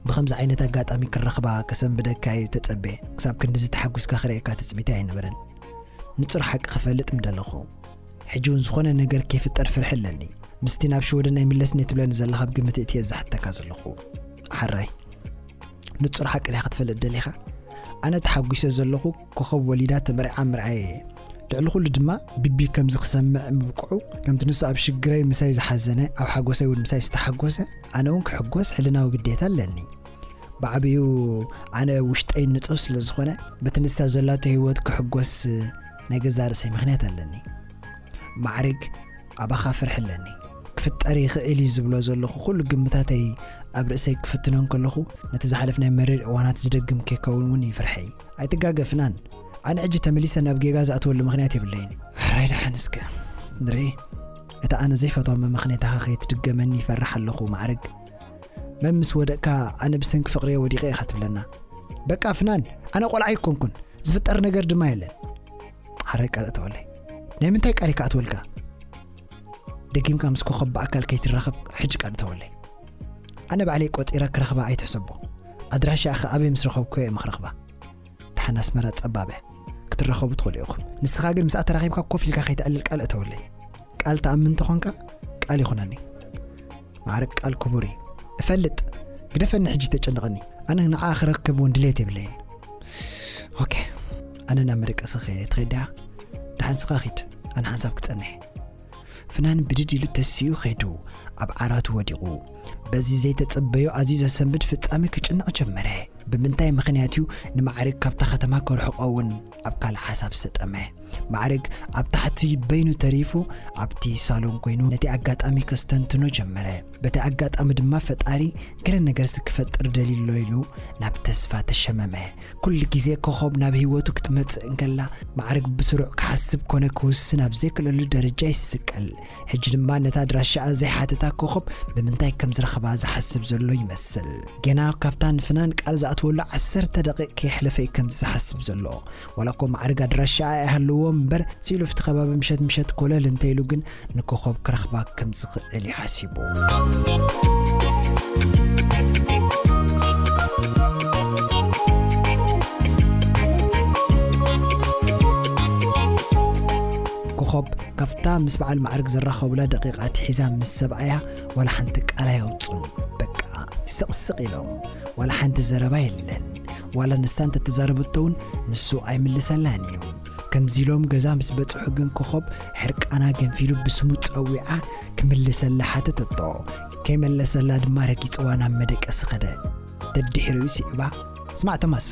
ብኸምዚ ዓይነት ኣጋጣሚ ክረኽባ ከሰንብደካ እዩ ተጸቤ። ክሳብ ክንድዚ ተሓጒስካ ክርእየካ ትጽቢተይ ኣይነበረን። ንጹር ሓቂ ክፈልጥ ምደለኹ። ሕጂ እውን ዝኾነ ነገር ከይፍጠር ፍርሒ ኣለኒ። ምስቲ ናብ ሽወደን ኣይምለስን እየ ትብለኒ ዘለኻ ብግምት እቲ እየ ዝሓተካ ዘለኹ። ሓራይ፣ ንጹር ሓቂ ዲኻ ክትፈልጥ ደሊኻ? ኣነ ተሓጒሰ ዘለኹ ኮኸብ ወሊዳ ተመርዓ ምርኣየ እየ። ልዕሊ ኩሉ ድማ ቢቢ ከምዚ ክሰምዕ ምብቅዑ፣ ከምቲ ንሱ ኣብ ሽግረይ ምሳይ ዝሓዘነ፣ ኣብ ሓጎሰይ እውን ምሳይ ዝተሓጎሰ፣ ኣነ እውን ክሕጎስ ሕልናዊ ግዴታ ኣለኒ። ብዓቢኡ ኣነ ውሽጠይ ንጹር ስለ ዝኾነ፣ በቲ ንሳ ዘላቶ ህይወት ክሕጎስ ናይ ገዛእ ርእሰይ ምኽንያት ኣለኒ። ማዕርግ፣ ኣባኻ ፍርሒ ኣለኒ። ክፍጠር ይኽእል እዩ ዝብሎ ዘለኹ ኩሉ ግምታተይ ኣብ ርእሰይ ክፍትኖ እንከለኹ፣ ነቲ ዝሓለፍናዮ መሪር እዋናት ዝደግም ከይከውን እውን እዩ ፍርሐይ። ኣይትጋገ ፍናን፣ ኣነ ሕጂ ተመሊሰ ናብ ጌጋ ዝኣትወሉ ምኽንያት የብለይን። ሕራይ ደሓን እስከ ንርኢ። እታ ኣነ ዘይፈትዋ መመኽነይታኻ ከይትድገመኒ ይፈርሕ ኣለኹ ማዕርግ። መን ምስ ወደቕካ ኣነ ብሰንኪ ፍቕሪ እየ ወዲቐ ኢኻ ትብለና። በቃ ፍናን፣ ኣነ ቆልዓ ኣይኮንኩን፣ ዝፍጠር ነገር ድማ የለን። ሓራይ ቃል እተወለይ። ናይ ምንታይ ቃል እዩ ክኣትወልካ? ደጊምካ ምስ ኮኸብ ብኣካል ከይትራኸብ ሕጂ ቃል እተወለይ። ኣነ ባዕለይ ቆጺረ ክረኽባ ኣይትሕሰቦ። ኣድራሻኣ ኸኣ ኣበይ ምስ ረኸብኩ እየ ምኽረኽባ። ደሓን ኣስመራ ጸባብ እያ። ክትራኸቡ ትኽእሉ ኢኹም። ንስኻ ግን ምስኣ ተራኺብካ ኮፍ ኢልካ ከይትዕልል ቃል እተወለይ። ቃል ትኣምን እንተኾንካ ቃል ይኹነኒ። ማዕርግ ቃል ክቡር እዩ። እፈልጥ። ግደፈኒ ሕጂ ተጨንቐኒ። ኣነ ንዓኣ ክረክብ እውን ድሌት የብለይን። ኦኬ። ኣነ ናብ መደቀሲ ክኸይድ እየ። ትኸይድ ዲኻ? ደሓን ንስኻ ኺድ። ኣነ ሓንሳብ ክጸንሕ እየ። ፍናን ብድድ ኢሉ ተሲኡ ኸይዱ ኣብ ዓራቱ ወዲቑ። በዚ ዘይተጸበዮ ኣዝዩ ዘሰንብድ ፍጻመ ክጭነቕ ጀመረ። ብምንታይ ምኽንያት እዩ ንማዕርግ ካብታ ከተማ ከርሕቖ እውን ኣብ ካልእ ሓሳብ ሰጠመ። ማዕርግ ኣብ ታሕቲ በይኑ ተሪፉ ኣብቲ ሳሎን ኮይኑ ነቲ ኣጋጣሚ ከስተንትኖ ጀመረ። በቲ ኣጋጣሚ ድማ ፈጣሪ ገለ ነገርሲ ክፈጥር ደልዩ ኣሎ ኢሉ ናብ ተስፋ ተሸመመ። ኩሉ ግዜ ኮኾብ ናብ ህይወቱ ክትመጽእ እንከላ ማዕርግ ብስሩዕ ክሓስብ ኮነ ክውስን ኣብ ዘይክእለሉ ደረጃ ይስቀል። ሕጂ ድማ ነታ ኣድራሻኣ ዘይሓተታ ኮኾብ ብምንታይ ከም ዝረኸባ ዝሓስብ ዘሎ ይመስል። ገና ካብታ ንፍናን ቃል ዝኣትወሉ ዓሰርተ ደቂቕ ከየሕለፈ እዩ ከምዚ ዝሓስብ ዘሎ። ዋላ እኮ ማዕርግ ኣድራሻኣ ኣይሃልዎ እምበር ስኢሉ ኣብቲ ከባቢ ምሸት ምሸት ኮለል እንተኢሉ ግን ንኮኾብ ክረኽባ ከም ዝኽእል እዩ ሓሲቡ። ኮኾብ ካብታ ምስ በዓል ማዕርግ ዝራኸቡላ ደቂቕ ኣትሒዛ ምስ ሰብኣያ ዋላ ሓንቲ ቃል ኣየውጽኡን። በቃ ስቕስቕ ኢሎም። ዋላ ሓንቲ ዘረባ የለን። ዋላ ንሳ እንተተዛረበቶ እውን ንሱ ኣይምልሰላን እዩ። ከምዚ ኢሎም ገዛ ምስ በጽሑ ግን ኮኾብ ሕርቃና ገንፊሉ ብስሙ ጸዊዓ ክምልሰላ ሓተተቶ። ከይመለሰላ ድማ ረጊጽዋ ናብ መደቀሲ ኸደ። ደድሕሪኡ ስዒባ፣ ስማዕ ቶማስ፣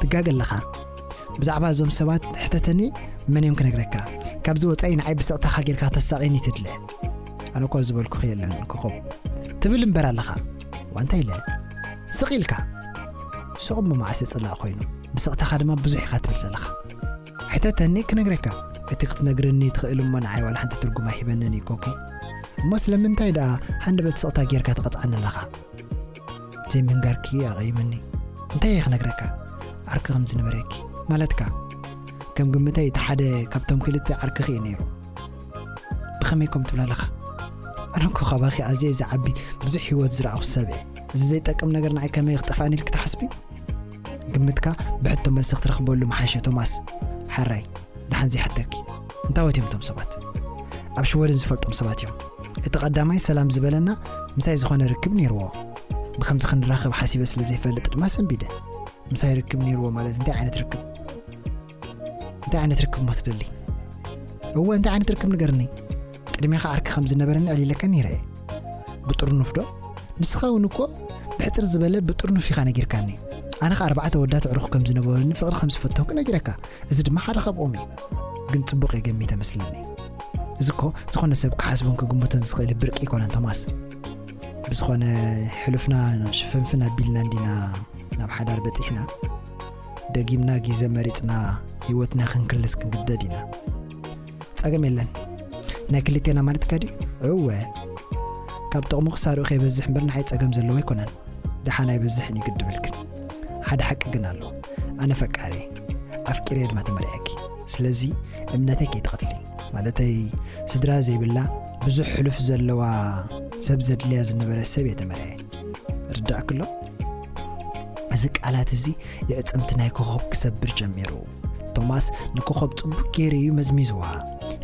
ትጋገ ኣለኻ። ብዛዕባ እዞም ሰባት ሕተተኒ፣ መን እዮም ክነግረካ? ካብዚ ወጻኢ ንዓይ ብስቕታኻ ጌርካ ከተሳቕየኒ ትድለ። ኣነ እኳ ዝበልኩኺ የለን ኮኾብ። ትብል እምበር ኣለኻ። ዋንታ ኢለ። ስቕ ኢልካ። ስቕ እሞ መዓስ ጽላእ ኮይኑ? ብስቕታኻ ድማ ብዙሕ ኢኻ ትብል ዘለኻ። ሕተተኒ ክነግረካ። እቲ ክትነግረኒ ትኽእል እሞ ንዓይ ዋላ ሓንቲ ትርጉም ኣይሂበንን እዩ ኮኪ። እሞ ስለምንታይ ደኣ ሃንደበት ስቕታ ጌርካ ትቐጽዓኒ ኣለኻ? ዘይምንጋርኪ ኣቐይመኒ። እንታይ እየ ክነግረካ? ዓርኪ ከም ዝነበረኪ። ማለትካ? ከም ግምተይ እቲ ሓደ ካብቶም ክልተ ዓርክኺ እዩ ነይሩ። ብኸመይ ከም ትብል ኣለኻ? ኣነ እኮ ካባኺ ኣዝየ ዝዓቢ ብዙሕ ህይወት ዝረኣኹ ሰብ እየ። እዚ ዘይጠቅም ነገር ንዓይ ከመይ ክጠፍኣኒ ኢልኪ ትሓስቢ? ግምትካ ብሕቶ መልሲ ክትረኽበሉ ምሓሸ ቶማስ። ሓራይ፣ ደሓን ዘይሓተኪ። እንታወት እዮም እቶም ሰባት? ኣብ ሽወደን ዝፈልጦም ሰባት እዮም። እቲ ቀዳማይ ሰላም ዝበለና ምሳይ ዝኾነ ርክብ ነይርዎ። ብኸምዚ ክንራኸብ ሓሲበ ስለ ዘይፈልጥ ድማ ሰንቢደ። ምሳይ ርክብ ነይርዎ ማለት እንታይ ዓይነት ርክብ? እንታይ ዓይነት ርክብ እሞ ትደሊ? እወ፣ እንታይ ዓይነት ርክብ ንገርኒ? ቅድሜኻ ዓርኪ ከም ዝነበረኒ ኣዕሊለካ ነይረ እየ። ብጥርኑፍ ዶ? ንስኻ እውን እኮ ብሕጽር ዝበለ ብጥርኑፍ ኢኻ ነጊርካኒ። ኣነ ኸኣ ኣርባዕተ ኣወዳት ኣዕሩኽ ከም ዝነበሩኒ ፍቕሪ ከም ዝፈተንኩ ነጊረካ። እዚ ድማ ሓደ ካብኦም እዩ። ግን ጽቡቕ እየ ገሚተ መስለኒ። እዚ እኮ ዝኾነ ሰብ ክሓስቦን ክግምቶን ዝኽእል ብርቂ ኣይኮነን ቶማስ። ብዝኾነ፣ ሕሉፍና ሽፍንፍን ኣቢልና እንዲና ናብ ሓዳር በጺሕና። ደጊምና ግዜ መሪጽና ህይወትና ክንክልስ ክንግደድ ኢና። ጸገም የለን። ናይ ክልቴና ማለትካ ድዩ? እወ። ካብ ጥቕሙ ክሳርኡ ከይበዝሕ እምበር ንዓይ ጸገም ዘለዎ ኣይኮነን። ደሓን ኣይበዝሕን እዩ ግድብልክን። ሓደ ሓቂ ግን ኣሎ። ኣነ ፈቃሪ፣ ኣፍቂረ ድማ ተመርዐኪ። ስለዚ እምነተይ ከይትኸትሊ። ማለተይ፣ ስድራ ዘይብላ፣ ብዙሕ ሕሉፍ ዘለዋ፣ ሰብ ዘድልያ ዝነበረ ሰብ እየ ተመርዐ። ርዳእክሎ? እዚ ቃላት እዚ የዕጽምቲ ናይ ኮኾብ ክሰብር ጀሚሩ። ቶማስ ንኮኾብ ጽቡቅ ገይሩ እዩ መዝሚዝዋ።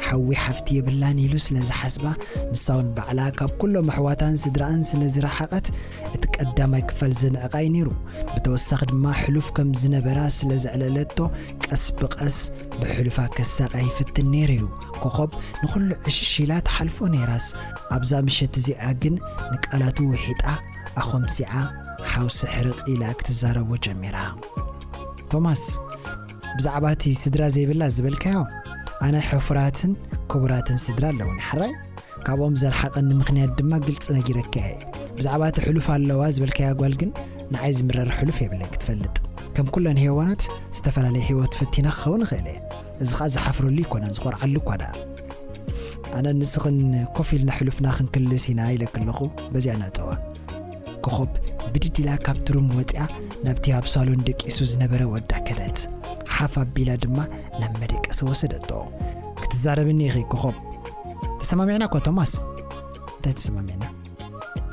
ሓዊ ሓፍቲ የብላን ኢሉ ስለ ዝሓስባ፣ ንሳ እውን ባዕላ ካብ ኩሎም ኣሕዋታን ስድራኣን ስለ ዝረሓቐት፣ እቲ ቀዳማይ ክፋል ዘንዕቓ እዩ ነይሩ። ብተወሳኺ ድማ ሕሉፍ ከም ዝነበራ ስለ ዘዕለለቶ፣ ቀስ ብቐስ ብሕሉፋ ከሳቕያ ይፍትን ነይሩ እዩ። ኮኾብ ንኹሉ ዕሽሽ ኢላ ትሓልፎ ነይራስ፣ ኣብዛ ምሸት እዚኣ ግን ንቃላቱ ውሒጣ፣ ኣኾምሲዓ፣ ሓውሲ ሕርቕ ኢላ ክትዛረቦ ጀሚራ። ቶማስ፣ ብዛዕባ እቲ ስድራ ዘይብላ ዝበልካዮ፣ ኣነ ሕፉራትን ክቡራትን ስድራ ኣለውኒ፣ ሓራይ? ካብኦም ዘርሓቐኒ ምኽንያት ድማ ግልጺ ነጊረካ እየ። ብዛዕባ እቲ ሕሉፍ ኣለዋ ዝበልካያ ጓል ግን፣ ንዓይ ዝምረር ሕሉፍ የብለይን ክትፈልጥ። ከም ኩለን ሄዋናት ዝተፈላለየ ህይወት ፈቲና ክኸውን እኽእል እየ። እዚ ኸኣ ዝሓፍረሉ ኣይኮነን፣ ዝኾርዓሉ እኳ ደኣ። ኣነን ንስኽን ኮፍ ኢልና ሕሉፍና ክንክልስ ኢና ኢለኪ ኣለኹ፣ በዚኣ ነእተዋ። ኮኾብ ብድድ ኢላ ካብ ትሩም ወጺኣ ናብቲ ኣብ ሳሎን ደቂሱ ዝነበረ ወዳ ከደት። ሓፍ ኣቢላ ድማ ናብ መደቀሲ ወሰደቶ። "ክትዛረብኒ ኢኺ ኮኾብ?" "ተሰማሚዕና እኮ ቶማስ?" "እንታይ ተሰማሚዕና?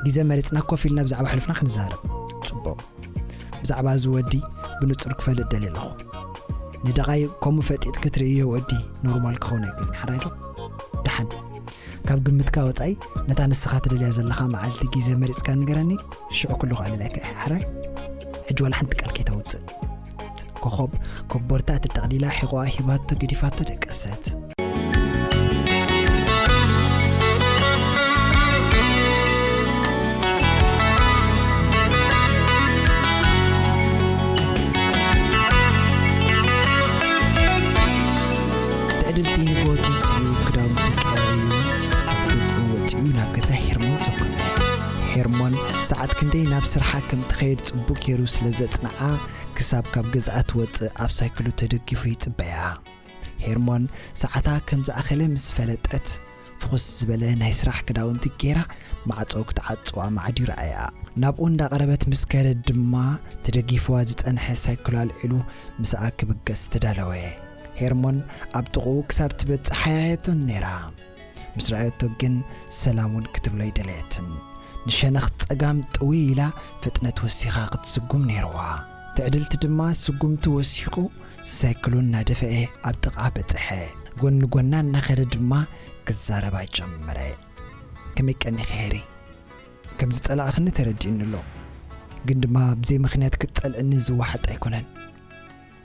ግዜ መሪጽና ኮፍ ኢልና ብዛዕባ ሕሉፍና ክንዛረብ። ጽቡቕ። ብዛዕባ እዚ ወዲ ብንጹር ክፈልጥ ደልየ ኣለኹ። ንደቓይ ከምኡ ፈጢጥኪ ትርእዮ ወዲ ኖርማል ክኸውን ኣይክእልን፣ ሓራይ ዶ? ደሓን፣ ካብ ግምትካ ወጻኢ ነታ ንስኻ ትደልያ ዘለኻ መዓልቲ ግዜ መሪጽካ ንገረኒ፣ ሽዑ ኩሉ ከዕልለካ እየ፣ ሓራይ? ሕጂ ዋላ ሓንቲ ቃል ከይተውጽእ." ኮኾብ ኮቦርታ ተጠቕሊላ ሒቖኣ ሂባቶ ገዲፋቶ ደቀሰት። ትዕድልቲ ንግሆ ተንሲኡ ክዳውንቱ ቀያይሩ ካብ ገዝኡ ወጺኡ ናብ ገዛ ሄርሞን ዘኮመ። ሄርሞን ሰዓት ክንደይ ናብ ስርሓ ከም ትኸይድ ጽቡቕ ገይሩ ስለ ዘጽንዓ፣ ክሳብ ካብ ገዝኣ ትወጽእ ኣብ ሳይክሉ ተደጊፉ ይጽበያ። ሄርሞን ሰዓታ ከም ዝኣኸለ ምስ ፈለጠት፣ ፍኹስ ዝበለ ናይ ስራሕ ክዳውንቲ ገይራ ማዕጾ ክትዓጽዋ ማዕድዩ ረኣያ። ናብኡ እንዳቐረበት ምስ ከደት ድማ፣ ተደጊፍዋ ዝጸንሐ ሳይክሉ ኣልዒሉ ምስኣ ክብገስ ተዳለወ። ሄርሞን ኣብ ጥቕኡ ክሳብ ትበጽሕ ኣይረኣየቶን ነይራ። ምስ ረኣየቶ ግን ሰላም እውን ክትብሎ ኣይደለየትን። ንሸነኽ ጸጋም ጥውይ ኢላ ፍጥነት ወሲኻ ክትስጉም ነይርዋ። ትዕድልቲ ድማ ስጉምቱ ወሲኹ ሳይክሉ እናደፍአ ኣብ ጥቓ በጽሐ። ጎኒ ጎና እናኸደ ድማ ክዛረባ ጀመረ። "ከመይ ቀኒኺ ሄሪ? ከም ዝጸላእኽኒ ተረዲእኒ ኣሎ። ግን ድማ ብዘይ ምኽንያት ክትጸልእኒ ዝወሓጥ ኣይኮነን።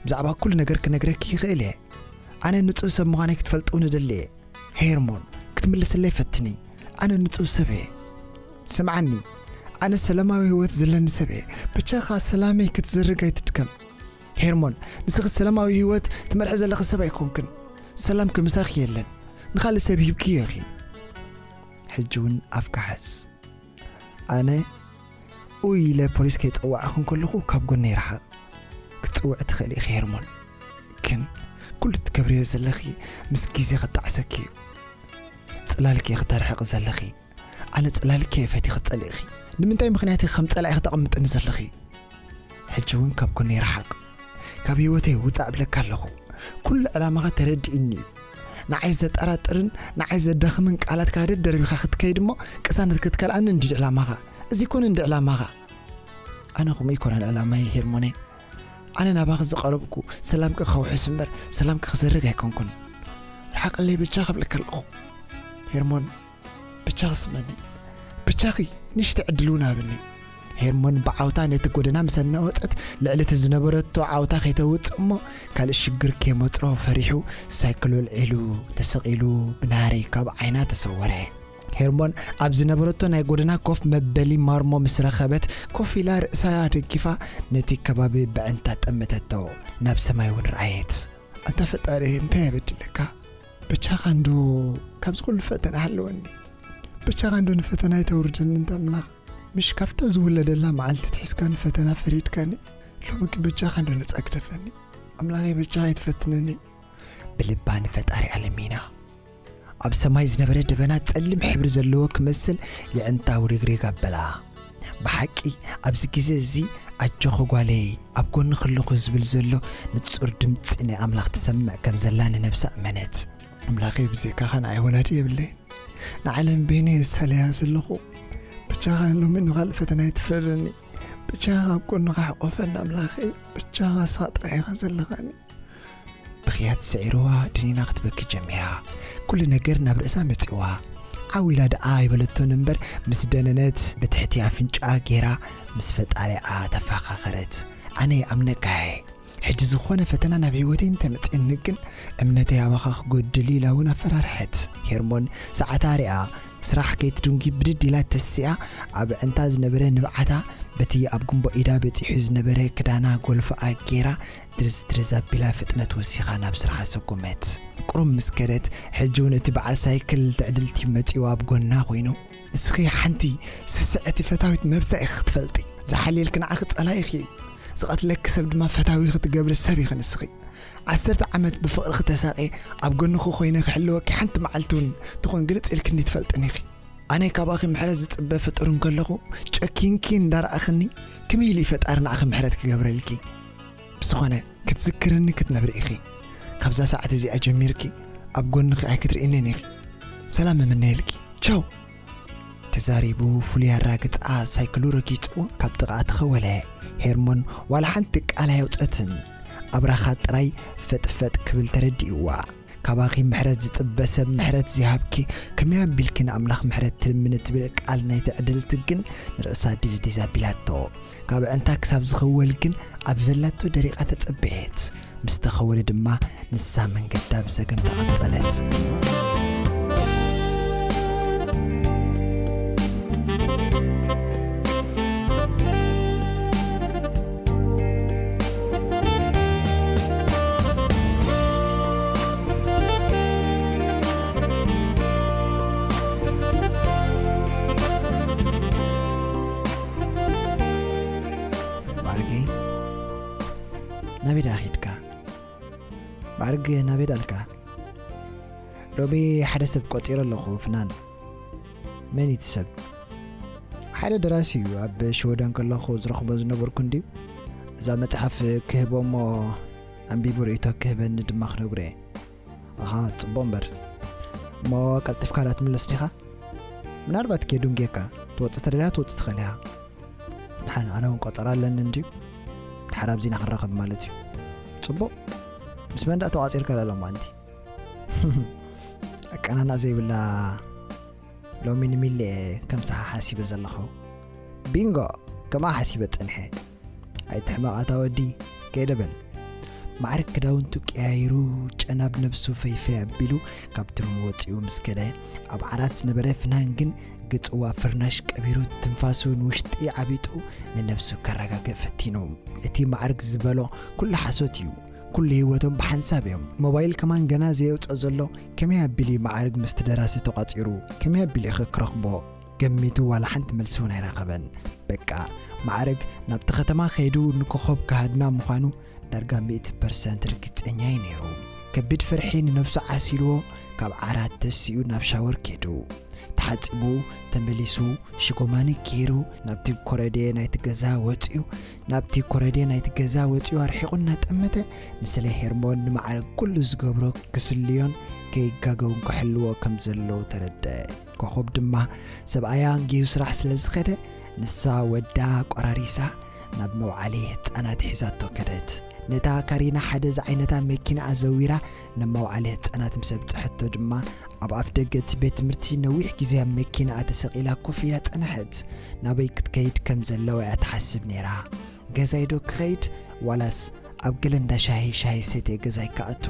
ብዛዕባ ኩሉ ነገር ክነግረኪ ይኽእል እየ። ኣነ ንጹህ ሰብ ምዃነይ ክትፈልጥ እውን እደሊ እየ። ሄርሞን፣ ክትምልስለይ ፈትኒ። ኣነ ንጹህ ሰብ እየ። ስምዓኒ፣ ኣነ ሰላማዊ ህይወት ዘለኒ ሰብ እየ። ብቻኻ ሰላመይ ክትዝርግ ኣይትድከም። ሄርሞን፣ ንስኺ ሰላማዊ ህይወት ትመርሒ ዘለኺ ሰብ ኣይኮንክን። ሰላም ክምሳኺ የለን። ንኻልእ ሰብ ሂብክዮ ኢኺ። ሕጂ እውን ኣፍካ ሓዝ። ኣነ ኡይ ኢለ ፖሊስ ከይጸዋዕኹ እንከለኹ ካብ ጎነይ ረሓቕ። ክትጽውዒ ትኽእሊ ኢኺ ሄርሞን። ግን ኩሉ እትገብርዮ ዘለኺ ምስ ግዜ ክጣዕሰኪ እዩ። ጽላልኪ ኢኺ ተርሕቒ ዘለኺ። ኣነ ጽላልኪ እየ ፈትየ ክጸልእኺ። ንምንታይ ምኽንያት ኢኺ ከም ጸላኢ ክተቐምጥኒ ዘለኺ? ሕጂ እውን ካብ ጎነይ ረሓቕ። ካብ ህይወተይ ውጻእ እብለካ ኣለኹ። ኩሉ ዕላማኻ ተረዲእኒ እዩ። ንዓይ ዘጠራጥርን ንዓይ ዘዳኽምን ቃላትካ ደደርቢኻ ክትከይድ እሞ ቅሳነት ክትከልኣኒ እንዲ ዕላማኻ። እዚ ይኮነ እንዲ ዕላማኻ። ኣነ ከምኡ ይኮነን ዕላማይ ሄርሞነይ። ኣነ ናባኺ ዝቐረብኩ ሰላምኪ ከውሕስ እምበር ሰላምኪ ክዘርግ ኣይኮንኩን። ርሓቐለይ ብቻ ክብለካ ኣለኹ። ሄርሞን፣ ብቻኺ ስመኒ። ብቻኺ ንእሽተይ ዕድል እውን ሃብኒ። ሄርሞን ብዓውታ ነቲ ጎደና ምስ ኣናወጸት፣ ልዕሊ እቲ ዝነበረቶ ዓውታ ከይተውጽእ እሞ፣ ካልእ ሽግር ከይመጽኦ ፈሪሑ፣ ሳይክል ኣልዒሉ፣ ተሰቒሉ፣ ብናህሪ ካብ ዓይና ተሰወረ። ሄርሞን ኣብ ዝነበረቶ ናይ ጎደና ኮፍ መበሊ ማርሞ ምስ ረኸበት፣ ኮፍ ኢላ ርእሳ ደጊፋ ነቲ ከባቢ ብዕንታ ጠመተቶ። ናብ ሰማይ እውን ረኣየት። ኣንታ ፈጣሪ፣ እንታይ ኣበድለካ? በቻኻ እንዶ ካብዚ ኩሉ ፈተና ሃለወኒ። በቻኻ እንዶ ንፈተና ኣይተውርደኒ እንተ ኣምላኽ። ምሽ ካብታ ዝውለደላ መዓልቲ ትሒዝካ ንፈተና ፈሪድካኒ። ሎሚ ግን በቻኻ እንዶ ነጻ ግደፈኒ። ኣምላኸይ በቻኻ ኣይትፈትነኒ። ብልባ ንፈጣሪ ኣለሚና። ኣብ ሰማይ ዝነበረ ደበና ጸሊም ሕብሪ ዘለዎ ክመስል የዕንታ ውሪግሪግ ኣበላ። ብሓቂ ኣብዚ ግዜ እዚ ኣጆኺ ጓለይ፣ ኣብ ጎንኺ ኣለኹ ዝብል ዘሎ ንጹር ድምጺ ናይ ኣምላኽ ትሰምዕ ከም ዘላ ንነብሳ ኣመነት። ኣምላኸይ ብዘይካኻ ንዓይ ወላዲ የብለይን። ንዓለም በይነይ እሳለያ ዘለኹ። ብቻኻ ሎሚ ንኻልእ ፈተና ኣይትፍረደኒ። ብቻኻ ኣብ ጎንኻ ሕቆፈኒ ኣምላኸይ። ብቻኻ ንስኻ ጥራሕ ኢኻ ዘለኻኒ። ብኽያት ስዒርዋ ድኒና ክትበኪ ጀሚራ። ኩሉ ነገር ናብ ርእሳ መጺዋ። ዓው ኢላ ደኣ ኣይበለቶን እምበር ምስ ደነነት ብትሕቲ ኣፍንጫኣ ገይራ ምስ ፈጣሪኣ ተፋኻኸረት። ኣነ ይኣምነካየ። ሕጂ ዝኾነ ፈተና ናብ ህይወተይ እንተመጽእኒ ግን እምነተይ ኣባኻ ክጎድል ኢላ እውን ኣፈራርሐት። ሄርሞን ሰዓታ ሪኣ ስራሕ ከይትድንጉ ብድድ ኢላ ተሲኣ ኣብ ኣዕንታ ዝነበረ ንብዓታ በቲ ኣብ ጉንቦ ኢዳ በጺሑ ዝነበረ ክዳና ጎልፎኣ ገይራ ድርዝ ድርዝ ኣቢላ ፍጥነት ወሲኻ ናብ ስርሓ ሰጎመት። ቁሩብ ምስ ከደት፣ ሕጂ እውን እቲ በዓል ሳይክል ትዕድልቲ መጺኡ ኣብ ጎና ኮይኑ፣ "ንስኺ ሓንቲ ስስዕቲ ፈታዊት ነብሳ ኢኺ ክትፈልጢ። ዝሓልየልኪ ንዓኺ ጸላኢኺ እዩ። ዝቐትለኪ ሰብ ድማ ፈታዊ ክትገብሪ ሰብ ኢኺ ንስኺ። ዓሰርተ ዓመት ብፍቕርኺ ተሳቕየ ኣብ ጎንኺ ኮይነ ክሕልወኪ ሓንቲ መዓልቲ እውን ትኹን ግልጽ ኢልክኒ ትፈልጥን ኢኺ። ኣነ ካባኺ ምሕረት ዝጽበ ፍጡር እንከለኹ ጨኪንኪ እንዳረኣኽኒ ከመይ ኢሉ እዩ ፈጣሪ ንዓኺ ምሕረት ክገብረልኪ?" ብዝኾነ፣ ክትዝክርኒ ክትነብሪ ኢኺ። ካብዛ ሰዓት እዚኣ ጀሚርኪ ኣብ ጎንኺ ኣይክትርእየንን ኢኺ። ሰላም እምነየልኪ። ቻው። ተዛሪቡ ፍሉይ ኣራግጻ ሳይክሉ ረጊጹ ካብ ጥቓኣ ተኸወለ። ሄርሞን ዋላ ሓንቲ ቃል ኣየውጸትን። ኣብራኻ ጥራይ ፈጥፈጥ ክብል ተረዲእዋ። "ካባኺ ምሕረት ዝጽበ ሰብ ምሕረት ዘይሃብኪ ከመይ ኣቢልኪ ንኣምላኽ ምሕረት ትልምኒ?" ትብል ቃል ናይ ትዕድልቲ ግን ንርእሳ ዲዝዲዝ ኣቢላቶ። ካብ ኣዕንታ ክሳብ ዝኽወል ግን ኣብ ዘላቶ ደሪቓ ተጸበየት። ምስ ተኸወለ ድማ ንሳ መንገዳ ብዘገምታ ቀጸለት። ማዕርገይ፣ ናበይ ደኣ ኺድካ? ማዕርግ፣ ናበይ ደኣ ኣልካ? ሎሚ ሓደ ሰብ ቆጺረ ኣለኹ፣ ፍናን። መን እዩ እቲ ሰብ? ሓደ ደራሲ እዩ፣ ኣብ ሽወደን ከለኹ ዝረኽቦ ዝነበርኩ እንድዩ። እዛ መጽሓፍ ክህቦ እሞ ኣንቢቡ ርእይቶ ክህበኒ ድማ ክነግሮ እየ። ኣሃ፣ ጽቡቕ እምበር። እሞ ቀልጢፍካ ዳኣ ትምለስ ዲኻ? ምናልባት ኬዱንጌካ፣ ትወጽእ ተደልያ ትወጽእ ትኽእል ኢኻ። ደሓን፣ ኣነ እውን ቆጸራ ኣለኒ እንድዩ። ደሓር ኣብዚና ክንራኸብ ማለት እዩ። ጽቡቕ። ምስ መን ደኣ ተቋጺርካ ደኣ ሎማዓንቲ? ኣቀናንዓ ዘይብላ ሎሚ ንሚሊ እየ ከምሳኻ ሓሲበ ዘለኹ። ቢንጎ! ከምኣ ሓሲበ ጸኒሐ። ኣይትሕመቕ ኣታ ወዲ፣ ከይደ በል። ማዕርግ ክዳውንቱ ቀያይሩ፣ ጨናብ ነብሱ ፈይፈይ ኣቢሉ ካብቲ ሩም ወጺኡ ምስ ከደ፣ ኣብ ዓራት ዝነበረ ፍናን ግን ግጽዋ ፍርናሽ ቀቢሩ ትንፋሱ ንውሽጢ ዓቢጡ ንነብሱ ከረጋግእ ፈቲኑ። እቲ ማዕርግ ዝበሎ ኩሉ ሓሶት እዩ። ኩሉ ህይወቶም ብሓንሳብ እዮም። ሞባይል ከማን ገና ዘየውጽኦ ዘሎ ከመይ ኣቢሉ እዩ ማዕርግ ምስቲ ደራሲ ተቋጺሩ? ከመይ ኣቢሉ ኢኸ ክረኽቦ? ገሚቱ ዋላ ሓንቲ መልሲ እውን ኣይረኸበን። በቃ፣ ማዕርግ ናብቲ ከተማ ከይዱ ንኮኾብ ክሃድና ምዃኑ ዳርጋ ሚእቲ ፐርሰንት ርግጸኛ እዩ ነይሩ። ከቢድ ፍርሒ ንነብሱ ዓሲልዎ፣ ካብ ዓራት ተሲኡ ናብ ሻወር ከይዱ። ተሓጺቡ፣ ተመሊሱ፣ ሽጎማኒ ገይሩ፣ ናብቲ ኮረድየ ናይቲ ገዛ ወጺኡ፣ ናብቲ ኮረድየ ናይቲ ገዛ ወጺኡ ኣርሒቑ እናጠመተ፣ ንስለ ሄርሞን ንማዕርግ ኩሉ ዝገብሮ ክስልዮን ከይጋገውን ክሕልዎ ከም ዘለዎ ተረድአ። ኮኾብ ድማ ሰብኣያ ኣንጊሁ ስራሕ ስለ ዝኸደ፣ ንሳ ወዳ ቆራሪሳ ናብ መውዓሊ ህጻናት ሒዛቶ ከደት። ነታ ካሪና ሓደ ዝዓይነታ መኪና ኣዘዊራ ናብ መውዓሊ ህጻናት ምስ ኣብጽሐቶ ድማ፣ ኣብ ኣፍ ደገ እቲ ቤት ትምህርቲ ነዊሕ ግዜ ኣብ መኪናኣ ተሰቒላ ኮፍ ኢላ ጸንሐት። ናበይ ክትከይድ ከም ዘለዋ እያ ትሓስብ ነይራ። ገዛይ ዶ ክኸይድ ዋላስ ኣብ ገለ እንዳ ሻሂ ሻሂ ሰትየ ገዛይ ክኣቱ?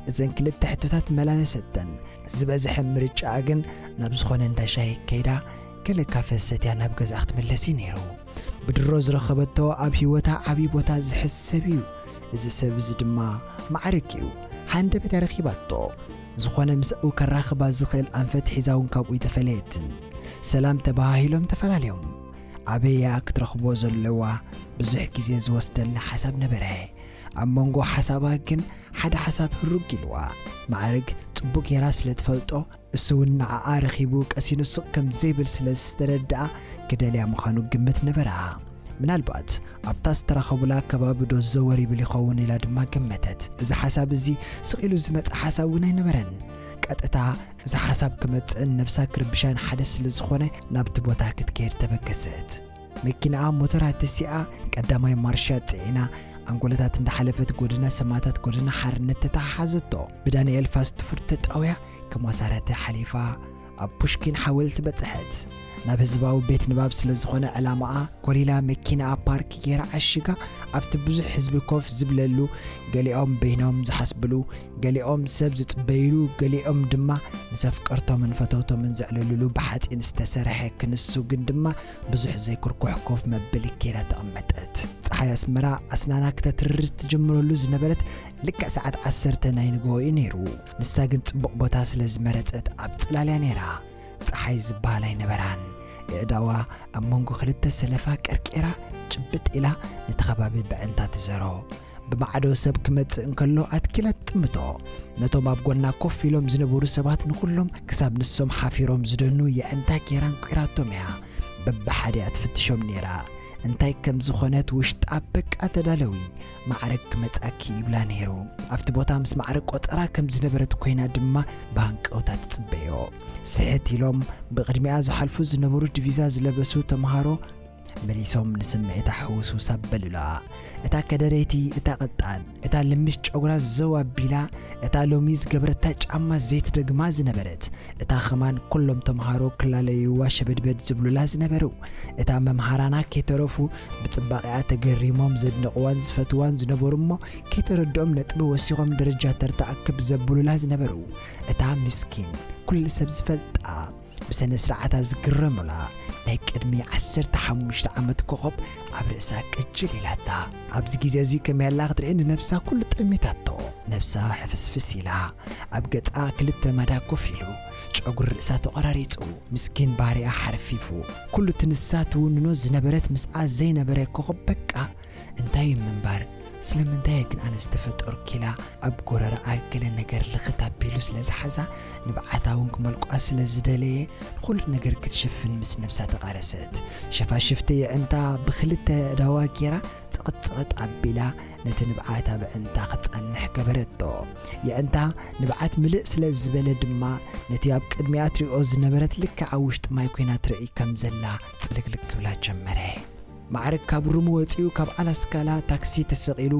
እዘን ክልተ ሕቶታት መላለሰተን። ዝበዝሐ ምርጫኣ ግን ናብ ዝኾነ እንዳ ሻሂ ከይዳ ገለ ካፈ ሰትያ ናብ ገዝኣ ክትምለስ እዩ ነይሩ። ብድሮ ዝረኸበቶ ኣብ ህይወታ ዓብዪ ቦታ ዝሕዝ ሰብ እዩ። እዚ ሰብ እዚ ድማ ማዕርግ እዩ። ሃንደበት እያ ረኺባቶ። ዝኾነ ምስኡ ከራኽባ ዝኽእል ኣንፈት ሒዛ እውን ካብኡ ኣይተፈለየትን። ሰላም ተባሃሂሎም ተፈላለዮም። ኣበይ እያ ክትረኽቦ ዘለዋ ብዙሕ ግዜ ዝወስደላ ሓሳብ ነበረ። ኣብ መንጎ ሓሳባ ግን ሓደ ሓሳብ ህሩግ ኢልዋ። ማዕርግ ጽቡቕ ጌራ ስለ ትፈልጦ፣ እሱ እውን ንዓኣ ረኺቡ ቀሲኑ ስቕ ከም ዘይብል ስለ ዝተረድኣ፣ ክደልያ ምዃኑ ግምት ነበራ። ምናልባት ኣብታ ዝተራኸቡላ ከባቢ ዶ ዘወር ይብል ይኸውን ኢላ ድማ ገመተት። እዚ ሓሳብ እዚ ስቕ ኢሉ ዝመጽእ ሓሳብ እውን ኣይነበረን። ቀጥታ እዚ ሓሳብ ክመጽእን ነብሳ ክርብሻን ሓደ ስለ ዝኾነ፣ ናብቲ ቦታ ክትከይድ ተበገሰት። መኪናኣ ሞተራ ተሲኣ ቀዳማይ ማርሻ ጽዒና ኣንጎለታት እንዳሓለፈት ጎደና ሰማእታት፣ ጎደና ሓርነት ተተሓሓዘቶ። ብዳንኤል ፋስት ፉድ ተጣውያ ከም ዋሳረተ ሓሊፋ ኣብ ፑሽኪን ሓወልቲ በጽሐት። ናብ ህዝባዊ ቤት ንባብ ስለ ዝኾነ ዕላማኣ፣ ኮሊላ መኪናኣ ፓርክ ጌራ ዓሺጋ ኣብቲ ብዙሕ ህዝቢ ኮፍ ዝብለሉ፣ ገሊኦም በይኖም ዝሓስብሉ፣ ገሊኦም ሰብ ዝጽበይሉ፣ ገሊኦም ድማ ምስ ኣፍቀርቶምን ፈተውቶምን ዘዕልሉሉ ብሓጺን ዝተሰርሐ ክንሱ ግን ድማ ብዙሕ ዘይኩርኩሕ ኮፍ መበሊ ኬራ ተቐመጠት። ጸሓይ ኣስመራ ኣስናና ክተትርር ትጅምረሉ ዝነበረት ልክዕ ሰዓት ዓሰርተ ናይ ንግሆ እዩ ነይሩ። ንሳ ግን ጽቡቕ ቦታ ስለ ዝመረጸት ኣብ ጽላል እያ ነይራ። ጸሓይ ዝበሃል ኣይነበራን። ኣእዳዋ ኣብ መንጎ ክልተ ሰለፋ ቀርቂራ ጭብጥ ኢላ ነቲ ከባቢ ብዕንታ ትዘሮ። ብማዕዶ ሰብ ክመጽእ እንከሎ ኣትኪላ ትጥምቶ። ነቶም ኣብ ጎና ኮፍ ኢሎም ዝነበሩ ሰባት ንኹሎም ክሳብ ንሶም ሓፊሮም ዝደኑ የዕንታ ጌራ ኣንቂራቶም እያ። በብሓደ እያ ትፍትሾም ነይራ። እንታይ ከም ዝኾነት ውሽጣ በቃ ተዳለዊ፣ ማዕረግ ክመጻኪ ይብላ ነይሩ። ኣብቲ ቦታ ምስ ማዕረግ ቆጸራ ከም ዝነበረት ኮይና ድማ ብሃንቀውታ ትጽበዮ። ስሕት ኢሎም ብቕድሚኣ ዝሓልፉ ዝነበሩ ዲቪዛ ዝለበሱ ተምሃሮ መሊሶም ንስምዒታ ሕውስውስ ኣበሉላ። እታ ከደረይቲ፣ እታ ቀጣን፣ እታ ልምሽ ጨጉራ ዘው ኣቢላ፣ እታ ሎሚ ዝገበረታ ጫማ ዘይትደግማ ዝነበረት፣ እታ ኸማን ኩሎም ተምሃሮ ክላለዩዋ ሸበድበድ ዝብሉላ ዝነበሩ፣ እታ መምሃራና ከይተረፉ ብጽባቐኣ ተገሪሞም ዘድንቕዋን ዝፈትዋን ዝነበሩ እሞ ከይተረድኦም ነጥቢ ወሲኾም ደረጃ ተርታ ኣክብ ዘብሉላ ዝነበሩ፣ እታ ምስኪን ኩሉ ሰብ ዝፈልጣ ብሰነ ስርዓታ ዝግረሙላ ናይ ቅድሚ ዓሰርተ ሓሙሽተ ዓመት ኮኸብ ኣብ ርእሳ ቅጅል ኢላታ። ኣብዚ ግዜ እዚ ከመይ ኣላ ክትርኢ ንነብሳ ኩሉ ጠሚታቶ። ነብሳ ሕፍስፍስ ኢላ ኣብ ገጻ ክልተ ማዳ ኮፍ ኢሉ ጨጉሪ ርእሳ ተቖራሪጹ። ምስኪን ባህሪኣ ሓርፊፉ። ኩሉ እቲ ንሳ ትውንኖ ዝነበረት ምስኣ ዘይነበረ ኮኸብ በቃ እንታይ እዩ ምንባር? ስለምንታይ እየ ግን ኣነ ዝተፈጠርኩ ኢላ ኣብ ጎረረኣ ገለ ነገር ልኽት ኣቢሉ ስለ ዝሓዛ ንብዓታ እውን ክመልቋ ስለ ዝደለየ ንኹሉ ነገር ክትሽፍን ምስ ነብሳ ተቓለሰት። ሸፋሽፍቲ የዕንታ ብኽልተ ኣእዳዋ ጌራ ጽቕጥ ጽቕጥ ኣቢላ ነቲ ንብዓታ ብዕንታ ክጸንሕ ገበረቶ። የዕንታ ንብዓት ምልእ ስለ ዝበለ ድማ ነቲ ኣብ ቅድሚኣ ትሪኦ ዝነበረት ልክዕ ኣብ ውሽጢ ማይ ኮይና ትርኢ ከም ዘላ ጽልግልግ ክብላ ጀመረ። ማዕረግ ካብ ሩሙ ወጺኡ ካብ ኣላስካላ ታክሲ ተሰቒሉ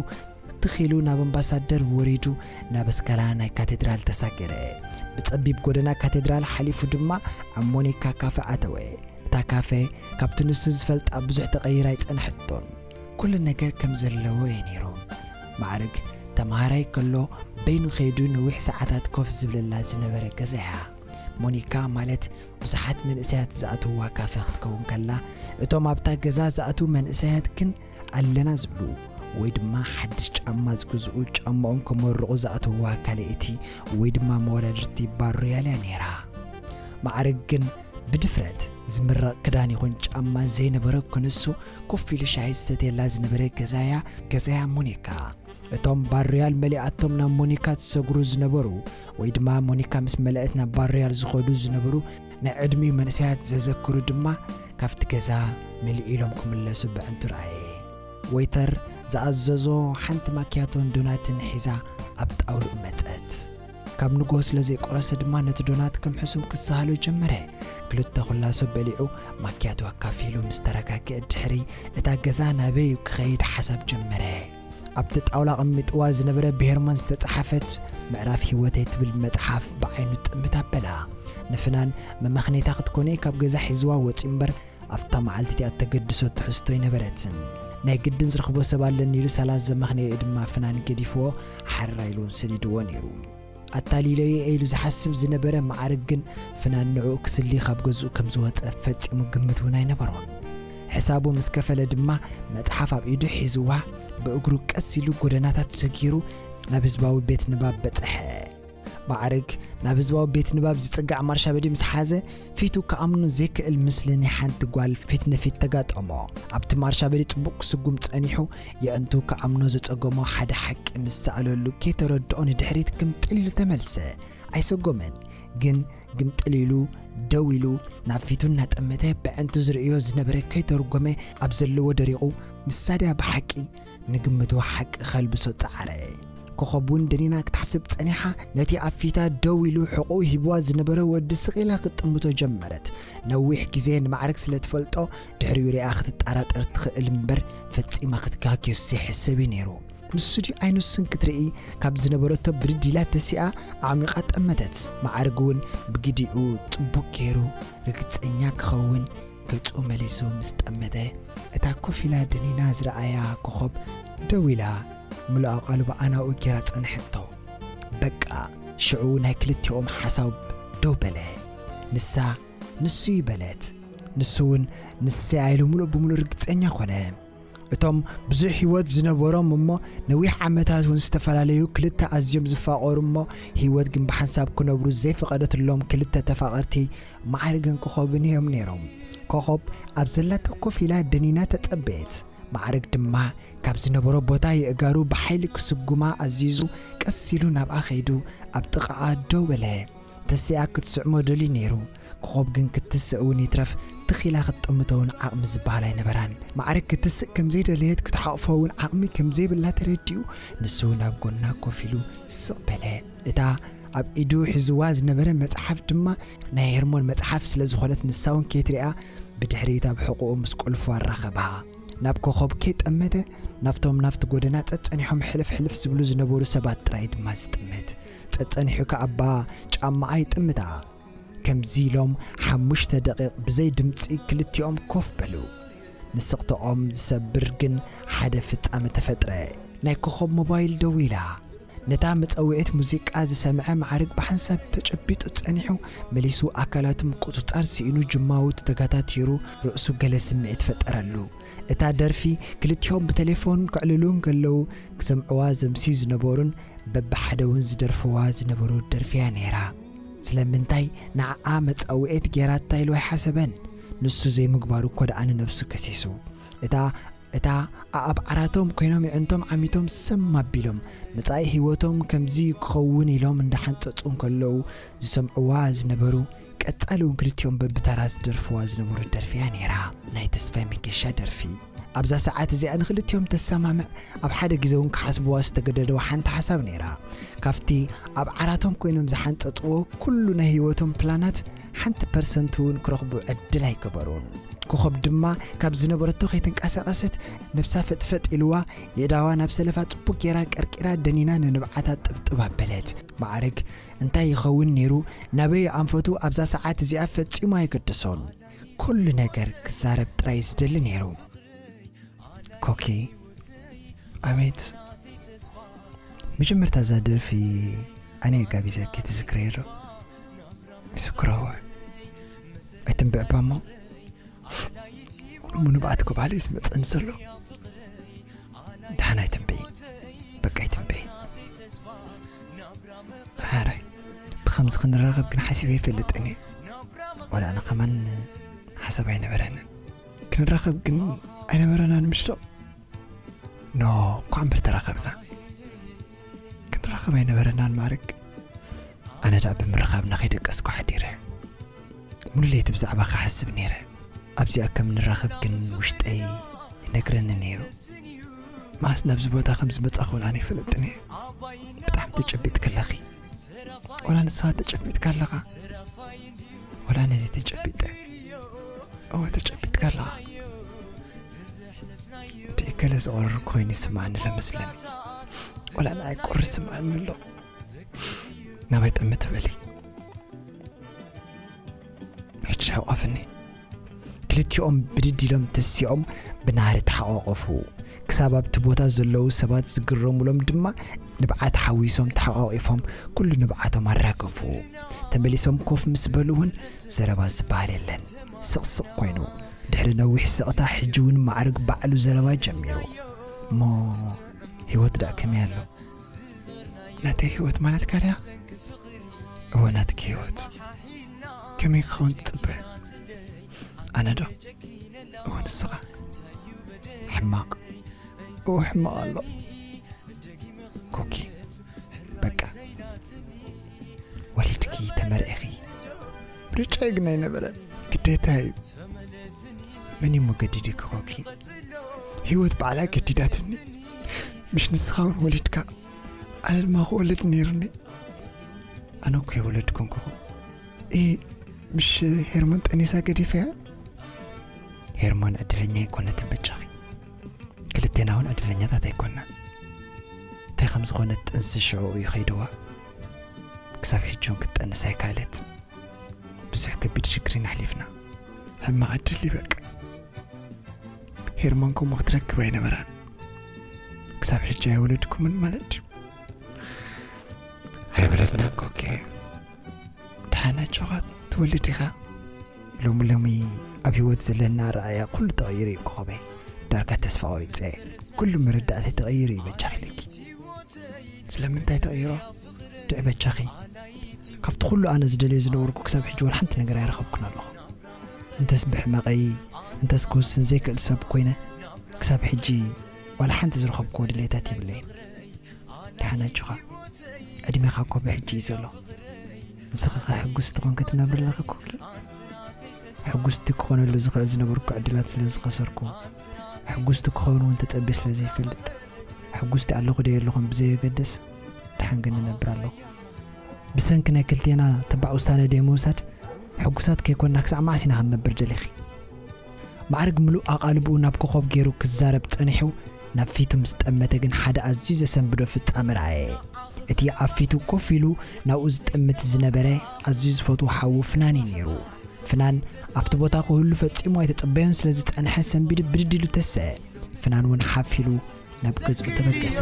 ትኺሉ ናብ ኣምባሳደር ወሪዱ ናብ ኣስካላ ናይ ካቴድራል ተሳገረ። ብጸቢብ ጎደና ካቴድራል ሓሊፉ ድማ ኣብ ሞኒካ ካፈ ኣተወ። እታ ካፈ ካብቲ ንሱ ዝፈልጣ ብዙሕ ተቐይራ ኣይጸንሐቶን። ኩሉ ነገር ከም ዘለዎ እዩ ነይሩ። ማዕረግ ተምሃራይ ከሎ በይኑ ከይዱ ነዊሕ ሰዓታት ኮፍ ዝብለላ ዝነበረ ገዛ እያ። ሞኒካ ማለት ብዙሓት መንእሰያት ዝኣትውዋ ካፈ ክትከውን ከላ፣ እቶም ኣብታ ገዛ ዝኣትዉ መንእሰያት ግን ኣለና ዝብሉ ወይ ድማ ሓድሽ ጫማ ዝግዝኡ ጫማኦም ከመርቑ ዝኣትውዋ ካልኣይቲ ወይ ድማ መወዳድርቲ ባር ሮያል እያ ነይራ። ማዕረግ ግን ብድፍረት ዝምረቕ ክዳን ይኹን ጫማ ዘይነበሮ ክንሱ ኮፍ ኢሉ ሻሂ ዝሰትየላ ዝነበረ ገዛያ ገዛያ ሞኒካ። እቶም ባር ሮያል መሊኣቶም ናብ ሞኒካ ዝሰግሩ ዝነበሩ ወይ ድማ ሞኒካ ምስ መለአት ናብ ባር ሮያል ዝኸዱ ዝነበሩ ናይ ዕድሚኡ መንእሰያት ዘዘክሩ ድማ ካብቲ ገዛ ምልእ ኢሎም ክምለሱ ብዕንቱ ረኣየ። ወይተር ዝኣዘዞ ሓንቲ ማኪያቶን ዶናትን ሒዛ ኣብ ጣውልኡ መጸት። ካብ ንግሆ ስለ ዘይቆረሰ ድማ ነቲ ዶናት ከም ሕሱም ክሰሃሎ ጀመረ። ክልተ ኩላሶ በሊዑ ማኪያቶ ኣካፊሉ ምስ ተረጋግአ ድሕሪ እታ ገዛ ናበይ ክኸይድ ሓሳብ ጀመረ። ኣብቲ ጣውላ ኣቐሚጥዋ ዝነበረ ብሄርማን ዝተጻሓፈት ምዕራፍ ህይወተይ ትብል መጽሓፍ ብዓይኑ ጥምት ኣበላ። ንፍናን መመኽኔታ ክትኮነ ካብ ገዛ ሒዝዋ ወጺኡ እምበር ኣብታ መዓልቲ እቲኣ እተገድሶ ትሕዝቶ ኣይነበረትን። ናይ ግድን ዝረኽቦ ሰብ ኣለኒ ኢሉ ሳላ ዘመኽነየኡ ድማ ፍናን ገዲፍዎ ሓራ ኢሉ እውን ሰዲድዎ ነይሩ። ኣታሊለዮ ኢሉ ዝሓስብ ዝነበረ ማዕረግ ግን ፍናን ንዕኡ ክስሊ ካብ ገዝኡ ከም ዝወጸ ፈጺሙ ግምት እውን ኣይነበሮን። ሕሳቡ ምስ ከፈለ ድማ መጽሓፍ ኣብ ኢዱ ሒዝዋ ብእግሩ ቀስ ኢሉ ጎደናታት ሰጊሩ ናብ ህዝባዊ ቤት ንባብ በጽሐ። ማዕርግ ናብ ህዝባዊ ቤት ንባብ ዝጽጋዕ ማርሻበዲ ምስ ሓዘ፣ ፊቱ ክኣምኖ ዘይክእል ምስሊ ናይ ሓንቲ ጓል ፊት ንፊት ተጋጠሞ። ኣብቲ ማርሻበዲ ጽቡቕ ክስጉም ጸኒሑ፣ የዕንቱ ክኣምኖ ዘጸገሞ ሓደ ሓቂ ምስ ሰኣለሉ፣ ከይተረድኦ ንድሕሪት ግምጥል ኢሉ ተመልሰ። ኣይሰጎመን፣ ግን ግምጥል ኢሉ ደው ኢሉ ናብ ፊቱ እናጠመተ፣ በዕንቱ ዝርእዮ ዝነበረ ከይተርጎመ ኣብ ዘለዎ ደሪቑ፣ ንሳ ድያ ብሓቂ ንግምቱ ሓቂ ከልብሶ ጸዓረ። ኮኸብ እውን ደኒና ክትሓስብ ጸኒሓ፣ ነቲ ኣብ ፊታ ደው ኢሉ ሕቑኡ ሂብዋ ዝነበረ ወዲ ስቕ ኢላ ክትጥምቶ ጀመረት። ነዊሕ ግዜ ንማዕርግ ስለ ትፈልጦ፣ ድሕሪኡ ሪኣ ክትጠራጠር ትኽእል እምበር፣ ፈጺማ ክትጋግዮስ ዘይሕሰብ እዩ ነይሩ። ንሱ ድዩ ኣይንሱን ክትርኢ ካብ ዝነበረቶ ብድድ ኢላ ተሲኣ ኣዕሚቓ ጠመተት። ማዕርግ እውን ብግዲኡ ጽቡቕ ገይሩ ርግጸኛ ክኸውን ገጹ መሊሱ ምስ ጠመተ፣ እታ ኮፍ ኢላ ደኒና ዝረኣያ ኮኸብ ደው ኢላ ምሉእ ኣቓልቦ ኣናኡ ጌራ ጸንሐቶ። በቃ፣ ሽዑ ናይ ክልቲኦም ሓሳብ ደው በለ። ንሳ ንሱ እዩ በለት። ንሱ እውን ንሰይ ኢሉ ምሉእ ብምሉእ ርግጸኛ ኮነ። እቶም ብዙሕ ህይወት ዝነበሮም እሞ ነዊሕ ዓመታት እውን ዝተፈላለዩ ክልተ ኣዝዮም ዝፋቐሩ እሞ ህይወት ግን ብሓንሳብ ክነብሩ ዘይፈቐደትሎም ክልተ ተፋቐርቲ ማዕርግን ኮኸብን እዮም ነይሮም። ኮኸብ ኣብ ዘላቶ ኮፍ ኢላ ደኒና ተጸበየት። ማዕርግ ድማ ካብ ዝነበሮ ቦታ የእጋሩ ብሓይሊ ክስጉማ ኣዚዙ ቀስ ኢሉ ናብኣ ከይዱ ኣብ ጥቓኣ ደው በለ። ተሲኣ ክትስዕሞ ደልዩ ነይሩ። ኮኸብ ግን ክትስእ እውን ይትረፍ ትኽ ኢላ ክትጥምቶ እውን ዓቕሚ ዝበሃል ኣይነበራን። ማዕርግ ክትስእ ከም ዘይደለየት ክትሓቕፎ እውን ዓቕሚ ከም ዘይብላ ተረዲኡ ንሱ ናብ ጎና ኮፍ ኢሉ ስቕ በለ። እታ ኣብ ኢዱ ሒዝዋ ዝነበረ መጽሓፍ ድማ ናይ ሄርሞን መጽሓፍ ስለ ዝኾነት ንሳ እውን ከይትሪኣ ብድሕሪት ኣብ ሕቖኡ ምስ ቁልፉ ኣራኸባ። ናብ ኮኸብ ከይጠመተ ናብቶም ናብቲ ጎደና ጸጸኒሖም ሕልፍ ሕልፍ ዝብሉ ዝነበሩ ሰባት ጥራይ ድማ ዝጥምት። ጸጸኒሑ ከኣ እባ ጫማኣ ይጥምታ። ከምዚ ኢሎም ሓሙሽተ ደቂቕ ብዘይ ድምጺ ክልቲኦም ኮፍ በሉ። ንስቕተኦም ዝሰብር ግን ሓደ ፍጻመ ተፈጥረ። ናይ ኮኸብ ሞባይል ደዊላ። ነታ መጸውዒት ሙዚቃ ዝሰምዐ ማዕርግ ብሓንሳብ ተጨቢጡ ጸኒሑ፣ መሊሱ ኣካላቱ ምቁጽጻር ስኢኑ ጅማውቱ ተጋታቲሩ ርእሱ ገለ ስምዒት ፈጠረሉ። እታ ደርፊ ክልቲኦም ብቴሌፎን ከዕልሉ እንከለዉ ክሰምዕዋ ዘምስዩ ዝነበሩን በብሓደ እውን ዝደርፍዋ ዝነበሩ ደርፊ እያ ነይራ። ስለምንታይ ንዓኣ መጻውዒት ጌራታ ኢሉ ኣይሓሰበን። ንሱ ዘይምግባሩ እኮ ደኣ ንነብሱ ከሲሱ። እታ እታ ኣኣብ ዓራቶም ኮይኖም የዕንቶም ዓሚቶም ሰም ኣቢሎም መጻኢ ህይወቶም ከምዚ ክኸውን ኢሎም እንዳሓንጸጹ እንከለዉ ዝሰምዕዋ ዝነበሩ ቀጻሊ እውን ክልቲኦም በብተራ ዝደርፍዋ ዝነበሩ ደርፊ እያ ነይራ። ናይ ተስፋይ መገሻ ደርፊ። ኣብዛ ሰዓት እዚኣ ንክልቲኦም ተሰማምዕ ኣብ ሓደ ግዜ እውን ክሓስብዋ ዝተገደደዋ ሓንቲ ሓሳብ ነይራ። ካብቲ ኣብ ዓራቶም ኮይኖም ዝሓንጸጽዎ ኩሉ ናይ ህይወቶም ፕላናት ሓንቲ ፐርሰንት እውን ክረኽቡ ዕድል ኣይገበሩን። ኮኸብ ድማ ካብ ዝነበረቶ ከይተንቀሳቐሰት ነብሳ ፈጥፈጥ ኢልዋ የእዳዋ ናብ ሰለፋ ጽቡቅ ጌራ ቀርቂራ ደኒና ንንብዓታ ጥብጥብ ኣበለት። ማዕርግ እንታይ ይኸውን ነይሩ ናበይ ኣንፈቱ ኣብዛ ሰዓት እዚኣ ፈጺሙ ኣይገደሶን። ኩሉ ነገር ክዛረብ ጥራይ ዝደሊ ነይሩ። ኮኪ ኣቤት መጀመርታ እዛ ደርፊ ኣነ ጋቢዘኪ ትዝክረዮ ዶ? ይስክረዋ ኣይትንብዕባ እሞ እሞ ንብዓት ኮባለ እዩ ዝመፀኒ ዘሎ። ደሓን ኣይትንበይ በቃ ኣይትንበይ። ሓራይ ብኸምዚ ክንራኸብ ግን ሓሲበ ኣይፈልጥን እየ። ወላ ኣነ ከማን ሓሳብ ኣይነበረንን። ክንራኸብ ግን ኣይነበረናን ምሽቶ። ኖ እኳ እምበር ተራኸብና። ክንራኸብ ኣይነበረናን ማርክ። ኣነ ደኣ ብምርኻብና ከይደቀስኩ ሓዲረ። ሙሉ ለይቲ ብዛዕባ ክሓስብ ነይረ። ኣብዚኣ ከም ንራኸብ ግን ውሽጠይ ይነግረኒ ነይሩ። መዓስ ናብዚ ቦታ ከም ዝመጻኹ እውን ኣነ ይፈልጥን እየ። ብጣዕሚ ተጨቢጥኪ ኣለኺ። ወላ ንስኻ ተጨቢጥካ ኣለኻ። ወላ ነኒ ተጨቢጠ። እወ ተጨቢጥካ ኣለኻ። ደይ ገለ ዝቐረርኩ ኮይኑ ይስምዓኒ ኣሎ መስለኒ። ወላ ንዓይ ቁሪ ይስምዓኒ ኣሎ። ናባይ ጠምት በሊ። ሕጂ ሓቋፍኒ። ክልቲኦም ብድድ ኢሎም ተሲኦም ብናህሪ ተሓቋቆፉ። ክሳብ ኣብቲ ቦታ ዘለዉ ሰባት ዝግረሙሎም ድማ ንብዓት ሓዊሶም ተሓቋቂፎም ኩሉ ንብዓቶም ኣራገፉ። ተመሊሶም ኮፍ ምስ በሉ እውን ዘረባ ዝበሃል የለን። ስቕስቕ ኮይኑ። ድሕሪ ነዊሕ ስቕታ ሕጂ እውን ማዕርግ ባዕሉ ዘረባ ጀሚሩ። እሞ ህይወት ደኣ ከመይ ኣሎ? ናተይ ህይወት ማለት ካድያ? እወ፣ ናትኪ ህይወት ከመይ ክኸውን ትጽበ? ኣነ ዶ? እወ፣ ንስኻ። ሕማቕ። እወ፣ ሕማቕ ኣሎ። ኮኪ፣ በቃ፣ ወሊድኪ፣ ተመርዒኺ። ምርጫይ ግን ኣይነበረን፣ ግዴታ እዩ። መን እዩ ገዲድኪ ኮኪ? ህይወት ባዕላ ገዲዳትኒ። ምሽ ንስኻ እውን ወሊድካ፣ ኣነ ድማ ክወልድ ነይሩኒ። ኣነ እኮ የወለድኩን ኮኹ። እ፣ ምሽ ሄርሞን ጠኒሳ ገዲፈያ? ሄርሞን ዕድለኛ ኣይኮነትን በጃኺ። ክልቴና እውን ዕድለኛታት ኣይኮናን። እንታይ ከም ዝኾነት ጥንሲ ሽዑ እዩ ከይድዋ። ክሳብ ሕጂ እውን ክትጠንስ ኣይከኣለትን። ብዙሕ ከቢድ ሽግሪን ኣሕሊፍና። ሕማቕ ዕድል እዩ በቃ። ሄርሞን ከምኡ ክትረክብ ኣይነበራን። ክሳብ ሕጂ ኣይወለድኩምን ማለት ድዩ? ኣይወለድናን ኮኬ። ደሓን ኣጆኻ ትወልድ ኢኻ። ሎሚ ሎሚ ኣብ ህይወት ዘለና ኣረኣእያ ኩሉ ተቐይሩ እዩ ኮኸበይ። ዳርጋ ተስፋ ቆሪጸ። ኩሉ መረዳእተይ ተቐይሩ እዩ በጃኺ ኢለኪ። ስለምንታይ ተቐይሮ? ድዒ በጃኺ። ካብቲ ኩሉ ኣነ ዝደልዮ ዝነበርኩ ክሳብ ሕጂ ዋላ ሓንቲ ነገር ኣይረኸብኩን ኣለኹ። እንተስ ብሕመቐይ፣ እንተስ ክውስን ዘይክእል ሰብ ኮይነ፣ ክሳብ ሕጂ ዋላ ሓንቲ ዝረኸብክዎ ድሌታት የብለይን። ደሓን ኣጆኻ። ዕድሜኻ እኮ ብሕጂ እዩ ዘሎ። ንስኺ ኸ ሕጉስቲ ኮንኪ ትነብሪ ኣለኺ ኮኪ? ሕጉስቲ ክኾነሉ ዝኽእል ዝነበርኩ ዕድላት ስለ ዝኸሰርኩ፣ ሕጉስቲ ክኸውን እውን ተጸብየ ስለ ዘይፈልጥ፣ ሕጉስቲ ኣለኹ ዶ የለኹን ብዘየገድስ፣ ደሓን ግን እነብር ኣለኹ። ብሰንኪ ናይ ክልቴና ተባዕ ውሳነ ደይ ምውሳድ፣ ሕጉሳት ከይኮንና ክሳዕ መዓስ ኢና ክንነብር ደሊኺ? ማዕርግ ምሉእ ኣቓልብኡ ናብ ኮኾብ ገይሩ ክዛረብ ጸኒሑ፣ ናብ ፊቱ ምስ ጠመተ ግን ሓደ ኣዝዩ ዘሰንብዶ ፍጻመ ረኣየ። እቲ ኣብ ፊቱ ኮፍ ኢሉ ናብኡ ዝጥምት ዝነበረ ኣዝዩ ዝፈትዎ ሓዉ ፍናን እዩ ነይሩ። ፍናን ኣብቲ ቦታ ክህሉ ፈጺሙ ኣይተጸበዮን ስለ ዝጸንሐ ሰንቢዱ ብድድ ኢሉ ተሰ። ፍናን እውን ሓፍ ኢሉ ናብ ገዝኡ ተበገሰ።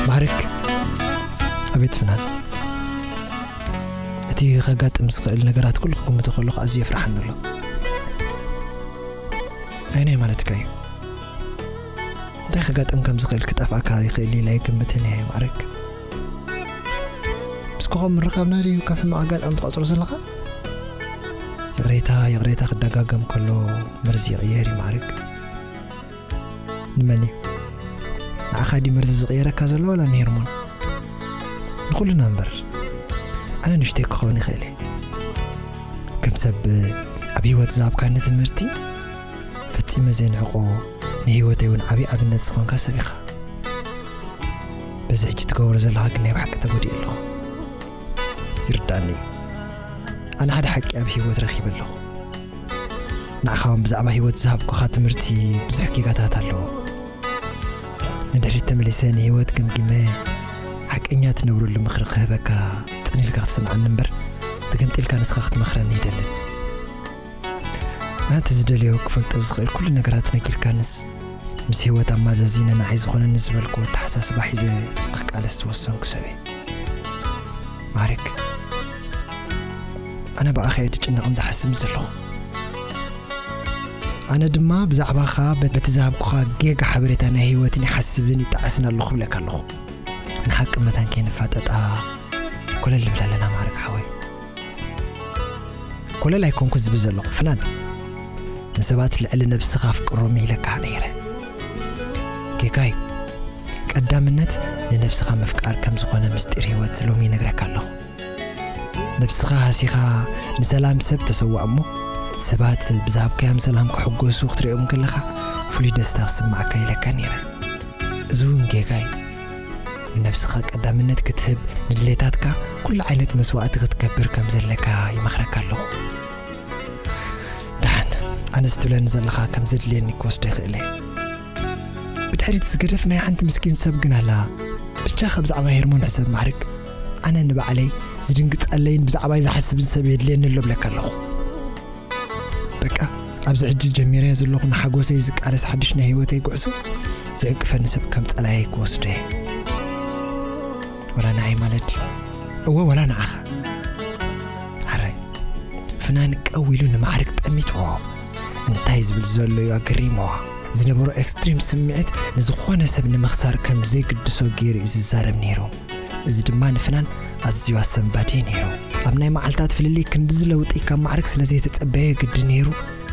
ማዕርግ፣ ኣቤት ፍናን፣ እቲ ከጋጥም ዝኽእል ነገራት ኩሉ ክግምቶ ከለኹ ኣዝዩ የፍርሓኒ ኣሎ። ኣየናይ ማለትካ እዩ? እንታይ ከጋጥም ከም ዝኽእል ክጠፍኣካ ይኽእል ኢለ ኣይግምትን እየ ማዕርግ። ምስ ኮኾብ ምርኻብና ድዩ ከም ሕማቕ ኣጋጣሚ ትቐጽሮ ዘለኻ? ይቕሬታ፣ ይቕሬታ ክደጋገም ከሎ መርዚ ይቕየር እዩ ማዕርግ። ንመን እዩ? ንዓኻ ድዩ መርዚ ዝቕየረካ ዘሎ ዋላ ንሄርሞን? ንኹልና እምበር። ኣነ ንእሽተይ ክኸውን ይኽእል እየ። ከም ሰብ ኣብ ህይወት ዝሃብካኒ ትምህርቲ ፈጺመ ዘይንዕቆ፣ ንህይወተይ እውን ዓብዪ ኣብነት ዝኾንካ ሰብ ኢኻ። በዚ ሕጂ ትገብሮ ዘለኻ ግን ናይ ብሓቂ ተጎዲኤ ኣለኹ። ይርዳእኒ እዩ። ኣነ ሓደ ሓቂ ኣብ ህይወት ረኺበ ኣለኹ። ንዓኻ እውን ብዛዕባ ህይወት ዝሃብኩኻ ትምህርቲ ብዙሕ ጌጋታት ኣለዎ። ንድሕሪት ተመሊሰ ንህይወት ገምጊመ ሓቀኛ ትነብረሉ ምኽሪ ክህበካ ጽን ኢልካ ክትሰምዓኒ እምበር፣ ተገምጢልካ ንስኻ ክትመኽረኒ ኣይደልን። ኣነ እቲ ዝደልዮ ክፈልጦ ዝኽእል ኩሉ ነገራት ነጊርካንስ፣ ምስ ህይወት ኣማዛዚነ ንዓይ ዝኾነኒ ዝበልኩዎ ኣተሓሳስባ ሒዘ ክቃለስ ዝወሰንኩ ሰብ እየ። ማዕርግ፣ ኣነ ብኣኻ እየ ዝጭነቕን ዝሓስብን ዘለኹ። ኣነ ድማ ብዛዕባኻ በቲ ዝሃብኩኻ ጌጋ ሓበሬታ ናይ ህይወትን ይሓስብን ይጠዓስን ኣለኹ እብለካ ኣለኹ። ንሓቂ መታን ከይንፋጠጣ ኮለል ንብል ኣለና ማዕርግ ሓወይ። ኮለል ኣይኮንኩ ዝብል ዘለኹ ፍናን፣ ንሰባት ልዕሊ ነብስኻ ኣፍቅሮም ኢለካ ነይረ። ጌጋይ፣ ቀዳምነት ንነብስኻ ምፍቃር ከም ዝኾነ ምስጢር ህይወት ሎሚ ይነግረካ ኣለኹ። ነብስኻ ሃሲኻ ንሰላም ሰብ ተሰዋእ እሞ፣ ሰባት ብዝሃብካዮም ሰላም ክሕጎሱ ክትሪኦም ከለኻ፣ ፍሉይ ደስታ ክስምዓካ ኢለካ ነይረ። እዚ እውን ጌጋይ። ንነብስኻ ቀዳምነት ክትህብ፣ ንድሌታትካ ኩሉ ዓይነት መስዋእቲ ክትገብር ከም ዘለካ ይመኽረካ ኣለኹ። ደሓን፣ ኣነስ ትብለኒ ዘለኻ ከም ዘድልየኒ ክወስዶ ይኽእል እየ። ብድሕሪት ዝገደፍ ናይ ሓንቲ ምስኪን ሰብ ግን ኣላ። ብቻኻ ብዛዕባ ሄርሞን ሕሰብ ማዕርግ። ኣነ ንባዕለይ ዝድንግጸለይን ብዛዕባይ ዝሓስብን ሰብ የድልየኒ ኣሎ እብለካ ኣለኹ። በቃ፣ ኣብዚ ሕጂ ጀሚረዮ ዘለኹ ንሓጎሰይ ዝቃለስ ሓድሽ ናይ ህይወተይ ጉዕዞ ዝዕቅፈኒ ሰብ ከም ጸላያይ ክወስዶ እየ። ወላ ንዓይ ማለት ድዩ? እወ፣ ወላ ንዓኻ። ፍናን ቀው ኢሉ ንማዕርግ ጠሚትዎ። እንታይ ዝብል ዘሎ እዩ ኣገሪምዋ። ዝነበሮ ኤክስትሪም ስምዒት ንዝኾነ ሰብ ንምኽሳር ከም ዘይግድሶ ገይሩ እዩ ዝዛረብ ነይሩ። እዚ ድማ ንፍናን ኣዝዩ ኣሰንባዲ ነይሩ። ኣብ ናይ መዓልታት ፍልልይ ክንድዚ ለውጢ ካብ ማዕርግ ስለ ዘይተጸበየ ግዲ ነይሩ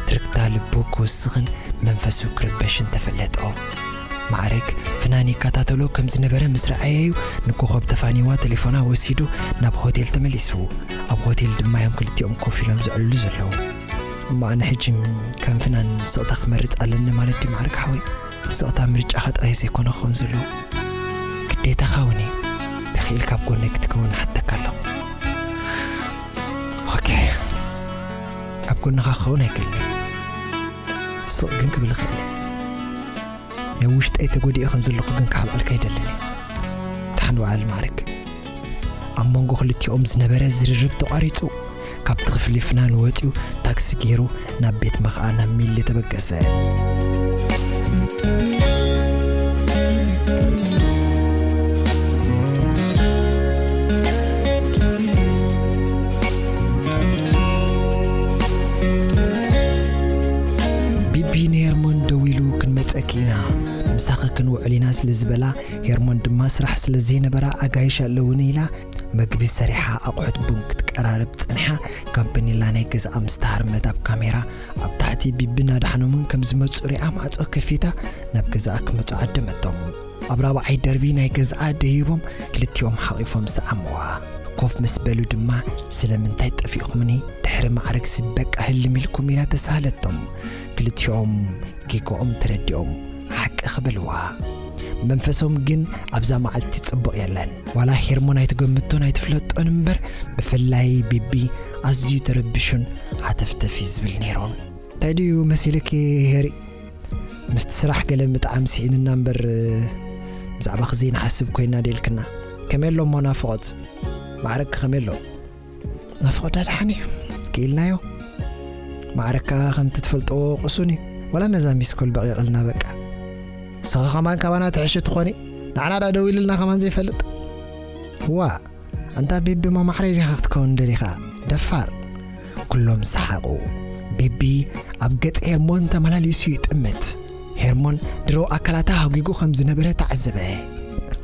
ትርግታ ልቡ ክውስኽን መንፈሱ ክርበሽን ተፈለጦ። ማዕርግ ፍናን ይከታተሎ ከም ዝነበረ ምስ ረኣየዩ ንኮኾብ ተፋኒዋ ቴሌፎና ወሲዱ ናብ ሆቴል ተመሊሱ። ኣብ ሆቴል ድማ እዮም ክልቲኦም ኮፍ ኢሎም ዘዕልሉ ዘለዉ። እሞ ኣነ ሕጂ ከም ፍናን ስቕታ ክመርጽ ኣለኒ ማለት ድዩ ማዕርግ ሓወይ? ስቕታ ምርጫኻ ጥራይ ዘይኮነ ክኸውን ዘለዎ። ግዴታኻ እውን እዩ። ተኽኢልካ ኣብ ጎነይ ክትከውን ንሓተካ ኣለኹ። ኦኬ። ኣብ ጎንኻ ክኸውን ኣይክእልን። ስቕ ግን ክብል እኽእል እየ። ናይ ውሽጠይ ተጎዲኡ ከም ዘለኹ ግን ክሓብኣልካ ኣይደልን እየ። ደሓን ውዓል ማዕርግ። ኣብ መንጎ ክልቲኦም ዝነበረ ዝርርብ ተቋሪጹ። ካብቲ ክፍሊ ፍናን ወጺኡ ታክሲ ገይሩ ናብ ቤት መኽኣ ናብ ሚሊ ተበገሰ። ቢቢ ንሄርሞን ደዊሉ ክንመጸኪ ኢና፣ ምሳኺ ክንውዕል ኢና ስለ ዝበላ፣ ሄርሞን ድማ ስራሕ ስለ ዘይነበራ ኣጋይሽ ኣለውኒ ኢላ መግቢ ሰሪሓ ኣቑሑት ቡን ክትቀራርብ ጸኒሓ። ካምፓኒላ ናይ ገዛኣ ምስ ተሃርመት ኣብ ካሜራ ኣብ ታሕቲ ቢብን ኣድሓኖምን ከም ዝመጹ ሪኣ ማዕጾ ከፊታ ናብ ገዛኣ ክመጹ ዓደመቶም። ኣብ ራብዓይ ደርቢ ናይ ገዛኣ ደይቦም ክልቲኦም ሓቒፎም ሰዓምዋ። ኮፍ ምስ በሉ ድማ ስለምንታይ ጠፊእኹምኒ ድሕሪ ማዕርግሲ በቃ ህልም ኢልኩም ኢላ ተሳሃለቶም። ክልቲኦም ጌግኦም ተረዲኦም ሓቂ ክብልዋ። መንፈሶም ግን ኣብዛ መዓልቲ ጽቡቕ የለን። ዋላ ሄርሞን ኣይትገምቶን ኣይትፍለጦን እምበር ብፍላይ ቢቢ ኣዝዩ ተረቢሹን ሃተፍተፍ እዩ ዝብል ነይሩን። እንታይ ድዩ መሲልኪ ሄሪ? ምስቲ ስራሕ ገለ ምጥዓም ስኢንና እምበር ብዛዕባኺ ዘይንሓስብ ኮይና ደልክና። ከመይ ኣሎ እሞ ናፍቖት? ማዕረግኪ ከመይ ኣሎ? ናፍቖት ዳድሓን እዩ። ክኢልናዮ። ማዕረግካ ከምቲ ትፈልጥዎ ቅሱን እዩ። ዋላ ነዛ ሚስኮል በቒቕልና በቃ። ንስኺ ከማን ካባና ትሕሺ ትኾኒ? ንዓና ዳ ደው ኢልልና ከማን ዘይፈልጥ? ዋ፣ ኣንታ ቢቢ ማማዕረይ ዲኻ ክትከውን ደሊኻ? ደፋር። ኩሎም ሰሓቑ። ቢቢ ኣብ ገጽ ሄርሞን ተመላሊሱ ይጥምት። ሄርሞን ድሮ ኣካላታ ሃጒጉ ከም ዝነበረ ተዓዘበ።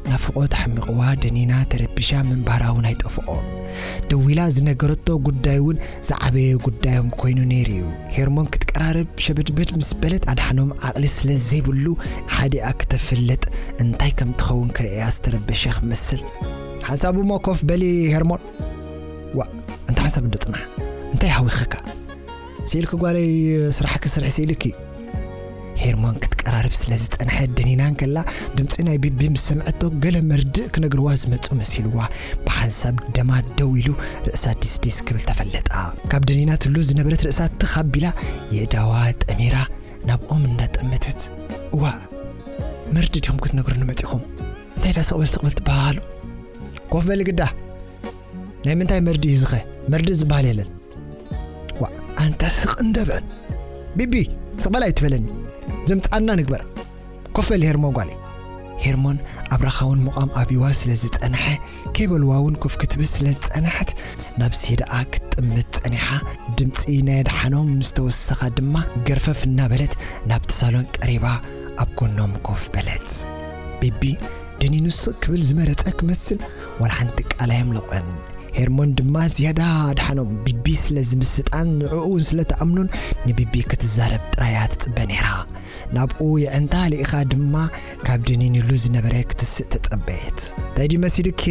ናፍቖት ሓሚቕዋ ደኒና ተረቢሻ ምንባራ እውን ኣይጠፍኦን። ደዊላ ዝነገረቶ ጉዳይ እውን ዝዓበየ ጉዳዮም ኮይኑ ነይሩ እዩ። ሄርሞን ክትቀራረብ ሸበድበድ ምስ በለት ኣድሓኖም ዓቕሊ ስለ ዘይብሉ ሓዲኣ ክተፍልጥ እንታይ ከም ትኸውን ክርእያ ዝተረበሸ ክመስል። ሓንሳብ እሞ ኮፍ በሊ ሄርሞን። ዋ፣ እንታይ ሓንሳብ እንዶ ጽናሕ? እንታይ ሃዊኸካ? ስኢልኪ ጓለይ፣ ስራሕኪ ስርሒ ስኢልኪ። ሄርሞን ክትቀራርብ ስለ ዝጸንሐት ደኒና እንከላ ድምጺ ናይ ቢቢ ምስ ሰምዐቶ ገለ መርድእ ክነግርዋ ዝመጹ መሲልዋ ብሓንሳብ ደማ ደው ኢሉ ርእሳ ዲስዲስ ክብል ተፈለጣ። ካብ ደኒና ትሉ ዝነበረት ርእሳ ትኽ ኣቢላ የእዳዋ ጠሚራ ናብኦም እንዳጠመተት፣ እዋ መርድእ ዲኹም ክትነግሩኒ መጺኹም? እንታይ ዳ ስቕ በል ስቕ በል ትበሃሉ? ኮፍ በሊ ግዳ። ናይ ምንታይ መርድእ እዩ ዝኸ? መርድእ ዝበሃል የለን። ዋ፣ ኣንታ ስቕ እንደ በል። ቢቢ፣ ስቕ በል ኣይትበለኒ። ዘምጻና ንግበር። ኮፍ በል ሄርሞን ጓለይ። ሄርሞን ኣብ ራኻውን ምቋም ኣብይዋ ስለ ዝጸንሐ፣ ከይበልዋ እውን ኮፍ ክትብል ስለ ዝጸንሐት፣ ናብ ሴዳኣ ክትጥምት ጸኒሓ። ድምጺ ናይ ኣድሓኖም ምስ ተወሰኻ ድማ ገርፈፍ እናበለት ናብቲ ሳሎን ቀሪባ ኣብ ጎኖም ኮፍ በለት። ቢቢ ደኒኑ ስቕ ክብል ዝመረጸ ክመስል ዋላ ሓንቲ ቃል ኣየምለቖን። ሄርሞን ድማ ዝያዳ ኣድሓኖም ቢቢ ስለ ዝምስጣን ንዕኡ እውን ስለ ትኣምኖን ንቢቢ ክትዛረብ ጥራይ እያ ትጽበ ነይራ። ናብኡ የዕንታ ልኢኻ ድማ ካብ ደኒኑሉ ዝነበረ ክትስእ ተጸበየት። እንታይ ድዩ መሲልኪ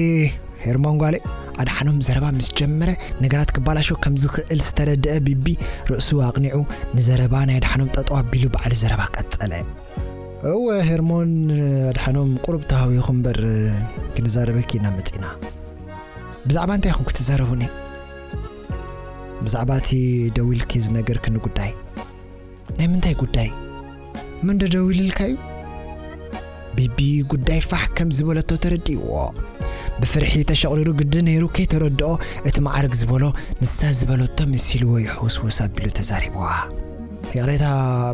ሄርሞን ጓለይ? ኣድሓኖም ዘረባ ምስ ጀመረ ነገራት ክባላሾ ከም ዝኽእል ዝተረድአ ቢቢ ርእሱ ኣቕኒዑ ንዘረባ ናይ ኣድሓኖም ጠጠው ኣቢሉ ባዕሉ ዘረባ ቀጸለ። እወ ሄርሞን ኣድሓኖም ቁሩብ ተሃዊኹ እምበር ክንዛረበኪ ኢና መጺና። ብዛዕባ እንታይ ኢኹም ክትዛረቡኒ? ብዛዕባ እቲ ደዊልኪ ዝነገርክኒ ጉዳይ። ናይ ምንታይ ጉዳይ? መን ዶ ደዊልልካ እዩ? ቢቢ ጉዳይ ፋሕ ከም ዝበለቶ ተረዲእዎ። ብፍርሒ ተሸቑሪሩ ግዲ ነይሩ ከይተረድኦ እቲ ማዕርግ ዝበሎ ንሳ ዝበለቶ መሲልዎ ይሕውስውስ ኣቢሉ ተዛሪብዋ። ይቕሬታ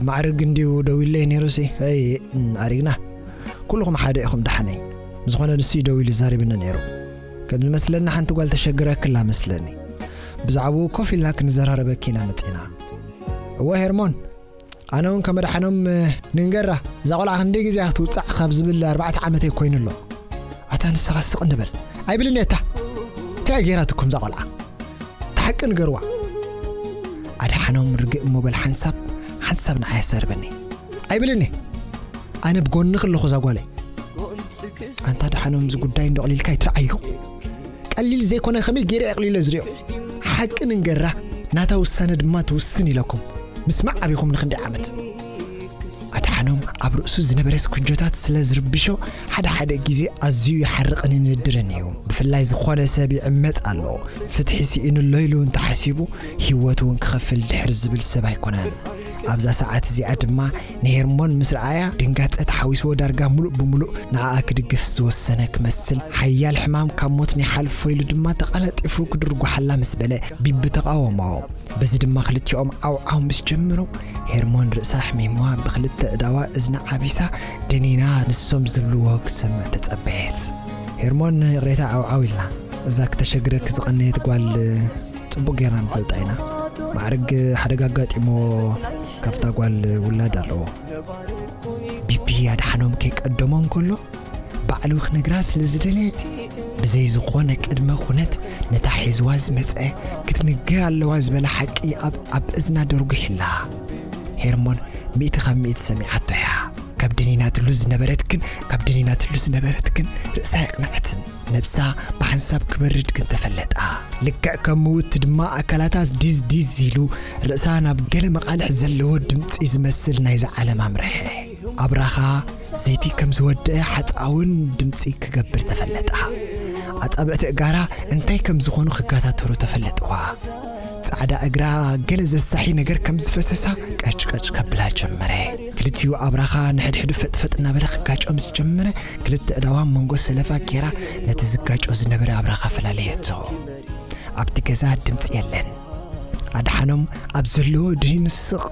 ማዕርግ እንድዩ ደዊለይ ነይሩሲ። ኣይ ኣሪግና። ኩልኹም ሓደ ኢኹም ደሓነይ። ብዝኾነ ንሱ እዩ ደዊሉ ዛሪብኒ ነይሩ። ከም ዝመስለኒ ሓንቲ ጓል ተሸግረክላ መስለኒ። ብዛዕባኡ ኮፍ ኢልና ክንዘራረበኪ ኢና መጺና። እወ ሄርሞን፣ ኣነ እውን ከም ኣድሓኖም፣ እ፣ ንንገራ፣ እዛ ቆልዓ ክንደይ ግዜ ክትውጻዕ ካብ ዝብል ኣርባዕተ ዓመተይ ኮይኑ ኣሎ። ኣታ ንስኻ ስቕ እንድበል። ኣይብልን እየ እታ። እንታይ እያ ገይራትኩም እዛ ቆልዓ? እቲ ሓቂ ንገርዋ። ኣድሓኖም ርግእ እሞ በል ሓንሳብ፣ ሓንሳብ ንዓይ ኣዛርበኒ። ኣይብልን እየ። ኣነ ብጎንኺ ኣለኹ እዛ ጓለይ። ኣንታ ኣድሓኖም እዚ ጉዳይ እንዶ ኣቕሊልካ ኣይትርዓዮ። ቀሊል ዘይኮነ ከመይ ገይረ ኣቕሊለ ዝሪኦ። ሓቂ ንንገራ ናታ ውሳነ ድማ ትውስን ኢለኩም። ምስማዕ ኣቢኹም ንክንደይ ዓመት። ኣድሓኖም ኣብ ርእሱ ዝነበረ ስኩጆታት ስለ ዝርብሾ ሓደ ሓደ ግዜ ኣዝዩ ይሓርቕን ይንድርን እዩ። ብፍላይ ዝኾነ ሰብ ይዕመጽ ኣሎ። ፍትሒ ስኢኑ ኣሎ ኢሉ እንተሓሲቡ ህይወቱ እውን ክኸፍል ድሕር ዝብል ሰብ ኣይኮነን። ኣብዛ ሰዓት እዚኣ ድማ ንሄርሞን ምስ ረኣያ ድንጋጸ ተሓዊስዎ ዳርጋ ምሉእ ብምሉእ ንዓኣ ክድግፍ ዝወሰነ ክመስል ሓያል ሕማም ካብ ሞት ንይሓልፎ ኢሉ ድማ ተቐላጢፉ ክድርጓሓላ ምስ በለ ቢቢ ተቓወሞ። በዚ ድማ ክልቲኦም ዓውዓው ምስ ጀመሩ ሄርሞን ርእሳ ሕሚምዋ ብክልተ እዳዋ እዝና ዓቢሳ ደኒና ንሶም ዝብልዎ ክሰምዕ ተጸበየት። ሄርሞን ይቕሬታ ዓውዓው ኢልና እዛ ክተሸግረኪ ዝቐነየት ጓል ጽቡቕ ጌርና ንፈልጣ ኢና። ማዕርግ ሓደጋ ኣጋጢሞ ካብታ ጓል ውላድ ኣለዎ። ቢቢ ኣድሓኖም ከይቀደሞ እንከሎ ባዕሉ ክነግራ ስለ ዝደለየ ብዘይ ዝኾነ ቅድመ ኩነት ነታ ሒዝዋ ዝመጸ ክትንገር ኣለዋ ዝበለ ሓቂ ኣብ ኣብ እዝና ደርጒሕላ። ሄርሞን ሚእቲ ካብ ሚእቲ ሰሚዓቶ እያ። ካብ ደኒናትሉ ዝነበረት ግን ካብ ደኒናትሉ ዝነበረት ግን ርእሳ የቕነዐትን። ነብሳ ብሓንሳብ ክበርድ ግን ተፈለጣ። ልክዕ ከም ምውት ድማ ኣካላታ ዲዝ ዲዝ ኢሉ ርእሳ ናብ ገለ መቓልሕ ዘለዎ ድምጺ ዝመስል ናይዛ ዓለም ኣምርሐ። ኣብራኻ ዘይቲ ከም ዝወደአ ሓጻውን ድምጺ ክገብር ተፈለጣ። ኣጻብዕቲ እጋራ እንታይ ከም ዝኾኑ ክጋታተሩ ተፈለጥዋ። ጻዕዳ እግራ ገለ ዘሳሒ ነገር ከም ዝፈሰሳ ቀጭቀጭ ከብላ ጀመረ። ክልቲኡ ኣብራኻ ንሕድሕዱ ፈጥፈጥ እናበለ ክጋጨው ምስ ጀመረ ክልተ እዳዋ መንጎ ሰለፋ ጌራ ነቲ ዝጋጨው ዝነበረ ኣብራኻ ፈላልየቶ። ኣብቲ ገዛ ድምጺ የለን። ኣድሓኖም ኣብ ዘለዎ ድኒኑ ስቕ፣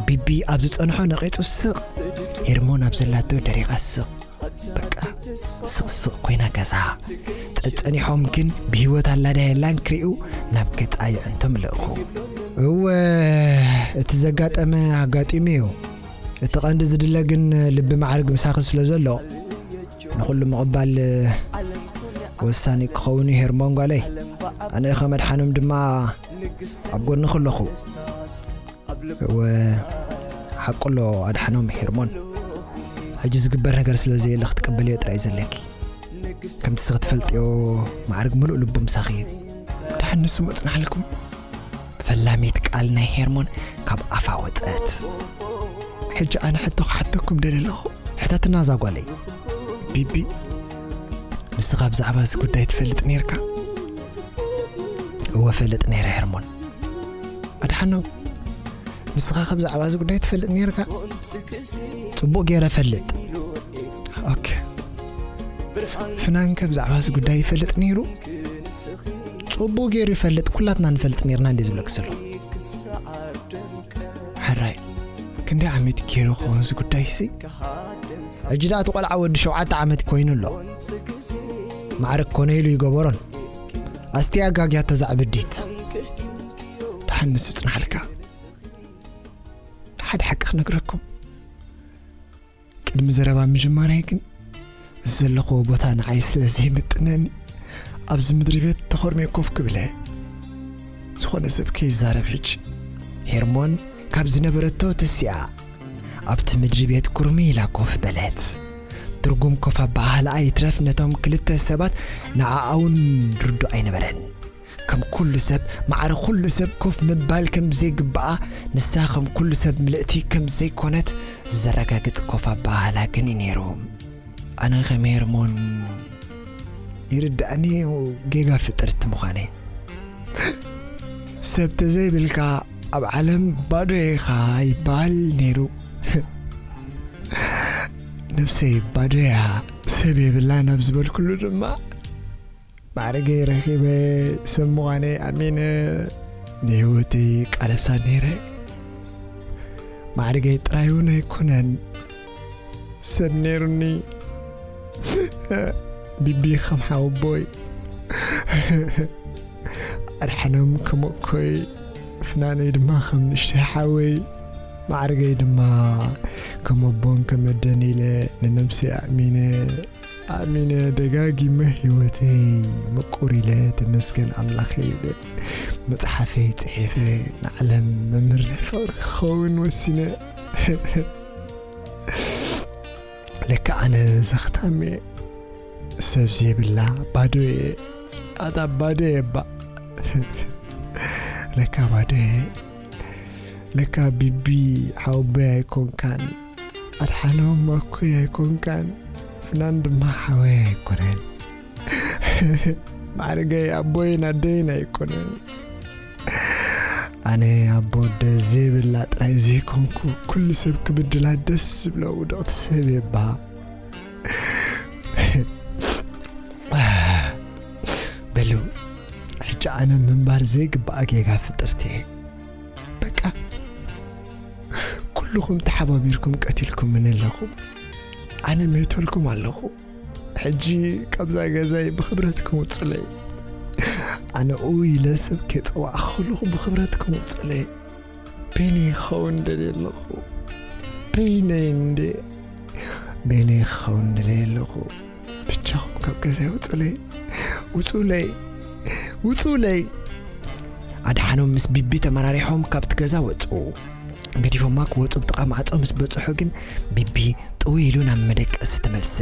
ቢቢ ኣብ ዝጸንሖ ነቒጹ ስቕ፣ ሄርሞን ኣብ ዘላቶ ደሪቓ ስቕ። በቃ ስቕ ስቕ ኮይና ገዛ። ጸጸኒሖም ግን ብህይወት ኣላ ድያ የላን ክሪኡ ናብ ገጻ ይዕንቶም ልእኹ። እወ እቲ ዘጋጠመ ኣጋጢሙ እዩ። እቲ ቀንዲ ዝድለ ግን ልቢ ማዕርግ ምሳኺ ስለ ዘሎ ንኹሉ ምቕባል ወሳኒ ክኸውን እዩ ሄርሞን ጓለይ። ኣነ ከም ኣድሓኖም ድማ ኣብ ጎንኺ ኣለኹ። እወ ሓቁ ኣሎ ኣድሓኖም ሄርሞን። ሕጂ ዝግበር ነገር ስለ ዘየለ ክትቅበልዮ ጥራይ ዘለኪ። ከምቲ ንስኺ ትፈልጥዮ ማዕርግ ምሉእ ልቡ ምሳኺ እዩ። ደሓን ንሱ መጽናሕልኩም። ፈላሚት ቃል ናይ ሄርሞን ካብ ኣፋ ወጸት። ሕጂ ኣነ ሕቶ ክሓተኩም ደልየ ኣለኹ። ሕተትና እዛ ጓለይ። ቢቢ ንስኻ ብዛዕባ እዚ ጉዳይ ትፈልጥ ነይርካ? እወ ፈልጥ ነይረ ሄርሞን። ኣድሓኖም ንስኻ ከ ብዛዕባ እዚ ጉዳይ ትፈልጥ ነይርካ? ጽቡቕ ገይረ እፈልጥ። ኦኬ። ፍናን ከ ብዛዕባ እዚ ጉዳይ ይፈልጥ ነይሩ? ጽቡቕ ገይሩ ይፈልጥ፣ ኩላትና ንፈልጥ ነይርና እንዴ ዝብለክ ዘሎ። ሕራይ ክንደይ ዓመት ገይሩ ክኸውን እዚ ጉዳይ ሲ? ሕጂ ደኣ እቲ ቆልዓ ወዲ ሸውዓተ ዓመት ኮይኑ ኣሎ። ማዕረ ኮነ ኢሉ ይገበሮን ኣስቲ ኣጋግያቶ ዛዕብዲት። ደሓን ንሱ ጽናሕልካ። ሓደ ሓቂ ክነግረኩም። ቅድሚ ዘረባ ምጅማረይ ግን ዘለኽዎ ቦታ ንዓይ ስለ ዘይምጥነኒ ኣብዚ ምድሪ ቤት ተኾርሜ ኮፍ ክብለ ዝኾነ ሰብ ከይዛረብ ሕጂ። ሄርሞን ካብ ዝነበረቶ ተሲኣ ኣብቲ ምድሪ ቤት ኩርሚ ኢላ ኮፍ በለት። ትርጉም ኮፍ ኣበሃህላኣ ይትረፍ ነቶም ክልተ ሰባት ንዓኣ እውን ርዱእ ኣይነበረን። ከም ኩሉ ሰብ ማዕረ ኩሉ ሰብ ኮፍ ምባል ከም ዘይግባኣ ንሳ ከም ኩሉ ሰብ ምልእቲ ከም ዘይኮነት ዘረጋግጽ ኮፍ ኣበሃህላ ግን እዩ ነይሩ። ኣነ ከም ሄርሞን ይርዳእኒ ጌጋ ፍጥርቲ ምዃነይ። ሰብ ተዘይብልካ ኣብ ዓለም ባዶ ኢኻ ይበሃል ነይሩ። ነብሰይ ባዶ እያ ሰብ የብላን ኣብ ዝበልኩሉ ድማ ማዕርገይ ረኺበ ሰብ ምዃነይ ኣሚነ ንህይወተይ ቃለሳ ነይረ። ማዕርገይ ጥራይ እውን ኣይኮነን ሰብ ነይሩኒ። ቢቢ ከም ሓወቦይ ኣድሓኖም ከም ኣኮይ፣ ፍናነይ ድማ ከም ንእሽተይ ሓወይ፣ ማዕርገይ ድማ ከም ኣቦን ከም ኣደን ኢለ ንነብሰይ ኣእሚነ፣ ኣእሚነ ደጋጊመ ህይወተይ ምቁር ኢለ ተመስገን ኣምላኸይ ኢለ መጽሓፈይ ጽሒፈ ንዓለም መምህር ናይ ፍቕሪ ክኸውን ወሲነ። ለካ ኣነ ዘኽታም እየ፣ ሰብ ዘይብላ ባዶ እየ። ኣታ ባዶ እየ እባ። ለካ ባዶ እየ። ለካ ቢቢ ሓወቦይ ኣይኮንካን፣ ኣድሓኖም ኣኮይ ኣይኮንካን፣ ፍናን ድማ ሓወይ ኣይኮነን። ማዕርገይ ኣቦይን ኣደይን ኣይኮነን። ኣነ ኣቦ ወደ ዘይብላ ጥራይ ዘይኮንኩ፣ ኩሉ ሰብ ክብድላ ደስ ዝብሎ ውድቕቲ ሰብ እየ እባ። በሉ፣ ሕጂ ኣነ ምንባር ዘይግባኣ ጌጋ ፍጥርቲ እየ። በቃ፣ ኩልኹም ተሓባቢርኩም ቀቲልኩምኒ ኣለኹም። ኣነ ሜተልኩም ኣለኹ። ሕጂ ካብዛ ገዛይ ብኽብረትኩም ውጹለይ። ኣነ ኡ ኢለ ሰብ ከይጸዋዕኹ ከለኹ ብኽብረትኩም ውጹለይ። በይነይ ክኸውን ደልየ ኣለኹ። በይነይ እንዴ፣ በይነይ ክኸውን ደልየ ኣለኹ። ብቻኹም ካብ ገዛይ ውጹለይ። ውጹለይ። ውጹለይ። ኣድሓኖም ምስ ቢቢ ተመራሪሖም ካብቲ ገዛ ወጹ። ገዲፎማ ክወጹ ብጥቓ ማዕጾ ምስ በጽሑ ግን ቢቢ ጥው ኢሉ ናብ መደቀሲ ተመልሰ።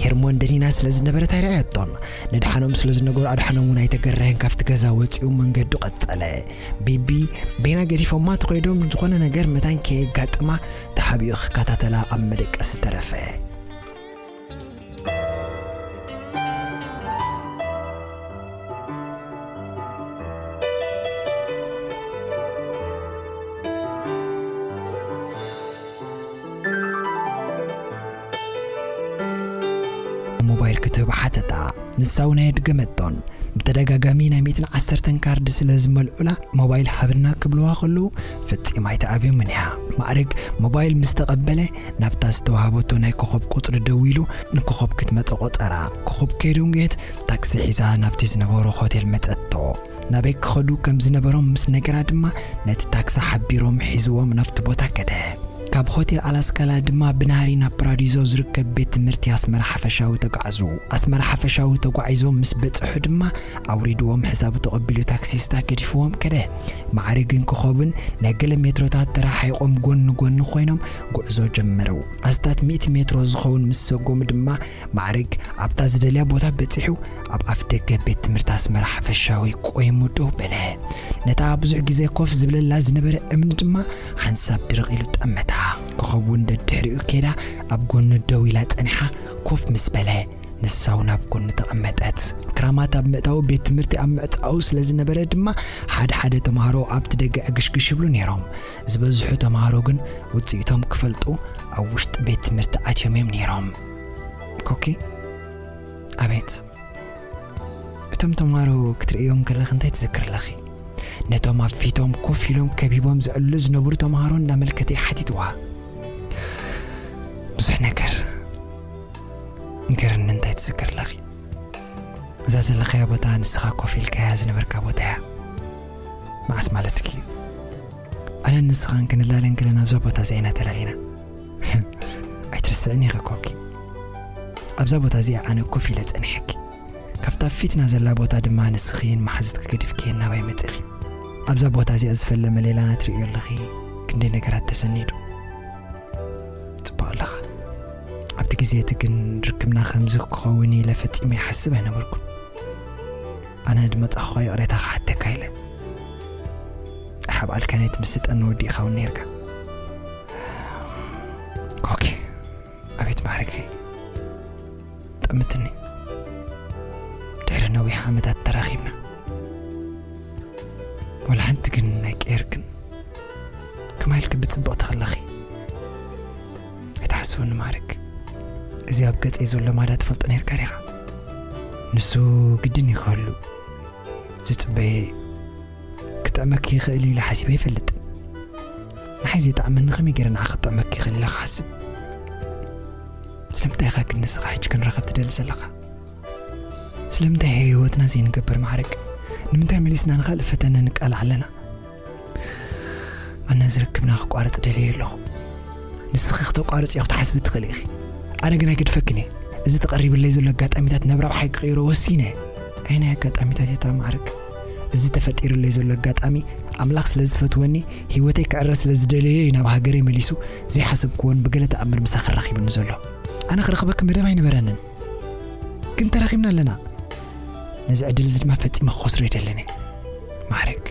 ሄርሞን ደኒና ስለ ዝነበረት ኣይረኣየቶን። ነድሓኖም ስለ ዝነገሩ ኣድሓኖም እውን ኣይተገረህን ካብቲ ገዛ ወጺኡ መንገዱ ቀጸለ። ቢቢ በይና ገዲፎማ ተኸይዶም ዝኾነ ነገር መታን ከየጋጥማ ተሓቢኡ ክከታተላ ኣብ መደቀሲ ተረፈ። ሞባይል ክትህቦ ሓተታ። ንሳ እውን ኣየድገመቶን። ብተደጋጋሚ ናይ ሚእትን ዓሰርተን ካርድ ስለ ዝመልኡላ፣ ሞባይል ሃብና ክብልዋ ከለዉ፣ ፈጺማ ኣይተኣብዮምን እያ። ማዕርግ ሞባይል ምስ ተቐበለ፣ ናብታ ዝተዋህበቶ ናይ ኮኸብ ቁጽሪ ደዊሉ፣ ንኮኸብ ክትመጸ ቆጸራ። ኮኸብ ከይደንጎየት፣ ታክሲ ሒዛ ናብቲ ዝነበሮ ሆቴል መጸቶ። ናበይ ክኸዱ ከም ዝነበሮም ምስ ነገራ ድማ፣ ነቲ ታክሲ ሓቢሮም ሒዝዎም ናብቲ ቦታ ከደ። ካብ ሆቴል ኣላስካላ ድማ ብናህሪ ናብ ፓራዲዞ ዝርከብ ቤት ትምህርቲ ኣስመራ ሓፈሻዊ ተጓዕዙ። ኣስመራ ሓፈሻዊ ተጓዒዞም ምስ በጽሑ ድማ ኣውሪድዎም ሕሳቡ ተቐቢሉ ታክሲስታ ገዲፍዎም ከደ። ማዕርግን ኮኸብን ናይ ገለ ሜትሮታት ተረሓሒቖም ጎኒ ጎኒ ኮይኖም ጉዕዞ ጀመሩ። ኣስታት ሚእቲ ሜትሮ ዝኸውን ምስ ሰጎሙ ድማ ማዕርግ ኣብታ ዝደልያ ቦታ በጺሑ ኣብ ኣፍ ደገ ቤት ትምህርቲ ኣስመራ ሓፈሻዊ ቆይሙ ደው በለ። ነታ ብዙሕ ግዜ ኮፍ ዝብለላ ዝነበረ እምኒ ድማ ሓንሳብ ድርቕ ኢሉ ጠመታ። ኮኸብ እውን ደድሕሪኡ ከይዳ ኣብ ጎኑ ደው ኢላ ጸኒሓ ኮፍ ምስ በለ፣ ንሳ እውን ኣብ ጎኑ ተቐመጠት። ክራማት ኣብ ምእታው ቤት ትምህርቲ ኣብ ምዕጻው ስለ ዝነበረ ድማ ሓደ ሓደ ተማሃሮ ኣብቲ ደገ ዕግሽግሽ ይብሉ ነይሮም። ዝበዝሑ ተማሃሮ ግን ውጽኢቶም ክፈልጡ ኣብ ውሽጢ ቤት ትምህርቲ ኣትዮም እዮም ነይሮም። ኮኪ፣ ኣቤት። እቶም ተማሃሮ ክትርእዮም ከለኺ እንታይ ትዝክሪ ኣለኺ? ነቶም ኣብ ፊቶም ኮፍ ኢሎም ከቢቦም ዝዕልሉ ዝነበሩ ተማሃሮ እንዳመልከተ ሓቲትዋ። ብዙሕ ነገር። ንገርኒ፣ እንታይ ትዝክሪ ኣለኺ? እዛ ዘለኻያ ቦታ ንስኻ ኮፍ ኢልካያ ዝነበርካ ቦታ እያ። መዓስ ማለትኪ እዩ? ኣነን ንስኻን ክንላለን ከለና ኣብዛ ቦታ እዚኣ ኢና ተላሊና። ኣይትርስዕን ኢኺ ኮኪ። ኣብዛ ቦታ እዚኣ ኣነ ኮፍ ኢለ ጸኒሐኪ። ካብታ ፊትና ዘላ ቦታ ድማ ንስኺን መሓዙትኪ ገዲፍክየን ናባይ መጺኺ። ኣብዛ ቦታ እዚኣ ዝፈለመ ሌላና ትርእዮ ኣለኺ፣ ክንደይ ነገራት ተሰኒዱ። ጽቡቕ ኣለኻ። ኣብቲ ግዜ እቲ ግን ርክብና ከምዚ ክኸውን ኢለ ፈጺመ ይሓስብ ኣይነበርኩን። ኣነ ድመጻኹኻ ይቕሬታ ክሓተካ ኢለ። ኣሕ፣ ኣብ ኣልካ ናይ ትምስጠኒ ወዲ ኢኻ እውን ነይርካ። ኮኪ፣ ኣቤት ማዕረገይ። ጠምትኒ። ድሕሪ ነዊሕ ዓመታት ተራኺብና። ዋላ ሓንቲ ግን ኣይቀየርክን። ከማይ ኢልኪ ብጽብቕቲ ከለኺ። ኣይትሓስብኒ ማዕረግ። እዚ ኣብ ገጸይ ዘሎ ማዳ ትፈልጦ ነይርካ ዲኻ? ንሱ ግድን እዩ ክህሉ። ዝጽበየ እዩ። ክጥዕመኪ ይኽእል ኢለ ሓሲበ ይፈልጥ። ንሓይ ዘይጥዕመኒ ከመይ ገይረ ንዓኺ ክጥዕመኪ ይኽእል ኢለ ክሓስብ? ስለምንታይ ኢኻ ግን ንስኻ ሕጂ ክንራኸብ ትደሊ ዘለኻ? ስለምንታይ ህይወትና ዘይንገብር ማዕረግ? ንምንታይ መሊስና ንኻልእ ፈተነ ንቃላዕ ኣለና? ኣነ እዚ ርክብና ክቋረጽ ደልየ ኣለኹ። ንስኺ ክተቋርጽዮ ክትሓስቢ ትኽእሊ ኢኺ። ኣነ ግን ኣይገድፈክን እየ። እዚ ተቐሪብለይ ዘሎ ኣጋጣሚታት ናብ ረብሓይ ክቕይሮ ወሲነ እየ። ኣየናይ ኣጋጣሚታት እታ ማዕርግ? እዚ ተፈጢሩለይ ዘሎ ኣጋጣሚ ኣምላኽ ስለ ዝፈትወኒ፣ ህይወተይ ክዕረ ስለ ዝደለዮ እዩ ናብ ሃገረይ መሊሱ ዘይሓሰብክዎን ብገለ ተኣምር ምሳኺ ኣራኺቡኒ ዘሎ። ኣነ ክረኽበኪ መደብ ኣይነበረንን፣ ግን ተራኺብና ኣለና። ነዚ ዕድል እዚ ድማ ፈጺመ ክኸስሮ ኣይደልን እየ። ማዕርግ፣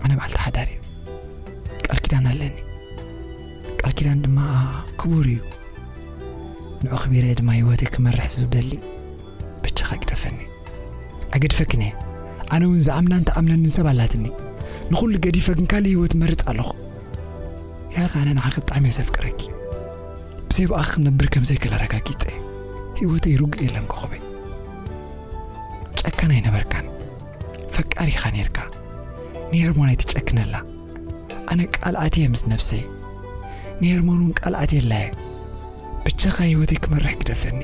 ኣነ በዓልቲ ሓዳር እየ። ቃል ኪዳን ኣለኒ። ቃል ኪዳን ድማ ክቡር እዩ። ንዑ ክቢረ ድማ ህይወተይ ክመርሕ ዝደሊ። ብቻኻ ግደፈኒ። ኣገድፈክን እየ። ኣነ እውን ዝኣምናን ትኣምነንን ሰብ ኣላትኒ። ንኹሉ ገዲፈ ግን ካልእ ህይወት መርጽ ኣለኹ። ያኸ ኣነ ንዓኺ ብጣዕሚ እየ ዘፍቅረኪ። ብዘይ ብኣኺ ክነብር ከም ዘይክእል ኣረጋጊጸ እየ። ህይወተይ ርጉእ የለን ኮኸበይ። ጨካን ኣይነበርካን። ፈቃሪ ኢኻ ነይርካ። ንሄርሞን ኣይትጨክነላ። ኣነ ቃል ኣትየ ምስ ነብሰይ። ንሄርሞን እውን ቃል ኣትየላ እየ። ብቻኻ ህይወተይ ክመርሕ ግደፈኒ።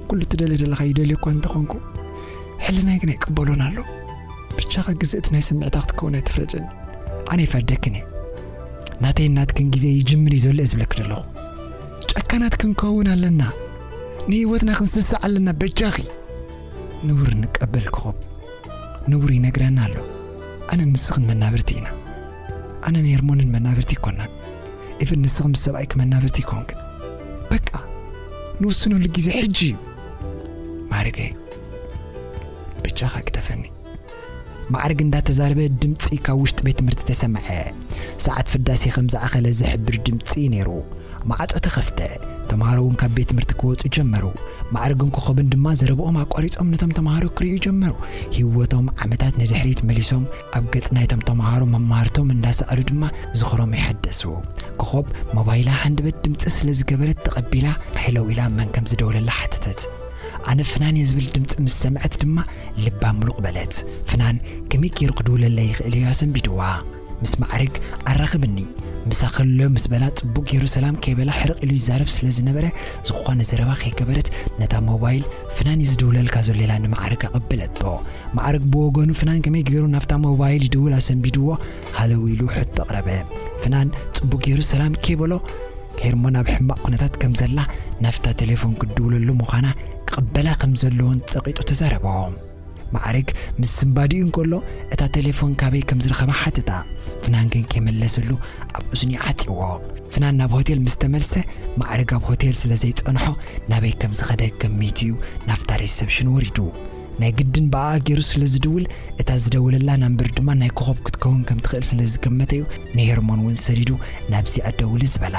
ኩሉ እትደልዮ ዘለኻ ይደልዮ እኳ እንተኾንኩ፣ ሕልናይ ግን ኣይቅበሎን ኣሎ። ብቻኻ ግዝእቲ ናይ ስምዒታ ክትከውን ኣይትፍረደኒ። ኣነ ይፈርደክን እየ። ናተይን ናትክን ግዜ ይጅምር እዩ ዘሎ እየ ዝብለኪ ዘለኹ። ጨካናት ክንከውን ኣለና። ንህይወትና ክንስስዕ ኣለና። በጃኺ። ንቡር ንቀበል ኮኸብ። ንቡር ይነግረና ኣሎ። ኣነን ንስኽን መናብርቲ ኢና። ኣነን ሄርሞንን መናብርቲ ኣይኮናን። ኢቭን ንስኽ ምስ ሰብኣይኪ መናብርቲ ኣይኮንክን። በቃ፣ ንውስነሉ ግዜ ሕጂ እዩ። ማዕርገይ፣ ብቻኻ ግደፈኒ። ማዕርግ እንዳተዛረበ ድምጺ ካብ ውሽጢ ቤት ትምህርቲ ተሰምዐ። ሰዓት ፍዳሴ ከም ዝኣኸለ ዝሕብር ድምጺ እዩ ነይሩ። ማዕጾ ተኸፍተ። ተምሃሮ እውን ካብ ቤት ትምህርቲ ክወጹ ጀመሩ። ማዕርግን ኮኸብን ድማ ዘረብኦም ኣቋሪጾም ነቶም ተምሃሮ ክርእዩ ጀመሩ። ህይወቶም ዓመታት ንድሕሪት መሊሶም ኣብ ገጽ ናይቶም ተምሃሮ መማህርቶም እንዳሰኣሉ ድማ ዝኽሮም ይሐደሱ። ኮኸብ ሞባይላ ሃንደበት ድምጺ ስለ ዝገበረት ተቐቢላ ሄሎ ኢላ መን ከም ዝደወለላ ሓተተት። ኣነ ፍናን እየ ዝብል ድምጺ ምስ ሰምዐት ድማ ልባ ምሉቕ በለት። ፍናን ከመይ ገይሩ ክድውለለይ ይኽእል እዩ ኣሰንቢድዋ። ምስ ማዕርግ ኣራኽብኒ፣ ምሳ ከሎ ምስ በላ ጽቡቕ ገይሩ ሰላም ከይበላ ሕርቕ ኢሉ ይዛረብ ስለ ዝነበረ፣ ዝኾነ ዘረባ ከይገበረት ነታ ሞባይል ፍናን እዩ ዝድውለልካ ዘሎ ኢላ ንማዕርግ ኣቐበለቶ። ማዕርግ ብወገኑ ፍናን ከመይ ገይሩ ናብታ ሞባይል ይድውል ኣሰንቢድዎ ሃለው ኢሉ ሕቶ ኣቕረበ። ፍናን ጽቡቕ ገይሩ ሰላም ከይበሎ ሄርሞን ኣብ ሕማቕ ኩነታት ከም ዘላ ናብታ ቴሌፎን ክትድውለሉ ምዃና ክቕበላ ከም ዘለዎን ጸቒጡ ተዛረቦ። ማዕርግ ምስ ስንባዲኡ እንከሎ እታ ቴሌፎን ካበይ ከም ዝረኸባ ሓተታ። ፍናን ግን ከይመለሰሉ ኣብ እዝኒ ዓጽዎ። ፍናን ናብ ሆቴል ምስ ተመልሰ ማዕርግ ኣብ ሆቴል ስለ ዘይጸንሖ ናበይ ከም ዝኸደ ገሚቱ እዩ ናብታ ሪሰፕሽን ወሪዱ። ናይ ግድን ብኣኣ ገይሩ ስለ ዝድውል እታ ዝደወለላ ናምበር ድማ ናይ ኮኸብ ክትከውን ከም ትኽእል ስለ ዝገመተ እዩ ንሄርሞን እውን ሰዲዱ ናብዚኣ ደውሊ ዝበላ።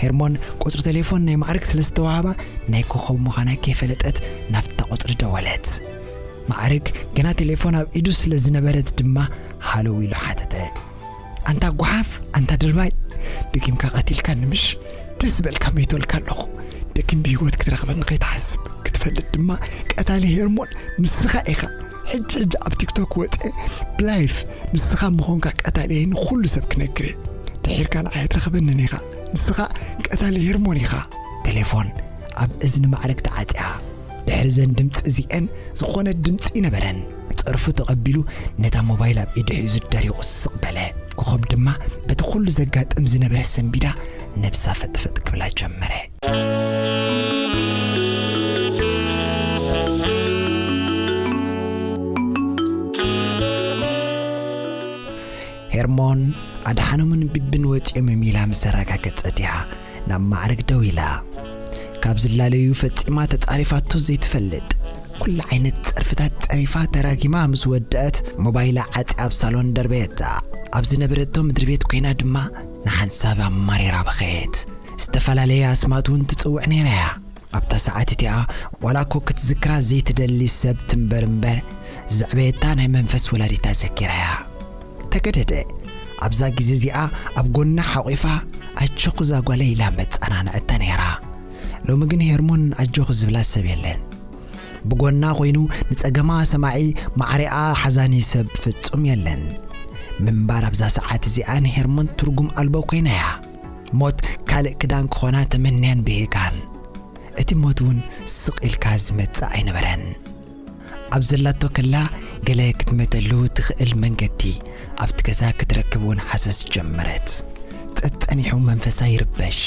ሄርሞን ቁጽሪ ቴሌፎን ናይ ማዕርግ ስለ ዝተዋህባ ናይ ኮኸብ ምዃና ከይፈለጠት ናብታ ቁጽሪ ደወለት። ማዕርግ ገና ቴሌፎን ኣብ ኢዱ ስለ ዝነበረት ድማ ሃለው ኢሉ ሓተተ። ኣንታ ጓሓፍ፣ ኣንታ ድርባይ፣ ደጊምካ ቀቲልካኒ ምሽ? ደስ ዝበልካ መይቶልካ ኣለኹ። ደጊም ብህይወት ክትረኽበኒ ከይትሓስብ። ክትፈልጥ ድማ ቀታሊ ሄርሞን ንስኻ ኢኻ። ሕጂ ሕጂ ኣብ ቲክቶክ ወፀ ብላይፍ ንስኻ ምኾንካ ቀታሊ ንኹሉ ሰብ ክነግር እየ። ድሒርካ ንዓይ ኣይትረኽበንን ኢኻ። ንስኻ ቀታሊ ሄርሞን ኢኻ። ቴሌፎን ኣብ እዝኒ ማዕርግ ተዓጽያ። ድሕሪ ዘን ድምጺ እዚኤን ዝኾነ ድምጺ ነበረን። ጸርፉ ተቐቢሉ ነታ ሞባይል ኣብ ኢዱ ሒዙ ደሪቑ ስቕ በለ። ኮኸብ ድማ በቲ ኩሉ ዘጋጥም ዝነበረ ሰንቢዳ ነብሳ ፈጥፈጥ ክብላ ጀመረ። ሄርሞን ኣድሓኖምን ቢቢን ወጺኦም እዮም ኢላ ምስ ኣረጋገጸት እያ ናብ ማዕርግ ደው ኢላ። ካብ ዝላለዩ ፈጺማ ተጻሪፋቶ ዘይትፈልጥ ኩሉ ዓይነት ጸርፍታት ጸሪፋ ተራጊማ ምስ ወደአት ሞባይላ ዓጽያ ኣብ ሳሎን ደርበየታ። ኣብ ዝነበረቶ ምድሪ ቤት ኮይና ድማ ንሓንሳብ ኣማሪራ በኸየት። ዝተፈላለየ ኣስማት እውን ትጽውዕ ነይራ እያ። ኣብታ ሰዓት እቲኣ ዋላ እኮ ክትዝክራ ዘይትደሊ ሰብ ትንበር እምበር ዘዕበየታ ናይ መንፈስ ወላዲታ ዘኪራ እያ። ተገደደ ኣብዛ ግዜ እዚኣ ኣብ ጎና ሓቒፋ ኣጆኺ እዛ ጓለይ ኢላ መጸናንዐታ ነይራ። ሎሚ ግን ሄርሞን ኣጆኺ ዝብላ ሰብ የለን። ብጎና ኮይኑ ንጸገማ ሰማዒ ማዕሪኣ ሓዛኒ ሰብ ፍጹም የለን። ምንባር ኣብዛ ሰዓት እዚኣ ንሄርሞን ትርጉም ኣልቦ ኮይና እያ። ሞት ካልእ ክዳን ክኾና ተመንያን ብሂጋን። እቲ ሞት እውን ስቕ ኢልካ ዝመጽእ ኣይነበረን። ኣብ ዘላቶ ከላ ገለ ክትመተሉ ትኽእል መንገዲ ኣብቲ ገዛ ክትረክብ እውን ሓሰስ ጀመረት። ጸጸኒሑ መንፈሳ ይርበሽ።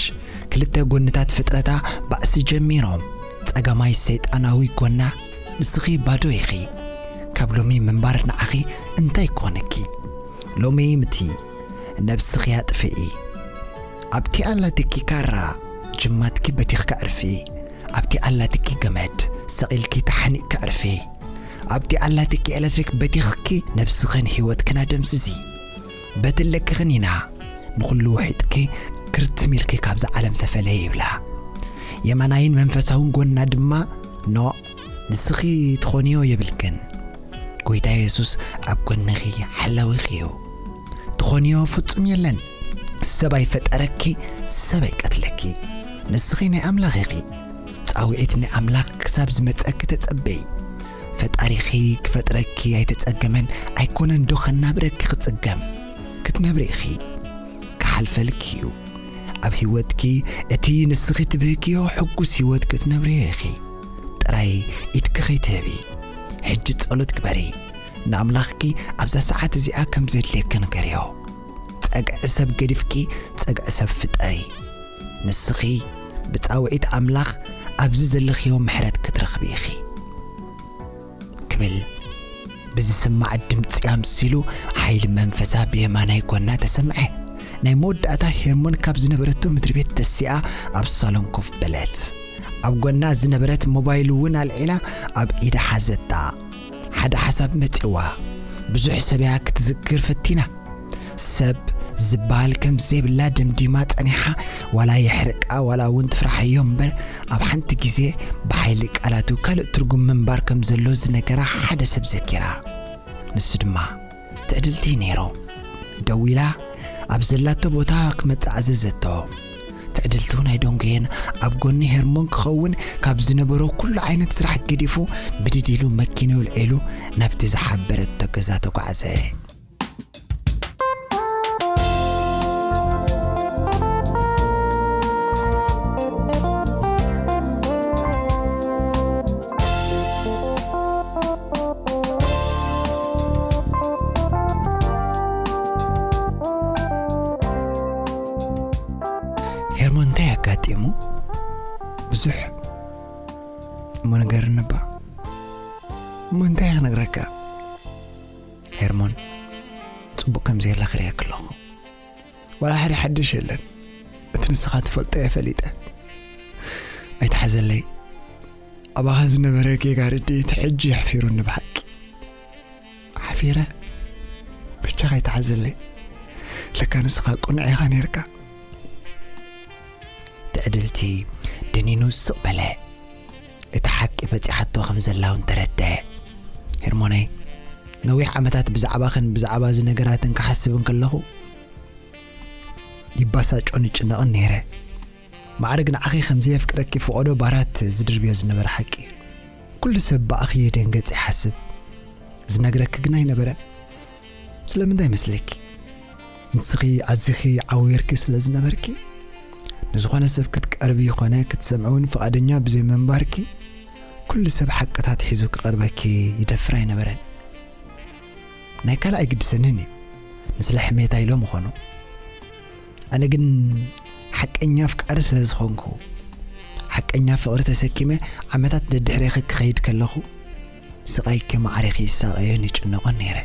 ክልተ ጎንታት ፍጥረታ ባእሲ ጀሚሮም። ጸጋማይ ሰይጣናዊ ጎና፣ "ንስኺ ባዶ ኢኺ። ካብ ሎሚ ምንባር ንዓኺ እንታይ ክኾነኪ? ሎሚ ምቲ ነብስኺ ኣጥፍኢ። ኣብቲ ኣላትኪ ካራ ጅማትኪ በቲኽኪ ዕርፊ። ኣብቲ ኣላትኪ ገመድ ሰቒልኪ ተሓኒቕኪ ዕርፊ። ኣብቲ ኣላትኪ ኤለክትሪክ በቲኽኪ ነብስኽን ህይወትክን ኣደምስሲ። በቲ ኣለክኽን ኢና ንኹሉ ውሒጥኪ ክርትም ኢልኪ ካብዛ ዓለም ተፈለዪ" ይብላ። የማናይን መንፈሳውን ጎና ድማ፣ "ኖእ፣ ንስኺ ትኾንዮ የብልክን። ጎይታ የሱስ ኣብ ጎንኺ ሓላዊኺ እዩ። ትኾንዮ ፍጹም የለን። ሰብ ኣይፈጠረኪ፣ ሰብ ኣይቀትለኪ። ንስኺ ናይ ኣምላኽ ኢኺ። ጻውዒት ናይ ኣምላኽ ክሳብ ዝመጸኪ ተጸበዪ። ፈጣሪኺ ክፈጥረኪ ኣይተጸገመን፣ ኣይኮነን ዶ ከናብረኪ ክጽገም? ክትነብሪ ኢኺ። ክሓልፈልኪ እዩ። ኣብ ህይወትኪ እቲ ንስኺ ትብህግዮ ሕጉስ ህይወት ክትነብርዮ ኢኺ። ጥራይ ኢድኪ ከይትህቢ። ሕጂ ጸሎት ግበሪ። ንኣምላኽኪ ኣብዛ ሰዓት እዚኣ ከም ዘድልየኪ ንገርዮ። ጸግዒ ሰብ ገዲፍኪ ጸግዒ ሰብ ፍጠሪ። ንስኺ ብጻውዒት ኣምላኽ ኣብዚ ዘለኽዮ ምሕረት ክትረኽቢ ኢኺ" ክብል ብዝስማዕ ድምጺ ኣምሲሉ ሓይሊ መንፈሳ ብየማናይ ጎና ተሰምዐ። ናይ መወዳእታ ሄርሞን ካብ ዝነበረቶ ምድሪ ቤት ተሲኣ ኣብ ሳሎን ኮፍ በለት። ኣብ ጎና ዝነበረት ሞባይል እውን ኣልዒላ ኣብ ኢዳ ሓዘታ። ሓደ ሓሳብ መጺዋ። ብዙሕ ሰብ እያ ክትዝክር ፈቲና። ሰብ ዝበሃል ከም ዘይብላ ደምዲማ ጸኒሓ። ዋላ የሕርቃ ዋላ እውን ትፍራሓዮ እምበር፣ ኣብ ሓንቲ ግዜ ብሓይሊ ቃላቱ ካልእ ትርጉም ምንባር ከም ዘሎ ዝነገራ ሓደ ሰብ ዘኪራ። ንሱ ድማ ትዕድልቲ ነይሩ። ደዊላ ኣብ ዘላቶ ቦታ ክመጽእ ኣዘዘቶ። ትዕድልቲ እውን ኣይደንጎየን። ኣብ ጎኒ ሄርሞን ክኸውን ካብ ዝነበሮ ኩሉ ዓይነት ስራሕ ገዲፉ፣ ብድድ ኢሉ መኪንኡ ኣልዒሉ ናብቲ ዝሓበረቶ ገዛ ተጓዕዘ። ሄርሞን፣ እንታይ ኣጋጢሙ? ብዙሕ እሞ ንገርኒ እባ። እሞ እንታይ ክነግረካ? ሄርሞን፣ ጽቡቕ ከም ዘየላ ክርእየኪ ኣለኹ። ዋላ ሓደ ሓድሽ የለን። እቲ ንስኻ ትፈልጦ እየ ፈሊጠ። ኣይትሓዘለይ። ኣባኻ ዝነበረ ጌጋ ርድኢት ሕጂ የሕፊሩኒ ብሓቂ። ሓፊረ? ብቻኻ ኣይትሓዘለይ። ለካ ንስኻ ቅኑዕ ኢኻ ነይርካ። ትዕድልቲ ደኒኑ ስቕ በለ። እቲ ሓቂ በጺሓቶ ከም ዘላ እውን ተረድአ። ሄርሞነይ፣ ነዊሕ ዓመታት ብዛዕባኽን ብዛዕባ እዚ ነገራትን ክሓስብ እንከለኹ ይባሳጮን ይጭነቕን ነይረ። ማዕርግ ንዓኺ ከም ዘየፍቅረኪ ፍቖዶ ባራት ዝድርብዮ ዝነበረ ሓቂ እዩ። ኩሉ ሰብ ብኣኺ ይደንገጽ ይሓስብ። ዝነግረኪ ግን ኣይነበረን። ስለምንታይ መስለኪ? ንስኺ ኣዚኺ ዓዊርኪ ስለ ዝነበርኪ፣ ንዝኾነ ሰብ ክትቀርቢ ይኾነ ክትሰምዒ እውን ፍቓደኛ ብዘይምንባርኪ፣ ኩሉ ሰብ ሓቅታት ሒዙ ክቐርበኪ ይደፍር ኣይነበረን። ናይ ካልእ ኣይግድሰንን እዩ፣ ንስለ ሕሜታ ኢሎም ይኾኑ። ኣነ ግን ሓቀኛ ኣፍቃሪ ስለ ዝኾንኩ፣ ሓቀኛ ፍቕሪ ተሰኪመ ዓመታት ደድሕሬኺ ክኸይድ ከለኹ፣ ስቓይኪ ማዕሬኺ ይሳቐዮን ይጭነቖን ነይረ።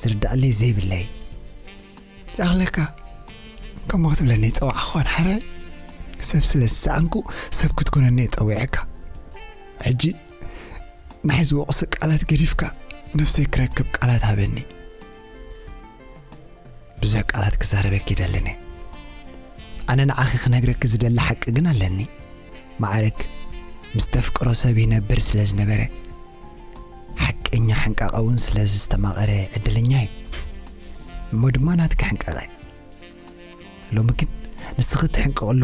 ዝርዳኣለይ ዘይብለይ። ይኣኽለካ፣ ከምኡ ክትብለኒ ይጸዋዕኹ ኮን ሓራይ። ሰብ ስለ ዝሰኣንኩ፣ ሰብ ክትኮነኒ እየ ጸዊዐካ። ሕጂ፣ ንሓይ ዝወቕሱ ቃላት ገዲፍካ፣ ነፍሰይ ክረክብ ቃላት ሃበኒ። ብዙሕ ቃላት ክዛረበኪ ይደልን እየ። ኣነ ንዓኺ ክነግረኪ ዝደሊ ሓቂ ግን ኣለኒ። ማዕርግ ምስ ተፍቅሮ ሰብ ይነብር ስለ ዝነበረ፣ ሓቀኛ ሕንቃቐ እውን ስለ ዝተማቐረ ዕድለኛ እዩ። እሞ ድማ ናትኪ ሕንቃቐ። ሎሚ ግን ንስኺ ትሕንቀቕሉ፣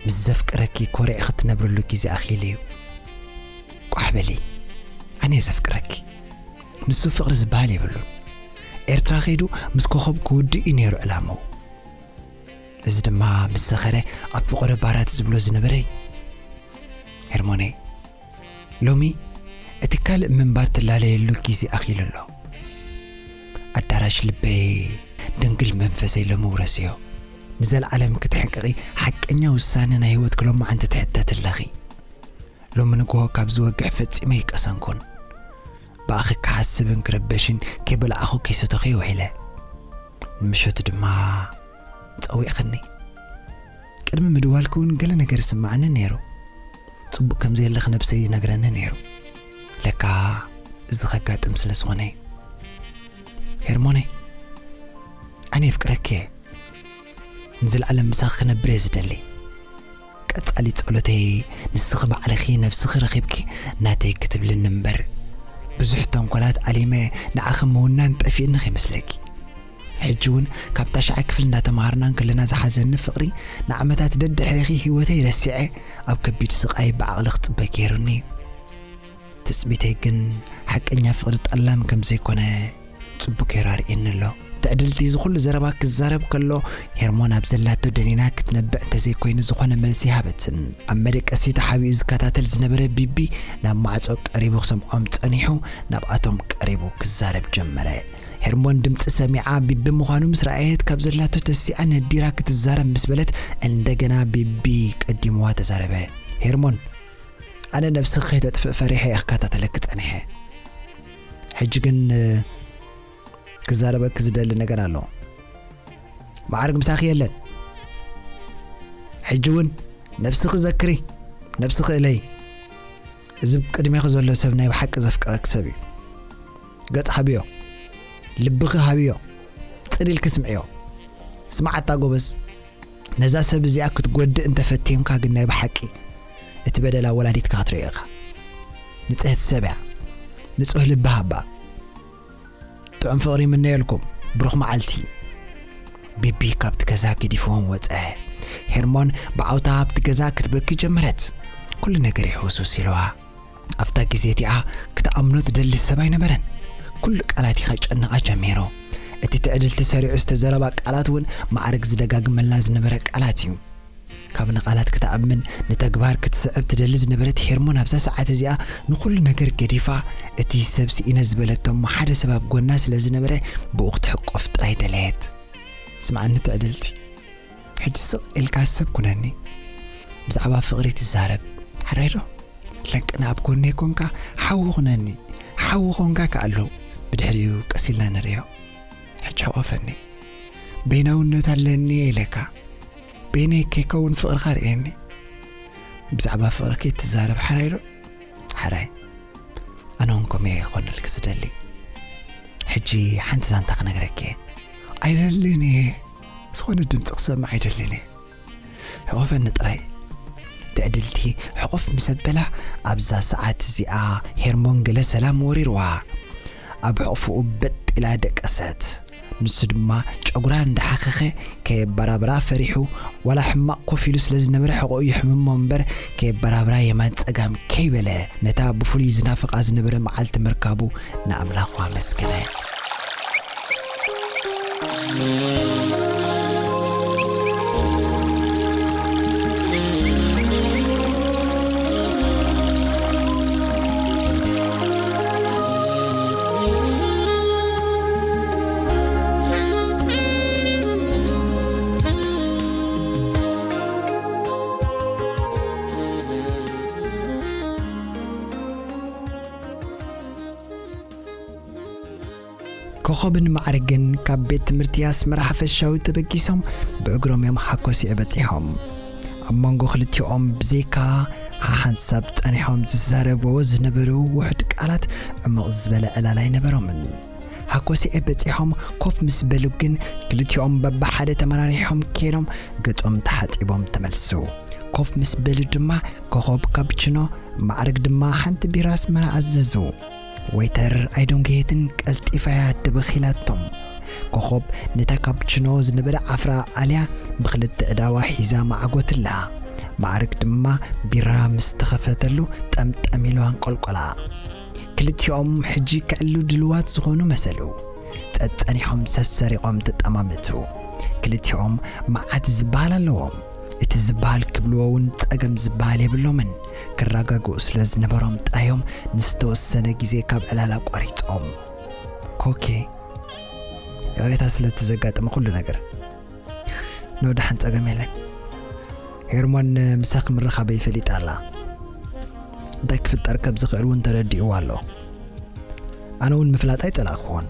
ምስ ዘፍቅረኪ ኮሪዕኺ ትነብርሉ ግዜ ኣኺሉ እዩ። ቋሕ በሊ፣ ኣነ እየ ዘፍቅረኪ። ንሱ ፍቕሪ ዝበሃል የብሉን። ኤርትራ ከይዱ ምስ ኮኸብ ክውድእ እዩ ነይሩ ዕላምኡ። እዚ ድማ ምስ ዘኸረ ኣብ ፍቖዶ ባራት ዝብሎ ዝነበረ እዩ። ሄርሞነይ፣ ሎሚ እቲ ካልእ ምንባር ትላለየሉ ግዜ ኣኺሉ ኣሎ። ኣዳራሽ ልበይ፣ ድንግል መንፈሰይ ሎሚ ውረስዮ። ንዘለዓለም ክትሕንቅቒ ሓቀኛ ውሳነ ናይ ህይወትኪ ሎማዓንቲ ትሕተቲ ኣለኺ። ሎሚ ንግሆ ካብ ዝወግሕ ፈጺመ ኣይቀሰንኩን። ብኣኺ ክሓስብን ክርበሽን፣ ከይበላዕኹ ከይሰተኹ ውዒለ። ንምሸቱ ድማ ጸዊዕኽኒ። ቅድሚ ምድዋልኪ እውን ገለ ነገር ይስምዓኒ ነይሩ። ጽቡቕ ከም ዘየለኺ ነብሰይ ይነግረኒ ነይሩ። ለካ እዚ ኸጋጥም ስለ ዝኾነ እዩ። ሄርሞነይ፣ ኣነ የፍቅረኪ እየ። ንዘለኣለም ምሳኺ ክነብር እየ ዝደሊ። ቀጻሊ ጸሎተይ፣ ንስኺ ባዕልኺ ነብስኺ ረኺብኪ ናተይ ክትብልኒ እምበር፣ ብዙሕ ተንኮላት ኣሊመ ንዓኺ ምውናን ጠፊእኒ ከይመስለኪ። ሕጂ እውን ካብ ታሽዓይ ክፍሊ እንዳተማሃርና እንከለና ዝሓዘኒ ፍቕሪ፣ ንዓመታት ደድሕሬኺ ህይወተይ ረሲዐ ኣብ ከቢድ ስቓይ ብዓቕሊ ክጽበ ገይሩኒ እዩ። ትጽቢተይ ግን ሓቀኛ ፍቕሪ ጠላም ከም ዘይኮነ ጽቡቕ ገይሩ ኣርእየኒ ኣሎ። ትዕድልቲ እዚ ኩሉ ዘረባ ክዛረብ ከሎ፣ ሄርሞን ኣብ ዘላቶ ደኒና ክትነብዕ እንተዘይኮይኑ ዝኾነ መልሲ ይሃበትን። ኣብ መደቀሲ ተሓቢኡ ዝከታተል ዝነበረ ቢቢ ናብ ማዕጾ ቀሪቡ ክሰምዖም ጸኒሑ፣ ናብኣቶም ቀሪቡ ክዛረብ ጀመረ። ሄርሞን ድምጺ ሰሚዓ ቢቢ ምዃኑ ምስ ረኣየት፣ ካብ ዘላቶ ተሲኣ ነዲራ ክትዛረብ ምስ በለት፣ እንደገና ቢቢ ቀዲምዋ ተዛረበ። ሄርሞን፣ ኣነ ነብስኺ ከይተጥፍእ ፈሪሐ እየ ክከታተለኪ ጸኒሐ። ሕጂ ግን፣ እ፣ ክዛረበኪ ዝደሊ ነገር ኣሎ። ማዕርግ ምሳኺ የለን። ሕጂ እውን ነብስኺ ዘክሪ፣ ነብስኺ እለዪ። እዚ ቅድሜኺ ዘሎ ሰብ ናይ ብሓቂ ዘፍቅረኪ ሰብ እዩ። ገጽ ሃብዮ፣ ልብኺ ሃብዮ፣ ጽን ኢልኪ ስምዕዮ። ስምዓታ ጎበዝ። ነዛ ሰብ እዚኣ ክትጎድእ እንተፈቲምካ ግን ናይ ብሓቂ እቲ በደላ ወላዲትካ ክትርእዮ ኢኻ። ንጽህቲ ሰብ እያ። ንጹህ ልቢ ሃባ። ጥዑም ፍቕሪ ይምነየልኩም። ብሩኽ መዓልቲ። ቢቢ ካብቲ ገዛ ገዲፍዎም ወጸ። ሄርሞን ብዓውታ ኣብቲ ገዛ ክትበኪ ጀመረት። ኩሉ ነገር እዩ ህውስውስ ኢልዋ። ኣብታ ግዜ እቲኣ ክትኣምኖ ትደሊ ሰብ ኣይነበረን። ኩሉ ቃላት ከጨንቓ ጀሚሩ። እቲ ትዕድልቲ ሰሪዑ ዝተዘረባ ቃላት እውን ማዕርግ ዝደጋግመላ ዝነበረ ቃላት እዩ። ካብ ንቓላት ክትኣምን ንተግባር ክትስዕብ ትደሊ ዝነበረት ሄርሞን ኣብዛ ሰዓት እዚኣ ንኹሉ ነገር ገዲፋ፣ እቲ ሰብ ስኢነ ዝበለቶ እሞ ሓደ ሰብ ኣብ ጎና ስለ ዝነበረ ብኡ ክትሕቆፍ ጥራይ ደለየት። ስምዓኒ ትዕድልቲ፣ ሕጂ ስቕ ኢልካ ሰብ ኩነኒ። ብዛዕባ ፍቕሪ ትዛረብ። ሓራይ ዶ? ለንቅና ኣብ ጎነይ ኮንካ ሓዊ ኩነኒ። ሓዊ ኮንካ ከኣሉ። ብድሕሪኡ ቀስ ኢልና ንርእዮ። ሕጂ ሕቆፈኒ። በይናውነት ኣለኒ ኢለካ። በይነይ ከይከውን ፍቕርኻ ርእየኒ። ብዛዕባ ፍቕሪ ከይትዛረብ ሓራይ ዶ? ሓራይ። ኣነ እውን ከምኡ እየ ክኾነልኪ ዝደሊ። ሕጂ ሓንቲ ዛንታ ክነግረኪ እየ። ኣይደልን እየ። ዝኾነ ድምፂ ክሰምዕ ኣይደልን እየ። ሕቆፈኒ ጥራይ። ትዕድልቲ ሕቑፍ ምስ ኣበላ፣ ኣብዛ ሰዓት እዚኣ ሄርሞን ገለ ሰላም ወሪርዋ። ኣብ ሕቑፍኡ በጥ ኢላ ደቀሰት። ንሱ ድማ ጨጉራ እንዳሓኸኸ ከየበራብራ ፈሪሑ፣ ዋላ ሕማቕ ኮፍ ኢሉ ስለ ዝነበረ ሕቖኡ ይሕምሞ እምበር፣ ከየበራብራ የማን ጸጋም ከይበለ፣ ነታ ብፍሉይ ዝናፍቓ ዝነበረ መዓልቲ ምርካቡ ንኣምላኹ ኣመስገነ። ኮኾብን ማዕርግን ካብ ቤት ትምህርቲ ኣስመራ ሓፈሻዊ ተበጊሶም ብእግሮም እዮም ሓኮሲኤ በጺሖም። ኣብ መንጎ ክልቲኦም ብዘይካ ሓሓንሳብ ጸኒሖም ዝዛረብዎ ዝነበሩ ውሑድ ቃላት ዕሙቕ ዝበለ ዕላል ኣይነበሮምን። ሓኮሲኤ በጺሖም ኮፍ ምስ በሉ ግን ክልቲኦም በብሓደ ተመራሪሖም ከይዶም ገጾም ተሓጺቦም ተመልሱ። ኮፍ ምስ በሉ ድማ ኮኾብ ካፕችኖ፣ ማዕርግ ድማ ሓንቲ ቢራ ኣስመራ ኣዘዙ። ወይተር ኣይደንጎየትን፣ ቀልጢፋ እያ ደበኺላቶም። ኮኾብ ነታ ካፕችኖ ዝነበረ ዓፍራ ኣልያ ብኽልተ እዳዋ ሒዛ ማዕጎትላ። ማዕርግ ድማ ቢራ ምስ ተኸፈተሉ ጠምጠም ኢሉ ኣንቆልቆላ። ክልቲኦም ሕጂ ክዕሉ ድልዋት ዝኾኑ መሰሉ። ጸጸኒሖም ሰሰሪቖም ተጠማመቱ። ክልቲኦም መዓት ዝበሃል ኣለዎም። እቲ ዝበሃል ክብልዎ እውን ጸገም ዝበሃል የብሎምን። ክረጋግኡ ስለ ዝነበሮም ጥራዮም ንዝተወሰነ ግዜ ካብ ዕላል ኣቋሪጾም። ኮኪ፣ ይቕሬታ ስለቲ ዘጋጠመ ኩሉ ነገር። ኖ፣ ደሓን፣ ጸገም የለን። ሄርሞን ምሳኺ ምርኻበይ ፈሊጣ ኣላ። እንታይ ክፍጠር ከም ዝኽእል እውን ተረዲእዋ ኣሎ። ኣነ እውን ምፍላጥ ኣይጸላእክዎን።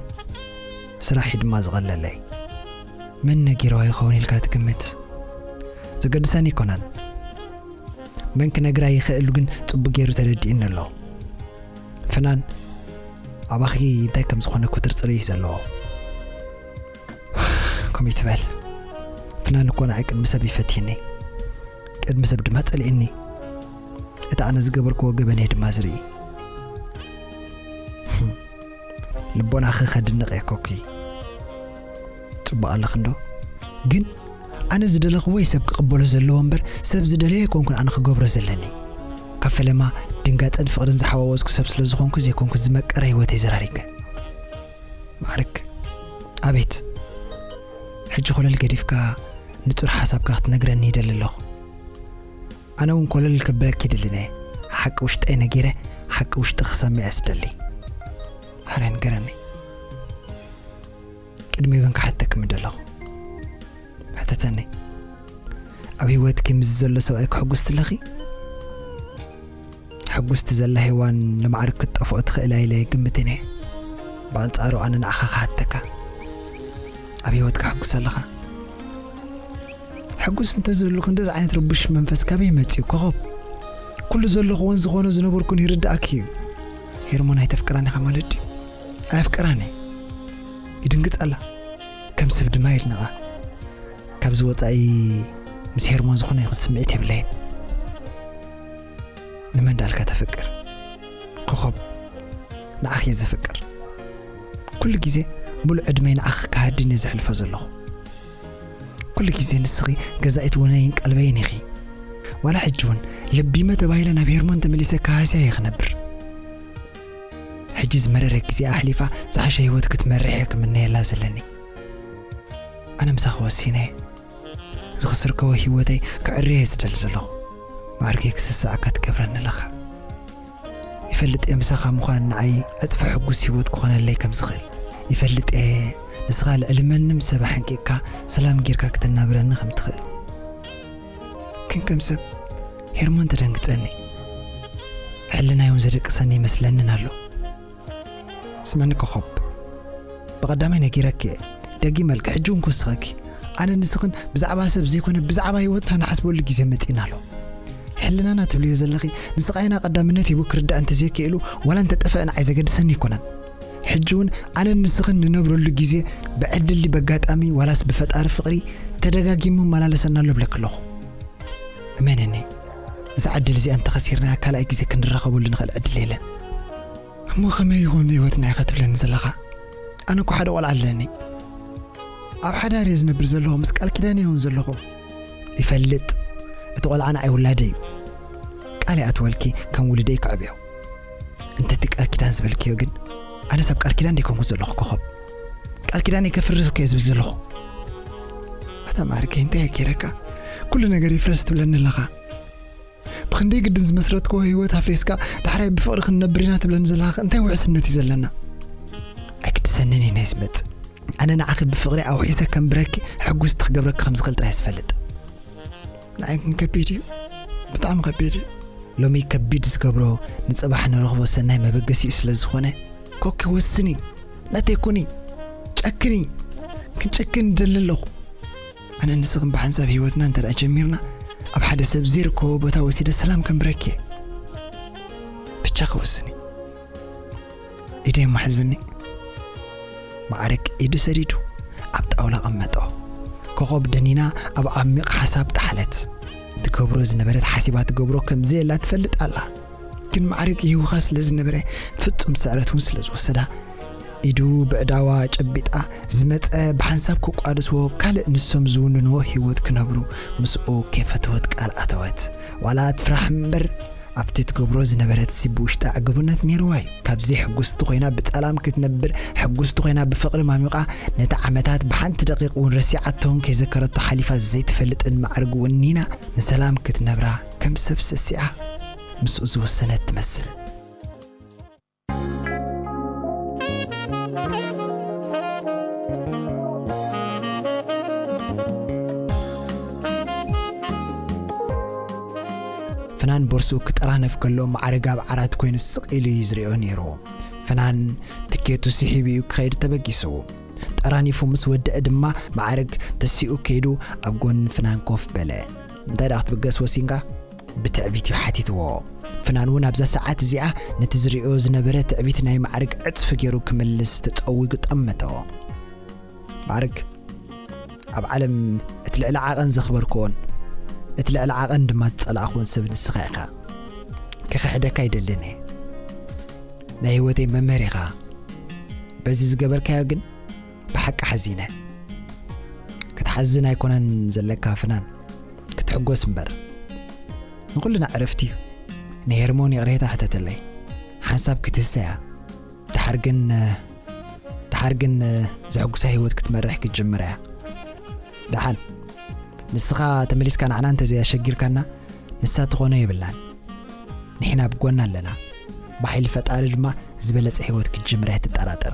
ስራሕ እዩ ድማ ዝቐለለይ። መን ነጊርዋ ይኸውን ኢልካ ትግምት? ዘገድሰኒ ኣይኮነን። መን ክነግራ ይኽእል ግን ጽቡቕ ገይሩ ተረዲእኒ ኣሎ። ፍናን፣ ኣባኺ እንታይ ከም ዝኾነ ክትርጽሪ እዩ ዘለዎ። ከምኡ ትበል። ፍናን እኮ ንዓይ ቅድሚ ሰብ ይፈትየኒ፣ ቅድሚ ሰብ ድማ ጸሊእኒ። እቲ ኣነ ዝገበርክዎ ገበን እየ ድማ ዝርኢ። ልቦናኺ ከድንቕ እየ ኮኪ። ጽቡቕ ኣለኺ እንዶ። ግን ኣነ ዝደለኽዎ እዩ ሰብ ክቕበሎ ዘለዎ እምበር፣ ሰብ ዝደለዮ ኣይኮንኩን ኣነ ክገብሮ ዘለኒ። ካብ ፈለማ ድንጋጸን ፍቕርን ዝሓዋወስኩ ሰብ ስለ ዝኾንኩ ዘይኮንኩ ዝመቀረ ህይወተይ ዘራሪገ። ማዕርግ፣ ኣቤት። ሕጂ ኮለል ገዲፍካ ንጹር ሓሳብካ ክትነግረኒ ይደሊ ኣለኹ። ኣነ እውን ኮለል ክብለኪ ይደልን እየ። ሓቂ ውሽጠይ ነጊረ፣ ሓቂ ውሽጢ ክሰምዕ እየ ዝደሊ። ማዕረ ንገረኒ። ቅድሚኡ ግን ክሓተኪ ምደለኹ። ሕተተኒ። ኣብ ህይወትኪ ምስ ዘሎ ሰብኣይ ክሕጉስቲ ኣለኺ? ሕጉስቲ ዘላ ሄዋን ንማዕርግ ክትጠፍኦ ትኽእል እያ ኢለ ኣይግምትን እየ። ብኣንጻሩ ኣነ ንዓኻ ክሓተካ። ኣብ ህይወትካ ሕጉስ ኣለኻ? ሕጉስ እንተዝህሉ ክንደዚ ዓይነት ርቡሽ መንፈስ ካበይ መጺኡ? ኮኸብ፣ ኩሉ ዘለኹዎን ዝኾኖ ዝነበርኩን ይርድኣኪ እዩ። ሄርሞን ኣይተፍቅራን ኢኻ ማለት ድዩ? ኣየፍቅራን እየ። ይድንግጽ ኣላ። ከም ሰብ ድማ የድንቓ። ካብዚ ወጻኢ ምስ ሄርሞን ዝኾነ ይኹን ስምዒት የብለይን። ንመን ዳልካ ተፍቅር? ኮኸብ፣ ንዓኺ እየ ዘፍቅር። ኩሉ ግዜ ሙሉእ ዕድመይ ንዓኺ ክሃድን እየ ዘሕልፎ ዘለኹ። ኩሉ ግዜ ንስኺ ገዛኢት ውነይን ቀልበይን ኢኺ። ዋላ ሕጂ እውን ለቢመ ተባሂለ ናብ ሄርሞን ተመሊሰ ክሃስያ እየ ክነብር። ሕጂ ዝመረረ ግዜ ኣሕሊፋ ዝሓሸ ህይወት ክትመርሕ እየ ክምነየላ ዘለኒ። ኣነ ምሳኺ ወሲነ እየ። ዝኽስርከዎ ህይወተይ ክዕርየ እየ ዝደሊ ዘለኹ። ማዕርገይ ክስስዓካ ትገብረኒ ኣለኻ። ይፈልጥ እየ ምሳኻ ምዃን ንዓይ ዕጽፊ ሕጉስ ህይወት ክኾነለይ ከም ዝኽእል። ይፈልጥ እየ ንስኻ ልዕሊ መንም ሰብ ኣሕንቂቕካ ሰላም ጌርካ ክተናብረኒ ከም ትኽእል። ግን ከም ሰብ ሄርሞን ተደንግጸኒ። ሕልናይ እውን ዘደቅሰኒ ይመስለንን ኣሎ። ስምዕኒ ኮኾብ፣ ብቐዳማይ ነጊረኪ እየ። ደጊመልኪ፣ ሕጂ እውን ክውስኸኪ። ኣነ ንስኽን ብዛዕባ ሰብ ዘይኮነ ብዛዕባ ህይወትና ንሓስበሉ ግዜ መጺእና ኣሎ። ሕልናና ትብልዮ ዘለኺ ንስቓይና ቀዳምነት ሂቡ ክርዳእ እንተዘይክኢሉ ዋላ እንተጠፍአ ንዓይ ዘገድሰኒ ኣይኮነን። ሕጂ እውን ኣነን ንስኽን ንነብረሉ ግዜ ብዕድል ድዩ በጋጣሚ ዋላስ ብፈጣሪ ፍቕሪ ተደጋጊሙ መላለሰና ኣሎ እብለኪ ኣለኹ። እመንኒ፣ እዛ ዕድል እዚኣ እንተኸሲርናያ ካልኣይ ግዜ ክንራኸበሉ ንኽእል ዕድል የለን። እሞ ከመይ ይኹን ህይወትና ኢኻ ትብለኒ ዘለኻ? ኣነ እኮ ሓደ ቆልዓ ኣለኒ። ኣብ ሓዳር እየ ዝነብር ዘለኹ፣ ምስ ቃል ኪዳን እየ እውን ዘለኹ። ይፈልጥ፣ እቲ ቆልዓ ንዓይ ውላደይ እዩ። ቃል ይኣትወልኪ፣ ከም ውሉደይ ከዕብዮ። እንተ እቲ ቃል ኪዳን ዝበልክዮ ግን፣ ኣነስ ኣብ ቃል ኪዳን ደይኮንኩ ዘለኹ ኮኸብ። ቃል ኪዳን እየ ከፍርስ እኮ እየ ዝብል ዘለኹ። ኣታ ማዕርከይ፣ እንታይ እየ ገይረካ? ኩሉ ነገር ይፍረስ ትብለኒ ኣለኻ። ብኽንደይ ግድን ዝመስረትክዎ ህይወት ኣፍሪስካ ዳሕራይ ብፍቕሪ ክንነብር ኢና ትብለኒ ዘለኻ እንታይ ውሕስነት እዩ ዘለና? ኣይግድሰንን እዩ ናይ ዝመጽእ። ኣነ ንዓኺ ብፍቕሪ ኣውሒሰ ከንብረኪ ሕጉስቲ ክገብረኪ ከም ዝኽእል ጥራይ ዝፈልጥ። ንዓይ ግን ከቢድ እዩ። ብጣዕሚ ከቢድ እዩ። ሎሚ ከቢድ ዝገብሮ ንጽባሕ ንረኽቦ ሰናይ መበገሲኡ ስለ ዝኾነ ኮኪ ወስኒ። ናተይ ኩኒ። ጨክኒ። ክንጨክን እደሊ ኣለኹ። ኣነ ንስኽን ብሓንሳብ ህይወትና እንተ ደኣ ጀሚርና፣ ኣብ ሓደ ሰብ ዘይርከቦ ቦታ ወሲደ ሰላም ከንብረኪ እየ። ብቻኺ ወስኒ። ኢደይ ኣማሕዝኒ። ማዕርግ ኢዱ ሰዲዱ ኣብ ጣውላ ቀመጦ። ኮኾብ ደኒና ኣብ ዓሚቕ ሓሳብ ጠሓለት። ትገብሮ ዝነበረት ሓሲባ ትገብሮ ከም ዘየላ ትፈልጥ ኣላ። ግን ማዕርግ ይህውኻ ስለ ዝነበረ ፍጹም ስዕረት እውን ስለ ዝወሰዳ፣ ኢዱ ብዕዳዋ ጨቢጣ ዝመጸ ብሓንሳብ ክቋደስዎ ካልእ ንሶም ዝውንንዎ ህይወት ክነብሩ ምስኡ ከይፈተወት ቃል ኣተወት። ዋላ ትፍራሕ እምበር ኣብቲ ትገብሮ ዝነበረት ሲ ብውሽጣ ዕግብነት ነይርዋ እዩ። ካብዚ ሕጉስቲ ኮይና ብጸላም ክትነብር፣ ሕጉስቲ ኮይና ብፍቕሪ ማሚቓ፣ ነቲ ዓመታት ብሓንቲ ደቂቕ እውን ረሲዓቶን ከይዘከረቶ ሓሊፋ ዘይትፈልጥን ማዕርግ እውን ኒና ንሰላም ክትነብራ ከም ሰብ ሰሲዓ ምስኡ ዝወሰነት ትመስል። ፍናን ቦርሱ ክጠራነፍ ከሎ ማዕረግ ኣብ ዓራት ኮይኑ ስቕ ኢሉ እዩ ዝሪኦ ነይሩ። ፍናን ትኬቱ ስሒቡ እዩ ክኸይድ ተበጊሱ። ጠራኒፉ ምስ ወደአ ድማ ማዕረግ ተሲኡ ከይዱ ኣብ ጎኒ ፍናን ኮፍ በለ። እንታይ ደኣ ክትብገስ ወሲንካ? ብትዕቢት እዩ ሓቲትዎ። ፍናን እውን ኣብዛ ሰዓት እዚኣ ነቲ ዝሪኦ ዝነበረ ትዕቢት ናይ ማዕረግ ዕጽፊ ገይሩ ክምልስ ተጸዊጉ ጠመቶ። ማዕረግ፣ ኣብ ዓለም እቲ ልዕሊ ዓቐን ዘኽበርክዎን እቲ ልዕሊ ዓቐን ድማ ዝጸላእኽዎን ሰብ ንስኻ ኢኻ። ክኽሕደካ ኣይደልን እየ። ናይ ህይወተይ መምህር ኢኻ። በዚ ዝገበርካዮ ግን ብሓቂ ሓዚነ። ክትሓዝን ኣይኮነን ዘለካ ፍናን፣ ክትሕጎስ እምበር። ንኹልና ዕረፍቲ እዩ። ንሄርሞን ይቕሬታ ሕተተለይ። ሓንሳብ ክትህሰ እያ። ደሓር ግን፣ ደሓር ግን ዘሕጉሳ ህይወት ክትመርሕ ክትጅምር እያ። ደሓን ንስኻ ተመሊስካ ንዓና እንተዘይኣሸጊርካና፣ ንሳ ትኾኖ የብላን። ንሕና ኣብ ጎና ኣለና። ብሓይሊ ፈጣሪ ድማ ዝበለጸ ህይወት ክትጅምር እያ፣ ትጠራጠር።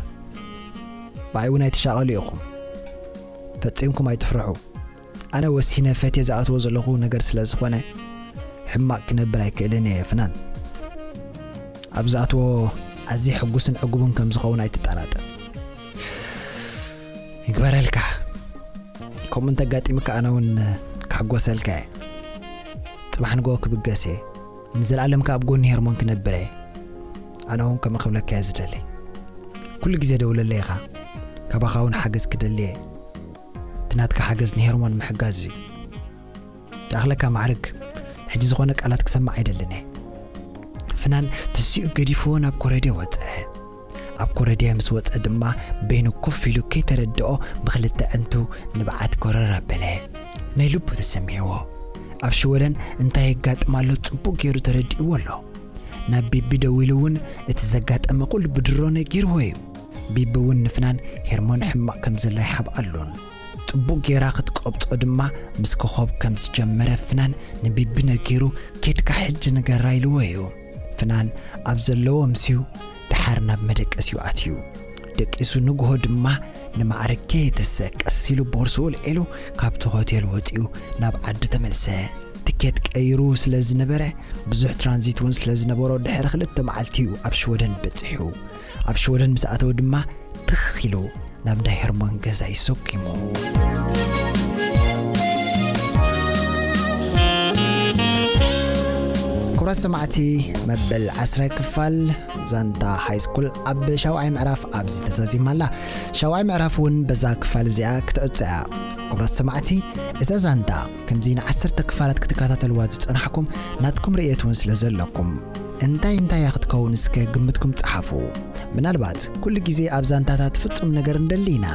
ብኣይ እውን ኣይትሻቐሉ ኢኹም። ፈጺምኩም ኣይትፍርሑ። ኣነ ወሲነ ፈትየ ዝኣትዎ ዘለኹ ነገር ስለ ዝኾነ፣ ሕማቕ ክነብር ኣይክእልን እየ ፍናን። ኣብ ዝኣትዎ ኣዝየ ሕጉስን ዕጉብን ከም ዝኸውን ኣይትጠራጠር። ይግበረልካ። ከምኡ እንተጋጢምካ ኣነ እውን ክሕጎሰልካ እየ። ጽባሕ ንግሆ ክብገስ እየ። ንዘለኣለም ከኣ ኣብ ጎኒ ሄርሞን ክነብር እየ። ኣነ እውን ከምኡ ክብለካ እየ ዝደሊ። ኩሉ ግዜ ደውለለይ ኢኻ። ካባኻ እውን ሓገዝ ክደሊ እየ። እቲ ናትካ ሓገዝ ንሄርሞን ምሕጋዝ እዩ። ይኣኽለካ ማዕርግ፣ ሕጂ ዝኾነ ቃላት ክሰምዕ ኣይደልን እየ። ፍናን ትሲኡ ገዲፍዎ ናብ ኮረድዮ ወጸ። ኣብ ኮረድያ ምስ ወጸ ድማ በይኑ ኮፍ ኢሉ ከይተረድኦ ብኽልተ ዕንቱ ንብዓት ኮረር ኣበለ። ናይ ልቡ ተሰሚዕዎ። ኣብ ሽወደን እንታይ የጋጥም ኣሎ ጽቡቕ ገይሩ ተረዲእዎ ኣሎ። ናብ ቢቢ ደዊሉ እውን እቲ ዘጋጠመ ኩሉ ብድሮ ነጊርዎ እዩ። ቢቢ እውን ንፍናን ሄርሞን ሕማቕ ከም ዘላ ይሓብኣሉን። ጽቡቕ ጌራ ክትቆብጾ ድማ ምስ ኮኾብ ከም ዝጀመረ ፍናን ንቢቢ ነጊሩ፣ "ኬድካ ሕጂ ንገራ" ኢልዎ እዩ። ፍናን ኣብ ዘለዎ ኣምስዩ ደሓር ናብ መደቀሲኡ ኣትዩ። ደቂሱ ንግሆ ድማ ንማዕረግ ከየተሰ ቀስ ኢሉ ቦርስኡ ኣልዒሉ ካብቲ ሆቴል ወጺኡ ናብ ዓዱ ተመልሰ። ትኬት ቀይሩ ስለ ዝነበረ ብዙሕ ትራንዚት እውን ስለ ዝነበሮ ድሕሪ ክልተ መዓልቲ እዩ ኣብ ሽወደን በጺሑ። ኣብ ሽወደን ምስ ኣተወ ድማ ትኽ ኢሉ ናብ ናይ ሄርሞን ገዛ ይሰኪሙ። ክቡራት ሰማዕቲ፣ መበል ዓስራይ ክፋል ዛንታ ሃይስኩል ኣብ ሻውዓይ ምዕራፍ ኣብዚ ተዛዚማ ኣላ። ሻውዓይ ምዕራፍ እውን በዛ ክፋል እዚኣ ክትዕጾ እያ። ክቡራት ሰማዕቲ፣ እዛ ዛንታ ከምዚ ንዓሰርተ ክፋላት ክትከታተልዋ ዝጸናሕኩም ናትኩም ርእየት እውን ስለ ዘለኩም፣ እንታይ እንታይ እያ ክትከውን እስከ ግምትኩም ጸሓፉ። ምናልባት ኩሉ ግዜ ኣብ ዛንታታት ፍጹም ነገር እንደሊ ኢና።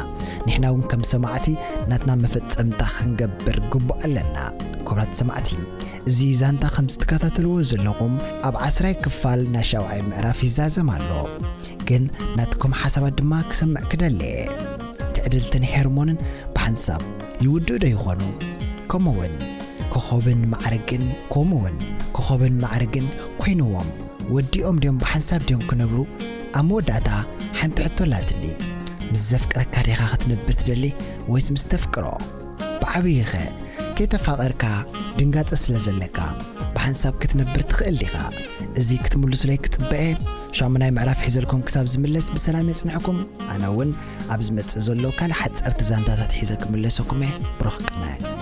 ንሕና እውን ከም ሰማዕቲ ናትና መፈጸምታ ክንገብር ግቡእ ኣለና። ክቡራት ሰማዕቲ፣ እዚ ዛንታ ከም ዝትከታተልዎ ዘለኹም ኣብ ዓስራይ ክፋል ናይ ሻውዓይ ምዕራፍ ይዛዘም ኣሎ። ግን ናትኩም ሓሳባት ድማ ክሰምዕ ክደሊ እየ። ትዕድልትን ሄርሞንን ብሓንሳብ ይውድኡ ዶ ይኾኑ? ከምኡውን ኮኾብን ማዕርግን፣ ከምኡውን ኮኾብን ማዕርግን ኮይንዎም ወዲኦም ድዮም ብሓንሳብ ድዮም ክነብሩ? ኣብ መወዳእታ ሓንቲ ሕቶ ኣላትኒ። ምስ ዘፍቅረካ ዲኻ ክትነብር ትደሊ ወይስ ምስ ተፍቅሮ? ብዓብይኸ ከይተፋቐርካ ድንጋጸ ስለ ዘለካ ብሓንሳብ ክትነብር ትኽእል ዲኻ? እዚ ክትምልሱለይ ክጽበ እየ። ሻሙናይ ምዕራፍ ሒዘልኩም ክሳብ ዝምለስ ብሰላም የጽንሕኩም። ኣነ እውን ኣብ ዝመጽእ ዘሎ ካልእ ሓጸርቲ ዛንታታት ሒዘ ክምለሰኩም እየ። ብሩኽ ቅነ።